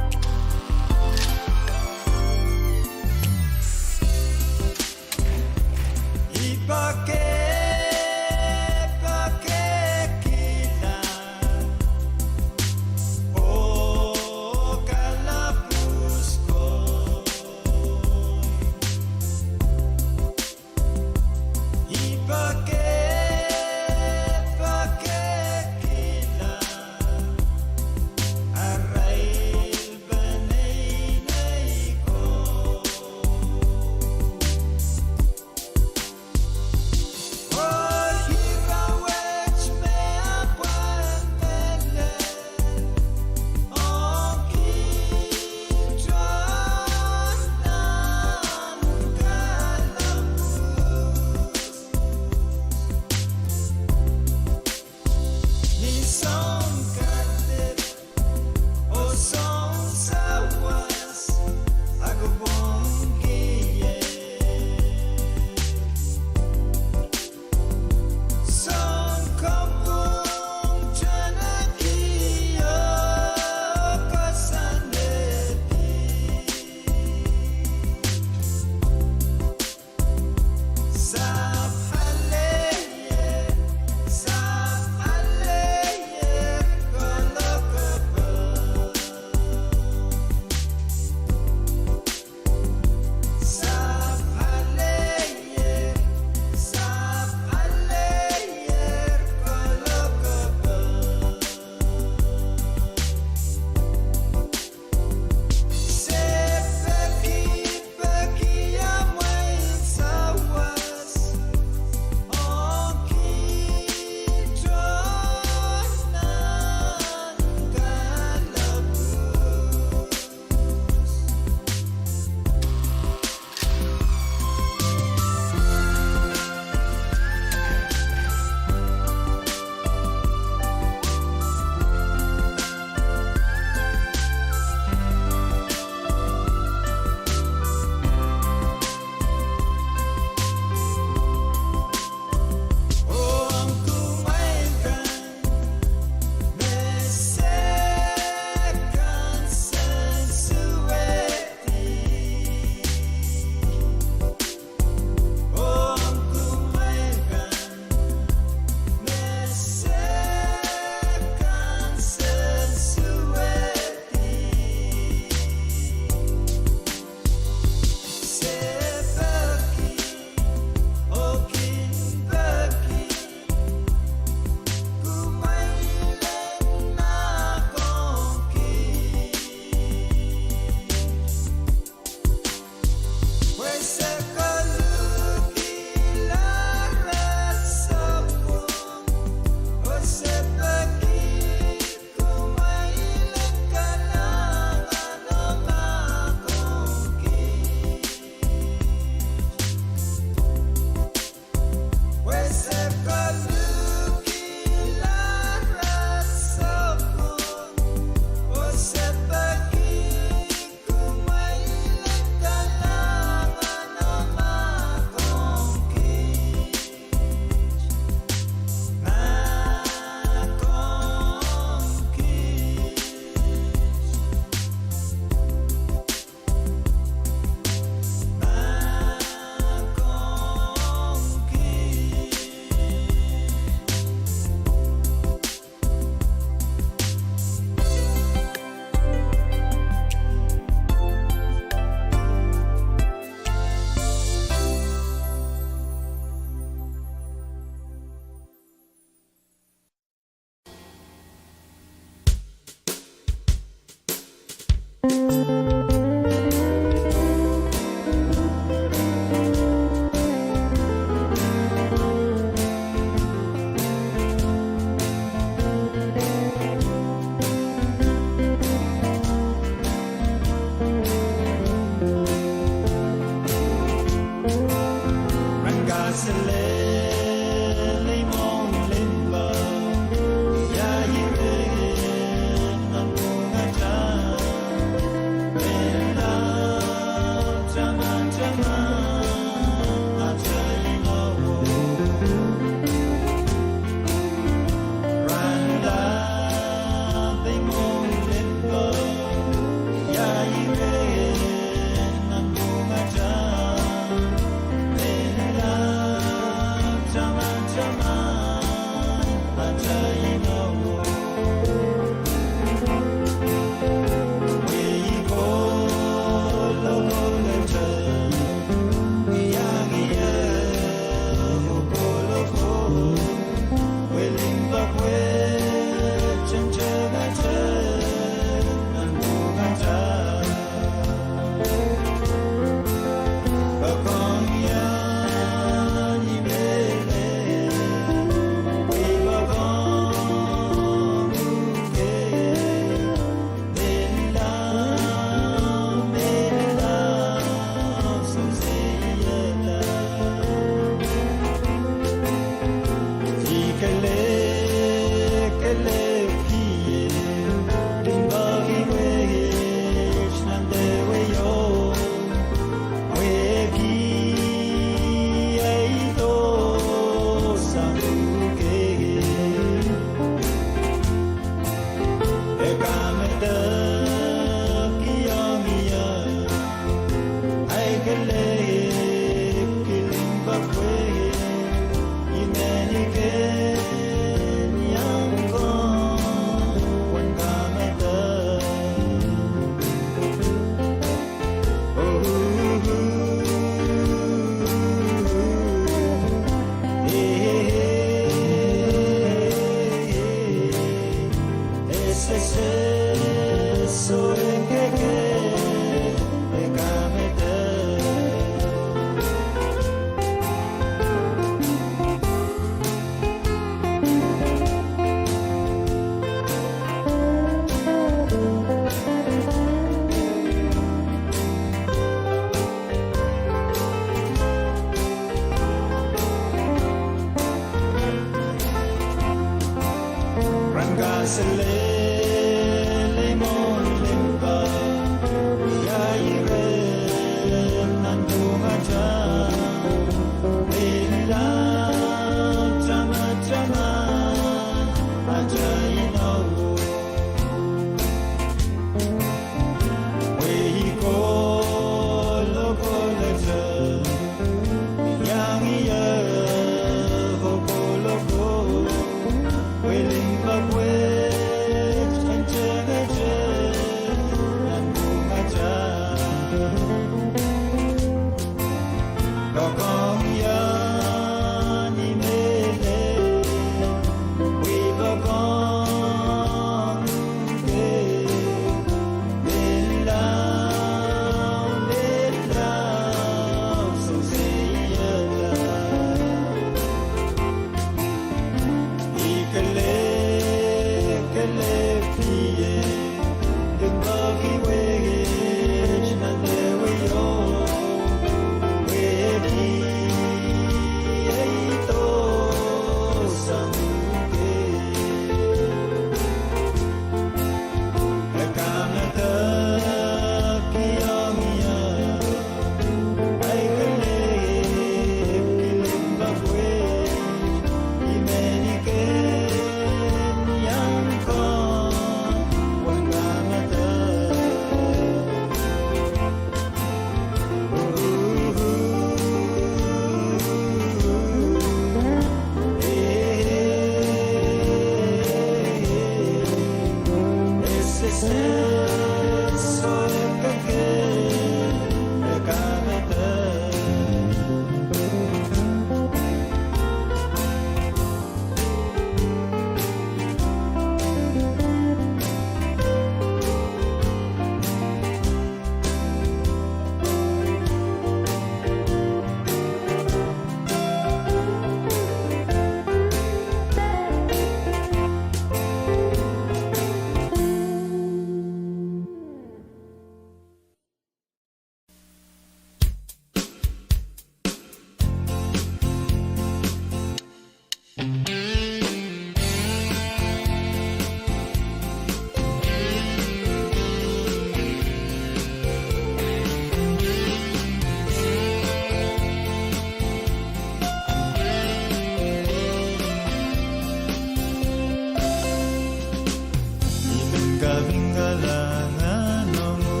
Kavingala nganongu,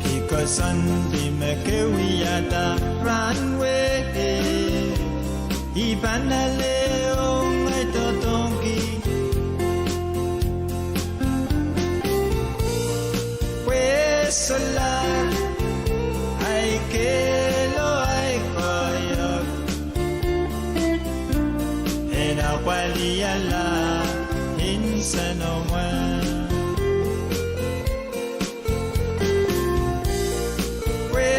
ki koasoandi me ke wiahda rahnwet, I pahn ale ong ei doadoahngki. Pwe solahr ahi kehl oh ahi koahiek en apwalihala insenomwen. Pwe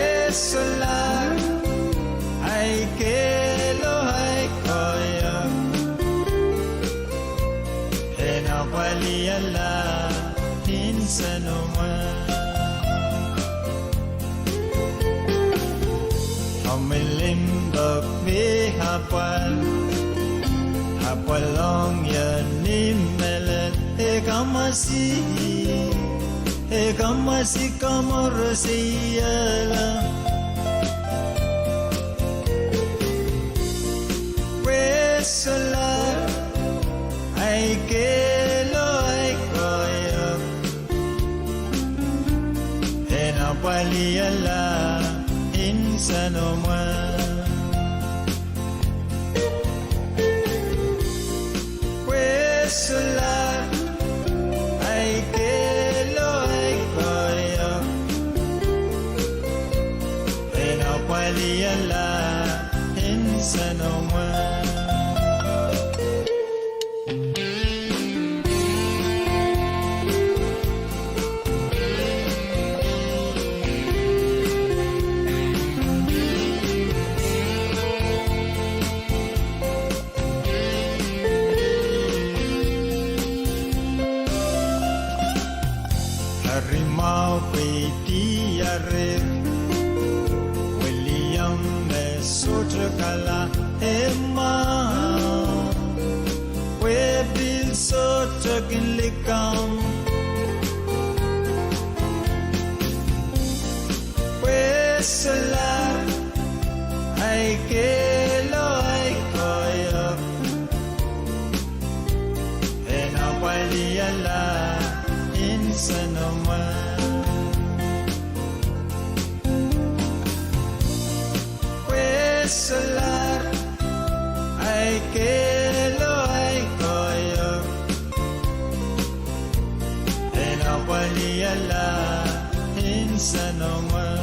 solahr ahi kehl oh ahi koahiek en apwalihala insenomwen. Omw limpoak me apwal, apwal ong ie ni mehlel, e kamwasi, e kamwasi komourasihala. Pwe solahr ahi kehl oh ahi koahiek en apwalihala insenomwen. Pwe solahr ahi kehl oh ahi koahiek en apwalihala insenomwen. Eri mwahu pwe I diarehr, William me sohte kala emen, pwe pil sohte kin likamw. Pwe solahr ahi kehl oh ahi koahiek en apwalihala insenomwen. Pwe solahr ahi kehl oh ahi koahiek en apwalihala insenomwen.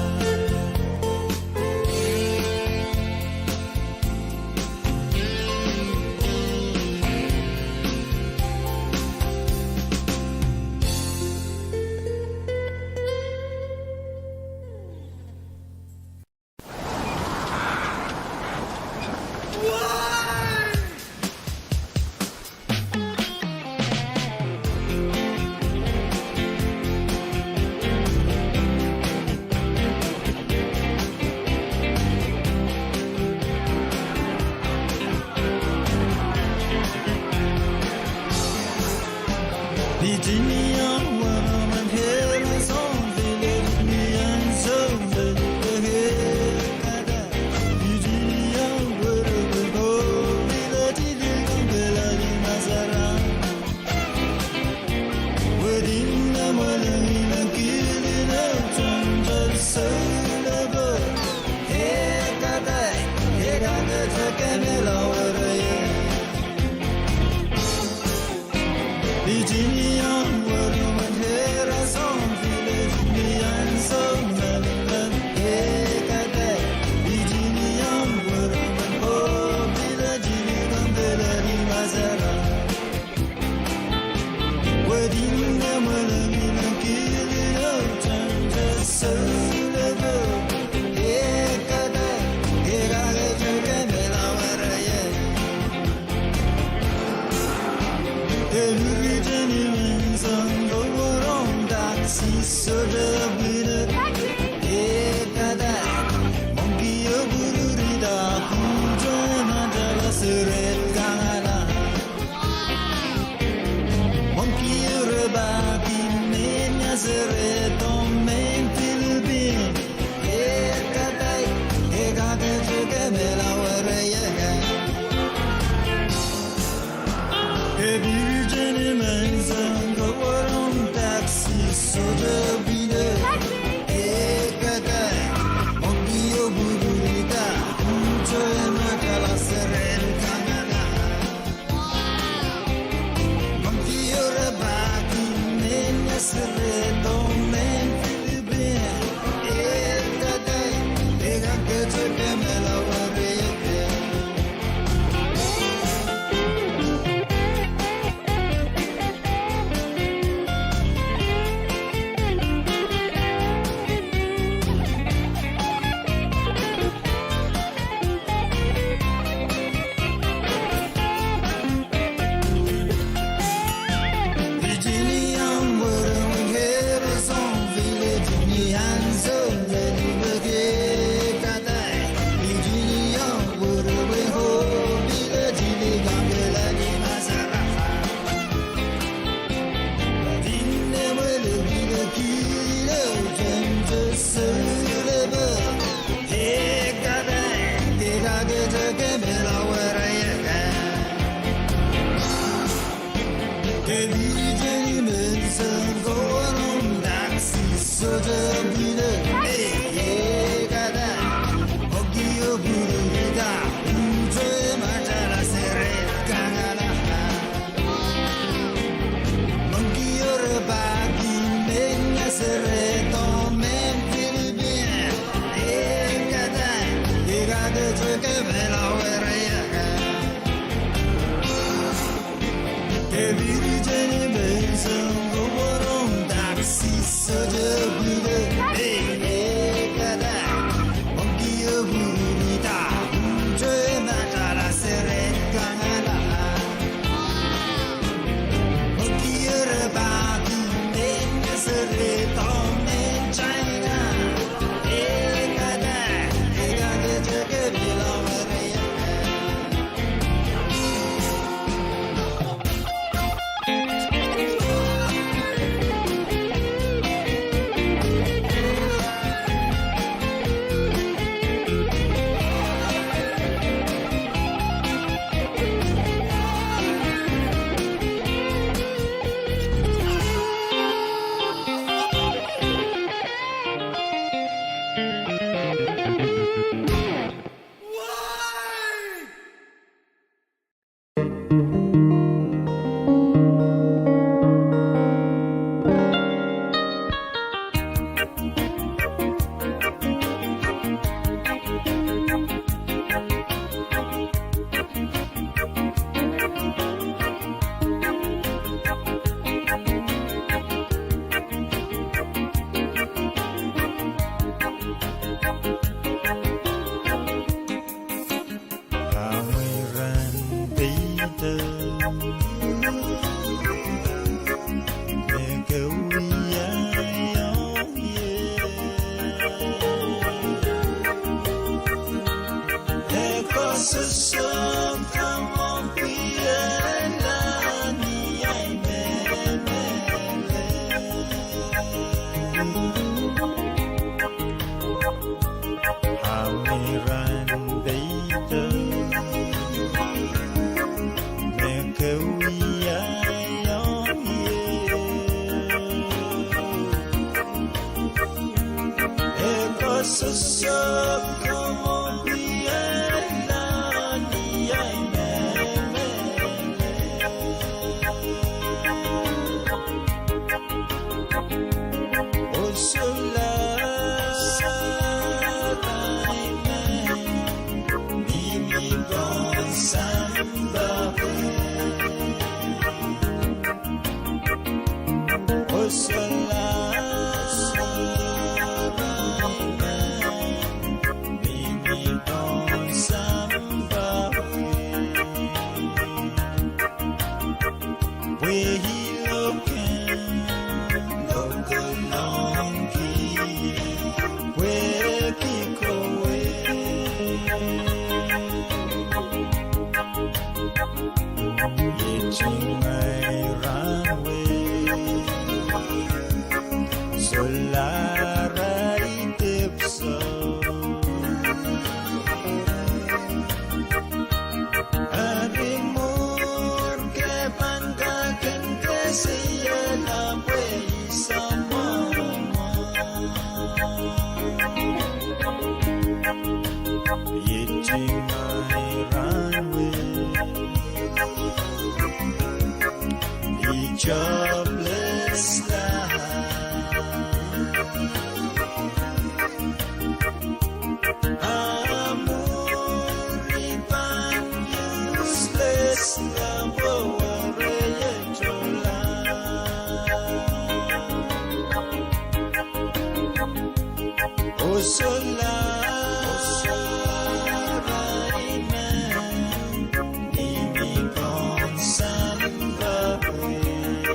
Solahr, solahr, amen. Mihmi pohn sampah wet.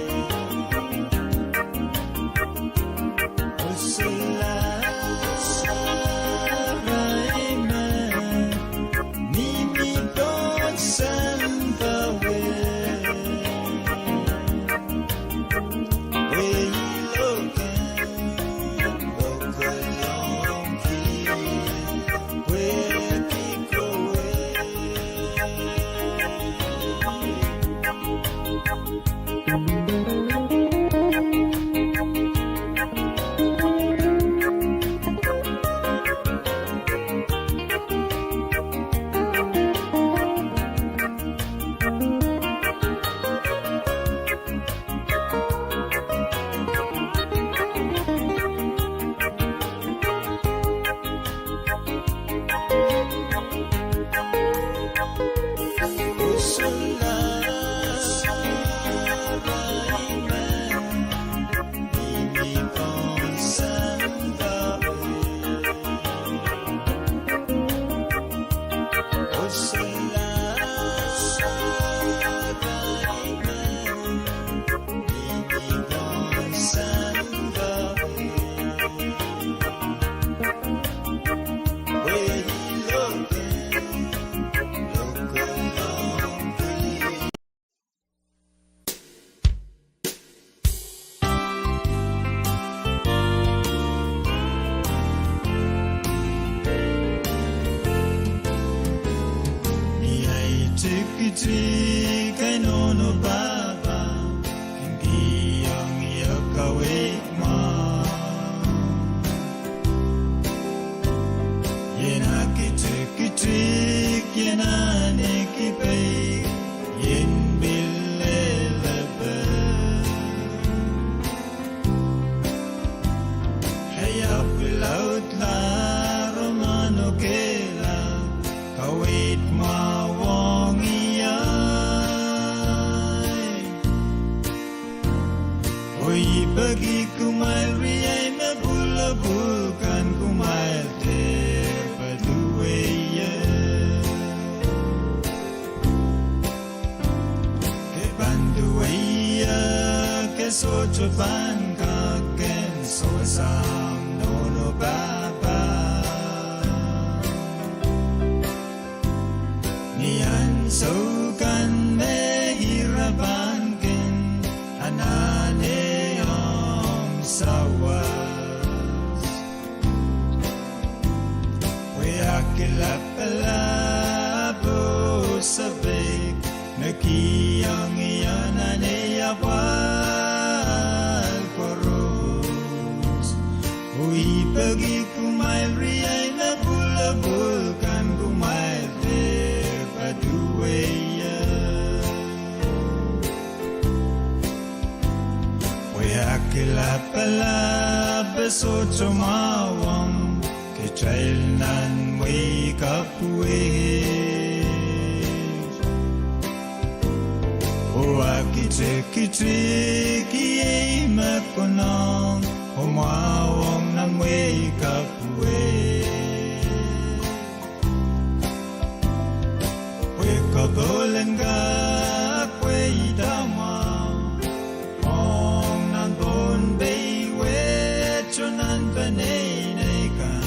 Solahr, solahr, amen. Mihmi pohn sampah wet. Wehi lokaia, lokaia, pwehki kowe. Ni ahi tikitik ahi nohno pahpa, kin kihong ie kaweid mwahu. Ien aki tikitik, ien ahneki peik, ien pil lelepe. Ei apw laudla, oh manokehla, kaweid mwahu ong ie. Oh I peki kumwail riei me pwulopwul kan, kumwail dehr poaduwei ie. Ke pahn duwei ie, ke sohte pahn kak kin sewesehng nohno pahpa. Ni ansou kan me ira pahn kin anahne ong sawas, pwe aki lapalap oh sapeik me kihong ie nan ei apwal koaros. Oh I peki kumwail riei me pwulopwul kan, kumwail dehr poaduwei ie. Pwe aki lapalap e sohte mwahu ong kitail nan mwehi kapw wet. Oh aki tikitik iei me konehng oh mwahu ong nan mwehi kapw wet. Pwe koapel en kak pweida mwahu ong nan Pohnpei wet oh nan peneinei kan.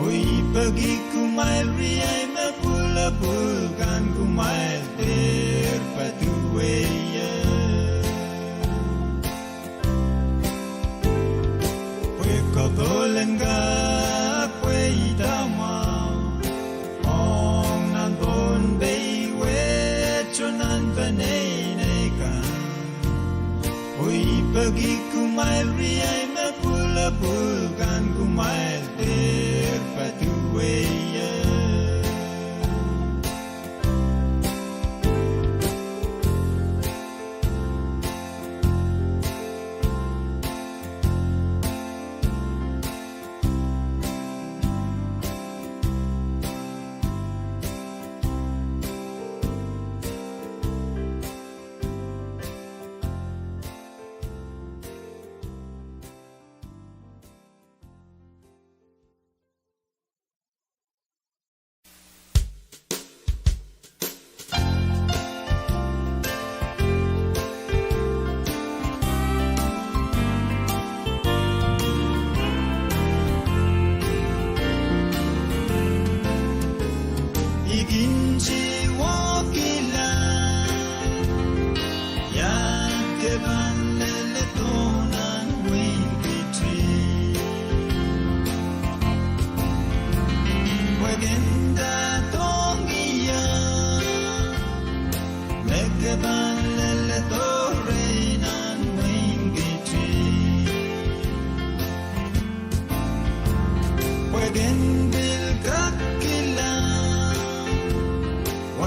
Oh I peki kumwail riei me pwulopwul kan, kumwail dehr poaduwei ie. Pwe koapel en kak pweida mwahu ong nan Pohnpei wet oh nan peneinei kan. Oh I peki kumwail riei me pwulopwul kan, kumwail dehr poaduwei ie.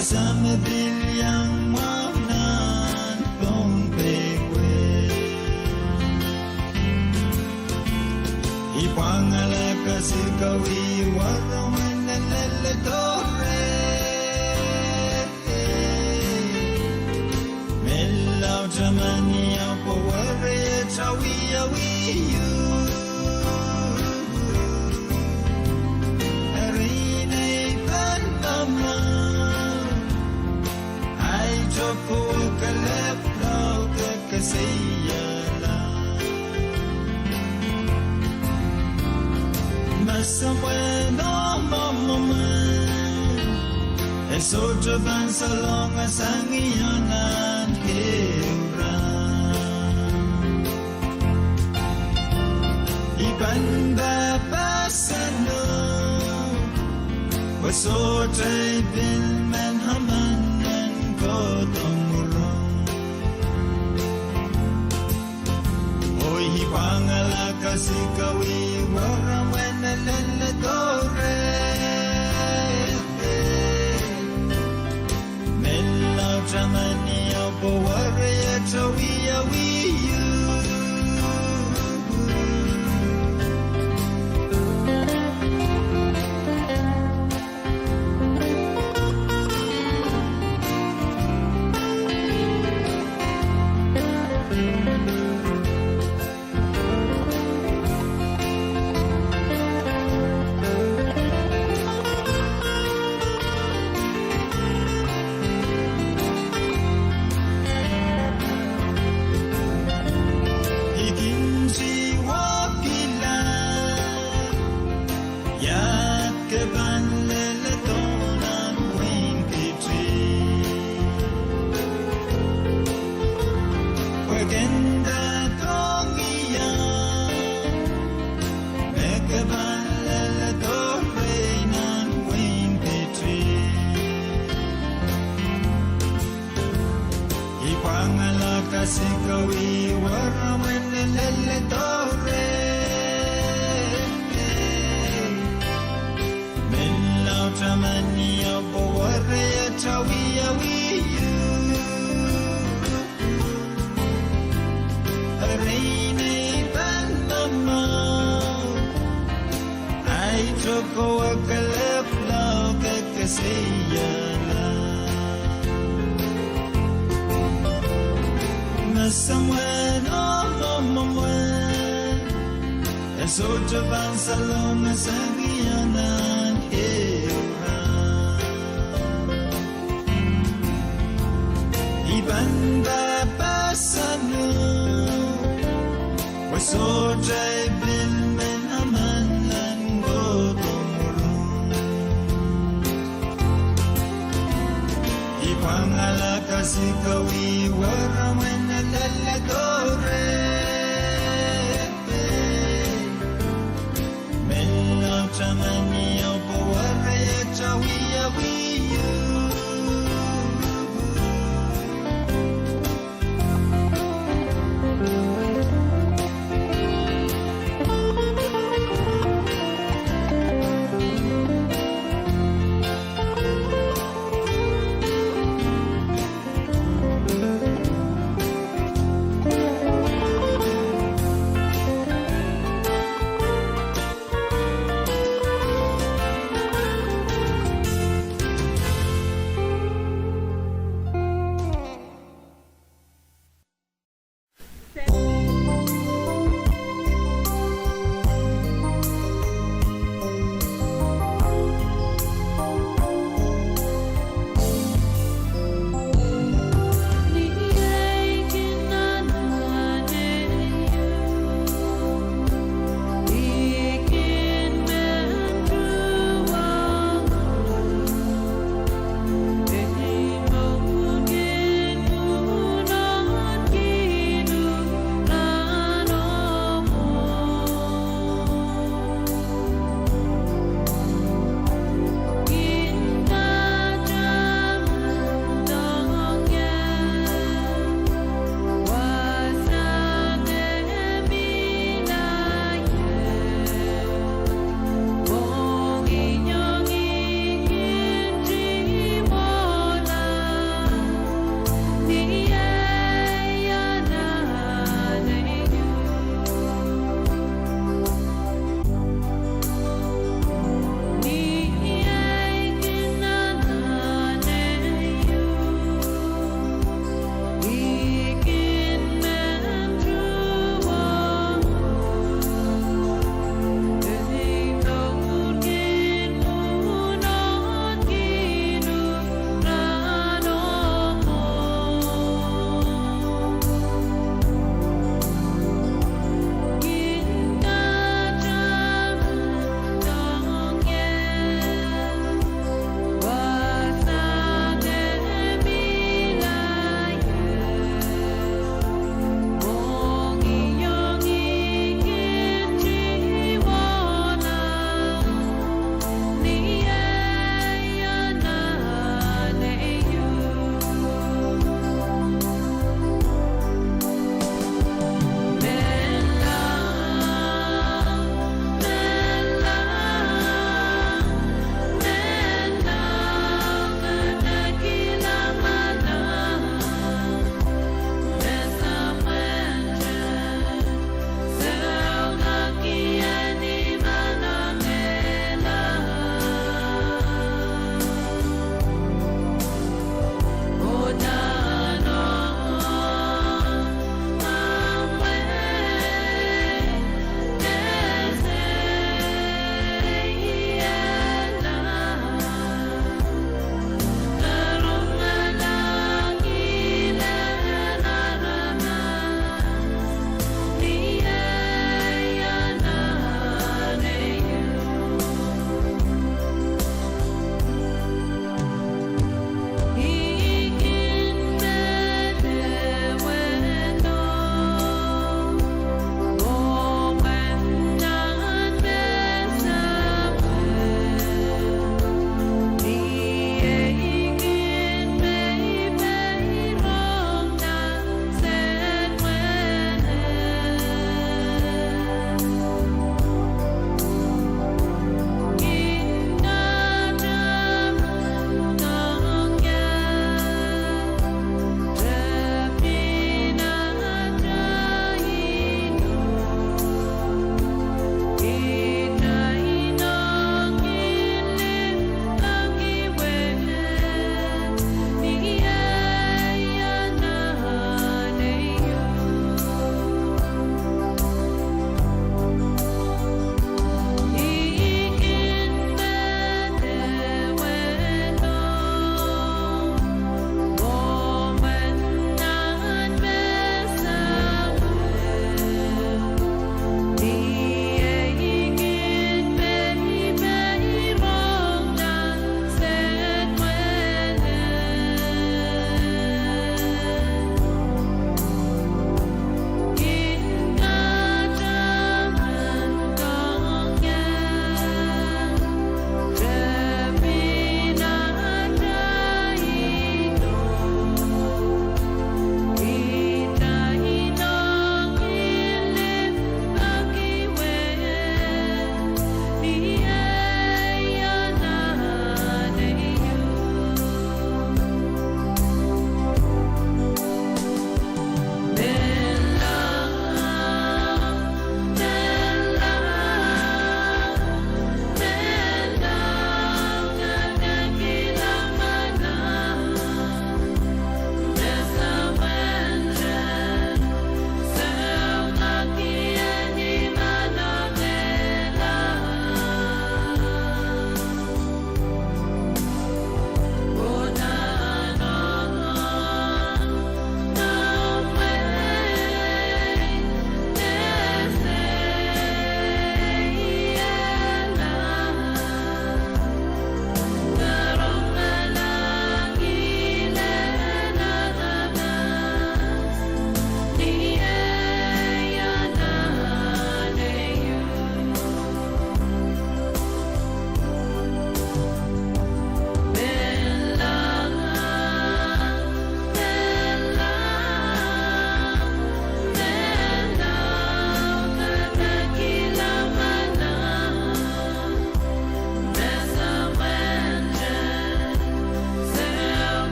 Sahme pil iang mwahu nan Pohnpei wet. I pwangala kasikawih warohng en leledo reh. Menlau taman ieu pwe weriet awiawi ieu. Eri nei pahn mamauk, ahi tohkohwa kelehpw lao kekeseiala. Me soumwahu mwo mwomwen, e sohte pahn salongasang ie nan ehu rahn. I pahn pahpahsang, pwe sohte I pil men emen en kohdo mwurin. Oh I pwangala kasikawih warohng en leledo reh. Menlau taman ieu pwe weriet awiawi ieu. I kin sewakihla ia ke pahn leledo nan wehin Pittsburg. Pwe ke nda dohng ie me ke pahn leledo reh nan wehin Pittsburg. I pwangala kasikawih warohng en leledo reh. Menlau taman ieu pwe weriet awiawi ieu. Eri nei pahn mamauk, ahi tohkohwa kelehpw lao kekeseiala. Me soumwahu mwo mwomwen, e sohte pahn salongasang ie nan ehu rahn. I pahn pahpahsang, pwe sohte I pil men emen en kohdo mwurin. I pwangala kasikawih warohng en leledo